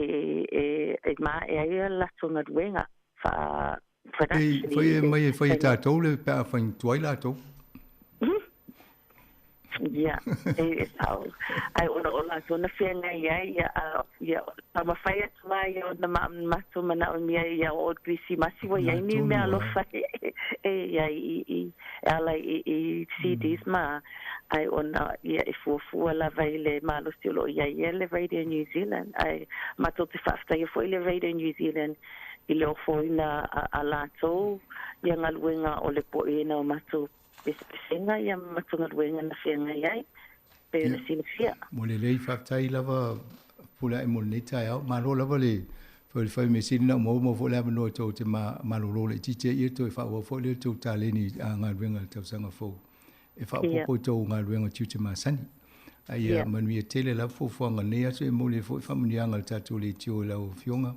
e e maea ai a latou galuega faa
Pei
production
fai
i
e
le
mai e fai e
taimi.
tatou le pe a fai tuai latou.
Ia, e e sao. Ae ona o latou na feagai ai, ia, a, ia, taumafai atu lava ia ona ma, matou manaomia ia oo i le Kerisimasi ua i ai ni
Atonu
mea
lava.
alofa e, e i ai i, i, e ala i, i CDs ma, ae ona, ia, e fuafua lava i le malosi o lo o i ai ia le Radio New Zealand. Ae matou te faafetaia foi le Radio New Zealand i le ofoina a, a latou ia galuega o le poeina o matou Pesepesega ia ma matou galuega na feagai ai, pei
Ia,
ona silafia.
mo lelei faafetai lava Pule ae mo lenei taeao. Malo lava le fai o le fai measili na uma uma foi le avanoa tou te malolo laitiiti ai ia toe faaauau foi lea tou taleni a galuega i le tausaga fou e faaopoopo i tou galuega tiute masani. A ia manuia tele lava fuafuaga o lenei aso e momoli ai foi faamanuiaga a le tatou leitio i lau Afioga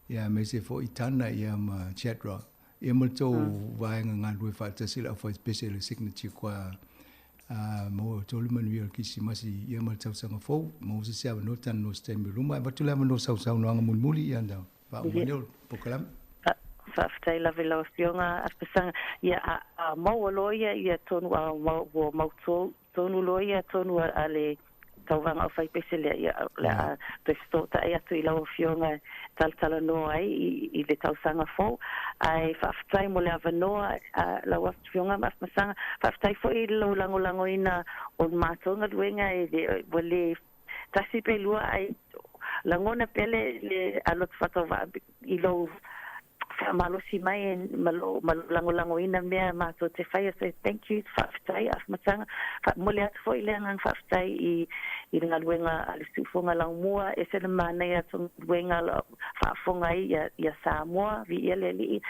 ia aemaise foi Tana ia ma Shadrack ia ma le tou vaega galulue faatasi i le aufaipese le Signature Choir. Maua e outou le manuia o le Kerisimasi ia ma le tausaga fou. Maua se isi avanoa talanoa i se taimi o luma. Ae avatu le avanoa sau saunoaga mulimuli ia ona faauma ai lea o le polokalame.
Faafetai lava i lau Afioga Afamasaga. Ia, a, a maua loa ia, ia tonu a ua mautu tonu loa ia tonu a le tauvaga o faipese lea, ia, o le a toe fesootai atu i lau Afioga e talatalanoa ai i le tausaga fou. Ae faafetai mo le avanoa lau Afioga ma Afamasaga. Faafetai foi i lou lagolagoina o le matou galuega e le, ua le tasi pe lua ae lagona pea le le alo atu faatauvaa i lou faamalosi mai ma lou ma lou lagolagoina mea matou te faia. So thank you, faafetai Afamasaga. Faamomoli atu foi le agaga faafetai i i le galuega a le Siufofoga Laumua, ese le manaia atu galuega o lo o faafofoga ai ia ia Samoa, viia le Alii.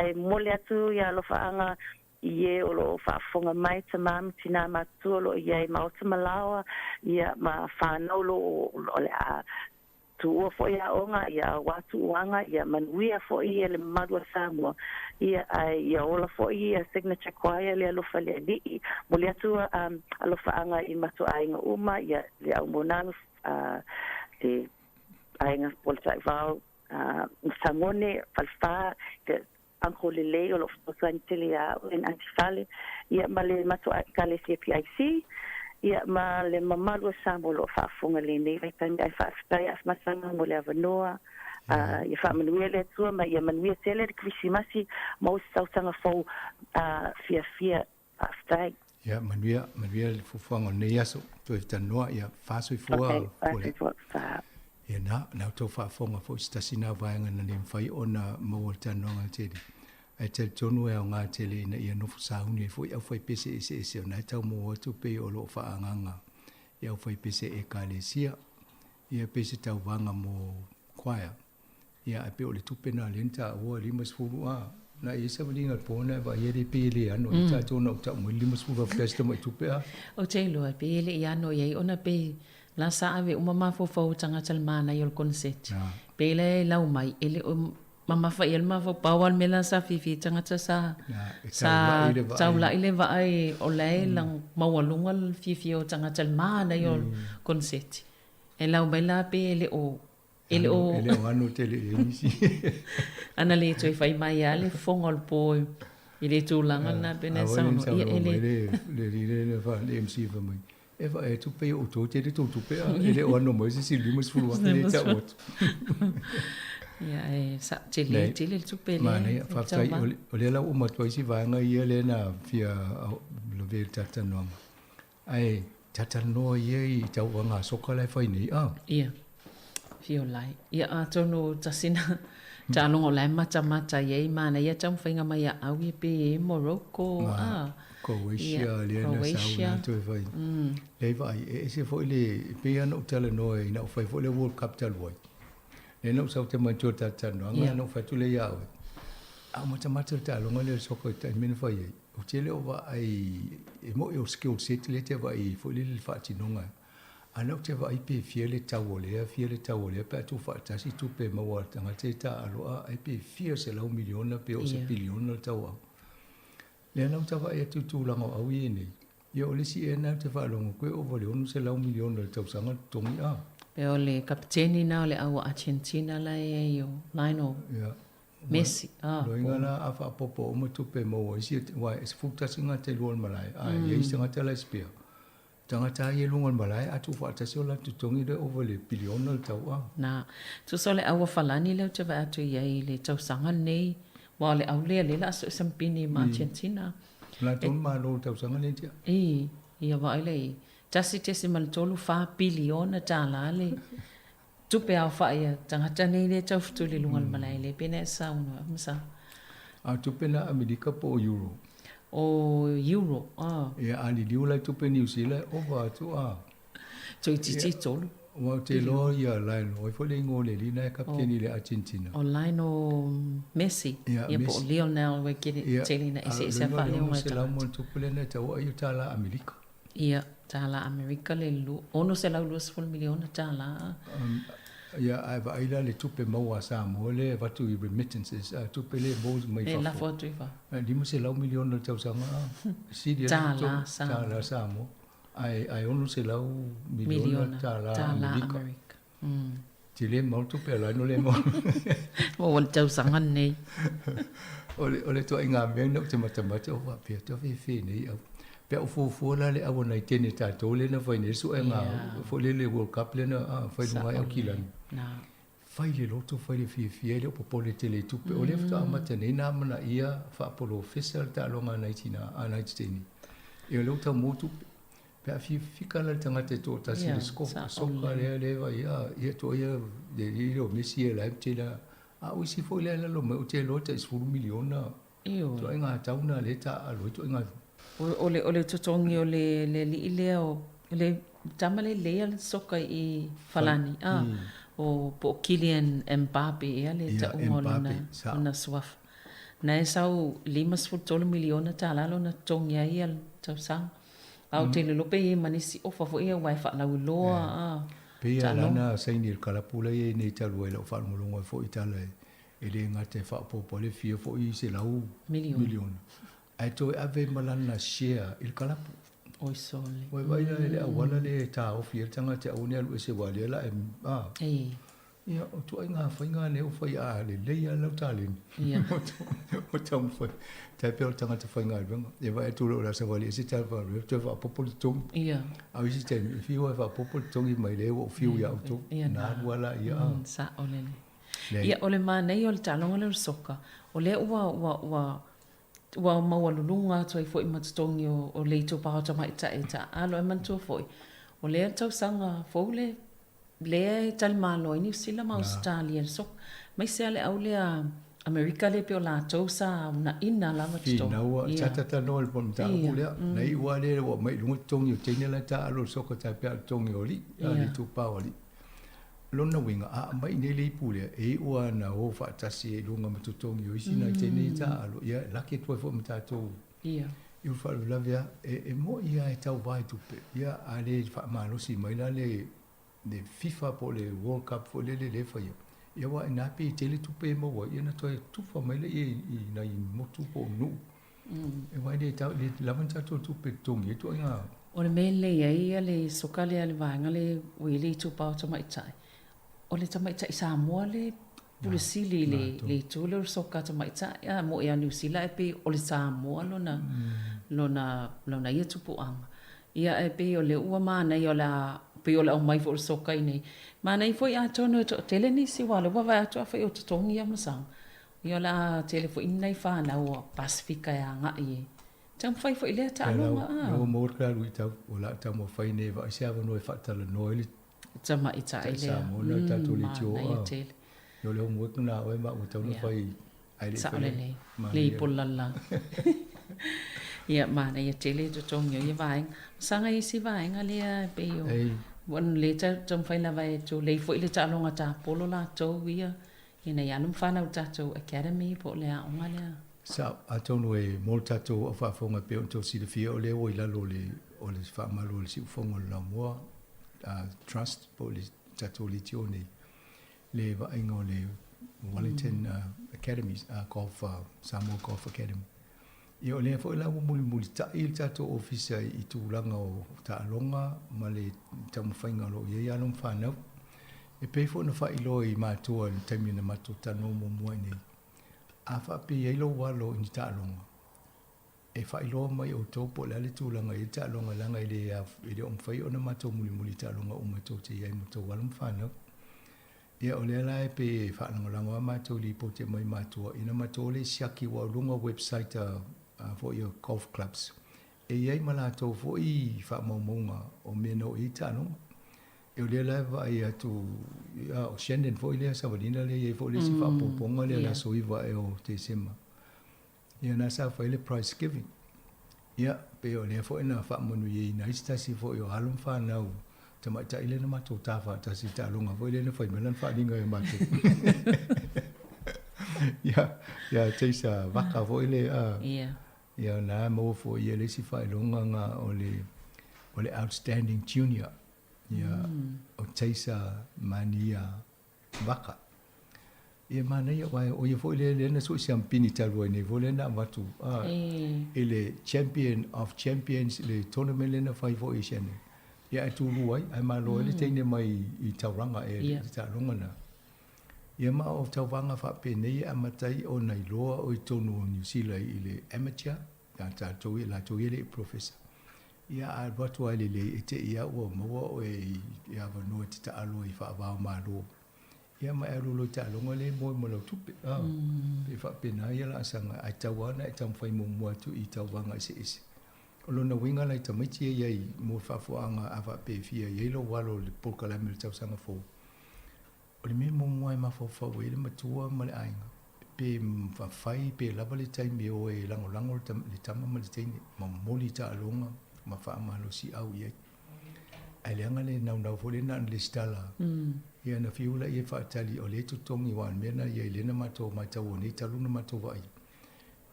Ae momoli atu ia alofaaga i e o lo o faafofoga mai, tama ma tinā matutua o lo o i ai maota ma laoa, ia ma whanau lo o le a tuua foi aoga, ia aua tuuaga, ia manuia foi ia le mamalu o Samoa, ia ae ia ola foi ia Signature Choir le alofa le Alii. Momoli atu alofaaga i matou aiga uma, ia le au monalu, le aiga Polataivao, Sagone, Falefa, Uncle Lelei o lo o fesoasoani tele ia au and Aunty Fale, ia ma le matou Ekalesia PIC, ia ma le mamalu o Samoa o lo o faafofoga i lenei vaitaimi. Ae faafetai Afamasaga mo le avanoa, ia faamanuia le Atua ma ia manuia tele le Kerisimasi maua se tausaga fou fiafia. Faafetai.
Ia manuia, manuia le fuafuaga o lenei aso. Toe talanoa, ia faasoifua.
Okay, faasoifua. Fa.
Ia na, na outou faafofoga foi se tasi na vaega na le mafai ona maua le talanoaga tele. Ae talitonu e aoga tele ina ia nofo sauni ai foi aufaipese eseese o na e tau maua atu pei o lo o faaagaaga i aufaipese Ekalesia. Ia pei se tauvaga mo choir. Ia, ae pei o le tupe na lea na taua, 50 a. Na i ai savaliga i le po na e vaai ai pei e le ano ai tatou na ou tau mai le 50 afe si tamai tupe a.
Ou te iloa pei e le i ano i ai ona pei la sa ave uma mafaufau o tagata i le manaia o le koneseti. Pei la e lau mai e le o mamafa i ai le mafaufau. Pau lava le mea la sa fiafia ai tagata sa sa taulai le vaai o la e maualuga le fiafia o tagata i le manaia o le koneseti. E lau mai la pei e le o E le o...
E le o ano tele i ai nisi.
Ana le toe fai mai lava le fofoga o le po i le tulaga lena pei ona e saunoa.
Ia e le... Le alii lea na fa, le MC fai mai, e vaai atu pei o outou tele tou tupe a, e le o ano mai se isi $50,000 lea e tau atu.
Ia e sa, tele tele le tupe lea.
Manaia, faafetai, o lea la ua uma atu ai si vaega ia lea na fia lavea i le talatalanoaga. Ae talatalanoa ia i tauvaga soka la e fai nei, a?
Ia, Fiolai. Ia, atonu tasi na taaloga o la e matamata i ai manaia taumafaiga mai a au ia pe e Morocco, a?
Croatia, lea na sau la toe fai. Leai vaai, e ese foi le, e pei lava ona ou talanoa ina ua fai foi le World Cup talu ai. Lea na ou sau te manatua i le talatalanoaga, na ou fai atu lea ia oe, a o matamata le taaloga lea o le soka i le taimi na fai ai. Ou te le o vaai, e moi o skill set lea e te vaai ai foi lele i le faatinoga. A na ou te vaai pe fia le tau o lea, fia le tau o lea pe a tuufaatasi tupe e maua a le tagata e taaalo a ai pe fia selau miliona pe oo se piliona le tau au. Lea la ou te vaai atu i tulaga o au ia nei, ia o le isi ea lena ou te faalogo atu e ova i le 600 miliona i le tausaga le totogi a.
Pe o le kapiteni na o le au Argentina la e i ai o Lionel.
Ia.
Messi,
ah. Loiga la a faaopoopo uma tupe e maua ai isi, aua e 11 gata i lua o le malae, a i ai isi tagata la e spare. Tagata lava ia i luga o le malae, a tuufaatasi o latou totogi lea ova i le piliona le tau a.
Na. Tusa o le au a Falani lea ou te vaai atu i ai i le tausaga lenei, aua o le au lea lea o le a sue sampini ma Argentina.
O latou le malo i le tausaga lenei tia.
I, ia vaai lea i ai. 1.34 piliona tala le Tupe aofai a tagata nei lea e taufetuli i luga o le malae lea pei na e saunoa ma sa.
A o tupe na Amerika po o Euro?
O Euro, a.
Ia, a liliu la i tupe Niu Sila e ova atu a.
Toeitiiti tolu.
Aua ou te iloa ia Lionel, o ai foi le igoa o le alii na e kapiteni i le Argentina?
O Lionel Messi, ia po o Lionel ua tele ina eseese a faaleoga e tagata.
Ia, a o le igoa le $600 lea na e tau ai o tala Amerika.
Ia, tālā Amerika le $620 miliona tālā.
Ia, ae vaai la le tupe maua a Samoa lea e avatu i remittances, a tupe lea e maua mai fafo.
E lafo atu i fafo.
E 500 miliona i le tausaga, a. Sili ai
Tālā Samoa.
Tālā Samoa. Ae, ae 600 miliona tālā Amerika.
Amerika.
Tele mau tupe a laino le mau.
Maua le tausaga lenei.
O le, o le ituaiga mea lena ou te matamata ou faapea, atu fefe nei au. Pe a ou fuafua la le au a nai teine tatou lea na fai nei le suega foi lele World Cup lea na fai i luga ai Aukilani. Fai le loto, fai le fiafia, e le o popole tele i tupe. O lea faatoa amata nei ona amanaia faapolofesa le taaloga a nai tina, a nai teine. Ia o lea ua tau maua tupe. Pe a fia fika la le tagata e toatasi i le soka lea lea vai a ia toa ia le alii lea o Messi ia la e tele a o isi foi lea e lalo mai ou te iloa tai 10 miliona ituaiga tau na lea e taaalo ai ituaiga.
O le o le totogi o le le alii lea o le tama lelei a le soka i Falani a o po o Kylian Mbappe ea le tauga o lona lona suafa. Na e sau 53 miliona tala lona totogi ai ia le tausaga. A ou te iloiloa pe i ai ma nisi ofa foi ia aua e faalauiloa a
Pei a lana saini i le kalapu la i ai nei talu ai lau faalogologo ai foi i tala e le gata e faaopoopo ai le fia foi 100 miliona ae toe ave ma lana share i le kalapu.
Oi sole.
Ua vaai la i le auala lea e taofi ai le tagata e aua ne i alu ese aua o lea la e a. Ia, o ituaiga faiga nei ua fai a lelei lava lau taleni.
Ia.
O taumafai, tai pei o le tagata faigaluega. E vaai atu loa o le a savali ese tala faalupe, toe faaopoopo le totogi.
Ia.
A o isi taimi, e fiu lava e faaopoopo le totogi mai lea ua ou fiu ia outou.
Ia,
Na alu lava laia.
Sao lelei.
Leai.
Ia, o le manaia o le taaloga lea o le soka, o lea ua, ua, ua, ua maualuluga atu ai foi ma totogi o le itupa o tamaitai e taaalo. Ae manatua foi, o lea tausaga fou le lea e talimalo ai Niu Sila ma Ausetalia i le soka. Aemaise lava le au lea Amerika lea pei o latou sa unaina lava totogi.
Finau sa talanoa i le mataupu lea. Na iu lava lea ua aumai i luga totogi o teine la e taaalo i le soka tai pei o totogi o alii, le itupa o alii. Lona uiga, a aumai i inei le ipu lea, e iu lava ina o faatasi ai i luga ma totogi o isi nai teine ia e taaalo, ia e laki atu ai foi ma tatou.
Ia.
I le faalavelave lava, e moni lava e tauva i tupe, ia a le faamalosi mai la le le FIFA po o le World Cup foi lele lea e faia, ia aua i ina pei e tele tupe e maua ai, ia ona toe tufa mai lea i nai motu po o nuu. Aua e le tau, le lava ni tatou tupe e totogi ai ituaiga.
O le mea e lelei ai le soka lea a le vaega lea ua i ai le itupa o tamaitai, o le tamaitai Samoa le Pule Sili i le itu lea o le soka tamaitai, a mo'i a Niu Sila e pei o le Samoa lona, lona, lona ia tupuaga. Ia ae pei o lea ua manaia o le a, pei o le aumai foi o le soka i inei. Manaia foi atonu e toatele nisi aua o lea ua vaai atu afai o totogi ia masaga, ia o le a tele foi ni nai fanau o Pasefika e agai e taumafai foi i lea taaloga, a.
Lea ua maua le luitau, o le a taumafai nei e vaai se avanoa e faatalanoa ai le
Tamaitai lea.
Samoa na tatou le tio
Manaia tele.
O le homework na oe ma ua tau na fai ai le
Sao lelei. Le ipo lala. Ia manaia tele totogi o ia vaega. Saga isi vaega lea e pei o ua le taumafai lava e tulei foi le taaloga tapolo latou ia ina ia alo ma fanau i le tatou academy po o le aoga lea.
Sao, atonu e mo le tatou au faafofoga e pei ona outou silafia o lea ua i lalo o le o le faamalu o le siufofoga o le Laumua Trust po o le tatou leitio nei le vaaiga o le Wellington Academy, Golf, Samoa Golf Academy. Ia o lea foi la ua mulimulitai le tatou ofisa i tulaga o taaloga ma le taumafaiga o lo o i ai alo ma fanau. E pei foi ona faailoa i matua i le taimi na matou talanoa muamua ai nei, a faapea e i ai lou alo i ni taaloga, e faailoa mai outou po o le a le tulaga e i ai le taaloga leaga e le e le o mafai ona matou mulimuli i taaloga uma tou te i ai ma outou alo ma fanau. Ia o lea la e pei e faalagolago lava matou i lipoti e aumai matua ina matou o le siaki ua o luga website a a foi a golf clubs e i ai ma latou foi faamaumauga o mea na oo i ai taaloga. E o lea la e vaai atu a o Shannon foi lea savalina lea e i ai foi le isi faaopoopoga lea i le aso 9 ea o Tesema. Ia na sa fai le prize giving. Ia, pei o lea foi na faamanuiaina ai se tasi foi o alo ma fanau tamaitai lea na matou ta faatasi i taaloga foi lea na fai mai lana faaaliga ia matou. Ia, ia Taser Vaka foi lea, a.
Ia.
Ia na maua foi ia le isi faailoga na o le o le outstanding junior. Ia, o Taser Mania. Vaka. Ia manaia aua o ia foi lea lea na sui siampini talu ai nei foi lea na avatu a i le Champion of Champions le tournament lea na fai foi i Shannon. Ia ae tulua ai ae malo ai le teine mai i Tauranga ea i le taaloga na. Ia ma o tauvaga faapenei e amata ai ona iloa o i totonu o Niu Sila i le amateur, ia tatou ia latou ia e le i professor. Ia a alu atu lava i le lelei e te i lava ua maua oe i avanoa e te taalo ai faava o Malo. Ia ma e alu loa i taaloga lea e moe ma lau tupe. A, pei e faapena ia laasaga, ae tatau lava ona e taumafai muamua atu i tauvaga eseese. O lona uiga la i tamaiti ia i ai mo le faafofoga a faapea e fia i ai lou alo i le polokalame o le tausaga fou, O le mea muamua e mafaufau ai le matua ma le aiga, pe mafai pe lava le taimi e o ai e lagolago le tama ma le teine, ma momoli taaloga ma faamalosiau i ai. Ae leaga le naunau foi lea na o le lesitala, ia na fiu laia e faatali o lea e totogi aua o le mea lena e i ai lea na matou matauina nei talu ona matou vaai,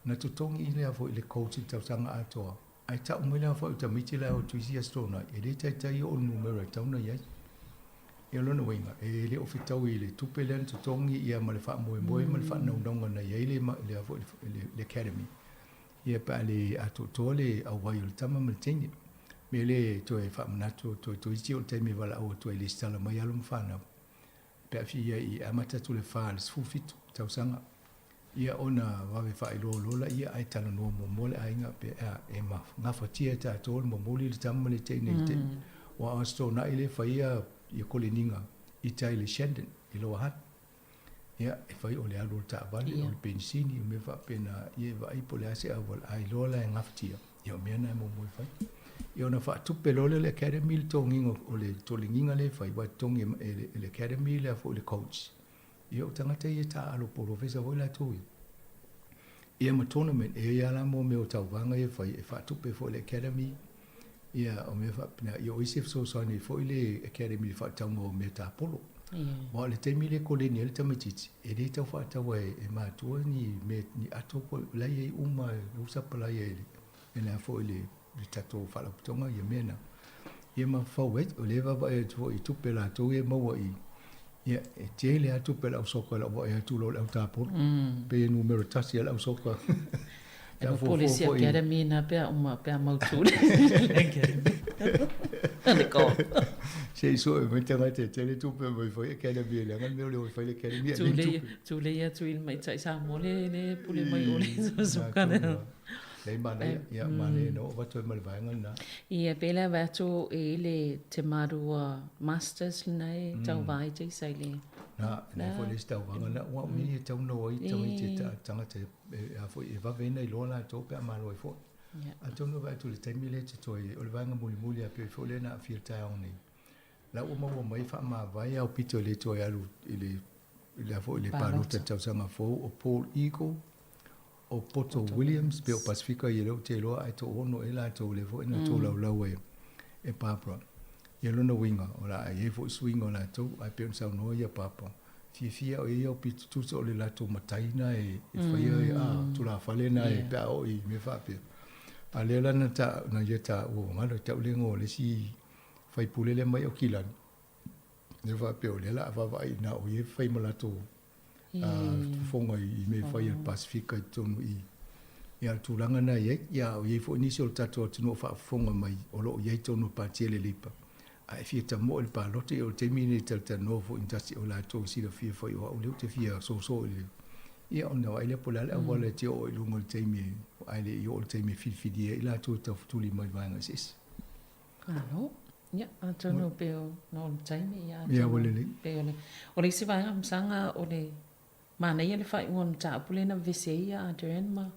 na totogi lea foi le coach i le tausaga atoa, Ae tau mai la foi o tamaiti la e o atu isi aso Toonai, e le taitai oo le numera e tatau ona i ai. Ia o lona uiga, e le o fetaui i le tupe lea na totogi ia ma le faamoemoe ma le faanaunauga na i ai le, le, foi, le, le academy. Ia pe a le atoatoa le auai o le tama ma le teine. Mea lea e toe faamanatu, toe toeitiiti oo i le taimi e valaau atu ai i lesitala mai alo ma fanau. Pe a fia i amata atu le fa i le 17 tausaga, ia ona vave faailoa loa laia ae talanoa muamua le aiga pe a e gafatia e tatou le momoli le tama ma le teine i te aua o Aso Toonai lea e faia ia koleniga i tai i le Shandon i Lower Hutt. Ia e fai o le alu o le taavale, o le penisini, o mea faapena, ia e vaai po o le a se auala, a iloa la e gafatia, ia o mea na e muamua e fai. Ia ona faatupe loa lea e le academy le totogiga o le toleniga lea e fai, aua e totogi e le academy le foi le coach. Ia o tagata ia e taaalo polofesa foi latou ia. Ia ma tournament, e i ai lava la mo mea o tauvaga ia e fai, e faatupe foi e le academy, ia o mea faapena. Ia o isi e fesoasoani ai foi le academy i le faatauga o mea tapolo. Aua o le taimi lea e koleni ai le tamaitiiti, e le tau faataua e matua ni mea, ni ato po o la e i ai uma, la ua sapalaia e le foi le tatou faalapotopotoga ia mea na. Ia ma fau ai, o lea e vaavaai atu foi i tupe a latou ia e maua i, ia e tele lava tupe a le au soka i lau vaai atu loa i le au tapolo. Pei e numera tasi lava le au soka.
E no Policy Academy na pea uma pea mautu le Academy. Le ko.
Se i sue mai tagata e tele tupe mai fai Academy e leaga le mea o le o e fai le Academy e le tupe.
Tule ia tui mai tai sa mo le le pule mai o le soka le.
Lei manaia, ia manaia na oo avatu ai ma le vaega lena.
Ia pe le avatu i le te marua masters lena e tauva ai te isa i le.
Na, nei foi le isi tauvaga lena, ua mea e tau na o ai tamaiti e tagata e a foi e vave ai ona iloa latou pe a malo ai foi. Atonu e vaai atu i le taimi lea e totoe, o le vaega mulimuli lava pei foi lea na aafia i le taeao nei. La ua maua mai faamavae ao pito e le toe alu i le le a foi le palota i le tausaga fou o Paul Eagle, o Poto Williams, pe o Pasifika ia lea ou te iloa ae toono ea latou lea foi na tolaulau e e Barbara. Ia lona uiga, o le a i ai foi suiga o latou, ae pei ona saunoa ia Barbara, fiafia o ia pito tusa o le latou matai na e faia e a tulafale na e pe a oo i mea faapea. A lea la na ta na ia taua ua galo i tau le igoa o le isi faipule lea mai Aukilani, lea faapea o lea la a vaavaai i ina o ia e fai ma latou fofoga i mea e fai a le Pasefika i totonu i ia le tulaga na i ai. Ia o i ai foi nisi o le tatou atunuu o faafofoga mai o lo o i ai totonu o le Pati a le Leipa. A e fia tamoe i le palota, ia o le taimi lenei e talatalanoa foi ma tasi o latou e silafia foi o au lea ou te fia soso i le ia ona vaai lea po o le a le auala e te oo ai i luga i le taimi ae le i oo i le taimi e filifilia ai latou e taufetuli mai vaega eseese.
Malo. Ia, atonu pe o no le taimi, ia atonu.
Ia, ua lelei.
Pe o le, o le isi vaega masaga o le manaia le faaiuga o le mataupu lea na vevesi ai ia Adrian ma,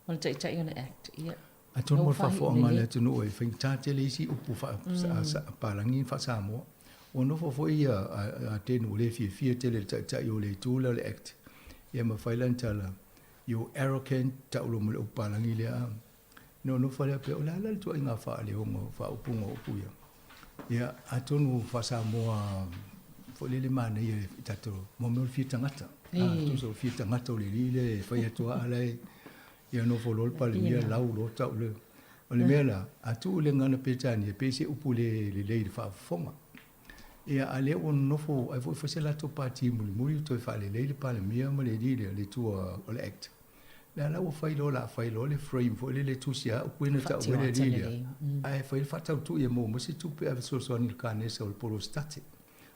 ma le taitai o le Act. Ia,
Atonu mo le faafofoga a le atunuu e faigata tele isi upu faa-Palagi ma faa-Samoa. Ua nofo foi ia a Denu ua le fiafia tele i le taitai o le itu lea o le Act. Ia ma fai lana tala, you arrogant, tau loa ma le upu Palagi lea. Na ou nofo lea pea, o le a la le tuaiga faaleoga o faaupuga o upu ia? Ia, atonu faa-Samoa foi lele manaia i tatou, mo mea o le fia tagata. Tusa o le fia tagata o le alii lea e fai atu lava ala e, ia nofo loa le Palemia lau loa tau le. O le mea la, a tuu i le gagana Peretania, pei se upu le lelei i le faafofoga. Ia, a o lea ua nonofo ai foi fai se latou pati mulimuli ua toe faalelei le Palemia ma le alii lea, le tua o le Act. Lea la ua fai loa, o le a fai loa le frame foi lele e tusi ai upu ia na tau ai le alii lea, ae fai le faatautui e maua mai se tupe e ave fesoasoani i le kanesa o le polositate.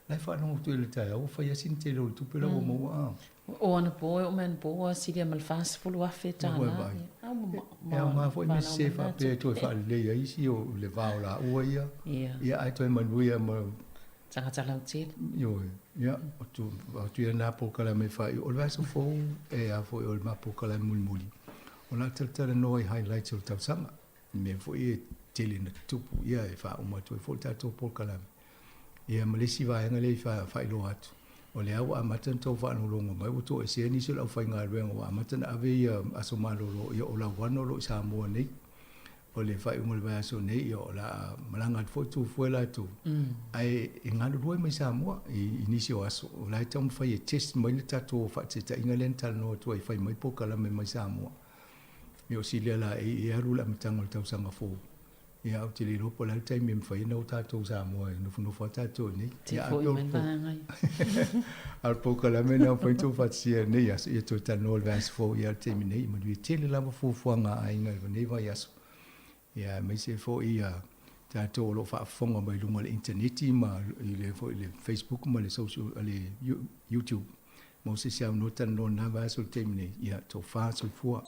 La e faalogo atu i le taeao ua fai lava sina tele o le tupe la ua maua a.
O anapo e oo mai anapo ua silia ma le $40,000.
E aoga foi mea sese faapea e toe faalelei ai isi o le va o laua ia, ia ae toe manuia ma
tagata lautele.
Ioe, ia, o atu ia lena polokalame e faaiu. O le vaiaso fou e a foi o le ma polokalame mulimuli, o le a talatalanoa i highlights o le tausaga. I mea foi e tele na tutupu, ia e faauma atu ai foi le tatou polokalame. Ia ma le isi vaega lea i faailoa atu, o lea ua amata ona tou faalogologo mai ua toesea nisi o le aufaigaluega ua amata ona ave ia aso malolo, ia o Lauano o lo o i Samoa nei. O le faaiuga o le vaiaso nei, ia o le a malaga atu foi Tufue latou, ae e galulue mai Samoa i nisi o aso. O la e taumafai e test mai le tatou faataitaiga lea na talanoa atu ai e fai mai polokalame mai Samoa. Ia o silia la e alu le amataga o le tausaga fou. Ia ou te le iloa po o le a le taimi e mafai ona o tatou Samoa e nofonofo lava tatou i inei.
Te foi mai le vaega ia.
A o le polokalame lena ua mafai ona outou faatasia i lenei aso, ia toe talanoa i le vaiaso fou ia le taimi nei. Manuia tele lava fuafuaga a aiga i lenei vaiaso. Ia aemaise foi ia tatou o lo o faafofoga mai luga o le initaneti ma i le foi le Facebook ma le social le YouTube. Mo se isi avanoa talanoa i lena vaiaso i le taimi nei, ia tofa soifua.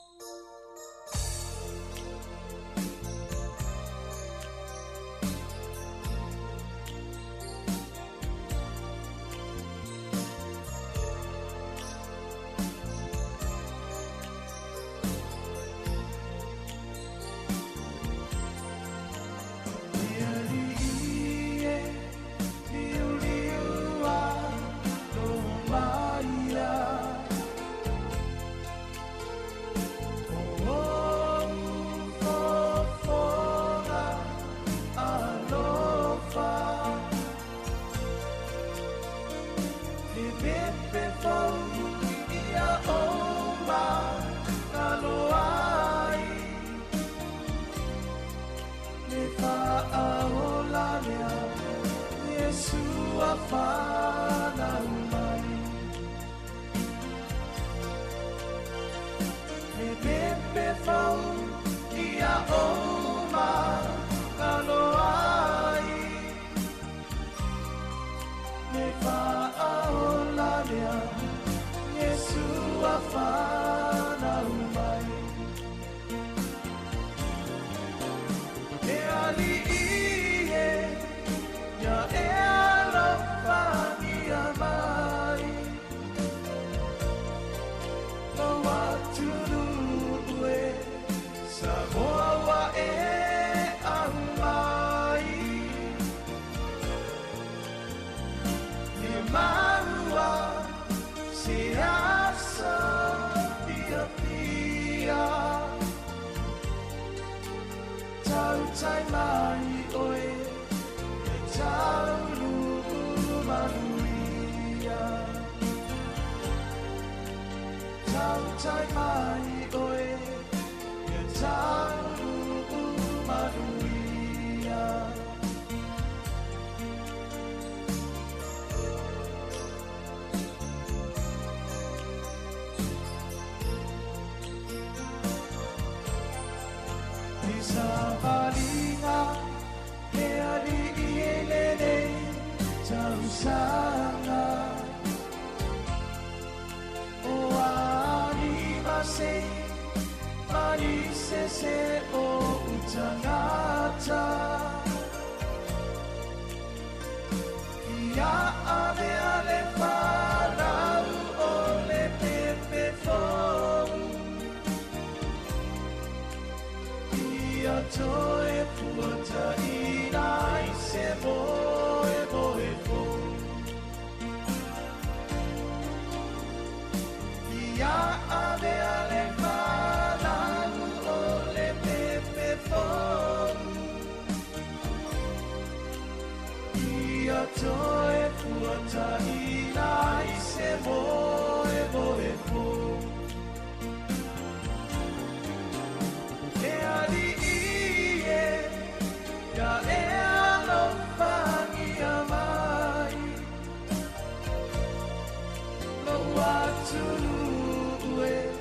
atunuu e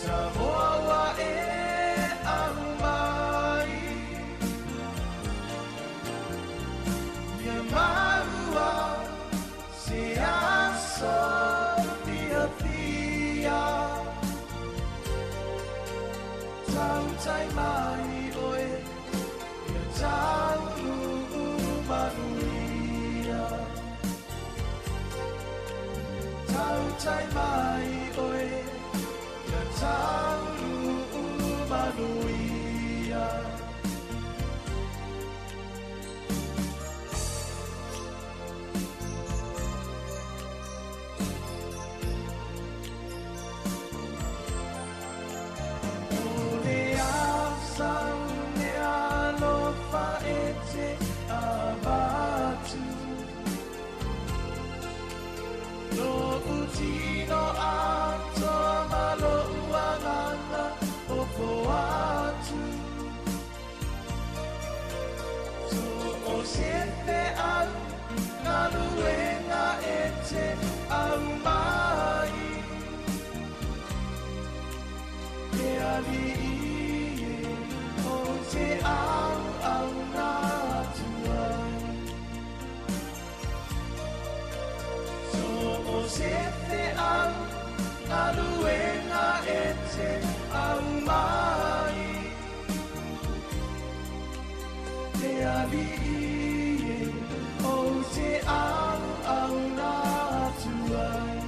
Samoa ua e aumai Ia maua se aso fiafia Tautai mai oe Ia taunuu manuia Tautai mai oe Ia taunuu manuia O le asa le alofa e te avatu Lo'u tino atoa ma lo'u agaga ofo atu So o se feau galuega e te aumai E alii e o te auauna atu ai So o se feau galuega e te aumai E alii e o te auauna atu ai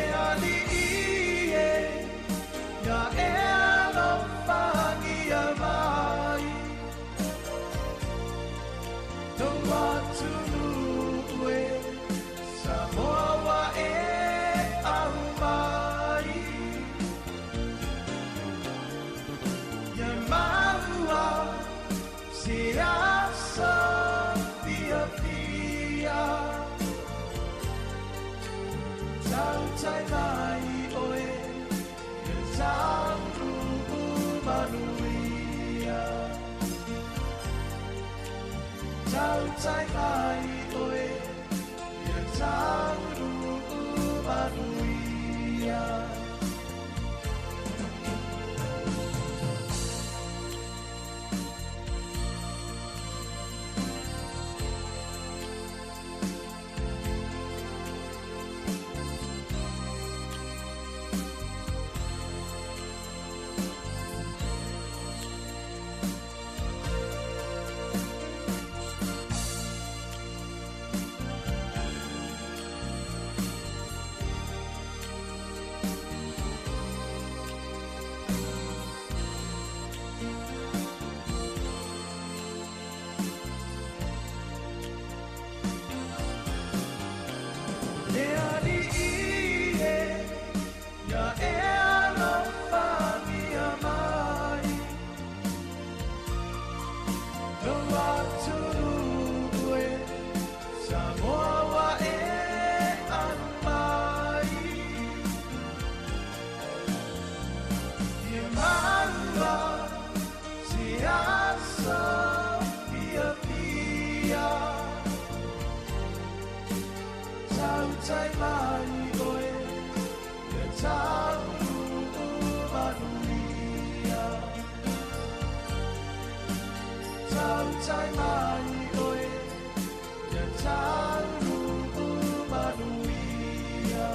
E alii e ia e alofagia mai Lou atunuu e Samoa ua e aumai Ia maua se aso fiafia Tautai mai oe Ia taunuu manuia Tautai mai oe Ia taunuu manuia E alii e ia e alofagia mai Lou atunuu e Samoa ua e aumai Ia maua se aso fiafia Tautai mai oe Ia taunuu manuia Tautai mai oe Ia taunuu manuia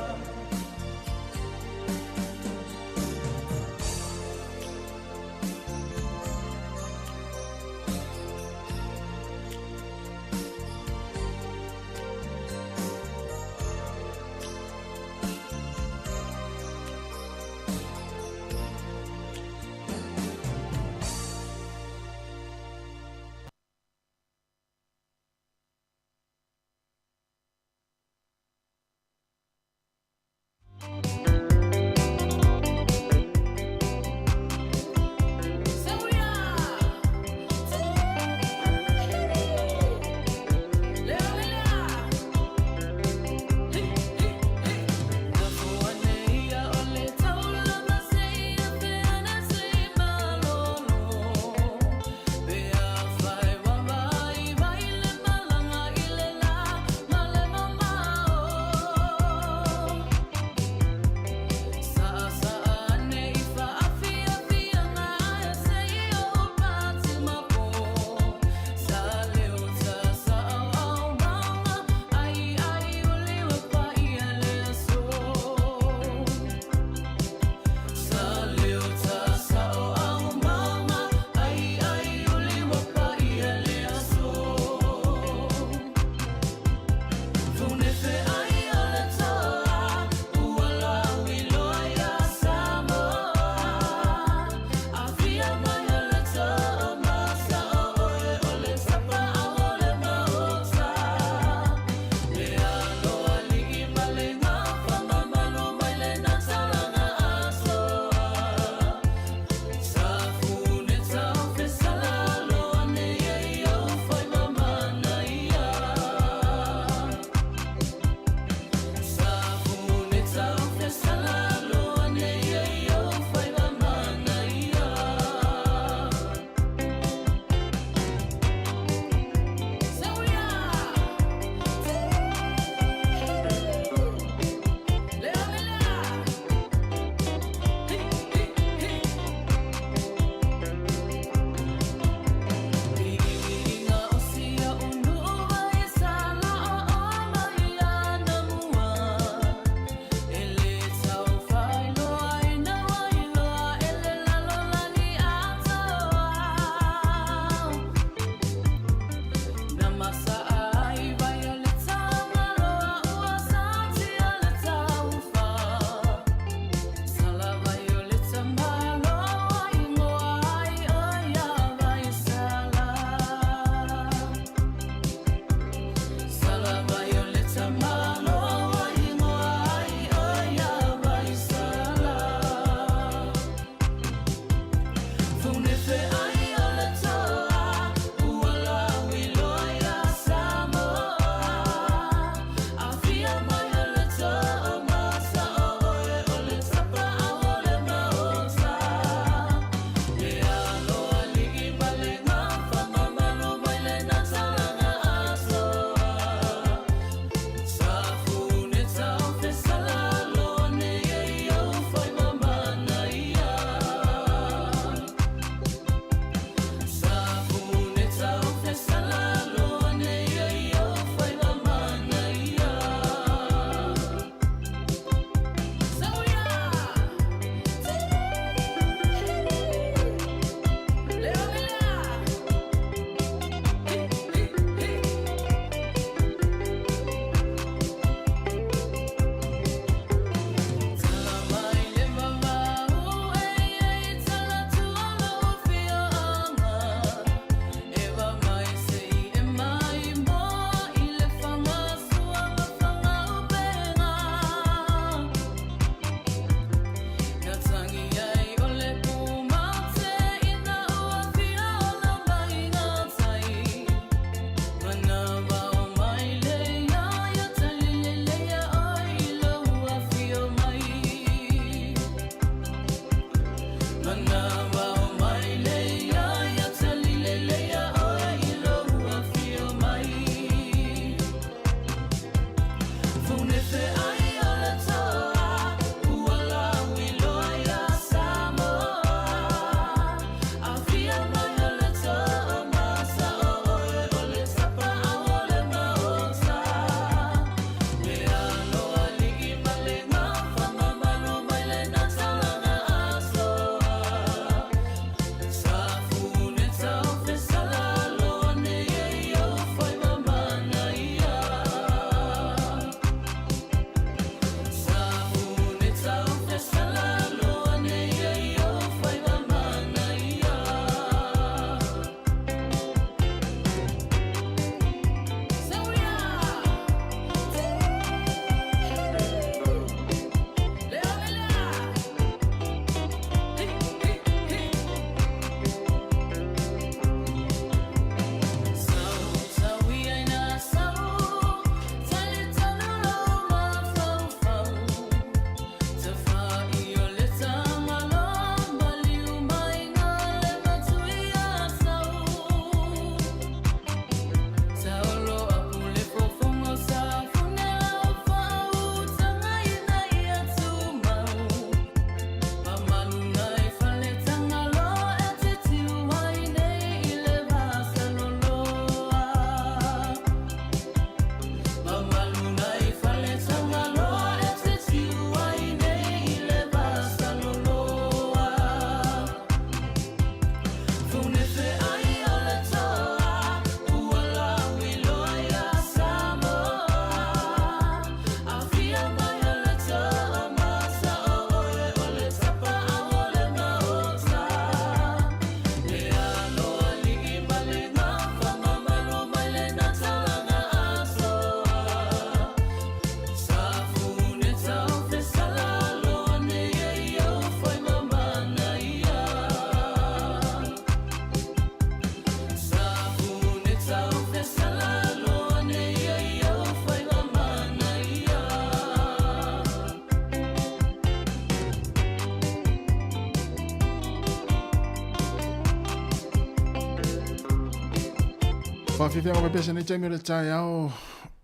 Faafiafiaga vaipese nei taimi o le taeao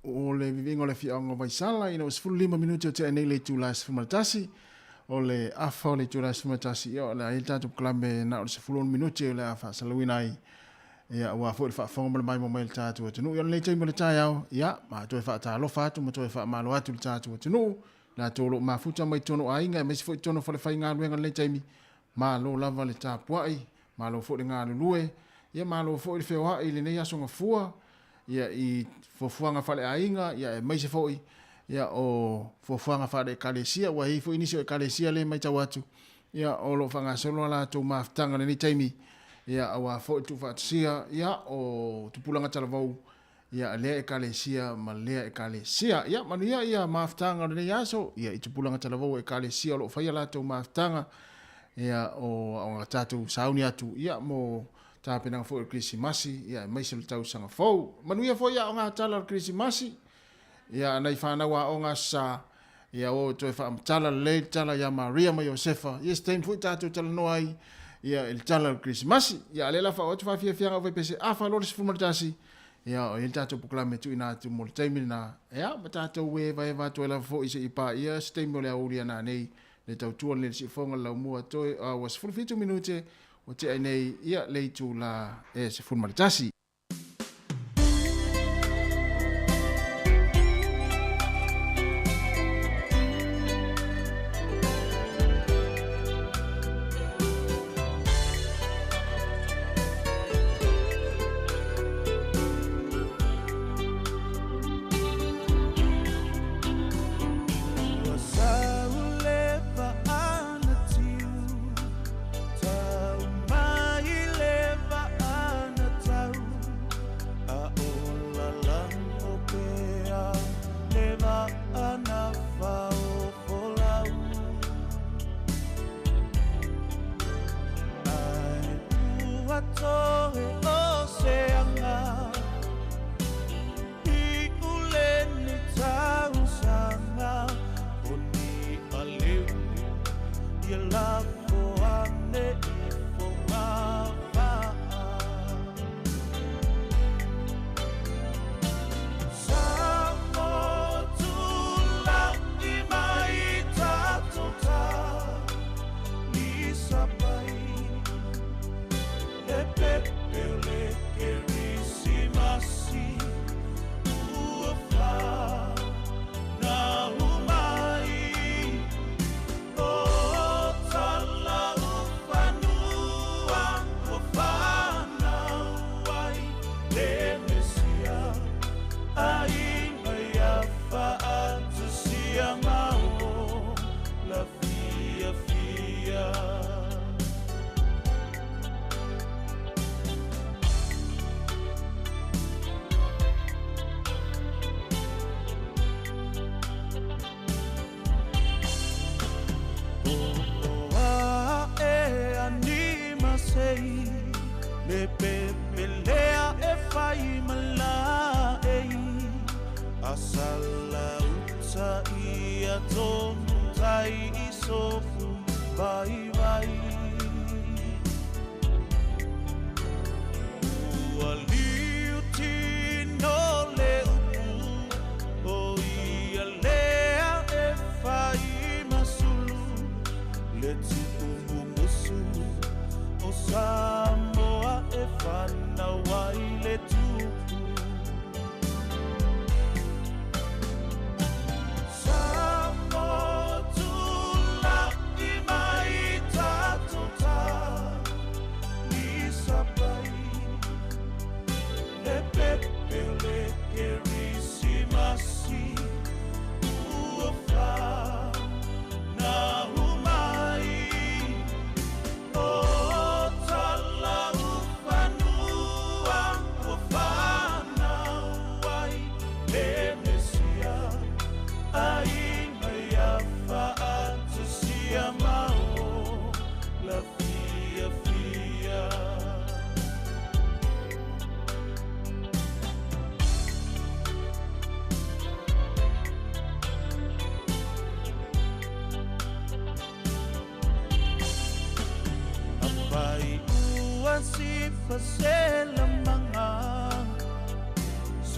o le viviga o le afioaga o Vaisala ina ua 15 minute o tea nei le itula e 11 o le afa o le itula e 11 ia o le a i ai le tatou polokalame na o le 16 minute o le a faasalauina ai ia aua foi le faafofoga ma le maimoa mai a le tatou atunuu. Ia o lenei taimi o le taeao ia ma toe faatalofa atu ma toe faamalo atu i le tatou atunuu latou o lo o mafuta mai totonu o aiga aemaise foi totonu o falefaigaluega i lenei taimi. Malo lava le tapuai, malo foi le galulue, ia malo foi le feoai i lenei aso gafua, ia i fuafuaga faaleaiga, ia aemaise foi ia o fuafuaga faale-ekalesia, ua i ai foi nisi o ekalesia lea e matau atu, ia o lo o faagasolo a latou mafutaga i lenei taimi, ia aua foi le tuufaatasia ia o tupulaga talavou ia lea ekalesia ma lea ekalesia. Ia manuia ia mafutaga o lenei aso, ia i tupulaga talavou o ekalesia o lo o faia latou mafutaga, ia o a tatou sauni atu ia mo tapenaga foi o le Kerisimasi, ia aemaise o le tausaga fou. Manuia foi aoga tala o le Kerisimasi, ia nai fanau aoga Aso Sa, ia o toe faamatala lelei le tala ia Maria ma Iosefa. Ia se taimi foi tatou talanoa ai ia i le tala o le Kerisimasi. Ia a o lea la faaoo atu faafiafiaga au faipese afa loa le 11, ia o i ai le tatou polokalame e tuuina atu mo le taimi lena. Ia ma tatou evaeva atu ai lava foi seia paia se taimi o le aoauli a nanei le tautua lenei i le siufofoga o le laumua toe ua 17 minute ua tea ai nei ia le itula e 11.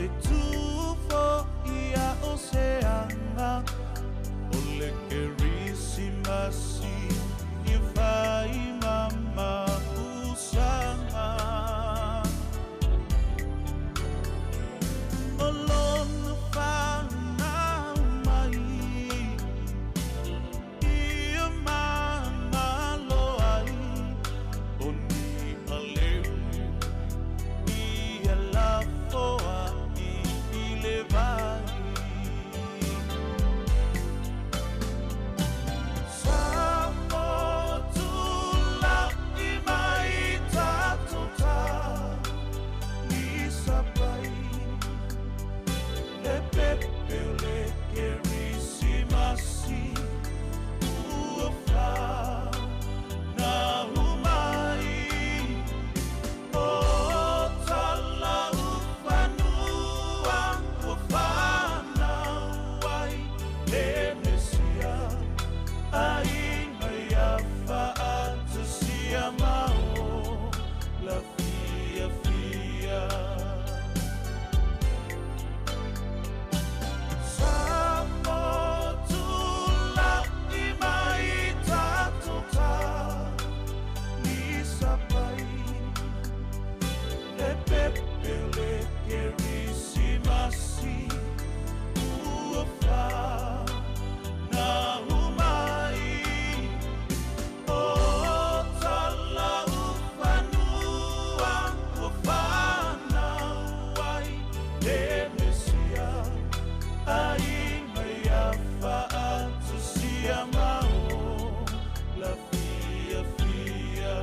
se tufo ia o se anga o le Kerisimasi i fai mama usanga. O lona whanau mai ia mangalo ai o ni aleu ia lafoa i le vai. Sa motula i mai tātou ni sapai le pepe o le Kerisimasi ua whanau mai. O talau whanua ua whanau ai le Mesia aiga ia faatasia mao la fia fia. Sa motula i mai tātou ni sapai le pepe o le Kerisimasi ua whanau mai. O talau whanua ua whanau ai le Mesia aiga ia faatasia mao la fia fia.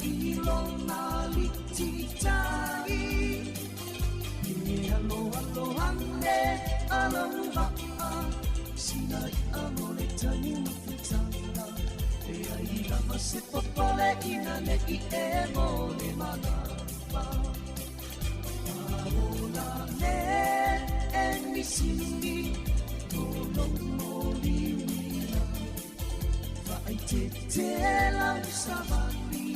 I lona alititai. E alo alo ane ala uva'a sina i'a mo le tani mafutala. E ai lava se popole ina ne'i e mo le manava. Aola le e nisini tolo mo liuina. Fa'aitete lau savali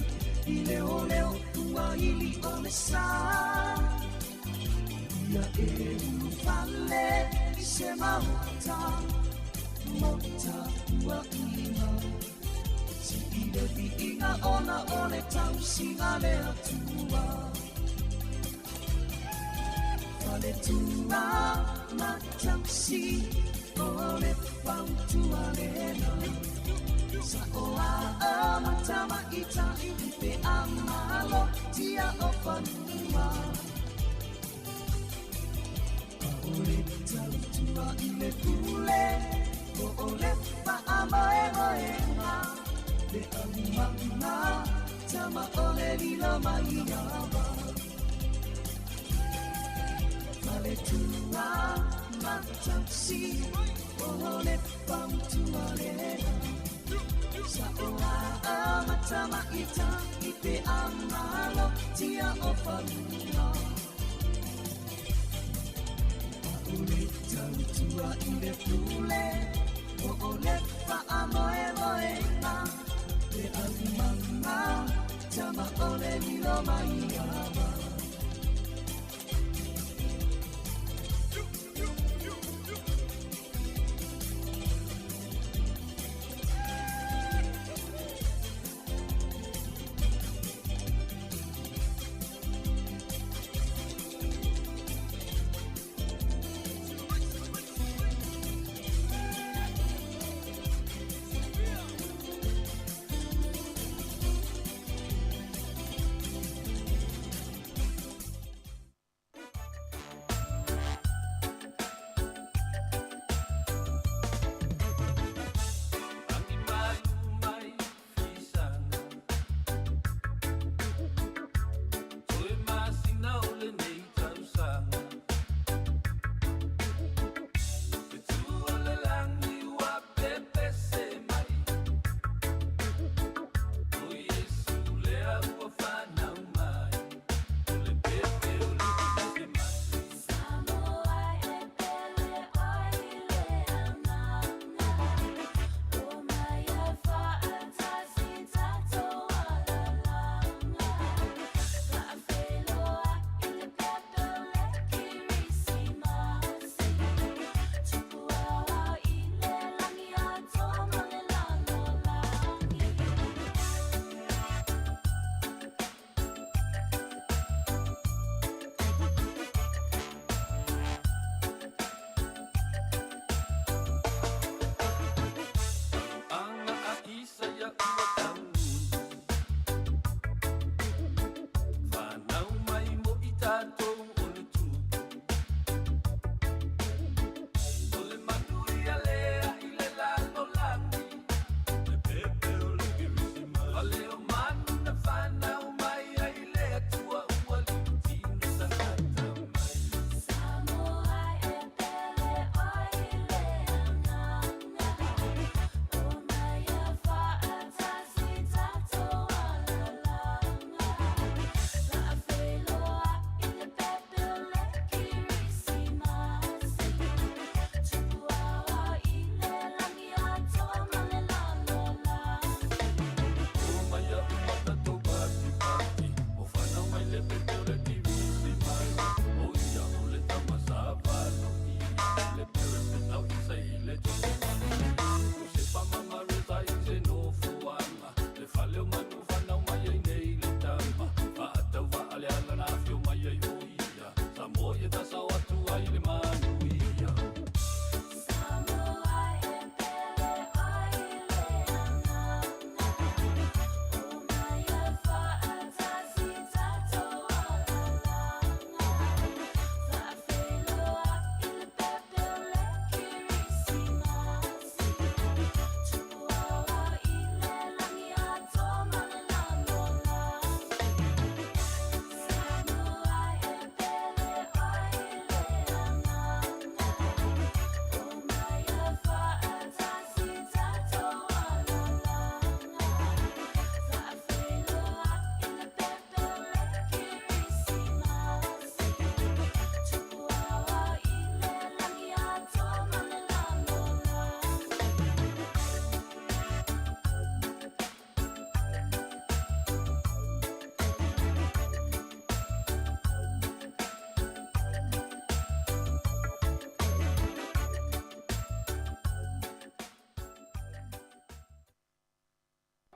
i leoleo tuaili o le sa. Ia e ulufale i se maota, maota uaina. Si'i le vi'iga ona o le tausiga le Atua. Faletua matausi o le fautua lena. Sa'o a matamaita'i pe amalo tia o fanua. O le tautua i le pule, o o le fa'amoemoega. Le aumaga tama o le lilo mai ava. Faletua matausi o le fautua lena. Sa'o a matamaita'i pe amalo tia o fanua. O le tautua i le pule, o o le fa'amoemoega. Le aumaga tama o le lilo mai ava.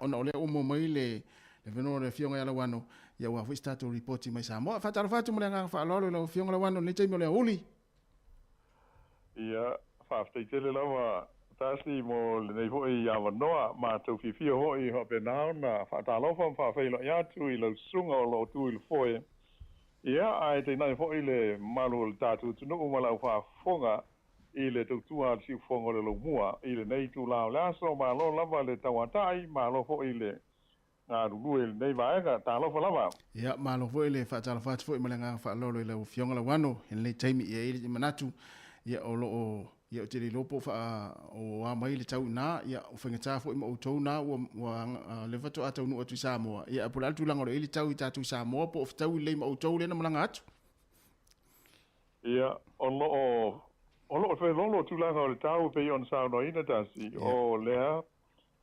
ona o lea ua maua mai le le avanoa o le Afioga ia Lauano, ia aua foi se tatou lipoti mai Samoa. Faatalofa atu ma le agaga faaaloalo i lau Afioga Lauano i lenei taimi o le aoauli.
Ia, faafetai tele lava Tasi mo lenei foi avanoa. Matou fiafia foi faapena ona faatalofa ma faafeiloai atu i lau susuga o lo o tu i le foe. Ia, ae tainane foi le mamalu o le tatou atunuu ma le aufaafofoga i le tautua a le siufofoga o le Laumua i lenei itula o le aso. Malo lava le tauatai, malo foi le galulue i lenei vaega. Talofa lava.
Ia, malo foi le faatalofa atu foi ma le agaga faaaloalo i lau Afioga Lauano i lenei taimi. Ia, e i ai le manatu, ia, o lo o, ia, ou te le iloa po o faa, o a mai le tau i ina, ia, o faigata foi ma outou na ua, ua, lea faatoa taunuu atu i Samoa. Ia, ae po o le a le tulaga o lo o i ai le tau i tatou i Samoa, po o fetaui lelei ma outou lea na malaga atu?
Ia, o lo o, o lo o feoloolo tulaga o le tau e pei ona saunoaina Tasi, o lea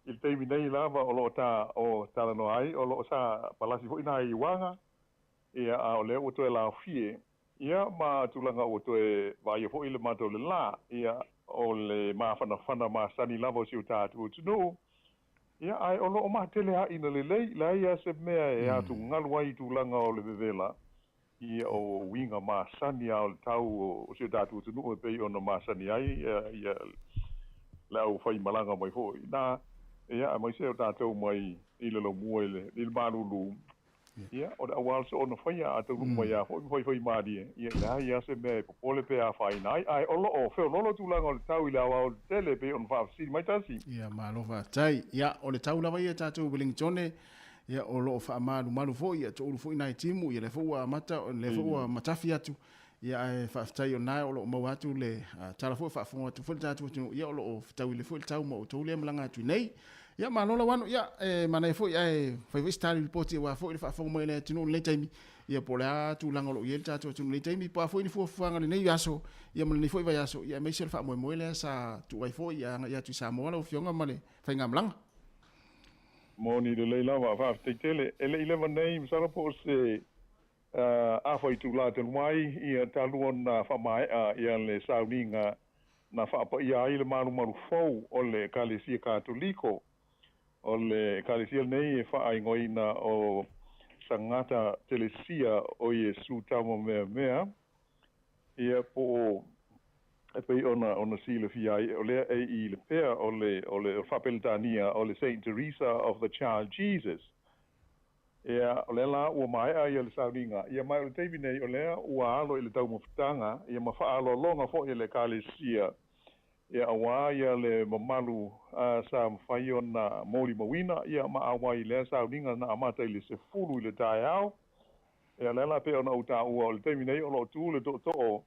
i le taimi nei lava o lo o ta o talanoa ai, o lo o sa palasi foi nai uaga, ia, a o lea ua toe laofie, ia, ma tulaga ua toe vaaia foi le matou le la, ia, o le mafanafana masani lava o si o tatou atunuu, ia, ae o lo o mateleaina lelei, leai lava se mea e atugalu ai i tulaga o le vevela, Ia, o uiga masani lava o le tau o si o tatou atunuu e pei ona masani ai ia le aufaimalaga mai foi i ina, ia, aemaise o tatou mai i le laumua i le malulu. Ia, o le auala soona faia a taunuu mai lava foi ma faifaimalie, ia, e leai lava se mea e popole pe afaina ai, ae o lo o feoloolo tulaga o le tau i le aoaotetele e pei ona faafesili mai tasi.
Ia, malo faafetai. Ia, o le tau lava ia tatou Wellingtone, Ia, o lo o faamalumalu foi, ia, toulu foi nai timu, ia, lea foi ua amata, lea foi ua matafi atu, ia, ae faafetai o lena o lo o maua atu le tala foi, faafofoga atu foi le tatou atunuu, ia, o lo o fetaui foi le tau ma outou lea malaga atu i nei. Ia, malo Lauano, ia, e manaia foi ae fai foi se tali lipoti aua foi le faafofoga mai o le atunuu i lenei taimi, ia, po o le a tulaga o lo o i ai le tatou atunuu i lenei taimi, po o a foi ni fuafuaga i lenei aso, ia, ma lenei foi vaiaso, ia, aemaise o le faamoemoe lea sa tuu ai foi ia agai atu i Samoa lau Afioga ma le faigamalaga.
Moni lelei lava, faafetai tele. E le i leva nei, masalo po o se afa itula talu ai, ia talu ona faamaea ia le sauniga na faapaia ai le malumalu fou o le Ekalesia Katoliko. O le Ekalesia lenei e faaigoaina o Sagata Telesia o Iesu Taumameamea. Ia, po o, e pei ona, ona silafia ai, o lea e i le pea o le, o le Faapeletania o le Saint Teresa of the Child Jesus. Ia, o lea la ua maea ia le sauniga, ia ma o le taimi nei o lea ua alo i le taumafataga, ia ma faaaloaloga foi e le Ekalesia, ia auā ia le mamalu sa mafai ona molimauina, ia ma auai i lea sauniga na amata i le 10 i le taeao. Ia, lea la pei ona ou taua, o le taimi nei o lo o tu le tootoo,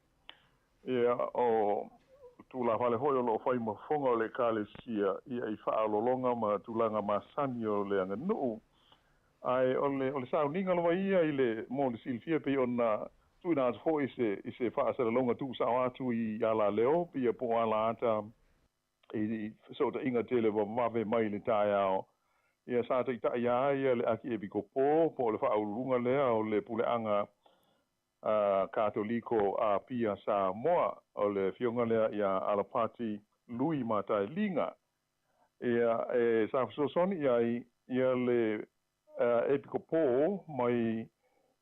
ia, o tulafale foi o lo o fai ma fofoga o le Ekalesia, ia, i faaaloaloga ma tulaga masani o le aganuu. Ae o le, o le sauniga lava ia i le, mo le silafia pei ona tuuina atu foi i se, i se faasalalauga tuusao atu i alaleo, ia po o alaata i fesootaiga tele vavave mai i le taeao. Ia, sa taitai lava ia le Akiepikopo, po o le faauluuluga lea o le Puleaga Katoliko a Apia Samoa, o le afioga lea ia Alapati Lui Matailiga. Ia, e sa fesoasoani i ai ia le Epikopo mai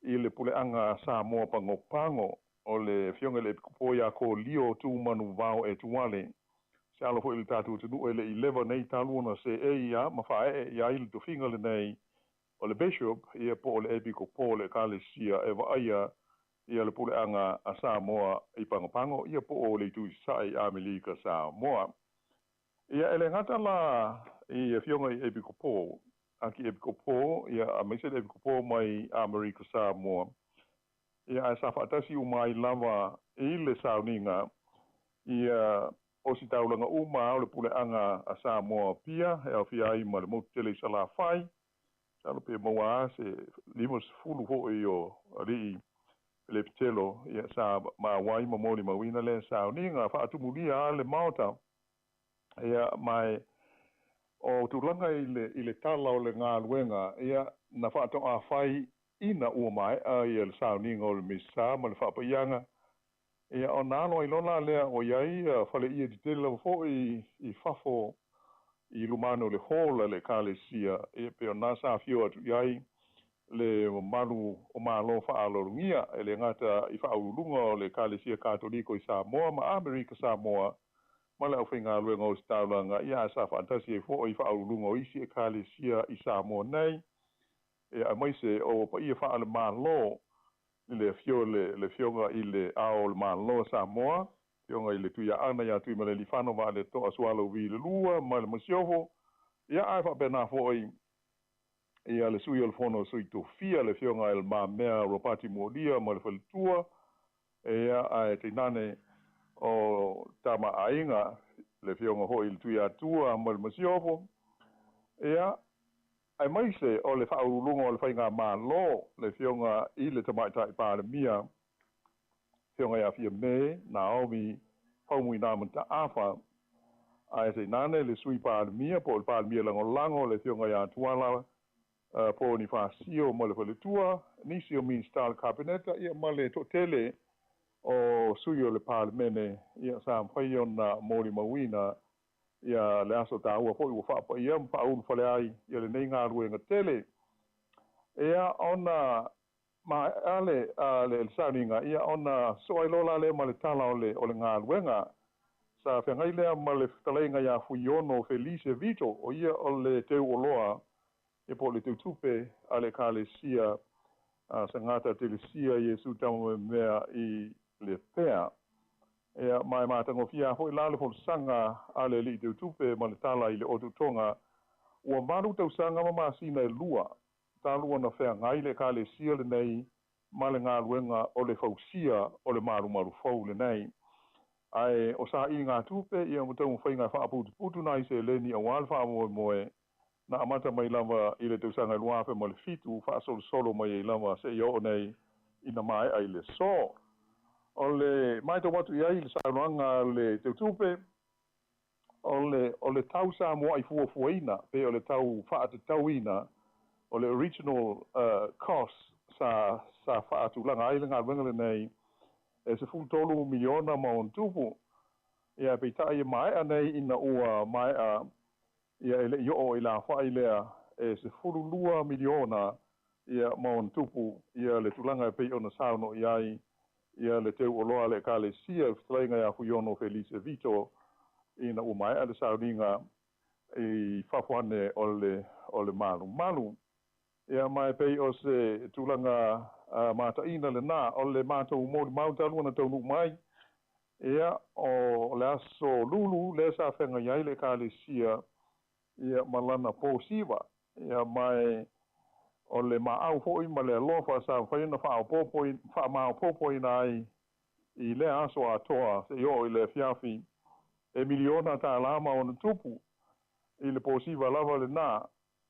i le Puleaga Samoa Pagopago, o le afioga i le Epikopo ia Kolio Tumanuvao Etuale. Se alo foi i le tatou atunuu e le i leva nei talu ona seei ia ma faaee i ai le tofiga lenei o le Bishop, ia po o le Epikopo o le Ekalesia e vaaia ia le Puleaga a Samoa i Pagopago, ia po o le Itu i Sasae i Amerika Samoa. Ia, e le gata la i afioga i Epikopo, Akiepikopo, ia, aemaise le Epikopo mai Amerika Samoa, ia, ae sa faatasi uma ai lava i le sauniga, ia, ositaulaga uma o le Puleaga a Samoa Apia, e aofia ai ma le motu tele i Salafai, masalo pe maua lava se 50 foi o alii pelepitelo, ia, sa maua ai ma molimauina lea sauniga. Faatumulia lava le Maota. Ia, ma e, o tulaga i le, i le tala o le galuega, ia, na faatoa fai ina ua maea ia le sauniga o le Misa ma le faapaiaga, ia, ona alo ai loa la lea o i ai ia faleie tetele lava foi i fafo i luma ane o le hall a le Ekalesia, ia pei o lena sa afio atu i ai le mamalu o Malo faaaloalogia, e le gata i faauluuluga o le Ekalesia Katoliko i Samoa ma Amerika Samoa ma le aufaigaluega o Ositaulaga, ia ae sa faatasi ai foi i faauluuluga o isi Ekalesia i Samoa nei, ia aemaise o paia faale-Malo i le afio o le Afioga i le Ao o le Malo o Samoa, Afioga i le Tuiaana ia Tuimalealiifano Vaaleto'a Sualauvi II ma le Masiofo, ia ae faapena foi ia le Sui o le Fono a Sui Tofia, le Afioga i Le Mamea Ropati Mualia ma le Faletua, ia ae tainane o Tama a Aiga, le Afioga foi i le Tuiatua ma le Masiofo, ia aemaise o le Faauluuluga o le Faigamalo, le Afioga i le Tamaitai Palemia, Afioga ia Fiame Naomi Faumuina Mataafa, ae tainane le Sui Palemia po o le Palemia Lagolago, le Afioga ia Tuala Ponifasio ma le Faletua, nisi o Minisita o le Kapeneta, ia ma le toatele o sui o le Palemene, ia sa mafai ona molimauina ia le aso taua foi ua faapaia ma faaulufale ai ia lenei galuega tele. Ia ona maea le le sauniga, ia ona sosoo ai loa la lea ma le tala o le o le galuega. Sa feagai lea ma le fetalaiga ia Fuiono Felice Vito, o ia o le teuoloa ia po o le teutupe a le Ekalesia a Sagata Telesia Iesu Taumameamea i Lepea. Ia, ma e matagofie lava foi la le folasaga a le alii teutupe ma le tala i le otootoga, ua 8 tausaga ma masina e 2 talu ona feagai le Ekalesia lenei ma le galuega o le fausia o le malumalu fou lenei. Ae o sailiga tupe ia ma taumafaiga e faaputuputu nai seleni aua le faamoemoe na amata mai lava i le tausaga 2007 faasolosolo mai ai lava seia oo nei ina maea i le aso. O le matau atu i ai i le saunoaga a le teutupe, o le o le tau sa mua'i fuafuaina pe o le tau faatatauina o le original cost sa sa faatulaga ai le galuega lenei e $13 miliona ma ona tupu. Ia peitai e maea nei ina ua maea ia e le i oo i le afa'i lea e $12 miliona ia ma ona tupu ia le tulaga e pei ona saunoa i ai ia le teuoloa a le Ekalesia i le fetalaiga ia Fuiono Felice Vito ina ua maea le sauniga i fafo ane o le o le malumalu. Ia ma e pei o se tulaga mataina lena o le matou molimau talu ona taunuu mai, ia o le aso Lulu lea sa feagai ai le Ekalesia ia ma lana po siva, ia ma e o le maau foi ma le alofa sa mafai ona faamaopoopoina ai i lea aso atoa seia oo i le afiafi e $1 miliona ma ona tupu i le po siva lava lena.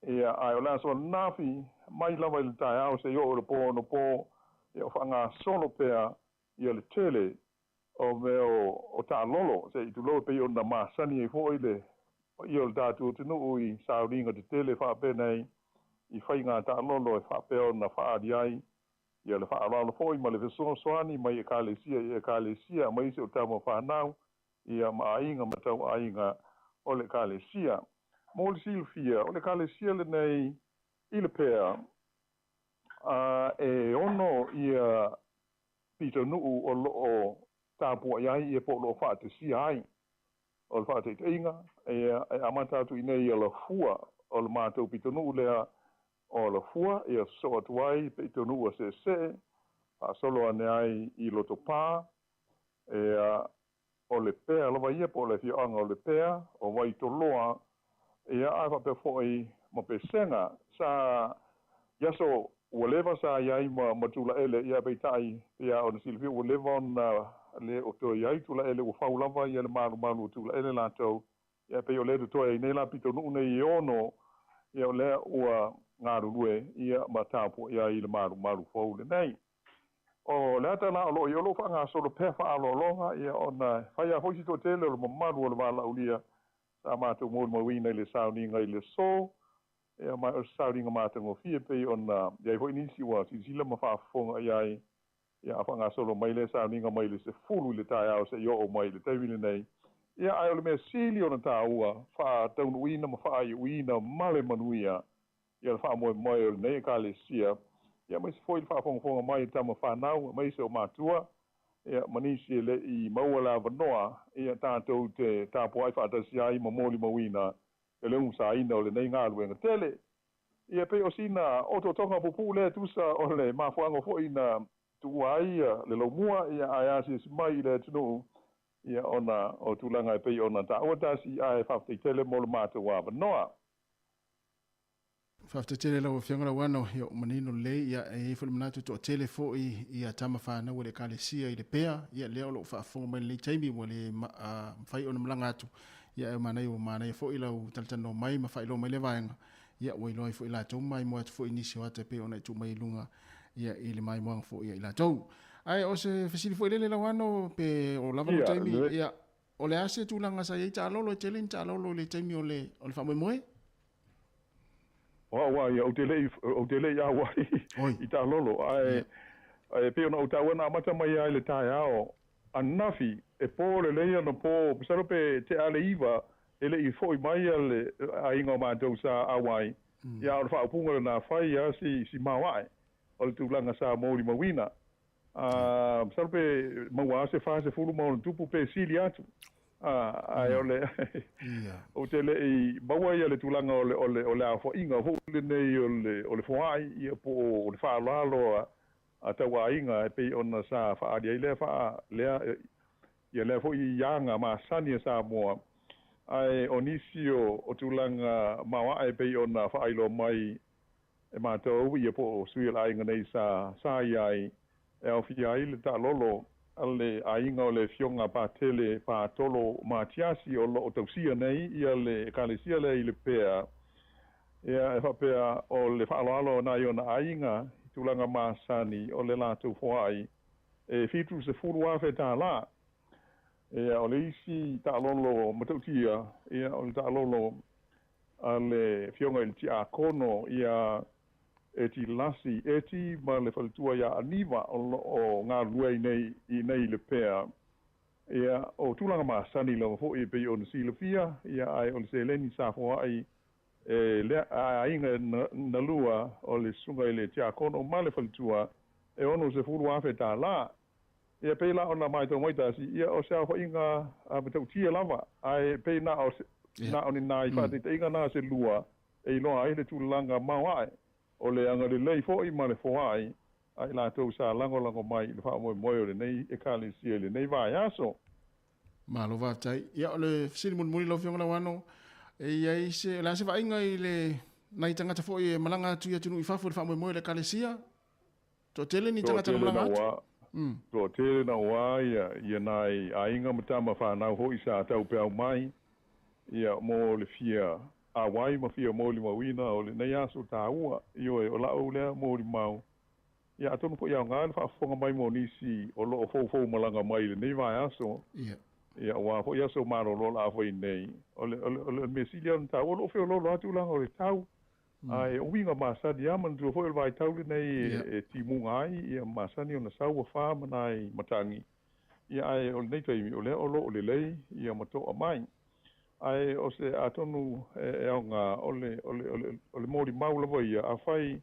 Ia, ae o le aso ananafi, mai lava i le taeao seia oo i le po onopo, ia o faagasolo pea ia le tele o mea o taalolo, se i tulou e pei ona masani ai foi le paia o le tatou atunuu i sauniga tetele faapenei i faiga taalolo e faapea ona faaali ai ia le faaaloalo foi ma le fesoasoani mai Ekalesia i Ekalesia aemaise o tama fanau ia ma aiga ma tauaiga o le Ekalesia. Mo le silafia, o le Ekalesia lenei i Lepea, a e 6 ia pitonuu o lo o tapuai ai ia po o lo o faatasia ai. O le faataitaiga, ia, e amata atu i inei i Alafua, o le matou pitonuu lea o Alafua, ia sosoo atu ai pitonuu a Seesee, faasolo ane ai i Lotopa, ia, o Lepea lava ia po o le afioaga o Lepea, o Vaitoloa, ia, ae faapea foi ma Pesega. Sa i aso ua leva sa i ai ma ma Tulaele, ia peitai, pei lava ona silafia ua leva ona le o toe i ai Tulaele, ua fau lava ia le malumalu o Tulaele latou, ia pei o lea e totoe ai nei la pitonuu nei e 6, ia o lea ua galulue ia ma tapuai ai i le malumalu fou lenei. O le ata la o lo o i ai o lo o faagasolo pea faaaloaloga, ia ona e fai lava foi si toatele o le mamalu o le valaaulia sa matou molimauina i le sauniga i le aso, ia ma o se sauniga matagofie pei ona i ai foi nisi ua silasila ma faafofoga i ai, ia a faagasolo mai lea sauniga mai le 10 i le taeao seia oo mai i le taimi lenei Ia ae o le mea sili ona tāua faataunuuina ma faaiuina ma le manuia ia le faamoemoe o lenei Ekalesia, ia aemaise foi le faafogafoga mai a tama fanau aemaise o matua, ia ma nisi e le i maua le avanoa, ia tatou te tapuai faatasi ai ma molimauina le umusaina o lenei galuega tele. Ia pei o sina otootoga puupuu lea e tusa o le mafuaaga foi na tuua ai le laumua, ia ae asiasi mai i le atunuu, ia ona o tulaga e pei ona taua tasi, ae faafetai tele mo le matou avanoa.
Faafetai tele lau Afioga Lauano, ia ua manino lelei, ia e i ai foi le manatu e toatele foi ia tama fanau a le Ekalesia i Lepea, ia lea o lo o faafofoga mai i lenei taimi ua le mafai ona malaga atu, ia ae manaia ua manaia foi lau talatalanoa mai ma faailoa mai lea vaega, ia ua iloa ai foi latou ma maimoa atu foi i nisi o ata e pei ona e tuu mai i luga ia i le maimoaga foi a i latou. Ae o se fesili foi lele Lauano pe o lava lou taimi, ia o le a se tulaga sa i ai taalolo, e tele ni taalolo i le taimi o le o le faamoemoe?
O au lava ia, ou te le i, ou te le i auai i taalolo, ae e pei ona ou taua na amata mai lava i le taeao ananafi, e po lelei ana po, masalo pe tea le 9 e le i foi mai le aiga o matou sa auai, ia a o le faaupuga lena, fai lava si maoae o le tulaga sa molimauina. Masalo pe maua lava se 40 ma ona tupu pe sili atu. Ae o le ou te le i maua ia le tulaga o le o le o le aofaiga foi lenei o le o le foai ia po o le faaaloalo a tauaiga e pei ona sa faaali ai lea faa lea ia lea foi aga masani a Samoa. Ae o nisi o tulaga maoae e pei ona faailoa mai e matou ia po o sui o le aiga nei sa sa i ai e aofia ai le taalolo a le aiga o le Afioga Patele Patolo Matiasi o lo o tausia nei ia le Ekalesia lea i Lepea. Ia e faapea o le faaaloalo o nai ona aiga i tulaga masani o le latou foai e $70,000. Ia o le isi taalolo matautia, ia o le taalolo a le Afioga i le Tiakono ia Eti Lasi Eti ma le faletua ia Aniva o lo o galulue ai nei i nei i Lepea. Ia, o tulaga masani lava foi e pei ona silafia, ia ae o le seleni sa foai e le aiga na lua o le susuga i le Tiakono ma le faletua e $60,000. Ia pei la ona matau mai tasi, ia o se aofaiga matautia lava, ae pei na o na o ni nai faataitaiga na se lua e iloa ai le tulaga maoae o le agalelei foi ma le foai a i latou sa lagolago mai i le faamoemoe o lenei Ekalesia i lenei vaiaso.
Malo faafetai. Ia o le fesili mulimuli lau Afioga Lauano, e i ai se, o le a se vaaiga i le nai tagata foi e malaga atu i atunuu i fafo i le faamoemoe o le Ekalesia? Toatele ni tagata na malaga atu?
Toatele na ua ia nai aiga ma tama fanau foi sa taupeau mai ia mo le fia auai ma fia molimauina o lenei aso taua. Ioe, o la'u lea molimau. Ia atonu foi e aoga le faafofoga mai mo nisi o lo o foufou malaga mai i lenei vaiaso. Ia aua foi aso malolo o le a fai nei. O le o le mea sili ona taua o lo o feoloolo lava tulaga o le tau. Ae o uiga masani lava, manatua foi o le vaitau lenei e timuga ai ia masani ona sau ua fa ma nai matagi. Ia ae o lenei taimi o lea o lo o lelei ia ma to'a mai. Ae o se atonu e aoga o le o le o le molimau lava ia, afai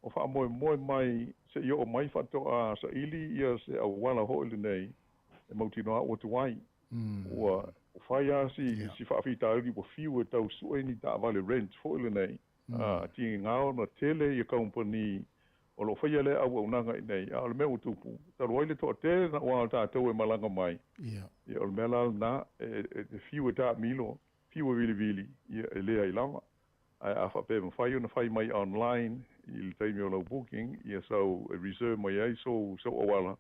o faamoemoe mai seia oo mai faatoa saili ia se auala foi lenei e mautinoa ua tuai. Ua fai lava si faafitauli ua fiu e tau sue ni taavale rent foi lenei. Tiga ona tele ia kamupani o lo o faia lea auaunaga i inei, a o le mea ua tupu, talu ai le toatele na ua o tatou e malaga mai, ia o le mea la lena e fiu e taamilo, fiu e vilivili, ia e leai lava. Ae a faapea e mafai ona fai mai online i le taimi o lau booking, ia sau e reserve mai ai sou auala,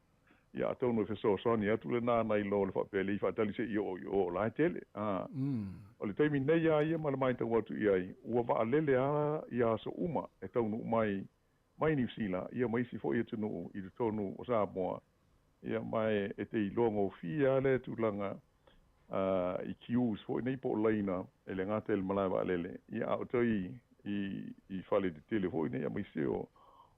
ia atonu e fesoasoani atu lena nai lo le faapea e le i faatali seia oo i o o la e tele. O le taimi nei a ia ma le matau atu i ai, ua vaalele lava ia aso uma e taunuu mai mai Niu Sila ia ma isi foi atunuu i totonu o Samoa, ia ma e te iloa gofie lava lea tulaga i queues foi nei po o laina e le gata i le malae vaalele, ia a o toe i fale tetele foi nei aemaise o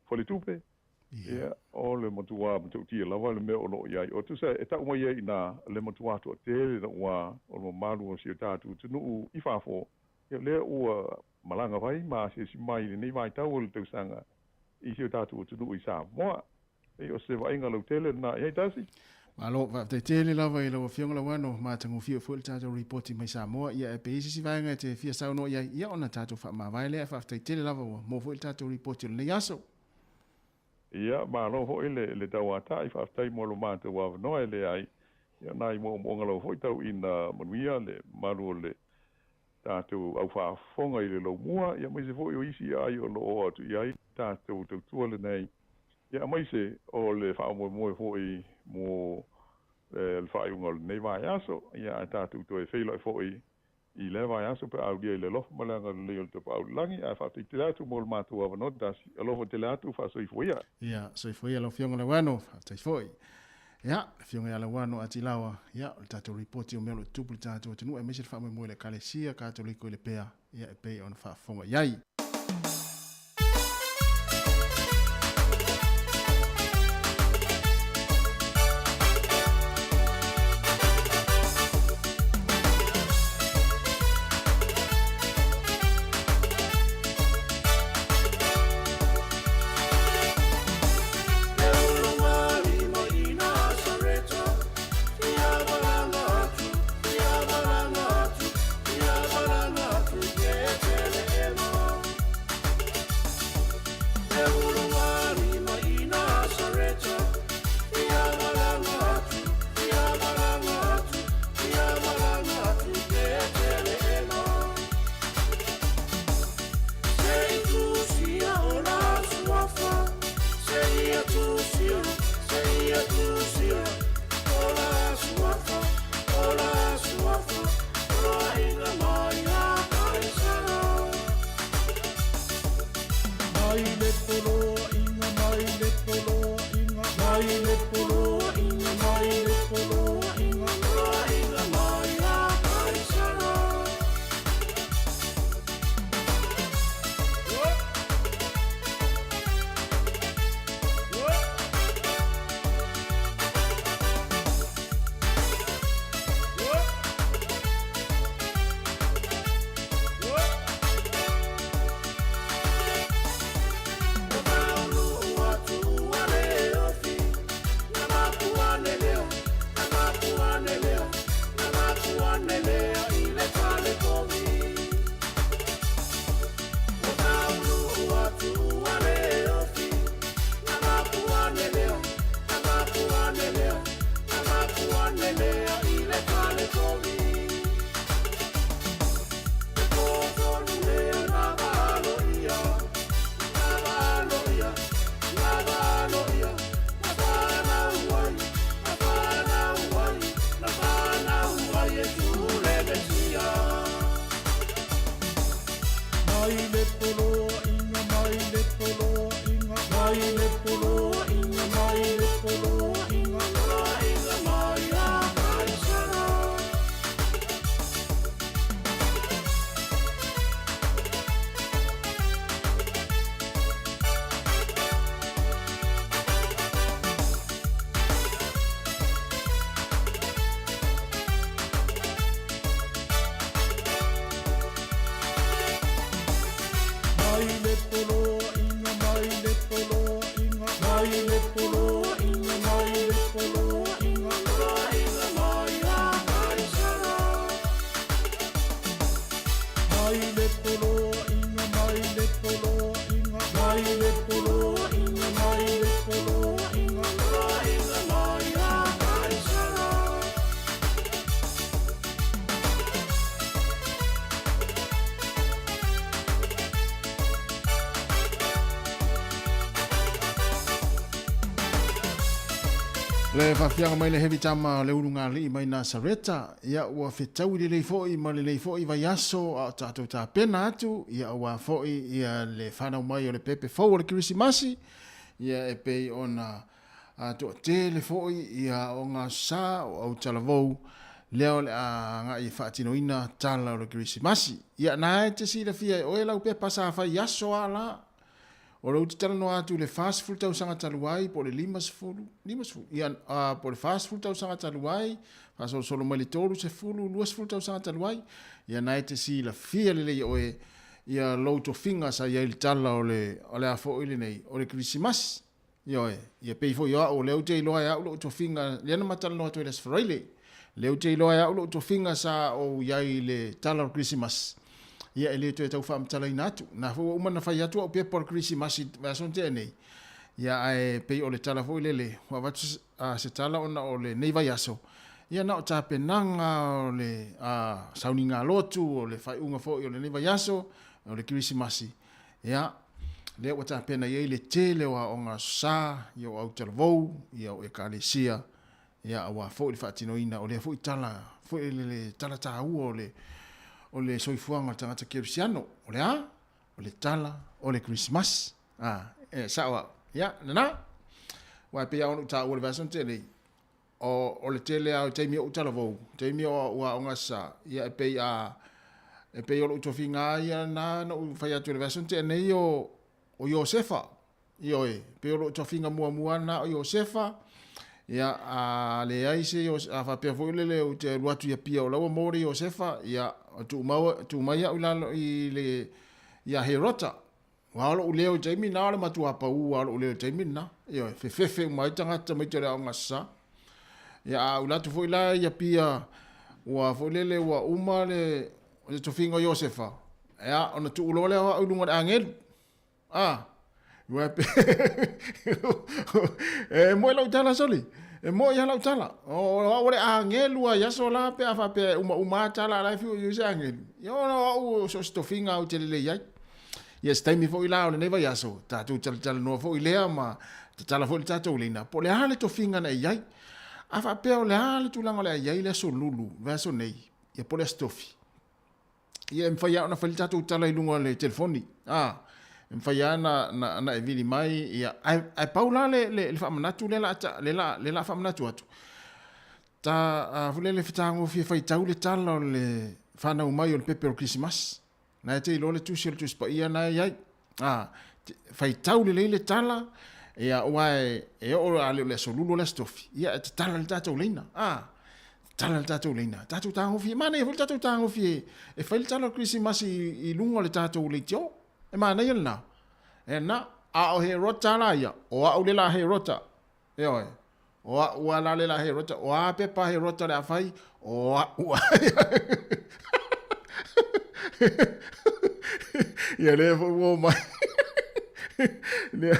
faletupe. Ia, o le matuā matautia lava le mea o lo o i ai. O tusa e tau mai ai i inā le matuā toatele la'uā o le mamalu o si o tatou atunuu i fafo, ia o lea ua malaga mai ma asiasi mai i lenei vaitau o le tausaga i si o tatou atunuu i Samoa. Pei o se vaaiga lautele lena i ai tasi.
Malo, faafetai tele lava i lau Afioga Lauano, matagofie foi le tatou ripoti mai Samoa, ia ae pe i ai se isi vaega e te fia saunoa i ai, ia ona tatou faamavae lea, ae faafetai tele lava ua maua foi le tatou ripoti o lenei aso.
Ia, malo foi le le tauatai, faafetai mo lo matou avanoa e leai, ia nai moomooga lava foi tau ina manuia le mamalu o le tatou au faafofoga i le lomua, ia aemaise foi o isi aai o lo o atu i ai tatou tautua lenei, ia aemaise o le faamoemoe foi mo le faaiuga o lenei vaiaso, ia ae tatou toe feiloai foi i lea vaiaso pe a aulia i le alofa ma le agalelei o le Tapaau i le Lagi, ae faafetai tele atu mo le matou avanoa tasi. Alofa tele atu, faasoifua ia.
Ia, soifua ia lau Afioga Lauano, faafetai foi. Ia, le Afioga ia Lauano Atilawa, ia, o le tatou ripoti o mea o lo o tutupu i le tatou atunuu aemaise le faamoemoe i le Ekalesia Katoliko i Lepea, ia, e pei ona faafofoga i ai. Le faafiaga mai le heavy tama o le ulugalii mai Nasareta, ia ua fetaui lelei foi ma lenei foi vaiaso a o tatou tapena atu, ia aua foi ia le fanau mai o le pepe fou o le Kerisimasi, ia e pei ona a toatele foi ia o gasā o autalavou lea o le a agai e faatinoina tala o le Kerisimasi. Ia na e te silafia e oe lau pepa sa fai aso a la. O lea ou te talanoa atu i le 40 tausaga talu ai po o le 50, 50, ia, po o le 40 tausaga talu ai, faasolosolo mai le 30, 20 tausaga talu ai, ia na e te silafia lelei e oe ia lou tofiga sa i ai i le tala o le, o le a foi lenei, o le Kerisimasi. Ioe, ia pei foi o au, o lea ou te iloa e au lou tofiga, lea na ma talanoa atu ai i le Aso Faraile, lea ou te iloa e au lou tofiga sa ou i ai i le tala o le Kerisimasi, ia e le toe tau faamatalaina atu. Na foi ua uma ona fai atu au pepa o le Kerisimasi i le vaiaso na tea nei, ia ae pei o le tala foi lele, ua avatu se tala ona o lenei vaiaso, ia na o tapenaga o le sauniga lotu, o le faaiuga foi o lenei vaiaso, o le Kerisimasi, Ia, lea ua tapena i ai le tele o aoga aso sa, ia o autalavou, ia o ekalesia, ia aua foi le faatinoina o lea foi tala, foi le, le tala taua o le, o le soifuaga o le tagata kerisiano. O le a? O le tala o le Kerisimasi. A, e sao au. Ia, lena. Aua e pei lava ona ou taua i le vaiaso na tea nei, o, o le tele lava o taimi o ou talavou, taimi o au aoga sa, ia e pei a, e pei o lou tofiga lava ia na na ou fai atu i le vaiaso na tea nei o, o Iosefa. Ioe, e pei o lou tofiga muamua lena o Iosefa, ia a leai se Iosefa, a faapea foi lele ou te alu atu i Apia o la ua maua le Iosefa, ia tuu mau, tuu mai au i lalo i le, ia Herota. Aua o lou leo i taimi na, o le matua pau lava o lou leo i taimi na. Ioe, fefefe uma ai tagata tamaiti o le aoga sa. Ia, a ula atu foi la i Apia, ua foi lele ua uma le, le tofiga o Iosefa, ia, ona tuu loa lea o au i luga o le agelu. A, ua pe... e moe lau tala, soli. E moe ia lau tala. O au o le agelu a i aso la pe a faapea e umauma a tala a la e fiu i se agelu. Ia, ona o au so o se tofiga au te lelei ai. Ia se taimi foi la o lenei vaiaso, tatou talatalanoa foi lea ma tatala foi le tatou leina, po o le a le tofiga na e i ai. A faapea o le a le tulaga o le a i ai le aso Lulu, vaiaso nei, ia po o le aso Tofi, ia e mafai lava ona fai le tatou tala i luga o le telefoni, a, e mafai lava na, na, na e vili mai, ia, ae, ae pau la le, le, le faamanatu lea la, le la, le la faamanatu atu, ta, a, foi lea le fetagofie faitau le tala o le fanau mai o le pepe o le Kerisimasi. Na e te iloa le tusi o le Tusi Paia na e i ai. A, faitau lelei le tala, ia, aua e, e oo a le o le aso Lulu o le aso Tofi, ia, e tatala le tatou leina. A, tatala le tatou leina. Tatou tagofie, manaia foi le tatou tagofie e fai le tala o le Kerisimasi i, i luga o le tatou leitio. E manaia lena. E na, a o Herota la ia, o au le la Herota. Ioe. O a'u a la le la Herota, o a pepa Herota le a fai, o a'u a Ia lea foi ua omai. Lea,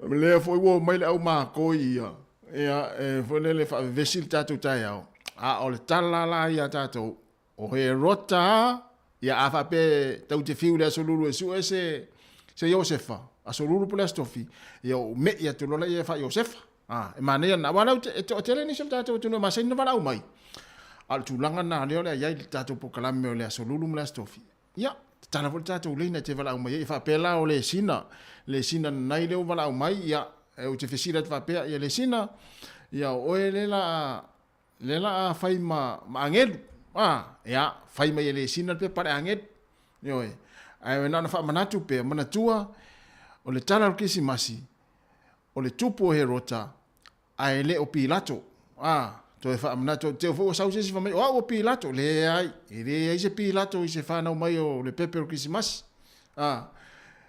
lea foi ua omai le au mākoi ia. Ia, e foi lele faavevesi le tatou taeao. A o le tala la ia tatou, O Herota a, ia a faapea e tau te fiu i le aso Lulu e sue se, se Iosefa, aso Lulu po o le aso Tofi, ia ou me'i atu loa laia e faa-Iosefa. A, e manaia lena. Aua o lea e toatele nisi o le tatou atunuu e masani ona valaau mai. A o le tulaga lena lea o le a i ai le tatou polokalame o le aso Lulu ma le aso Tofi. Ia, tatala foi le tatou leina e te valaau mai ai. E faapea la o Lesina, Lesina nanai lea ua valaau mai, ia, ou te fesili atu faapea, ia Lesina, ia o oe lea la a Lea la a fai ma, ma agelu. A, ia, fai mai e Lesina le pepa a le agelu. Ioe. Ae na ona faamanatu pea, manatua, o le tala o le Kerisimasi, o le tupu o Herota, ae le o Pilato. A, toe faamanatu atu, te i foi ua sau se isi fai mai, o au o Pilato. Leai, e leai se Pilato i se fanau mai o le pepe o le Kerisimasi. A,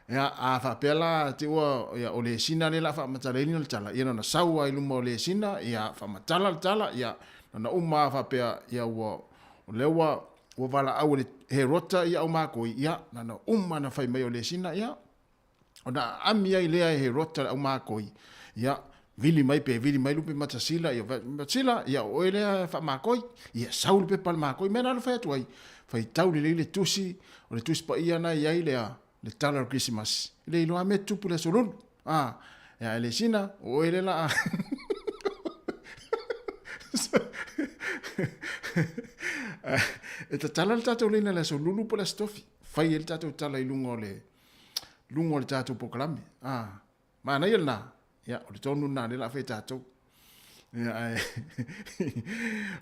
ia, a faapea la te ua, ia, o Lesina lea la faamatalaina le tala, ia na ona sau lava i luma o Lesina, ia, faamatala le tala, ia, na ona uma lava faapea, ia, ua, o lea ua, ua valaau e le Herota ia au makoi, ia, na ona uma na fai mai o Lesina, ia, ona aami ai lea e Herota le au makoi, ia, vili mai pe vili mai lupe matasila, ia, matasila, ia, o oe lea e faamakoi, ia, sau le pepa a le makoi, mea na fai atu ai, faitau lelei le tusi, o le Tusi Paia na i ai lea, le tala o le Kerisimasi, e le iloa mea tupu le aso Lulu. A, ia e le sina, o oe le la a. E tatala le tatou leina le aso Lulu po le aso Tofi. Fai ai le tatou tala i luga o le luga o le tatou polokalame. A, Manaia lena. Ia, o le tonu lena lea o le a fai e tatou. Ia, ae,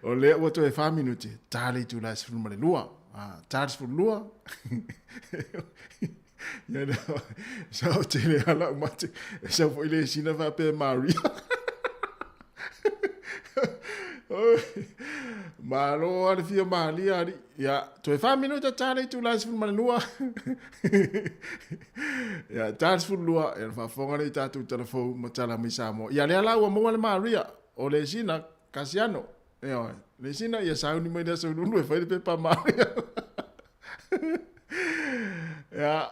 o lea ua toe 4 minute, ta le itula e 12. A, ta le 12. Ia na sao tele a lau mate. E sau foi le sina faapea Maria. Malo a le fia malia ali. Ia, toe wha minuta tā le itula 12. Ia, tā le 12, ia na faafofoga lea i tātou talafou ma tala mai Samoa. Ia, lea la ua maua le Maria, o le sina Kasiano. Ioe, le sina ia sauni mai le aso lulu e fai le pepa Maria. Ia,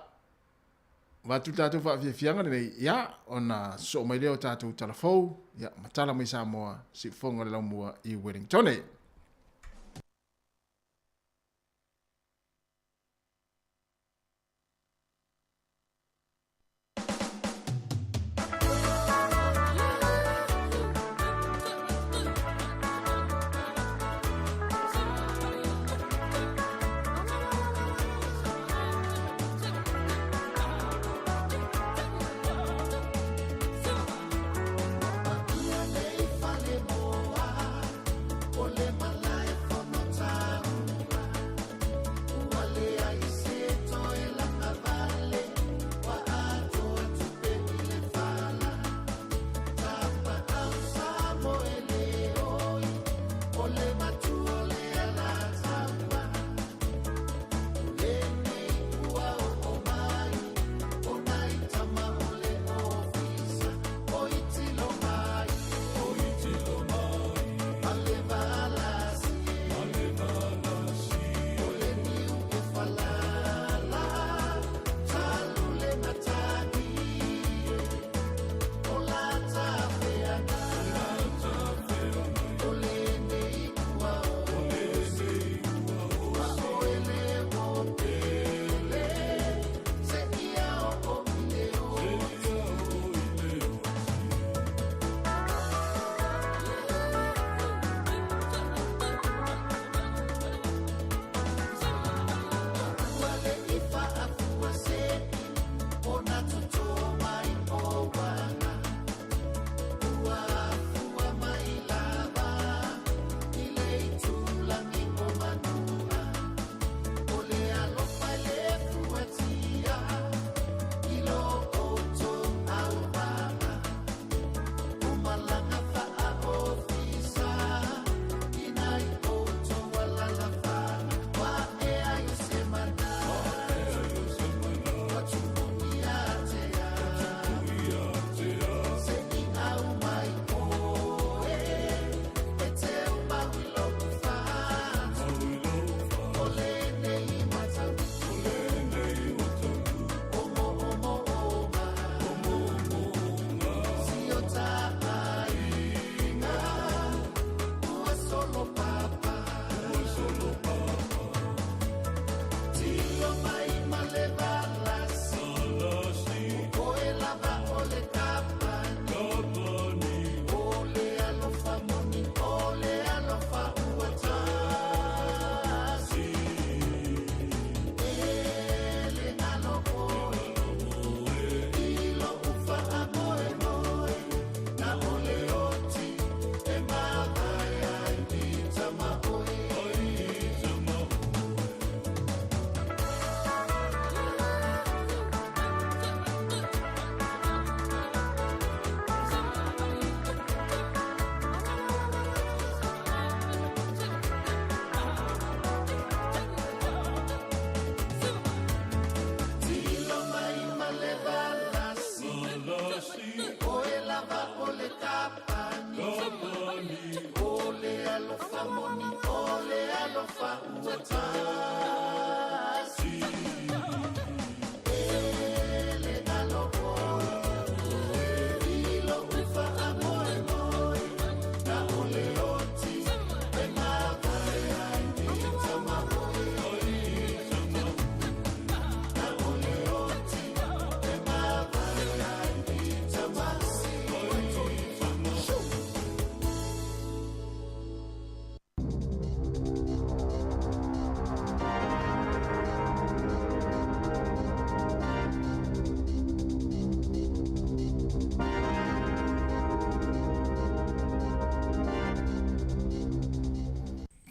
avatu le tatou faafiafiaga lenei, ia, ona sosoo mai lea o tatou talafou, ia, ma tala mai Samoa, siufofoga o le Laumua i Wellingtone.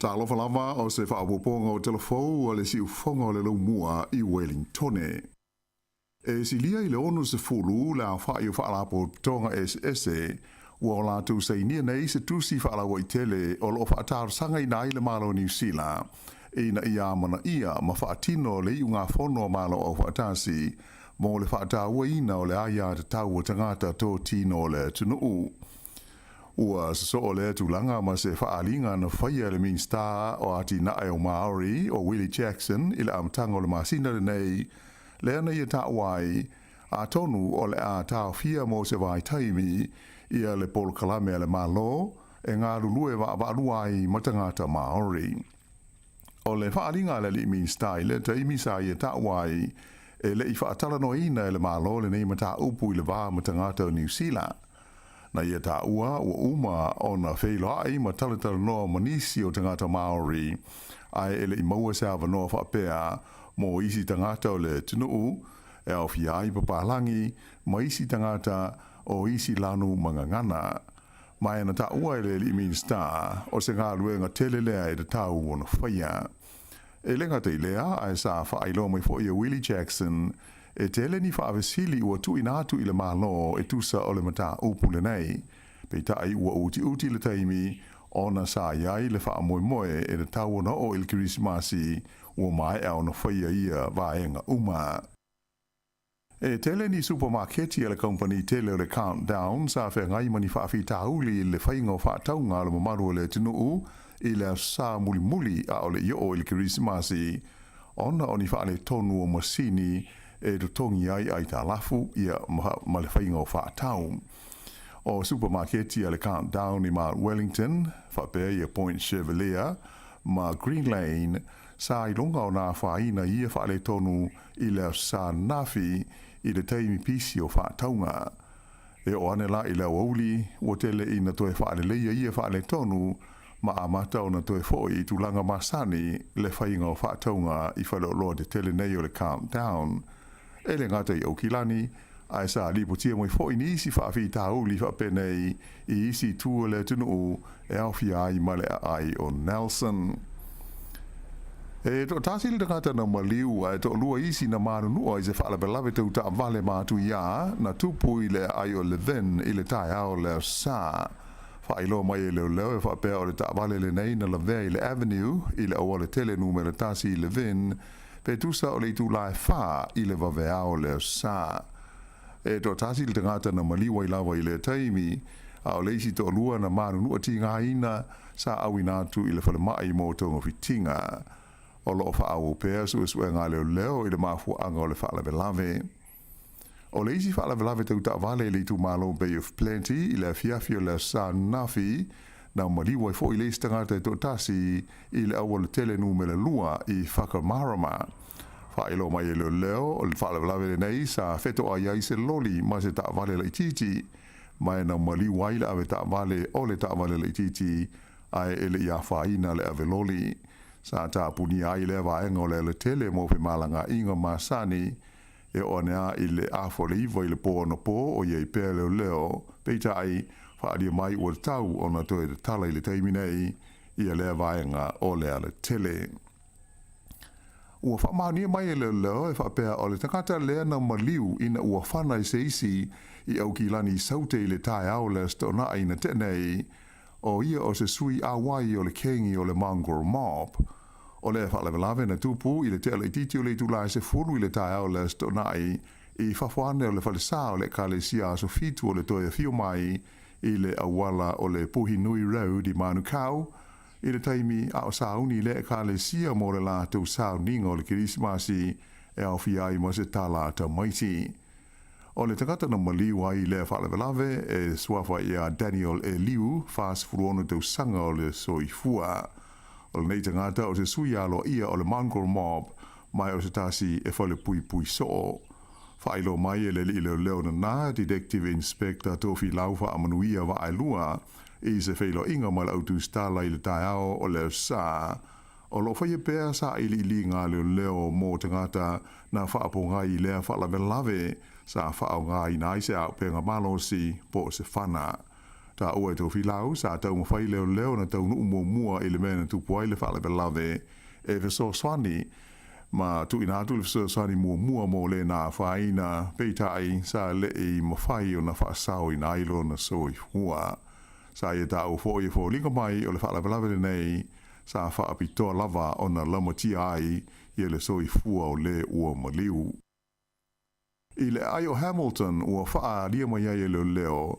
Talofa lava o se faaopoopoga o telefou a le siufofoga o le Laumua i Wellingtone. E silia i le 60 le aofa'i o fa'alapotopotoga eseese ua o latou sainia nei se tusi fa'alaua'itele o lo'o fa'atalosagaina ai le Malo o Niu Sila ina ia amanaia ma fa'atino le i'ugafono a Malo Aufaatasi mo le fa'atāuaina o le aiā tatau a tagata totino o le atunu'u. Ua sosoo lea tulaga ma se faaaliga na faia e le Minisita o Atinae o Māori o Willie Jackson i le amataga o le masina lenei, lea na ia taua ai, atonu o le a taofia mo se vaitaimi ia le polokalame a le Malo e galulue vaavaalua ai ma tagata Māori. O le faaaliga a le alii Minisita i lea taimi sa ia taua ai, e le i faatalanoaina e le Malo lenei mataupu i le va ma tagata o Niu Sila. Na ia taua ua uma ona feiloai ma talatalanoa ma nisi o tagata Māori, ae e le i maua se avanoa faapea mo isi tagata o le atunuu e aofia ai papalagi ma isi tagata o isi lanu ma gagana. Ma e na taua e le alii Minisita o se galuega tele lea e tatau ona faia. E le gata i lea, ae sa faailoa mai foi e Willie Jackson, e tele ni faavesili ua tuuina atu i le Malo e tusa o le mataupu lenei. Peitai ua utiuti le taimi ona sa i ai le faamoemoe e tatau ona oo i le Kerisimasi ua maea ona faia ia vaega uma. E tele ni supamaketi a le kamupani tele o le Countdown sa feagai ma ni faafitauli i le faiga o faatauga a le mamalu o le atunuu i le Aso Sa mulimuli a o le i oo i le Kerisimasi ona o ni faaletonu o masini e totogi ai aitalafu ia ma le faiga o faatau. O supamaketi a le Countdown i Mount Wellington, faapea ia Point Chevalier ma Green Lane, Sa iloga ona afaina ia faaletonu i le Aso Sa ananafi i le taimi pisi o faatauga. E oo ane la i le aoauli, ua tele ina toe faaleleia ia faaletonu ma amata ona toe foi i tulaga masani le faiga o faatauga i faleoloa tetele nei o le Countdown. E le gata i Aukilani, ae sa lipotia mai foi nisi faafitauli faapenei i isi itu o le atunuu e aofia ai ma le aai o Nelson. E toatasi le tagata na maliu ae toalua isi na manunua i se faalavelave tau taavale matuia na tupu i le aai o Levin i le taeao o le Aso Sa. Faailoa mai e leoleo e faapea o le taavale lenei na lavea i le Avenue i le auala tele numera tasi i Levin Pe tusa o le itula e fa i le vaveao o le Aso Sa. E toatasi le tagata na maliu ai lava i lea taimi, a o le isi toalua na manunua tigaina sa auina atu i le falemai mo togafitiga. O lo o faaauau pea suesuega a leoleo i le mafuaaga o le faalavelave. O le isi faalavelave tau taavale i le itumalo Bay of Plenty i le afiafi o le Aso Sa ananafi, na maliu ai foi le isi tagata e toatasi i le aualatele numera lua i Whakamarama. Faailoa mai e leoleo, o le faalavelave lenei sa fetoai ai se loli ma se taavale laitiiti, ma e na maliu ai le ave taavale o le taavale laitiiti ae e le i afaina le ave loli. Sa tapunia ai lea vaega o le alatele mo femalagaaiga masani E oo ane a i le 8:30 i le pō anapō o i ai pea leoleo, peitai, faaalia mai ua tatau ona toe tatala i le taimi nei ia lea vaega o le alatele. Ua faamaonia mai e leoleo e faapea o le tagata lea na maliu ina ua fana i se isi i Aukilani i Saute i le taeao o le Aso Toonai na tea nei, o ia o se sui auai o le kengi o le Mongrel Mob. O lea faalavelave na tupu i le tea laitiiti o le itula e 10 i le taeao o le Aso Toonai i fafo ane o le falesa o le Ekalesia Aso Fitu o le Toe Afio Mai i le auala o le Puhinui Road i Manukau i le taimi a o sauni lea Ekalesia mo le latou sauniga o le Kerisimasi e aofia ai ma se tala tamaiti. O le tagata na maliu ai i lea faalavelave e suafa ia Daniel Eliu, 46 tausaga o le soifua. O lenei tagata o se sui aloaia o le Mongrel Mob ma o se tasi e falepuipui soo. Faailoa mai e le alii leoleo nana, Detective Inspector Tofilau Faamanuia Vaaelua, i se feiloaiga ma le au tusitala i le taeao o le Aso Sa, O lo o faia pea sailiiliga a leoleo mo tagata na faapogai i lea faalavelave sa faaaogaina ai se auupega malosi po o se fana. Taua e Tofilau sa taumafai leoleo na taunuu muamua i le mea na tupu ai le faalavelave e fesoasoani ma tuuina atu le fesoasoani muamua mo le na afaina, peitai sa le'i mafai ona faasaoina ai lona soifua. Sa ia taua fo'i e foliga mai o le faalavelave lenei sa faapitoa lava ona lamatia ai ia le soifua o le ua maliu. I le aai o Hamilton ua faaalia mai ai e leoleo,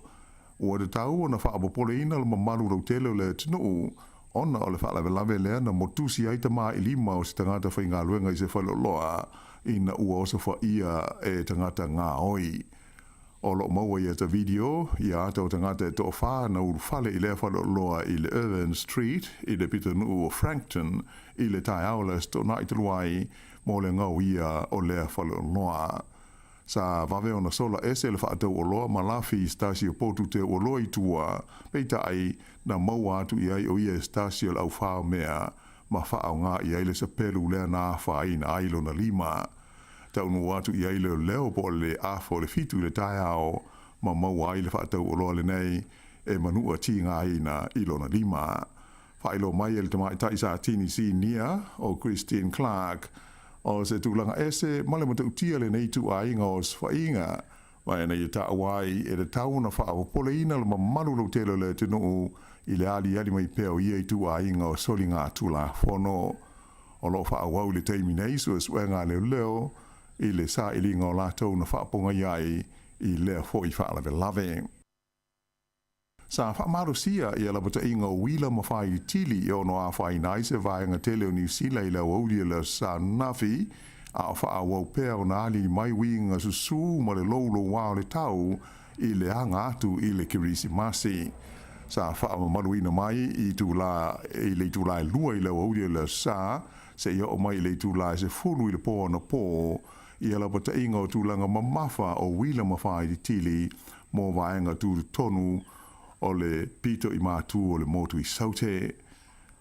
ua tatau ona faapopoleina le mamalu lautele o le atunuu ona o le faalavelave lea na motusi ai tamailima o se tagata faigaluega i se faleoloa ina ua osofaia e tagata gaoi. O lo o maua i ata video ia ata o tagata e toafa na ulufale i lea faleoloa i le Irvine Street i le pitonuu o Frankton i le taeao o le Aso Toonai talu ai mo le gaoia o lea faleoloa. Sa vave ona sola ese le faatau oloa ma lafi i se tasi o potu teu oloa i tua, peitai, na maua atu i ai o ia e se tasi o le aufao mea ma faaaoga i ai le sapelu lea na afaina ai lona lima. Taunuu atu i ai leoleo po o le 6:30 i le taeao ma maua ai le faatau oloa lenei e manua tigaina i lona lima. Faailoa mai e le tamaitai Satini Sinia o Christine Clark, o se tulaga ese ma le matautia lenei ituaiga o osofaiga, ma ina ia taua ai e tatau ona faapopoleina le mamalu lautele o le atunuu i le aliali mai pea o ia ituaiga o soligatulafono. O lo o faaauau i le taimi nei suesuega a leoleo i le sailiga o latou na faapogai ai i lea foi faalavelave. Sa faamalosia ia lapataiga o uila ma failitili e ono afaina ai se vaega tele o Niu Sila i le aoauli o le Aso Sa ananafi, a o faaauau pea ona ali mai uiga susū ma le loulouā o le tau i le aga atu i le Kerisimasi. Sa faamamaluina mai i itulā i le itulā e 2 i le aoauli o le Aso Sa seia oo mai i le itulā e 10 i le pō anapō ia lapataiga o tulaga mamafa o uila ma failitili mo vaega tutotonu o le pito i matū o le motu i Saute.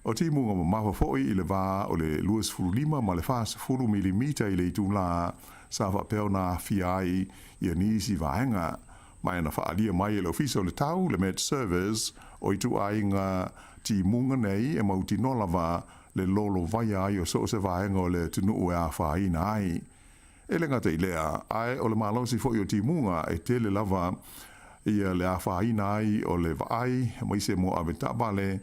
O timuga mamafa foi i le va o le 25 ma le 40 milimita i le itulā sa faapea ona aafia ai ia nisi vaega. Ma na faaalia mai e le Ofisa o le Tau, le Met Service, o ituaiga timuga nei e mautinoa lava le lolovaia ai o so o se vaega o le atunuu e afaina ai. E le gata i lea, ae o le malosi foi o timuga e tele lava ia le afaina ai o le vaai aemaise mo ave taavale,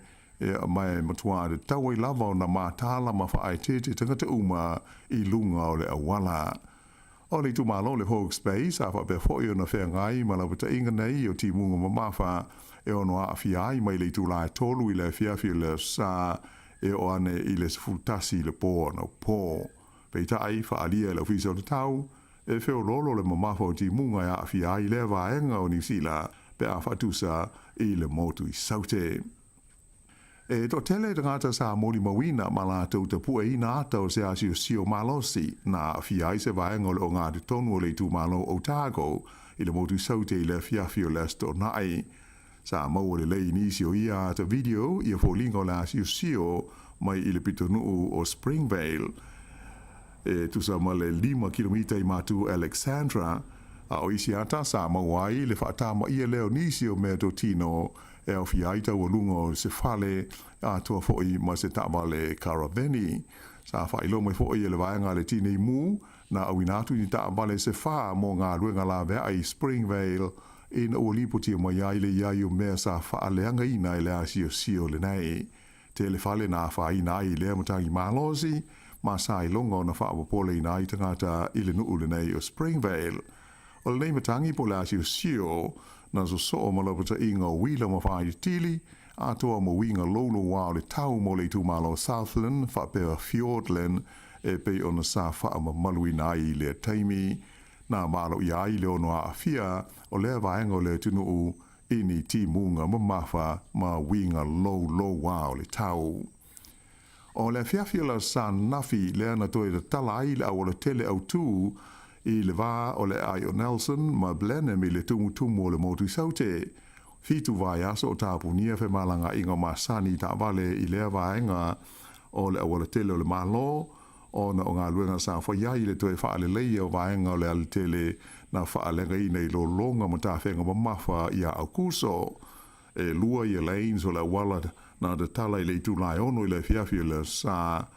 ma e matua tatau ai lava ona mataala ma faaeteete tagata uma i luga o le auala. O le itumalo o le Hawke's Bay sa faapea foi ona feagai ma lapataiga nei o timuga mamafa e ono aafia ai mai le itula e 3 i le afiafi o le Aso Sa e oo ane i le 11 i le pō anaupō. Peitai, faaalia e le Ofisa o le Tau, e feoloolo le mamafa o timuga e aafia ai lea vaega o Niu Sila pe a faatusa i le motu i Saute. E toatele tagata sa molimauina ma latou tapueina ata o se asiosio malosi na aafia ai se vaega o le ogatotonu o le itumalo Otago i le motu i Saute i le afiafi o le Aso Toonai. Sa maua lelei i nisi o ia ata video ia foliga o le asiosio mai i le pitonuu o Springvale, e tusa ma le 5 kilomita i matu Alexandra, a o isi ata sa maua ai le faatamaia lea o nisi o meatotino e aofia ai taualuga o se fale atoa foi ma se taavale karaveni. Sa faailoa mai foi e le vaega a le Tinei Mu na auina atu ni taavale se fa mo galuega laveai i Springvale ina ua lipotia mai ai le iai o mea sa faaleagaina i le asiosio lenei. Tele fale na afaina ai i lea matagi malosi ma sa iloga ona faapopoleina ai tagata i le nuu lenei o Springvale. O lenei matagi po o le asiosio na sosoo ma lapataiga o uila ma faitili atoa ma uiga loulouā o le tau mo le itumalo Southland faapea Fiordland e pei ona sa faamamaluina ai i lea taimi. Na maloia ai le ono aafia o lea vaega o le atunuu i ni timuga mamafa ma uiga loulouā o le tau. O le afiafi o le Aso Sa ananafi lea na toe tatala ai le aualatele autū i le va o le aai o Nelson ma Blenheim i le tumutumu o le motu i Saute. 7 vaiaso o tapunia femalagaaiga o masani i taavale i lea vaega o le aualatele o le Malo ona o galuega sa faia ai i le toe faaleleia o vaega o le alatele na faaleagaina i lologa ma tafega mamafa ia Aukuso. E 2 ia lanes o le auala na tatala i le itula e 6 i le afiafi o le Aso Sa.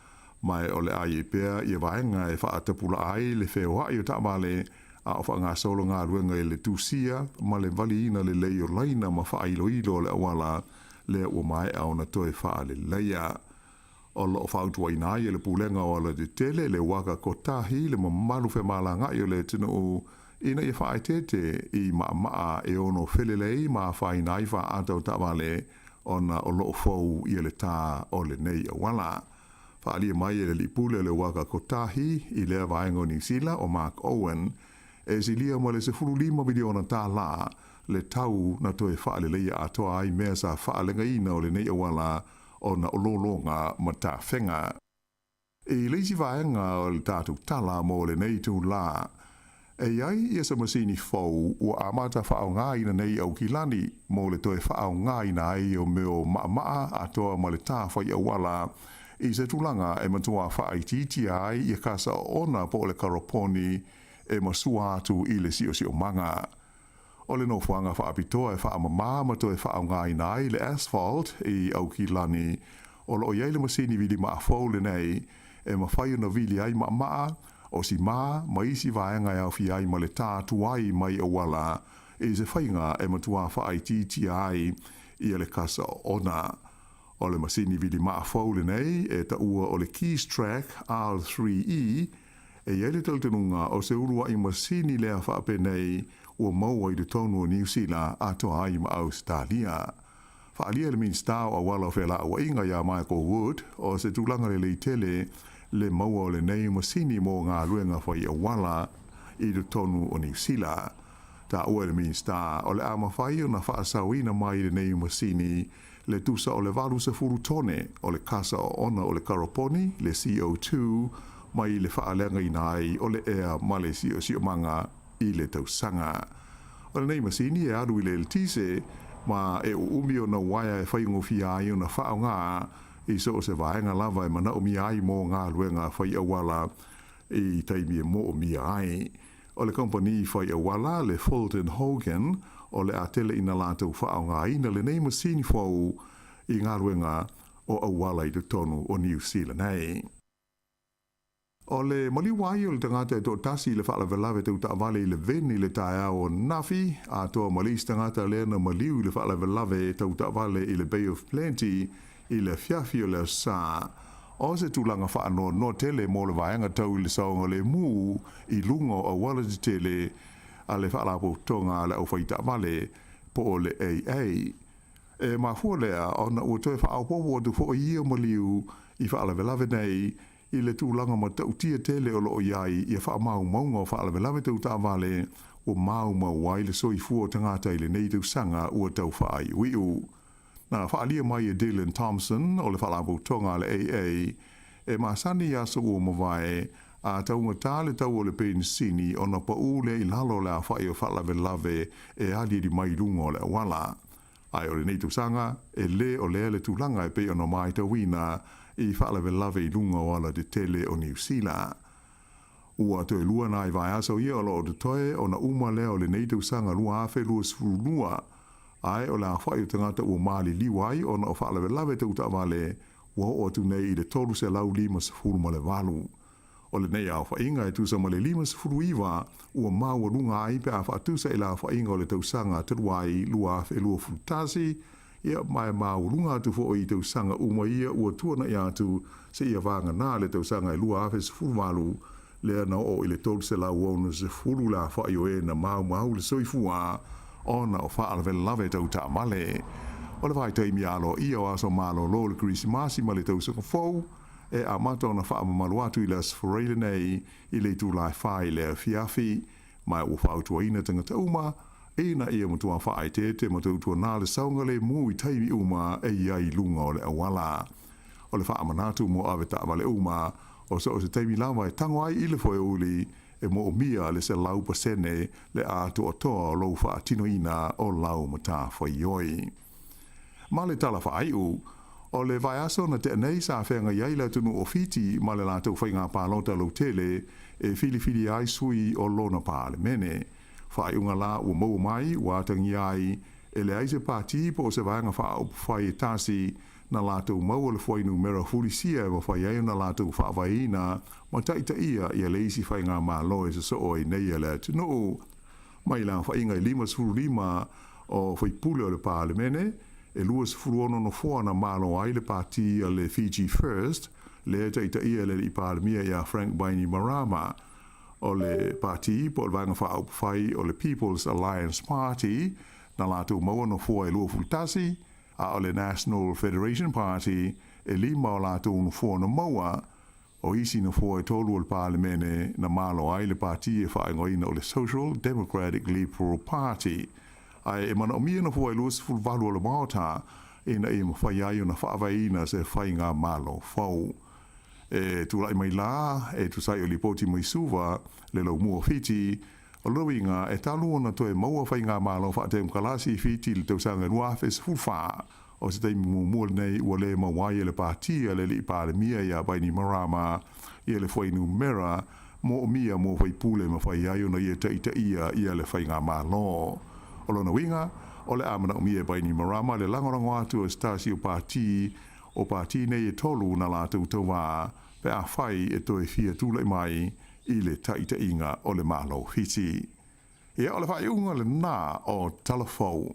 Ma o le a i ai pea ia vaega e fa'atapula'a ai le feoa'i o ta'avale a o fa'agasolo galuega i le tusia ma le valiina lelei o laina ma fa'ailoilo o le auala lea ua mae'a ona toe fa'aleleia. O lo'o fautuaina ai e le Pulega o Alatetele le uaka kotahi le mamalu femalaga'i o le atunuu ina ia faaeteete i ma'ama'a e ono felelei ma afaina ai faaata o taavale ona o lo'o fou ia le tā o lenei auala. Faaalia mai e le alii pule o le uaka kotahi i lea vaega o Niu Sila o Mark Owen, e silia ma le 15 miliona tālā le tau na toe faaleleia atoa ai mea sa faaleagaina o lenei auala ona o lologa ma tafega. I le isi vaega o le tatou tala mo lenei itulā, e i ai ia se masini fou ua amata faaaogaina nei i Aukilani mo le toe faaaogaina ai o mea o maʻamaʻa atoa ma le tā fai auala i se tulaga e matua faaitiitia ai ia kasa oona po o le karoponi e masua atu i le siosiomaga. O le nofoaga faapitoa e faamamā ma toe faaaogaina ai le asphalt i Aukilani, o lo o i ai le masini vili maa fou lenei e mafai ona vili ai maʻamaʻa, o simā ma isi vaega e aofia ai ma le tā tuai mai auala i se faiga e matuā faaitiitia ai ia le kasa oona. O le masini vili maa fou lenei e taua o le Keestrack R3E, E i ai le talitonuga o se uluaʻi masini lea faapenei ua maua i totonu o Niu Sila atoa ai ma Ausetalia. Faaalia e le Minisita o Auala o Felauaiga iā Michael Wood o se tulaga lelei tele le maua o lenei masini mo galuega fai auala i totonu o Niu Sila. Taua e le Minisita o le a mafai ona faasaoina mai lenei masini le tusa o le 80 tone o le kasa oona o le karoponi, le CO2, mai le faaleagaina ai o le ea ma le siosiomaga i le tausaga. O lenei masini e alu i le eletise ma e uumi ona uaea e faigofie ai ona faaaoga i so o se vaega lava e manaomia ai mo galuega fai auala i taimi e moomia ai. O le kamupani fai auala, le Fulton Hogan, o le a tele ina latou faaaogaina lenei masini fou i galuega o auala i totonu o Niu Sila nei. O le maliu ai o le tagata e toatasi i le faalavelave tau taavale i le veni i le taeao ananafi, atoa ma le isi tagata lea na maliu i le faalavelave tau taavale i le Bay of Plenty i le afiafi o le Aso Sa. O se tulaga faanoanoa tele mo le vaega tau i le saogalemu i luga o auala tetele a le Faalapotopotoga a le Aufaitaavale po o le AA. E mafua lea ona ua toe faaopoopo atu foi ia maliu i faalavelave nei i le tulaga matautia tele o lo o i ai ia faamaumauga o faalavelave tau taavale ua maumau ai le soifua o tagata i lenei tausaga ua tau faaiuiu. Na faaalia mai e Dylan Thompson o le Faalapotopotoga a le AA e masani i aso ua mavae a taugatā le tau o le penisini ona paʻū lea i lalo o le afaʻi o faalavelave e aliali mai i luga o le auala. Ae o lenei tausaga, e lē o lea le tulaga e pei ona matauina i faalavelave i luga o alatetele o Niu Sila. Ua toe lua nai vaiaso ia o lo o totoe ona uma lea o lenei tausaga 2022, ae o le afaʻi o tagata ua maliliu ai ona o faalavelave tau taavale ua oo atu nei i le 358. O lenei aofaiga e tusa ma le 59 ua maualuga ai pe a faatusa i le aofaiga o le tausaga talu ai 2021, ia ma e maualuga atu foi i tausaga uma ia ua tuanaʻi atu seia vagana le tausaga e 2018 lea na oo i le 360 le afaʻi o e na maumau le soifua ona o faalavelave tau taavale. O le vaitaimi aloaia o aso malolo o le Kerisimasi ma le tausaga fou, e amata ona faamamalu atu i le Aso Faraile lenei i le itula e 4 i le afiafi, ma ua fautuaina tagata uma ina ia matua faaeteete ma tautuanā le saogalemu i taimi uma e i ai i luga o le auala. O le faamanatu mo avetaavale uma, o so o se taimi lava e tago ai i le foeuli, e moomia le 100% le atoatoa o lou faatinoina o lau matafaioi. Ma le tala faaiu, o le vaiaso na tea nei sa feagai ai le atunuu o Fiti ma le latou faiga palota lautele e filifilia ai sui o lona Palemene. Faaiuga la ua maua mai ua atagia ai e leai se pati po o se vaega faaupufai e tasi na latou maua le fuainumera fulisia e mafai ai ona latou faavaeina ma taitaia ia le isi faigamalo e sosoo ai nei a le atunuu. Mai le aofaiga e 55 o faipule o le Palemene, e 26 nofoa na malo ai le pati a le Fiji First, lea e taitaia e le Alii Palemia ia Frank Bainimarama. O le pati po o le Vaega Faaupufai o le People's Alliance Party, na latou maua nofoa e 21, a o le National Federation Party e lima o latou nofoa na maua. O isi nofoa e tolu o le Palemene na malo ai le pati e faaigoaina o le Social Democratic Liberal Party. Ae e manaomia nofoa e 28 o le Maota ina ia mafai ai ona faavaeina se faigamalo fou. E tulai mai la e tusa ai o lipoti mai Suva le laumua o Fiti, O lona uiga, e talu ona toe maua faigamalo faatemokalasi i Fiti i le tausaga 2014, o se taimi muamua lenei ua le maua ai e le Pati a le Alii Palemia ia Bainimarama ia le fuainumera moomia mo faipule e mafai ai ona ia taitaia ia le faigamalo. O lona uiga, o le a manaomia e Bainimarama le lagolago atu o se tasi o Pati o Pati nei e tolu na latou tauva pe afai e toe fia tulai mai i le taitaiga o le Malo o Fiti. Ia, o le faaiuga lena o Tala Fou.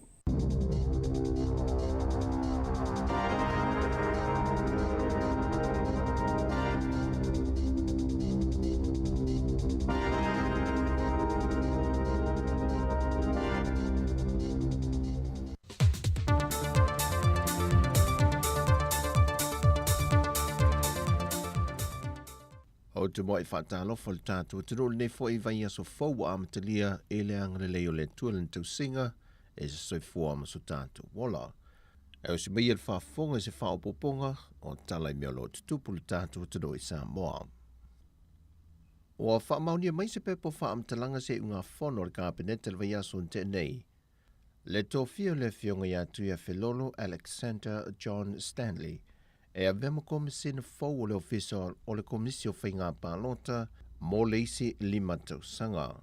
Ou te muai faatalofa i le tatou atunuu i lenei foi vaiaso fou ua amatalia i le agalelei o le Atua i Lana tausiga i se soifua ma so tatou ola. E osi mai ia le faafofoga i se faaopoopoga o tala i mea o lo o tutupu i le tatou atunuu i Samoa. Ua faamaonia mai se pepa o faamatalaga se iugafono a le Kapeneta i le vaiaso na tea nei, le tofia o le Afioga ia Tuiafelolo Alexander John Stanley e avea ma Komesina fou o le Ofisa o le Komisi o Faiga Palota mo le isi lima tausaga.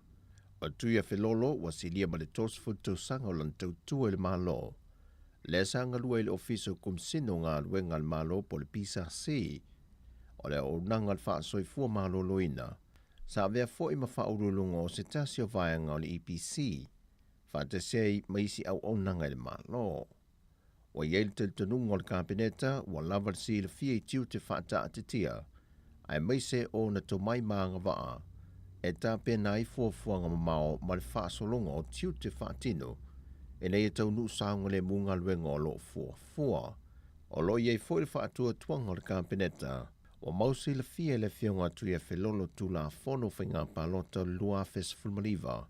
O Tuiafelolo ua silia ma le 30 tausaga o lana tautua i le Malo, lea sa galue i le Ofisa o Komesina o Galuega a le Malo po o le PSC, o le auaunaga a le Faasoifua Maloloina, sa avea foi ma faauluuluga o se tasi o vaega o le EPC, faatasi ai ma isi auaunaga i le Malo. Ua i ai le talitonuga o le Kapeneta ua lava le silafia i tiute faataatitia, aemaise o ona tomai ma agavaa e tapena ai fuafuaga mamao ma le faasologa o tiute faatino ina ia taunuu saogalemu galuega o lo o fuafua. O lo o i ai foi le faatuatuaga o le Kapeneta ua mau silafia e le Afioga a Tuiafelolo Tulafono o Faiga Palota o le 2019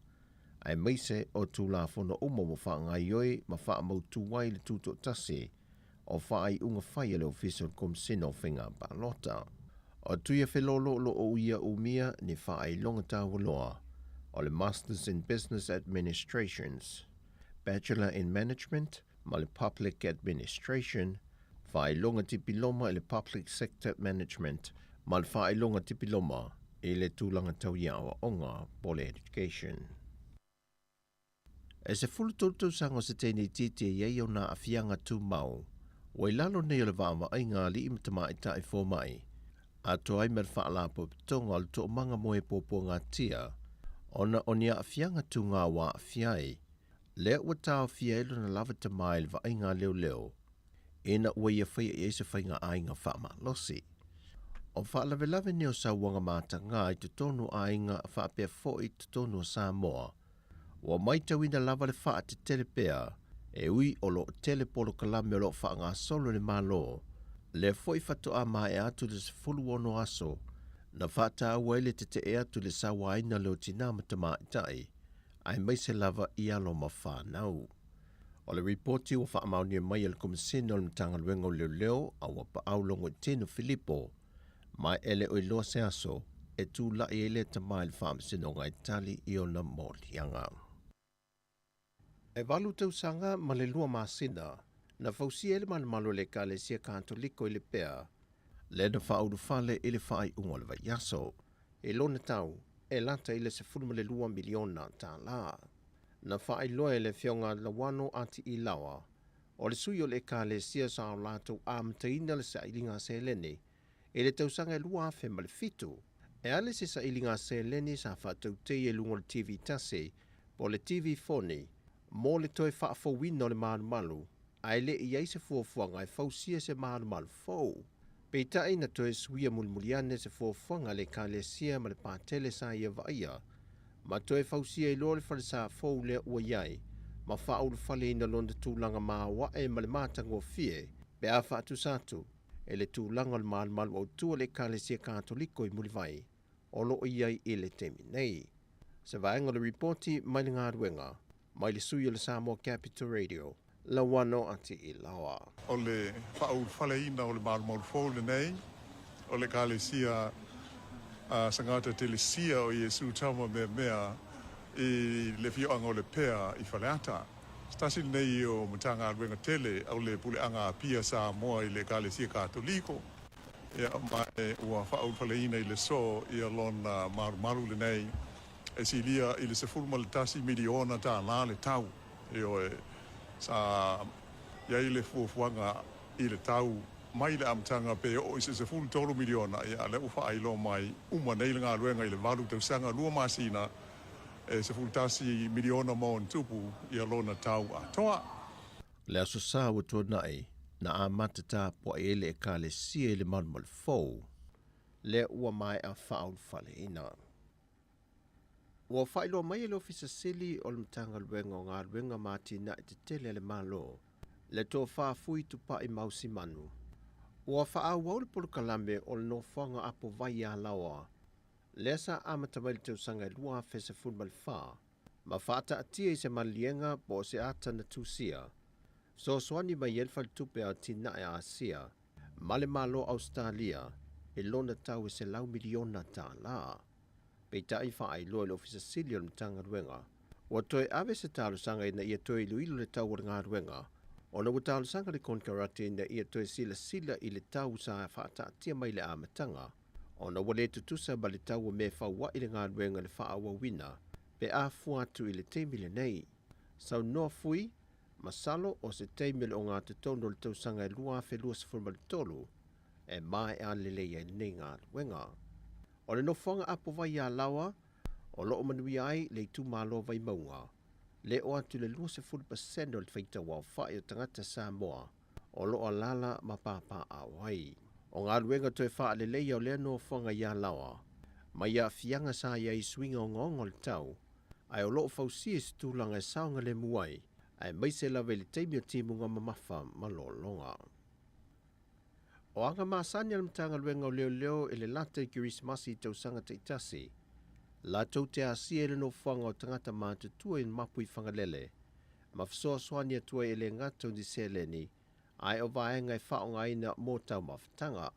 aemaise o Tulafono uma ua faagaoioi ma faamautu ai le tutoatasi o faaiuga fai a le Ofisa o le Komesina o Faiga Palota. O Tuiafelolo o lo o ia umia ni faailoga taualoa o le Masters in Business Administrations, Bachelor in Management ma le Public Administration, faailoga tipiloma i le Public Sector Management ma le faailoga tipiloma i le tulaga tau i aoaoga po o le Education. E 13 tausaga o se teine itiiti e i ai ona aafiaga tumau, ua i lalo nei o le vaavaaiga a alii ma tamaitai fomai, atoa ai ma le Faalapotopotoga o le Toomaga mo e Puapuagatia, ona o ni aafiaga tugā ua aafia ai, lea ua taofia ai lona lava tama i le vaaiga a leoleo, ina ua ia faia i ai se faiga aiga faamalosi. O faalavelave nei o sauaga matagā i totonu o aiga faapea foi i totonu o Samoa, ua maitauina lava le faatetele pea e ui o lo o tele polokalame o lo o faagasolo e le Malo, lea foi faatoa maea atu le 16 aso na faataua ai le tetee atu i le sauaina leo tinā ma tamaitai, aemaise lava i alo ma fanau. O le ripoti ua faamaonia mai e le Komesina o le Matagaluega o Leoleo a ua paau Logoitino Filipo, ma e le o iloa se aso e tulai ai lea tama i le Faamasinoga e tali i ona moliaga. E valu tausaga ma le lua masina na fausia ai le malumalu o le Ekalesia Katoliko i Lepea, lea na faaulufale i le faaiuga o le vaiaso. I lona tau, e lata i le $12 miliona tala. Na faailoa e le Afioga Lawano Atiilawa, O le sui o le Ekalesia sa o latou amataina le sailiga seleni i le tausaga e 2007. E ala se sailiga seleni sa faatautaia i luga o le TV tasi po o le TV foni mo le toe faafouina o le malumalu, ae le i ai se fuafuaga e fausia se malumalu fou. Peitai na toe suia mulimuli ane se fuafuaga a le Ekalesia ma le Patele sa ia vaaia, ma toe fausia ai loa le falesa fou lea ua i ai, ma faaulufaleina lona tulaga maoae ma le matagofie pe a faatusa atu i le tulaga o le malumalu autu a le Ekalesia Katoliko i Mulivai o lo o i ai i le taimi nei. Se vaega o le ripoti mai le galuega mai le sui o le Samoa Capital Radio, Lauano Atiilaoa.
O le faaulufaleina o le malumalu fou lenei o le Ekalesia a Sagata Telesia o Iesu Tama Meamea i le afioaga o Lepea i Faleata. Se tasi lenei o Matagaluega tele o le Puleaga Apia Samoa i le Ekalesia Katoliko, ia ma ua faaulufaleina i le so ia lona malumalu lenei e silia i le $11 miliona le tau. Ioe, sa i ai le fuafuaga i le tau mai le amataga pe oo i se $13 miliona, ia a lea ua faailoa mai uma nei le galuega i le 8 tausaga 2 masina e $11 miliona ma ona tupu ia lona tau atoa.
Le Aso Sa ua tuanai, na amata tapuai ai le Ekalesia i le malumalu fou, lea ua maea faaulufaleina. Ua faailoa mai e le Ofisa Sili o le Matagaluega o Galuega ma Atinae Tetele a le Malo, le Tofa Fui Tupai Mausimanu, ua faaauau le polokalame o le nofoaga apovai i Alaoa, lea sa amata mai i le tausaga e 2014, ma faataatia i se maliliega po o se ata na tusia, fesoasoani mai ai le Faletupe o Atinae a Asia ma le Malo o Ausetalia i lona tau e $100 miliona. Peitai faailoa i le Ofisa Sili o le Matagaluega, ua toe ave se talosaga ina ia toe iloilo le tau o le galuega, ona ua talosaga le konekarate ina ia toe silasila i le tau sa faataatia mai i le amataga, ona ua le tutusa ma le tau o mea e faua'i le galuega i le faaauauina pe a fua atu i le taimi lenei. Saunoa Fui, masalo o se taimi o le ogatotonu o le tausaga e 2023 e maea lelei ai lenei galuega. O le nofoaga apovai i Alaoa o lo o manuia ai le itumalo Vaimauga, le oo atu i le 20% o le faitau aofai o tagata Samoa o lo o alaala ma papaaao ai. O galuega toe faaleleia o lea nofoaga i Alaoa, mai aafiaga sa i ai i suiga ogaoga o le tau, ae o lo o fausia i se tulaga e saogalemu ai, aemaise lava i le taimi o timuga mamafa ma lologa. O aga masani a le Matagaluega o Leoleo i le lata i Kerisimasi i tausaga taitasi, latou te asia i le nofoaga o tagata matutua i mapu i Fagalele, ma fesoasoani atu ai e le gata o ni seleni, ae o vaega e faaaogaina mo taumafataga.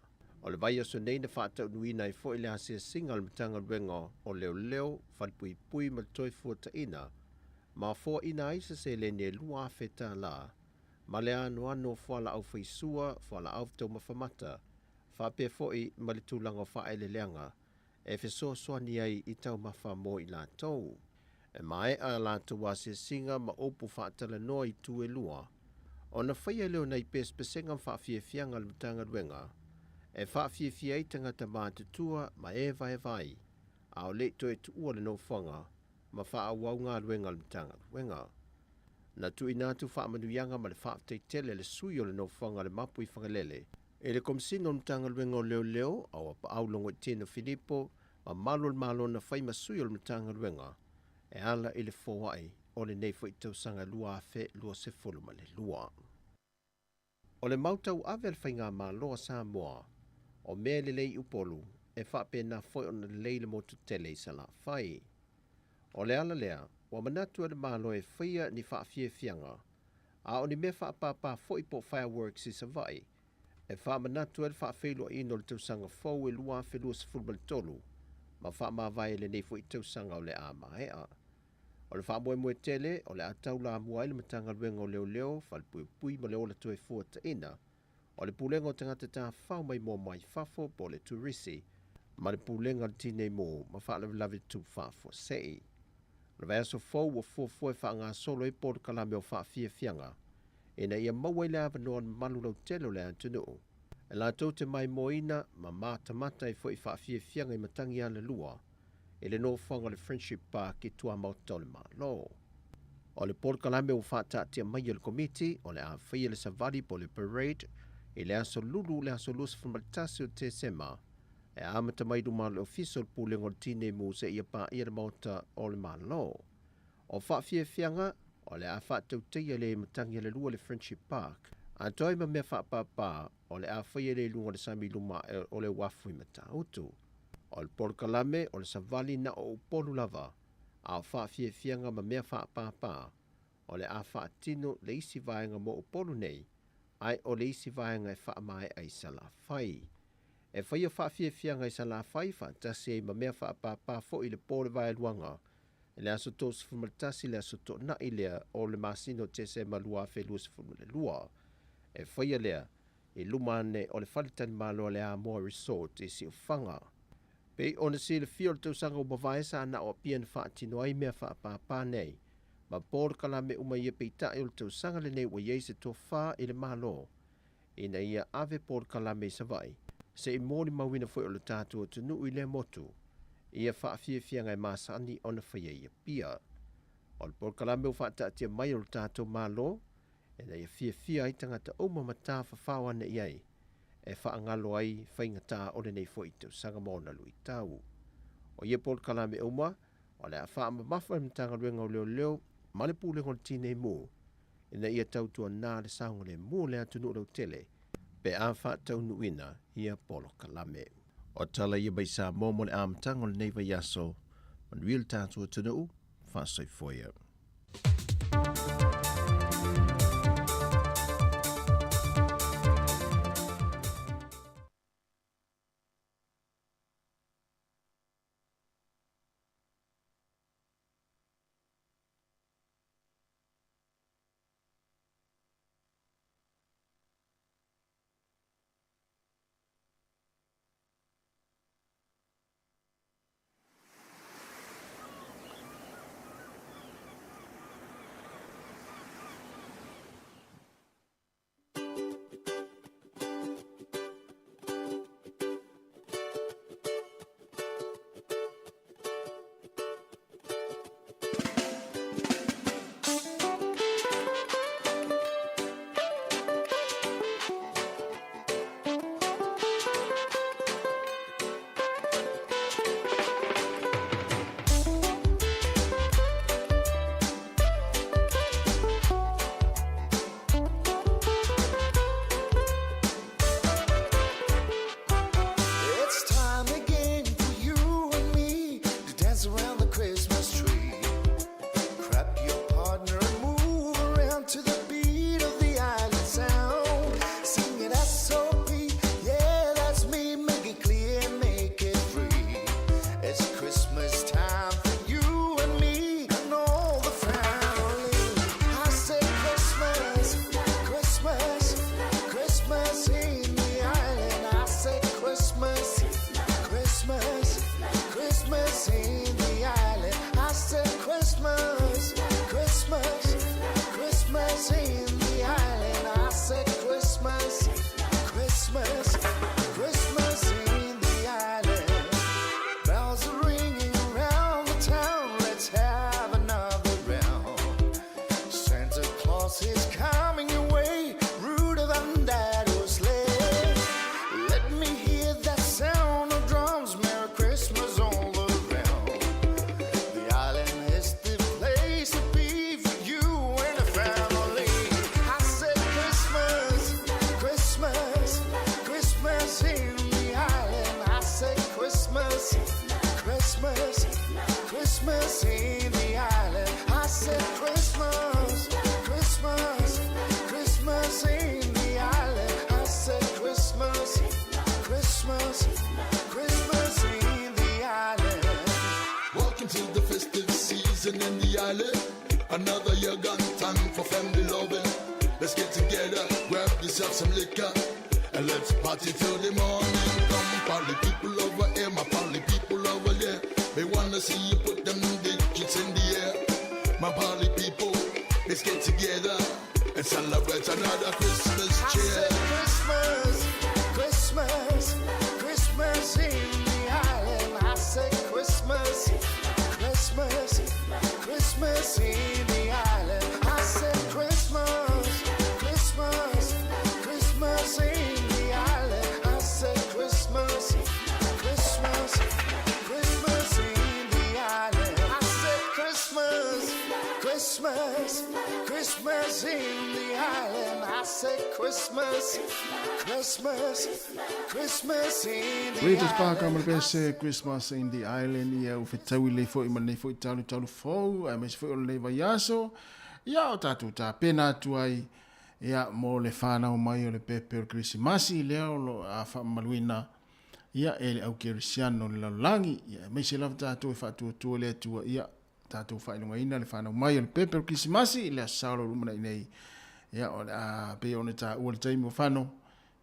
O le vaiaso nei na faataunuuina ai foi le asiasiga a le Matagaluega o Leoleo, Falepuipui ma le Toefuataiga, ma foaina ai se seleni e $2,000 ma le anoano o fualaau faisua, fualaau taumafa mata, faapea foi ma le tulaga o faaeleeleaga e fesoasoani ai i taumafa mo i latou. E maea a latou asiasiga ma upu faatalanoa i itu e lua, ona faia lea o nai pesepesega ma faafiafiaga a le Matagaluega e faafiafia ai tagata matutua ma e vaevae a o le i toe tuua le nofoaga ma faaauau galuega a le Matagaluega. Na tuuina atu faamanuiaga ma le faafetai tele a le sui o le nofoaga o le Mapu i Fagalele i le Komesina o le Matagaluega o Leoleo, Auapaau Logoitino Filipo, ma malu o le Malo na fai ma sui o le Matagaluega e ala i le foai o lenei foi tausaga 2022. O le mau tauave a le Faigamalo a Samoa, o mea e lelei i Upolu, e faapena foi ona lelei le motu tele i Salafai. O le ala lea, ua manatu ai le Malo e faia ni faafiafiaga, a o ni mea faapāpā foi po o fireworks i Savaii, e faamanatu ai le faafeiloaiina o le tausaga fou e 2023 ma faamavae i lenei foi tausaga o le a maea. O le faamoemoe tele o le a taulamua ai le Matagaluega o Leoleo, Falepuipui ma le Ola Toefuataiga, o le Pulega o Tagata Tafafao Maimoa Mai Fafo po o le Turisi, ma le Pulega o le Tinei Mu ma Faalavelave Tutupu Faafuasei. O le vaiaso fou ua fuafua e faagasolo ai polokalame o faafiafiaga ina ia maua ai le avanoa o le mamalu lautele o le atunuu e latou te maimoaina ma matamata ai foi i faafiafiaga i matagi alalua i le nofoaga o le Friendship Park i tuamaota o le Malo. O le polokalame ua faataatia mai e le Komiti o le a faia le savali po o le parade i le aso Lulu le aso 21 o Tesema e amata mai i luma o le Ofisa o le Pulega o le Tinei Mu seia paia le Maota o le Malo. O faafiafiaga o le a faatautaia le matagi alalua i le Friendship Park, atoa ai ma mea faapapa o le a faia le i luga o le sami i luma o le uafu i Matautu. O le polokalame o le savali na o Upolu lava, a o faafiafiaga ma mea faapapa o le a faatino le isi vaega mo Upolu nei, ae o le isi vaega e faamaea i Salafai. E faia faafiafiaga i Salafai faatasi ai ma mea faapapa foi i le po o le Vaeluaga i le aso 31 le aso Toonai lea o le masina o Tesema 2022. E faia lea i luma ane o le faletalimalo a le Amoa Resort i Siufaga. Pei ona silafia o le tausaga ua mavae sa na o Apia na faatino ai mea faapapa nei ma polokalame uma ia peitai o le tausaga lenei ua i ai se tofa i le Malo ina ia ave polokalame i Savaii se i molimauina foi o le tatou atunuu i lea motu ia faafiafiaga e masani ona faia i Apia. O le polokalame ua faataatia mai e lo tatou Malo ina ia fiafia ai tagata uma ma tafafao ane i ai e faagalo ai faigata o lenei foi tausaga ma ona luitau. O ia polokalame uma o le a faamamafa e le Matagaluega o Leoleo ma le Pulega o le Tinei Mu ina ia tautuana le saogalemu o le atunuu lautele pe a faataunuuina ia polokalame. O tala ia mai Samoa mo le amataga o lenei vaiaso. Manuia le tatou atunuu, faasoifua ia.
It's time again for you and me to dance around the Christmas tree. Grab your partner and move around to the beat of the island sound. Sing it S.O.P. Yeah, that's me. Make it clear, make it free. It's Christmas time for you and me and all the family. I say Christmas, Christmas, Christmas in the island. I say Christmas, Christmas, Christmas in the island. I say Christmas, Christmas, Christmas in the island. I say Christmas, Christmas, Christmas in the island. Bells are ringing around the town. Let's have another round. Santa Claus is coming your way. Rudolph and that sleigh. Let me hear that sound of drums. Merry Christmas all around. The island is the place to be for you and the family. I said Christmas, Christmas, Christmas in the island. I said Christmas, Christmas, Christmas in the island. I said Christmas, Christmas, Christmas in the island. I said Christmas, Christmas, Christmas in the island.
Welcome to the festive season in the island. Another year gone, time for family loving. Let's get together, grab yourself some liquor, and let's party till the morning. Come, party people over here, my party people over there. They wanna see you put them digits in the air. My party people, let's get together. Let's celebrate another Christmas
I
cheer.
said Christmas, Christmas, Christmas in the island. I said Christmas, Christmas, Christmas in the island. I said Christmas, Christmas, Christmas in the island. I said Christmas, Christmas, Christmas in the island. I said Christmas, Christmas, Christmas in the island. I said Christmas, Christmas, Christmas in the
Regis Parker
island.
ma le pese Christmas in the Island ia ua fetaui lelei foi ma lenei foi talu talu fou aemaise foi o lenei vaiaso ia o tatou tapena atu ai ia mo le fanau mai o le pepe o le Kerisimasi lea o lo a faamamaluina ia e le au kerisiano o le lalolagi ia aemaise lava tatou e faatuatua le Atua ia tatou faailogaina le fanau mai o le pepe o le Kerisimasi i le aso Sa o lo o lumanai nei ia o le a pei ona taua le taimi ua fano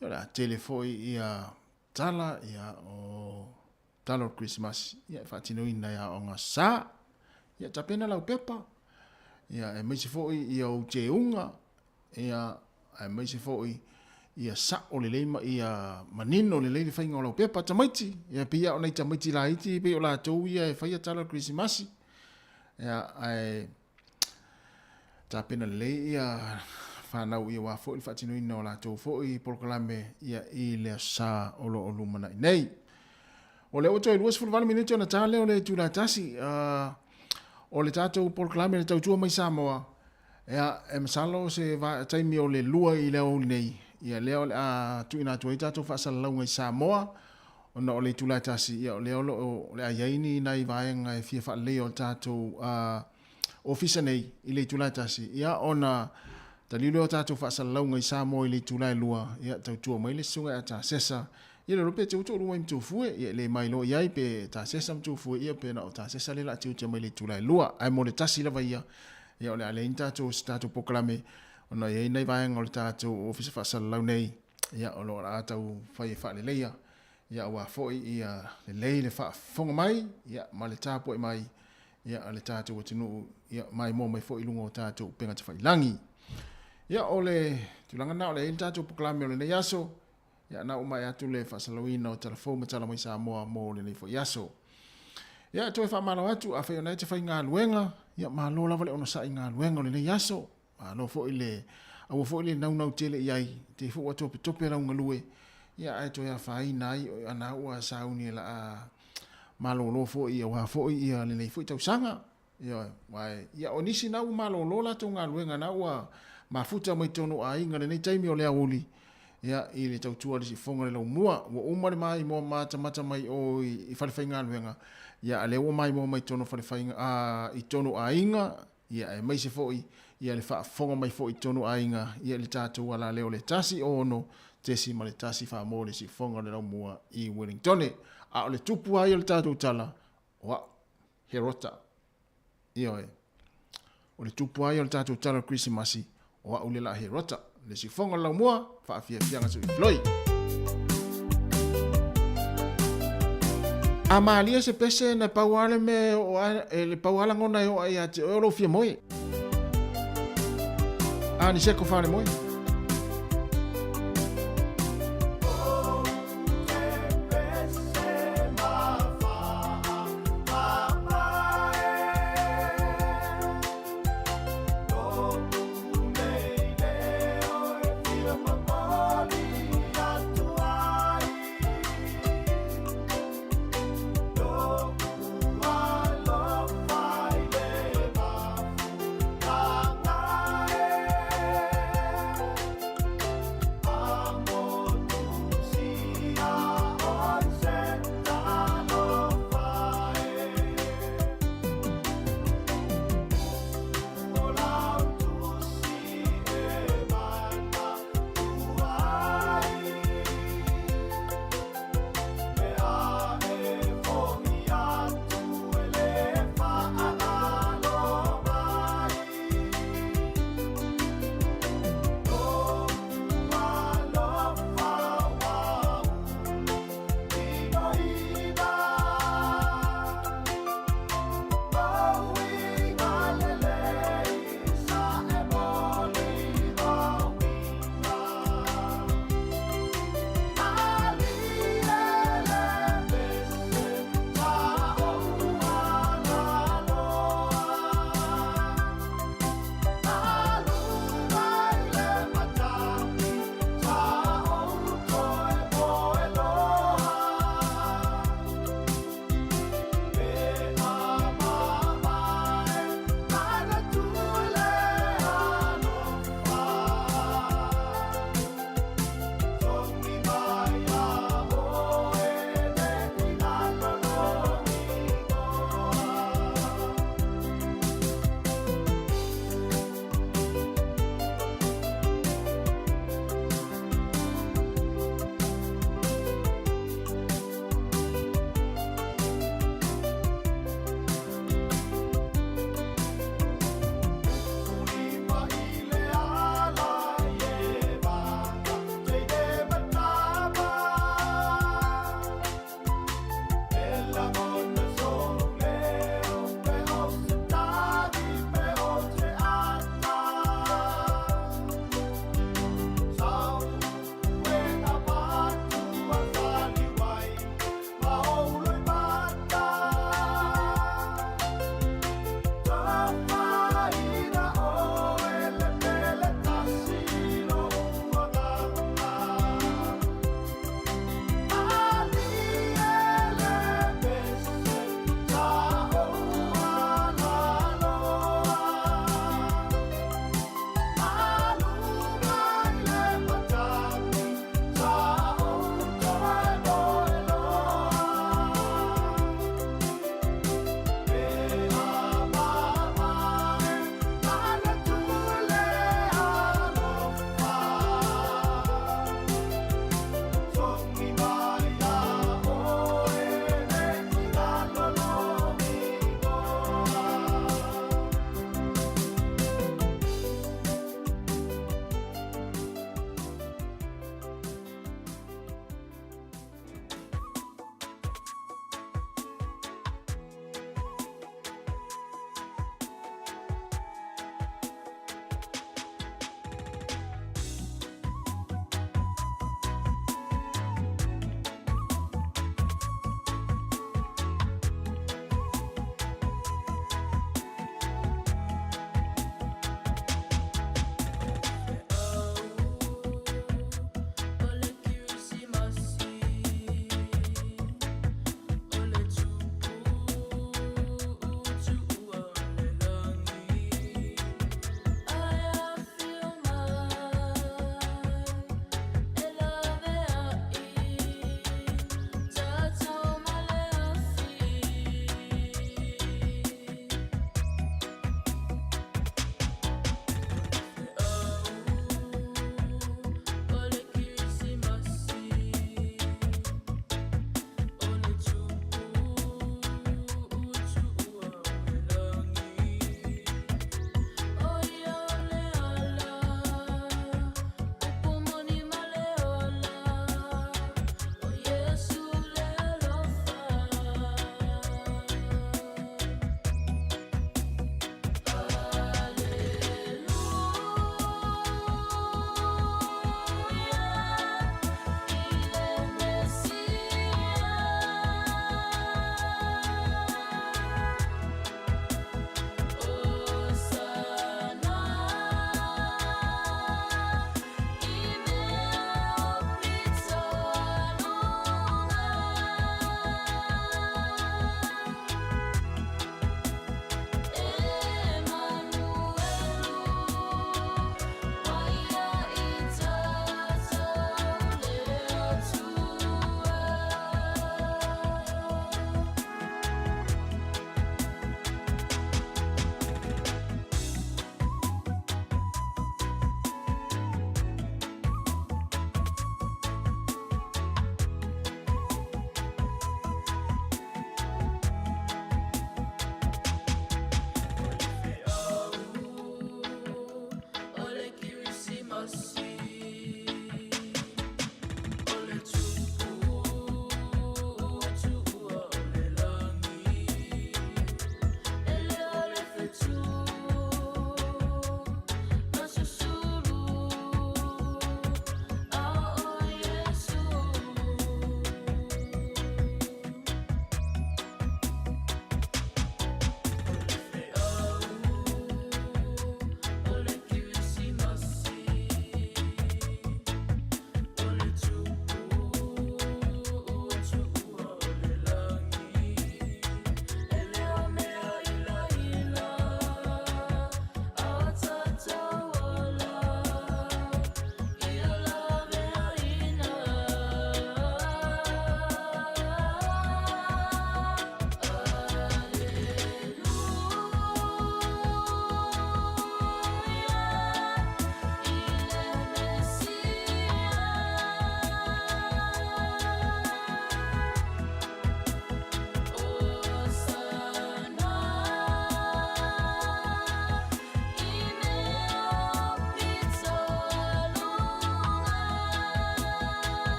ia o le a tele foi ia tala ia o tala o le Kerisimasi ia e faatinoina e aoga sa ia tapena lau pepa ia aemaise foi ia ou teuga ia aemaise foi ia sa'o lelei ma ia manino lelei le faiga o lau pepa tamaiti ia pei lava o nai tamaiti laiti pei o latou ia e faia tala o le Kerisimasi ia ae tapena lelei ia fanau ia aua foi le faatinoina o latou foi polokalame ia i le Aso Sa o lo o lumanai nei. O lea ua toe 28 minute ona ta lea o le itula e tasi, o le tatou polokalame le tautua mai Samoa, ia, e masalo o se taimi o le 2 i le aoauli nei, ia lea o le a tuuina atu ai tatou faasalalauga i Samoa, ona o le itula e tasi, ia o lea o lo o, o le a i ai ni nai vaega e fia faaleleia o le tatou ofisa nei i le itula e tasi, ia ona taliu lea o tatou faasalalauga i Samoa i le itula e 2, ia tautua mai le susuga ia Tasesa, Ia le iloa pe te utu o luma i Mtufue, ia e le mailoa i ai pe Tasesa Mtufue, ia pe na o Tasesa lea la tiute mai le itula e 2. Ae mo le tasi lava ia, ia o le a leai ni tatou, se tatou polokalame, ona e i ai nai vaega o le tatou Ofisa Faasalalau nei, ia o lo o a tau fai e faaleleia, ia aua foi ia lelei le faafofoga mai, ia ma le tapuai mai, ia a le tatou atunuu, ia maimoa mai foi i luga o tatou upega tafailagi. Ia o le tulaga lena o le a i ai le tatou polokalame o lenei aso, Ia, na uma atu le faasalalauina o tala fou ma tala mai Samoa mo lenei foi aso. Ia, e toe faamalo atu, afai o na e te faigaluega, ia malo lava le onosai i galuega o lenei aso. Malo foi le, aua foi le naunau tele i ai, te foi ua topetope lau galue, ia ae toe afaina ai, ana ua sauni e laa malolo foi aua foi ia lenei foi tausaga. Ioe, aua ia o nisi na ua malolo latou galuega na ua mafuta mai totonu o aiga i lenei taimi o le aoauli, ia, i le tautua a le siufofoga le laumua. Ua uma le maimoa matamata mai o i falefaigaluega, ia, a lea ua maimoa mai totonu o falefaiga, a, i totonu o aiga, ia, aemaise foi ia le faafofoga mai foi i totonu o aiga, ia, i le tatou alaleo o le 1 6 .1 faamoa le siufofoga o le laumua i Wellingtone. A o le tupu lava ia o le tatou tala, o a'u. Herota. Ioe. O le tupu lava ia o le tatou tala o le Kerisimasi, o a'u lea la Herota. Le siufofoga o le laumua, faafiafiaga soifloi. A malie se pese na pau lava le mea e oo a, e le pau lava lagona e oo ai ia te oe o lou fia moe. A ni seko fale moe.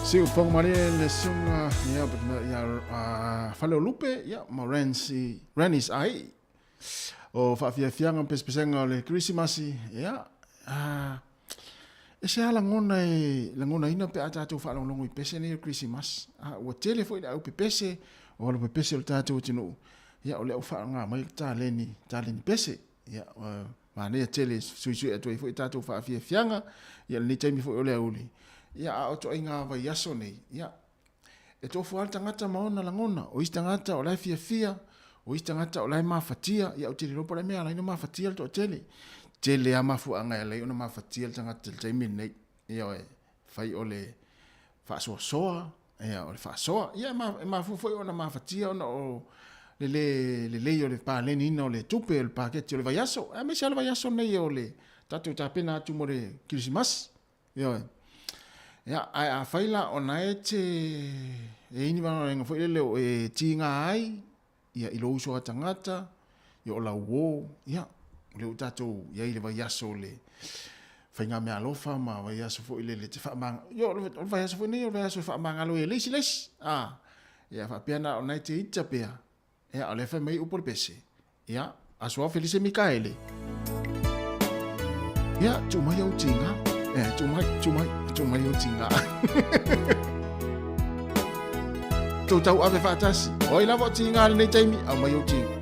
Siufoga malie le suga ia ia Faleolupe ia ma Ransi Ranis ai o faafiafiaga ma pesepesega o le Kerisimasi ia e se a lagona e lagonaina pe a tatou faalogologo i pese nei o le Kerisimasi a ua tele foi le au pepese o alo pepese o le tatou atunuu ia o lea ua faaaoga mai le taleni taleni pese ia manaia tele suisui atu ai foi tatou faafiafiaga ia lenei taimi foi o le aoauli ia a o ituaiga vaiaso nei ia e tofu lava le tagata ma ona lagona o isi tagata o la e fiafia o isi tagata o la e mafatia ia ou te le iloa po o le a le mea e ala ai ona mafatia le toatele tele lava mafuaaga e ala ai ona mafatia le tagata i le taimi lenei ioe fai o le faasoasoa Ia, o le faasoa. Ia, e mafua foi ona mafatia ona o le lē lelei o le paleniina o le tupe o le paketi o le vaiaso, aemaise lava le vaiaso lenei o le tatou tapena atu mo le Kerisimasi. Ioe. Ia, ae afai la o na e te e i ai ni vaega foi lele o e tiga ai ia i lou uso a tagata, ia o lau uo, ia, o lea ua tatou i ai i le vaiaso o le faigameaalofa ma vaiaso foi lele te faamag... Ia, o le vaiaso foi nei o le vaiaso e faamagalo ai e le isi le isi. A, ia faapea na o na e te ita pea, ia, o lea e fai mai upu o le pese, ia, Aso Ao Felise Mikaele. Ia, tuu mai ou tiga. E, tuu mai, tuu mai, tuu mai ou tiga. Tou tau ave faatasi. Oi lava o tiga lenei taimi, au mai ou tiga.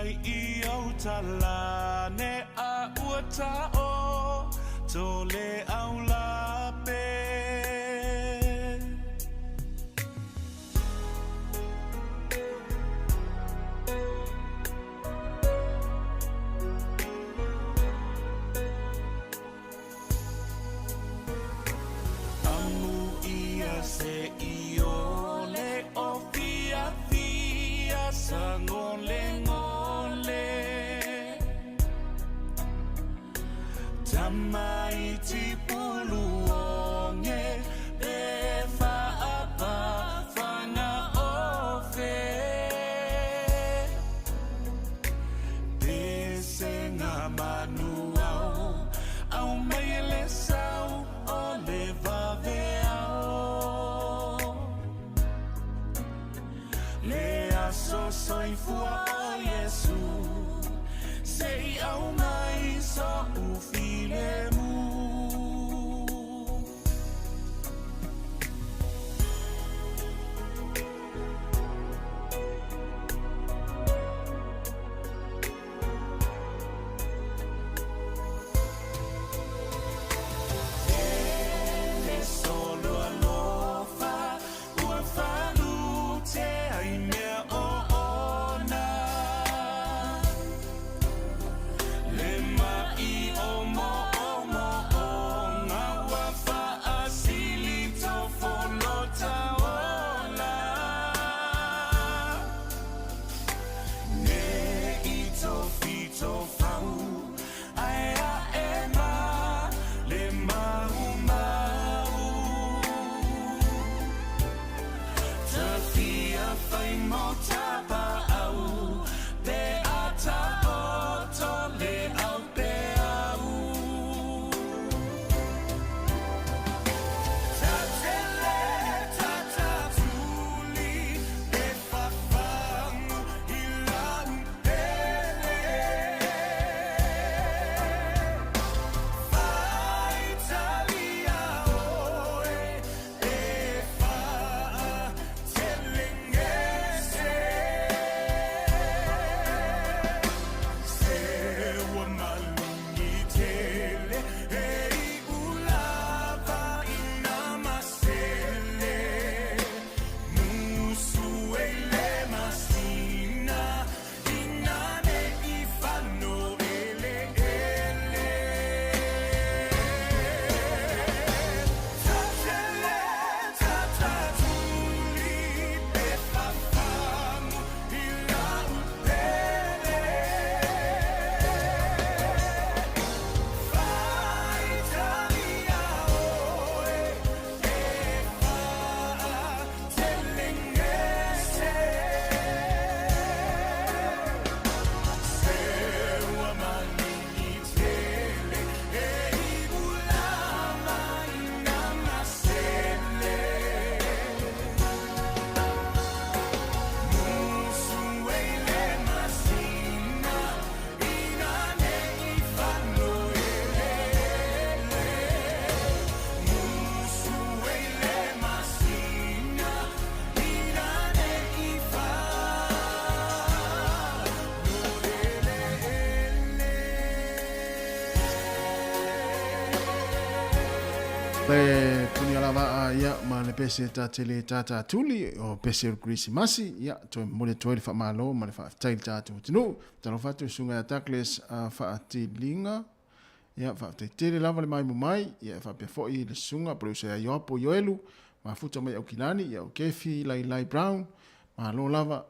ai i ou talane a ua taʻo to le aulape. Amu ia se i o le o fia fia sa ngole ngole Tamaiti pulu onge pe whaapa whanga ofe Pese ngā manu ao, au mai e le sau o le vave ao. Le aso soifua o Iesu, se i au mai so u filemu.
Le puni ala vaa ia ma le pese ta tele tata tuli o pese o Krisimasi ia toe momoli atu ai le faamalo ma le faafetai i le tatou atunuu. Talofa atu i susuga ia Douglas Faatiliga ia faafetai tele lava le maimo mai ia e faapea foi le susuga producer ia Ioapo Ioelu mafuta mai Aukilani ia o Kefi Lailai Brown malo lava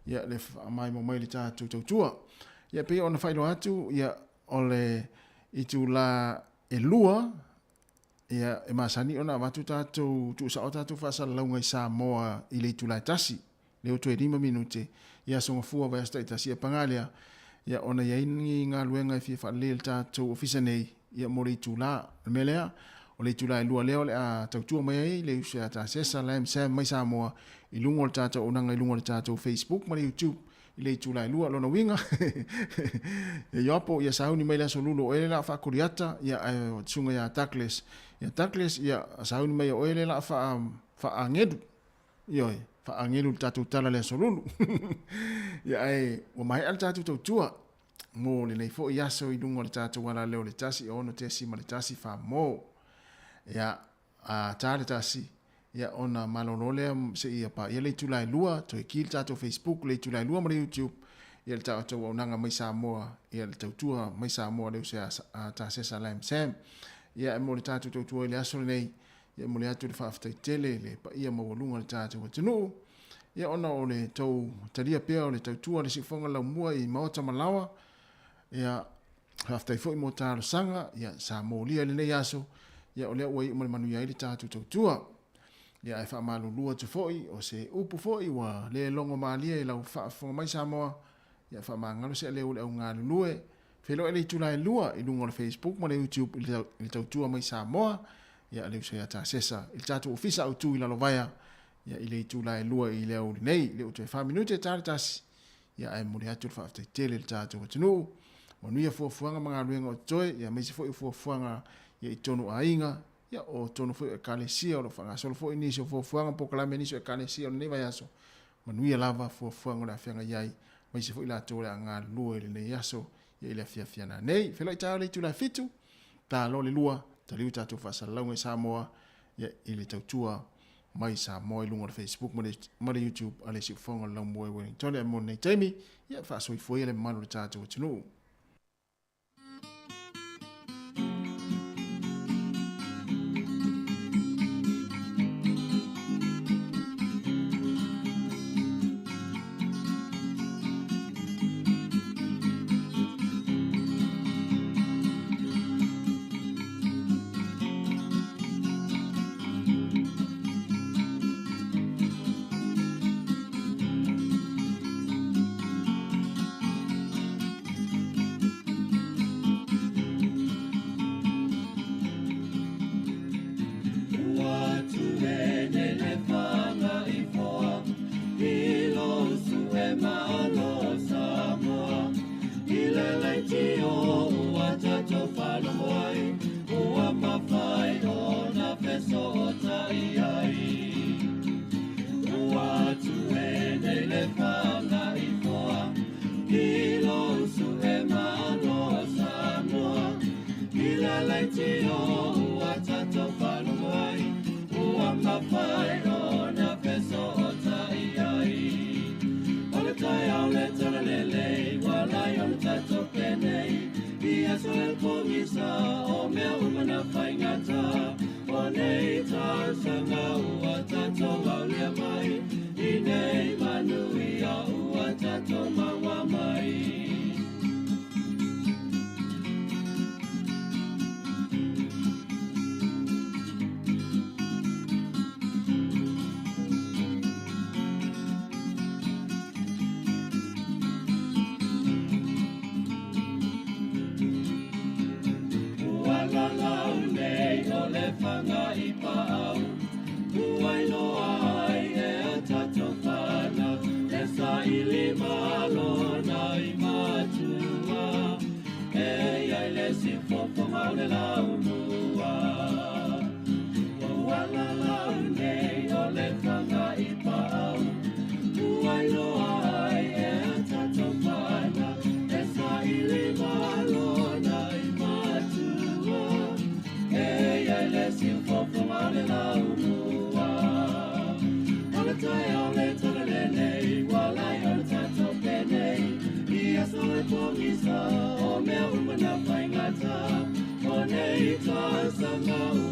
ia le faamaimo mai le tatou tautua. Ia pei ona faailoa atu ia o le itula e lua ia e masani ona avatu tatou tuusao tatou faasalalauga i Samoa i le itula e tasi lea ua toe 5 minute ia aso gafua vaiaso taitasi ia paga lea ia ona i ai ni galuega e fia faalelei e le tatou ofisa nei ia mo le itula. O le mea lea o le itula e lua lea o le a tautua mai ai le uso ia Tasesa Lam Sam mai Samoa i luga o le tatou auaunaga i luga o le tatou Facebook ma le YouTube i le itula e lua. Lona uiga, ia Ioapo, ia sauni mai le aso lulu o oe le la faakoliata, ia ae o susuga ia Douglas. Ia Douglas, ia sauni mai o oe le la faa, faaagelu. Ioe. faaagelu i le tatou tala i le aso lulu. Ia ae ua maea le tatou tautua mo lenei foi aso i luga o le tatou alaleo o le 1 6.1 mo. Ia, a ta le tasi, ia ona malolo lea seia paia le itula e 2, toe ki le tatou Facebook le itula e 2 ma le YouTube, ia le tatou auaunaga mai Samoa, ia le tautua mai Samoa le uso a Tasesa Lam Sam. Ia e mo le tatou tautua i le aso lenei, ia e momoli atu le faafetai tele i le paia maualuga o le tatou atunuu, ia ona o le tou talia pea o le tautua a le Siufofoga Laumua i maota ma laoa, ia faafetai foi mo talosaga, ia sa molia i lenei aso, ia o lea ua iu ma le manuia ai le tatou tautua. Ia ae faamalulu atu foi, o se upu foi ua le logo malie i lau faafofoga mai Samoa, ia faamagalo se aleu o le au galulue. Feiloai le itula e 2 i luga o le Facebook ma le YouTube i le tautua mai Samoa, ia le uso ia Tasesa i le tatou ofisa autu i Lalovaea, ia i le itula e 2 i le aoauli nei. Le utu e 4 minute ta le tasi, ia ae momoli atu le faafetai tele i le tatou atunuu. Manuia fuafuaga ma galuega o totoe, ia aemaise foi o fuafuaga ia i totonu o aiga, ia o totonu foi o ekalesia o lo o faagasolo foi nisi o fuafuaga ma polokalame a nisi o ekalesia o lenei vaiaso. Manuia lava fuafuaga o le a feagai ai, aemaise foi latou o le a galulue i lenei aso ia i le afiafi ana nei. Feiloai taeao i le itula e 7, talo le 2, taliu tatou faasalalauga i Samoa ia i le tautua mai Samoa i luga o le Facebook ma le YouTube a le Siufofoga o le Laumua i Wellington. Ae mo lenei taimi, ia faasoifua ia le mamalu o le tatou atunuu.
O nei tausaga.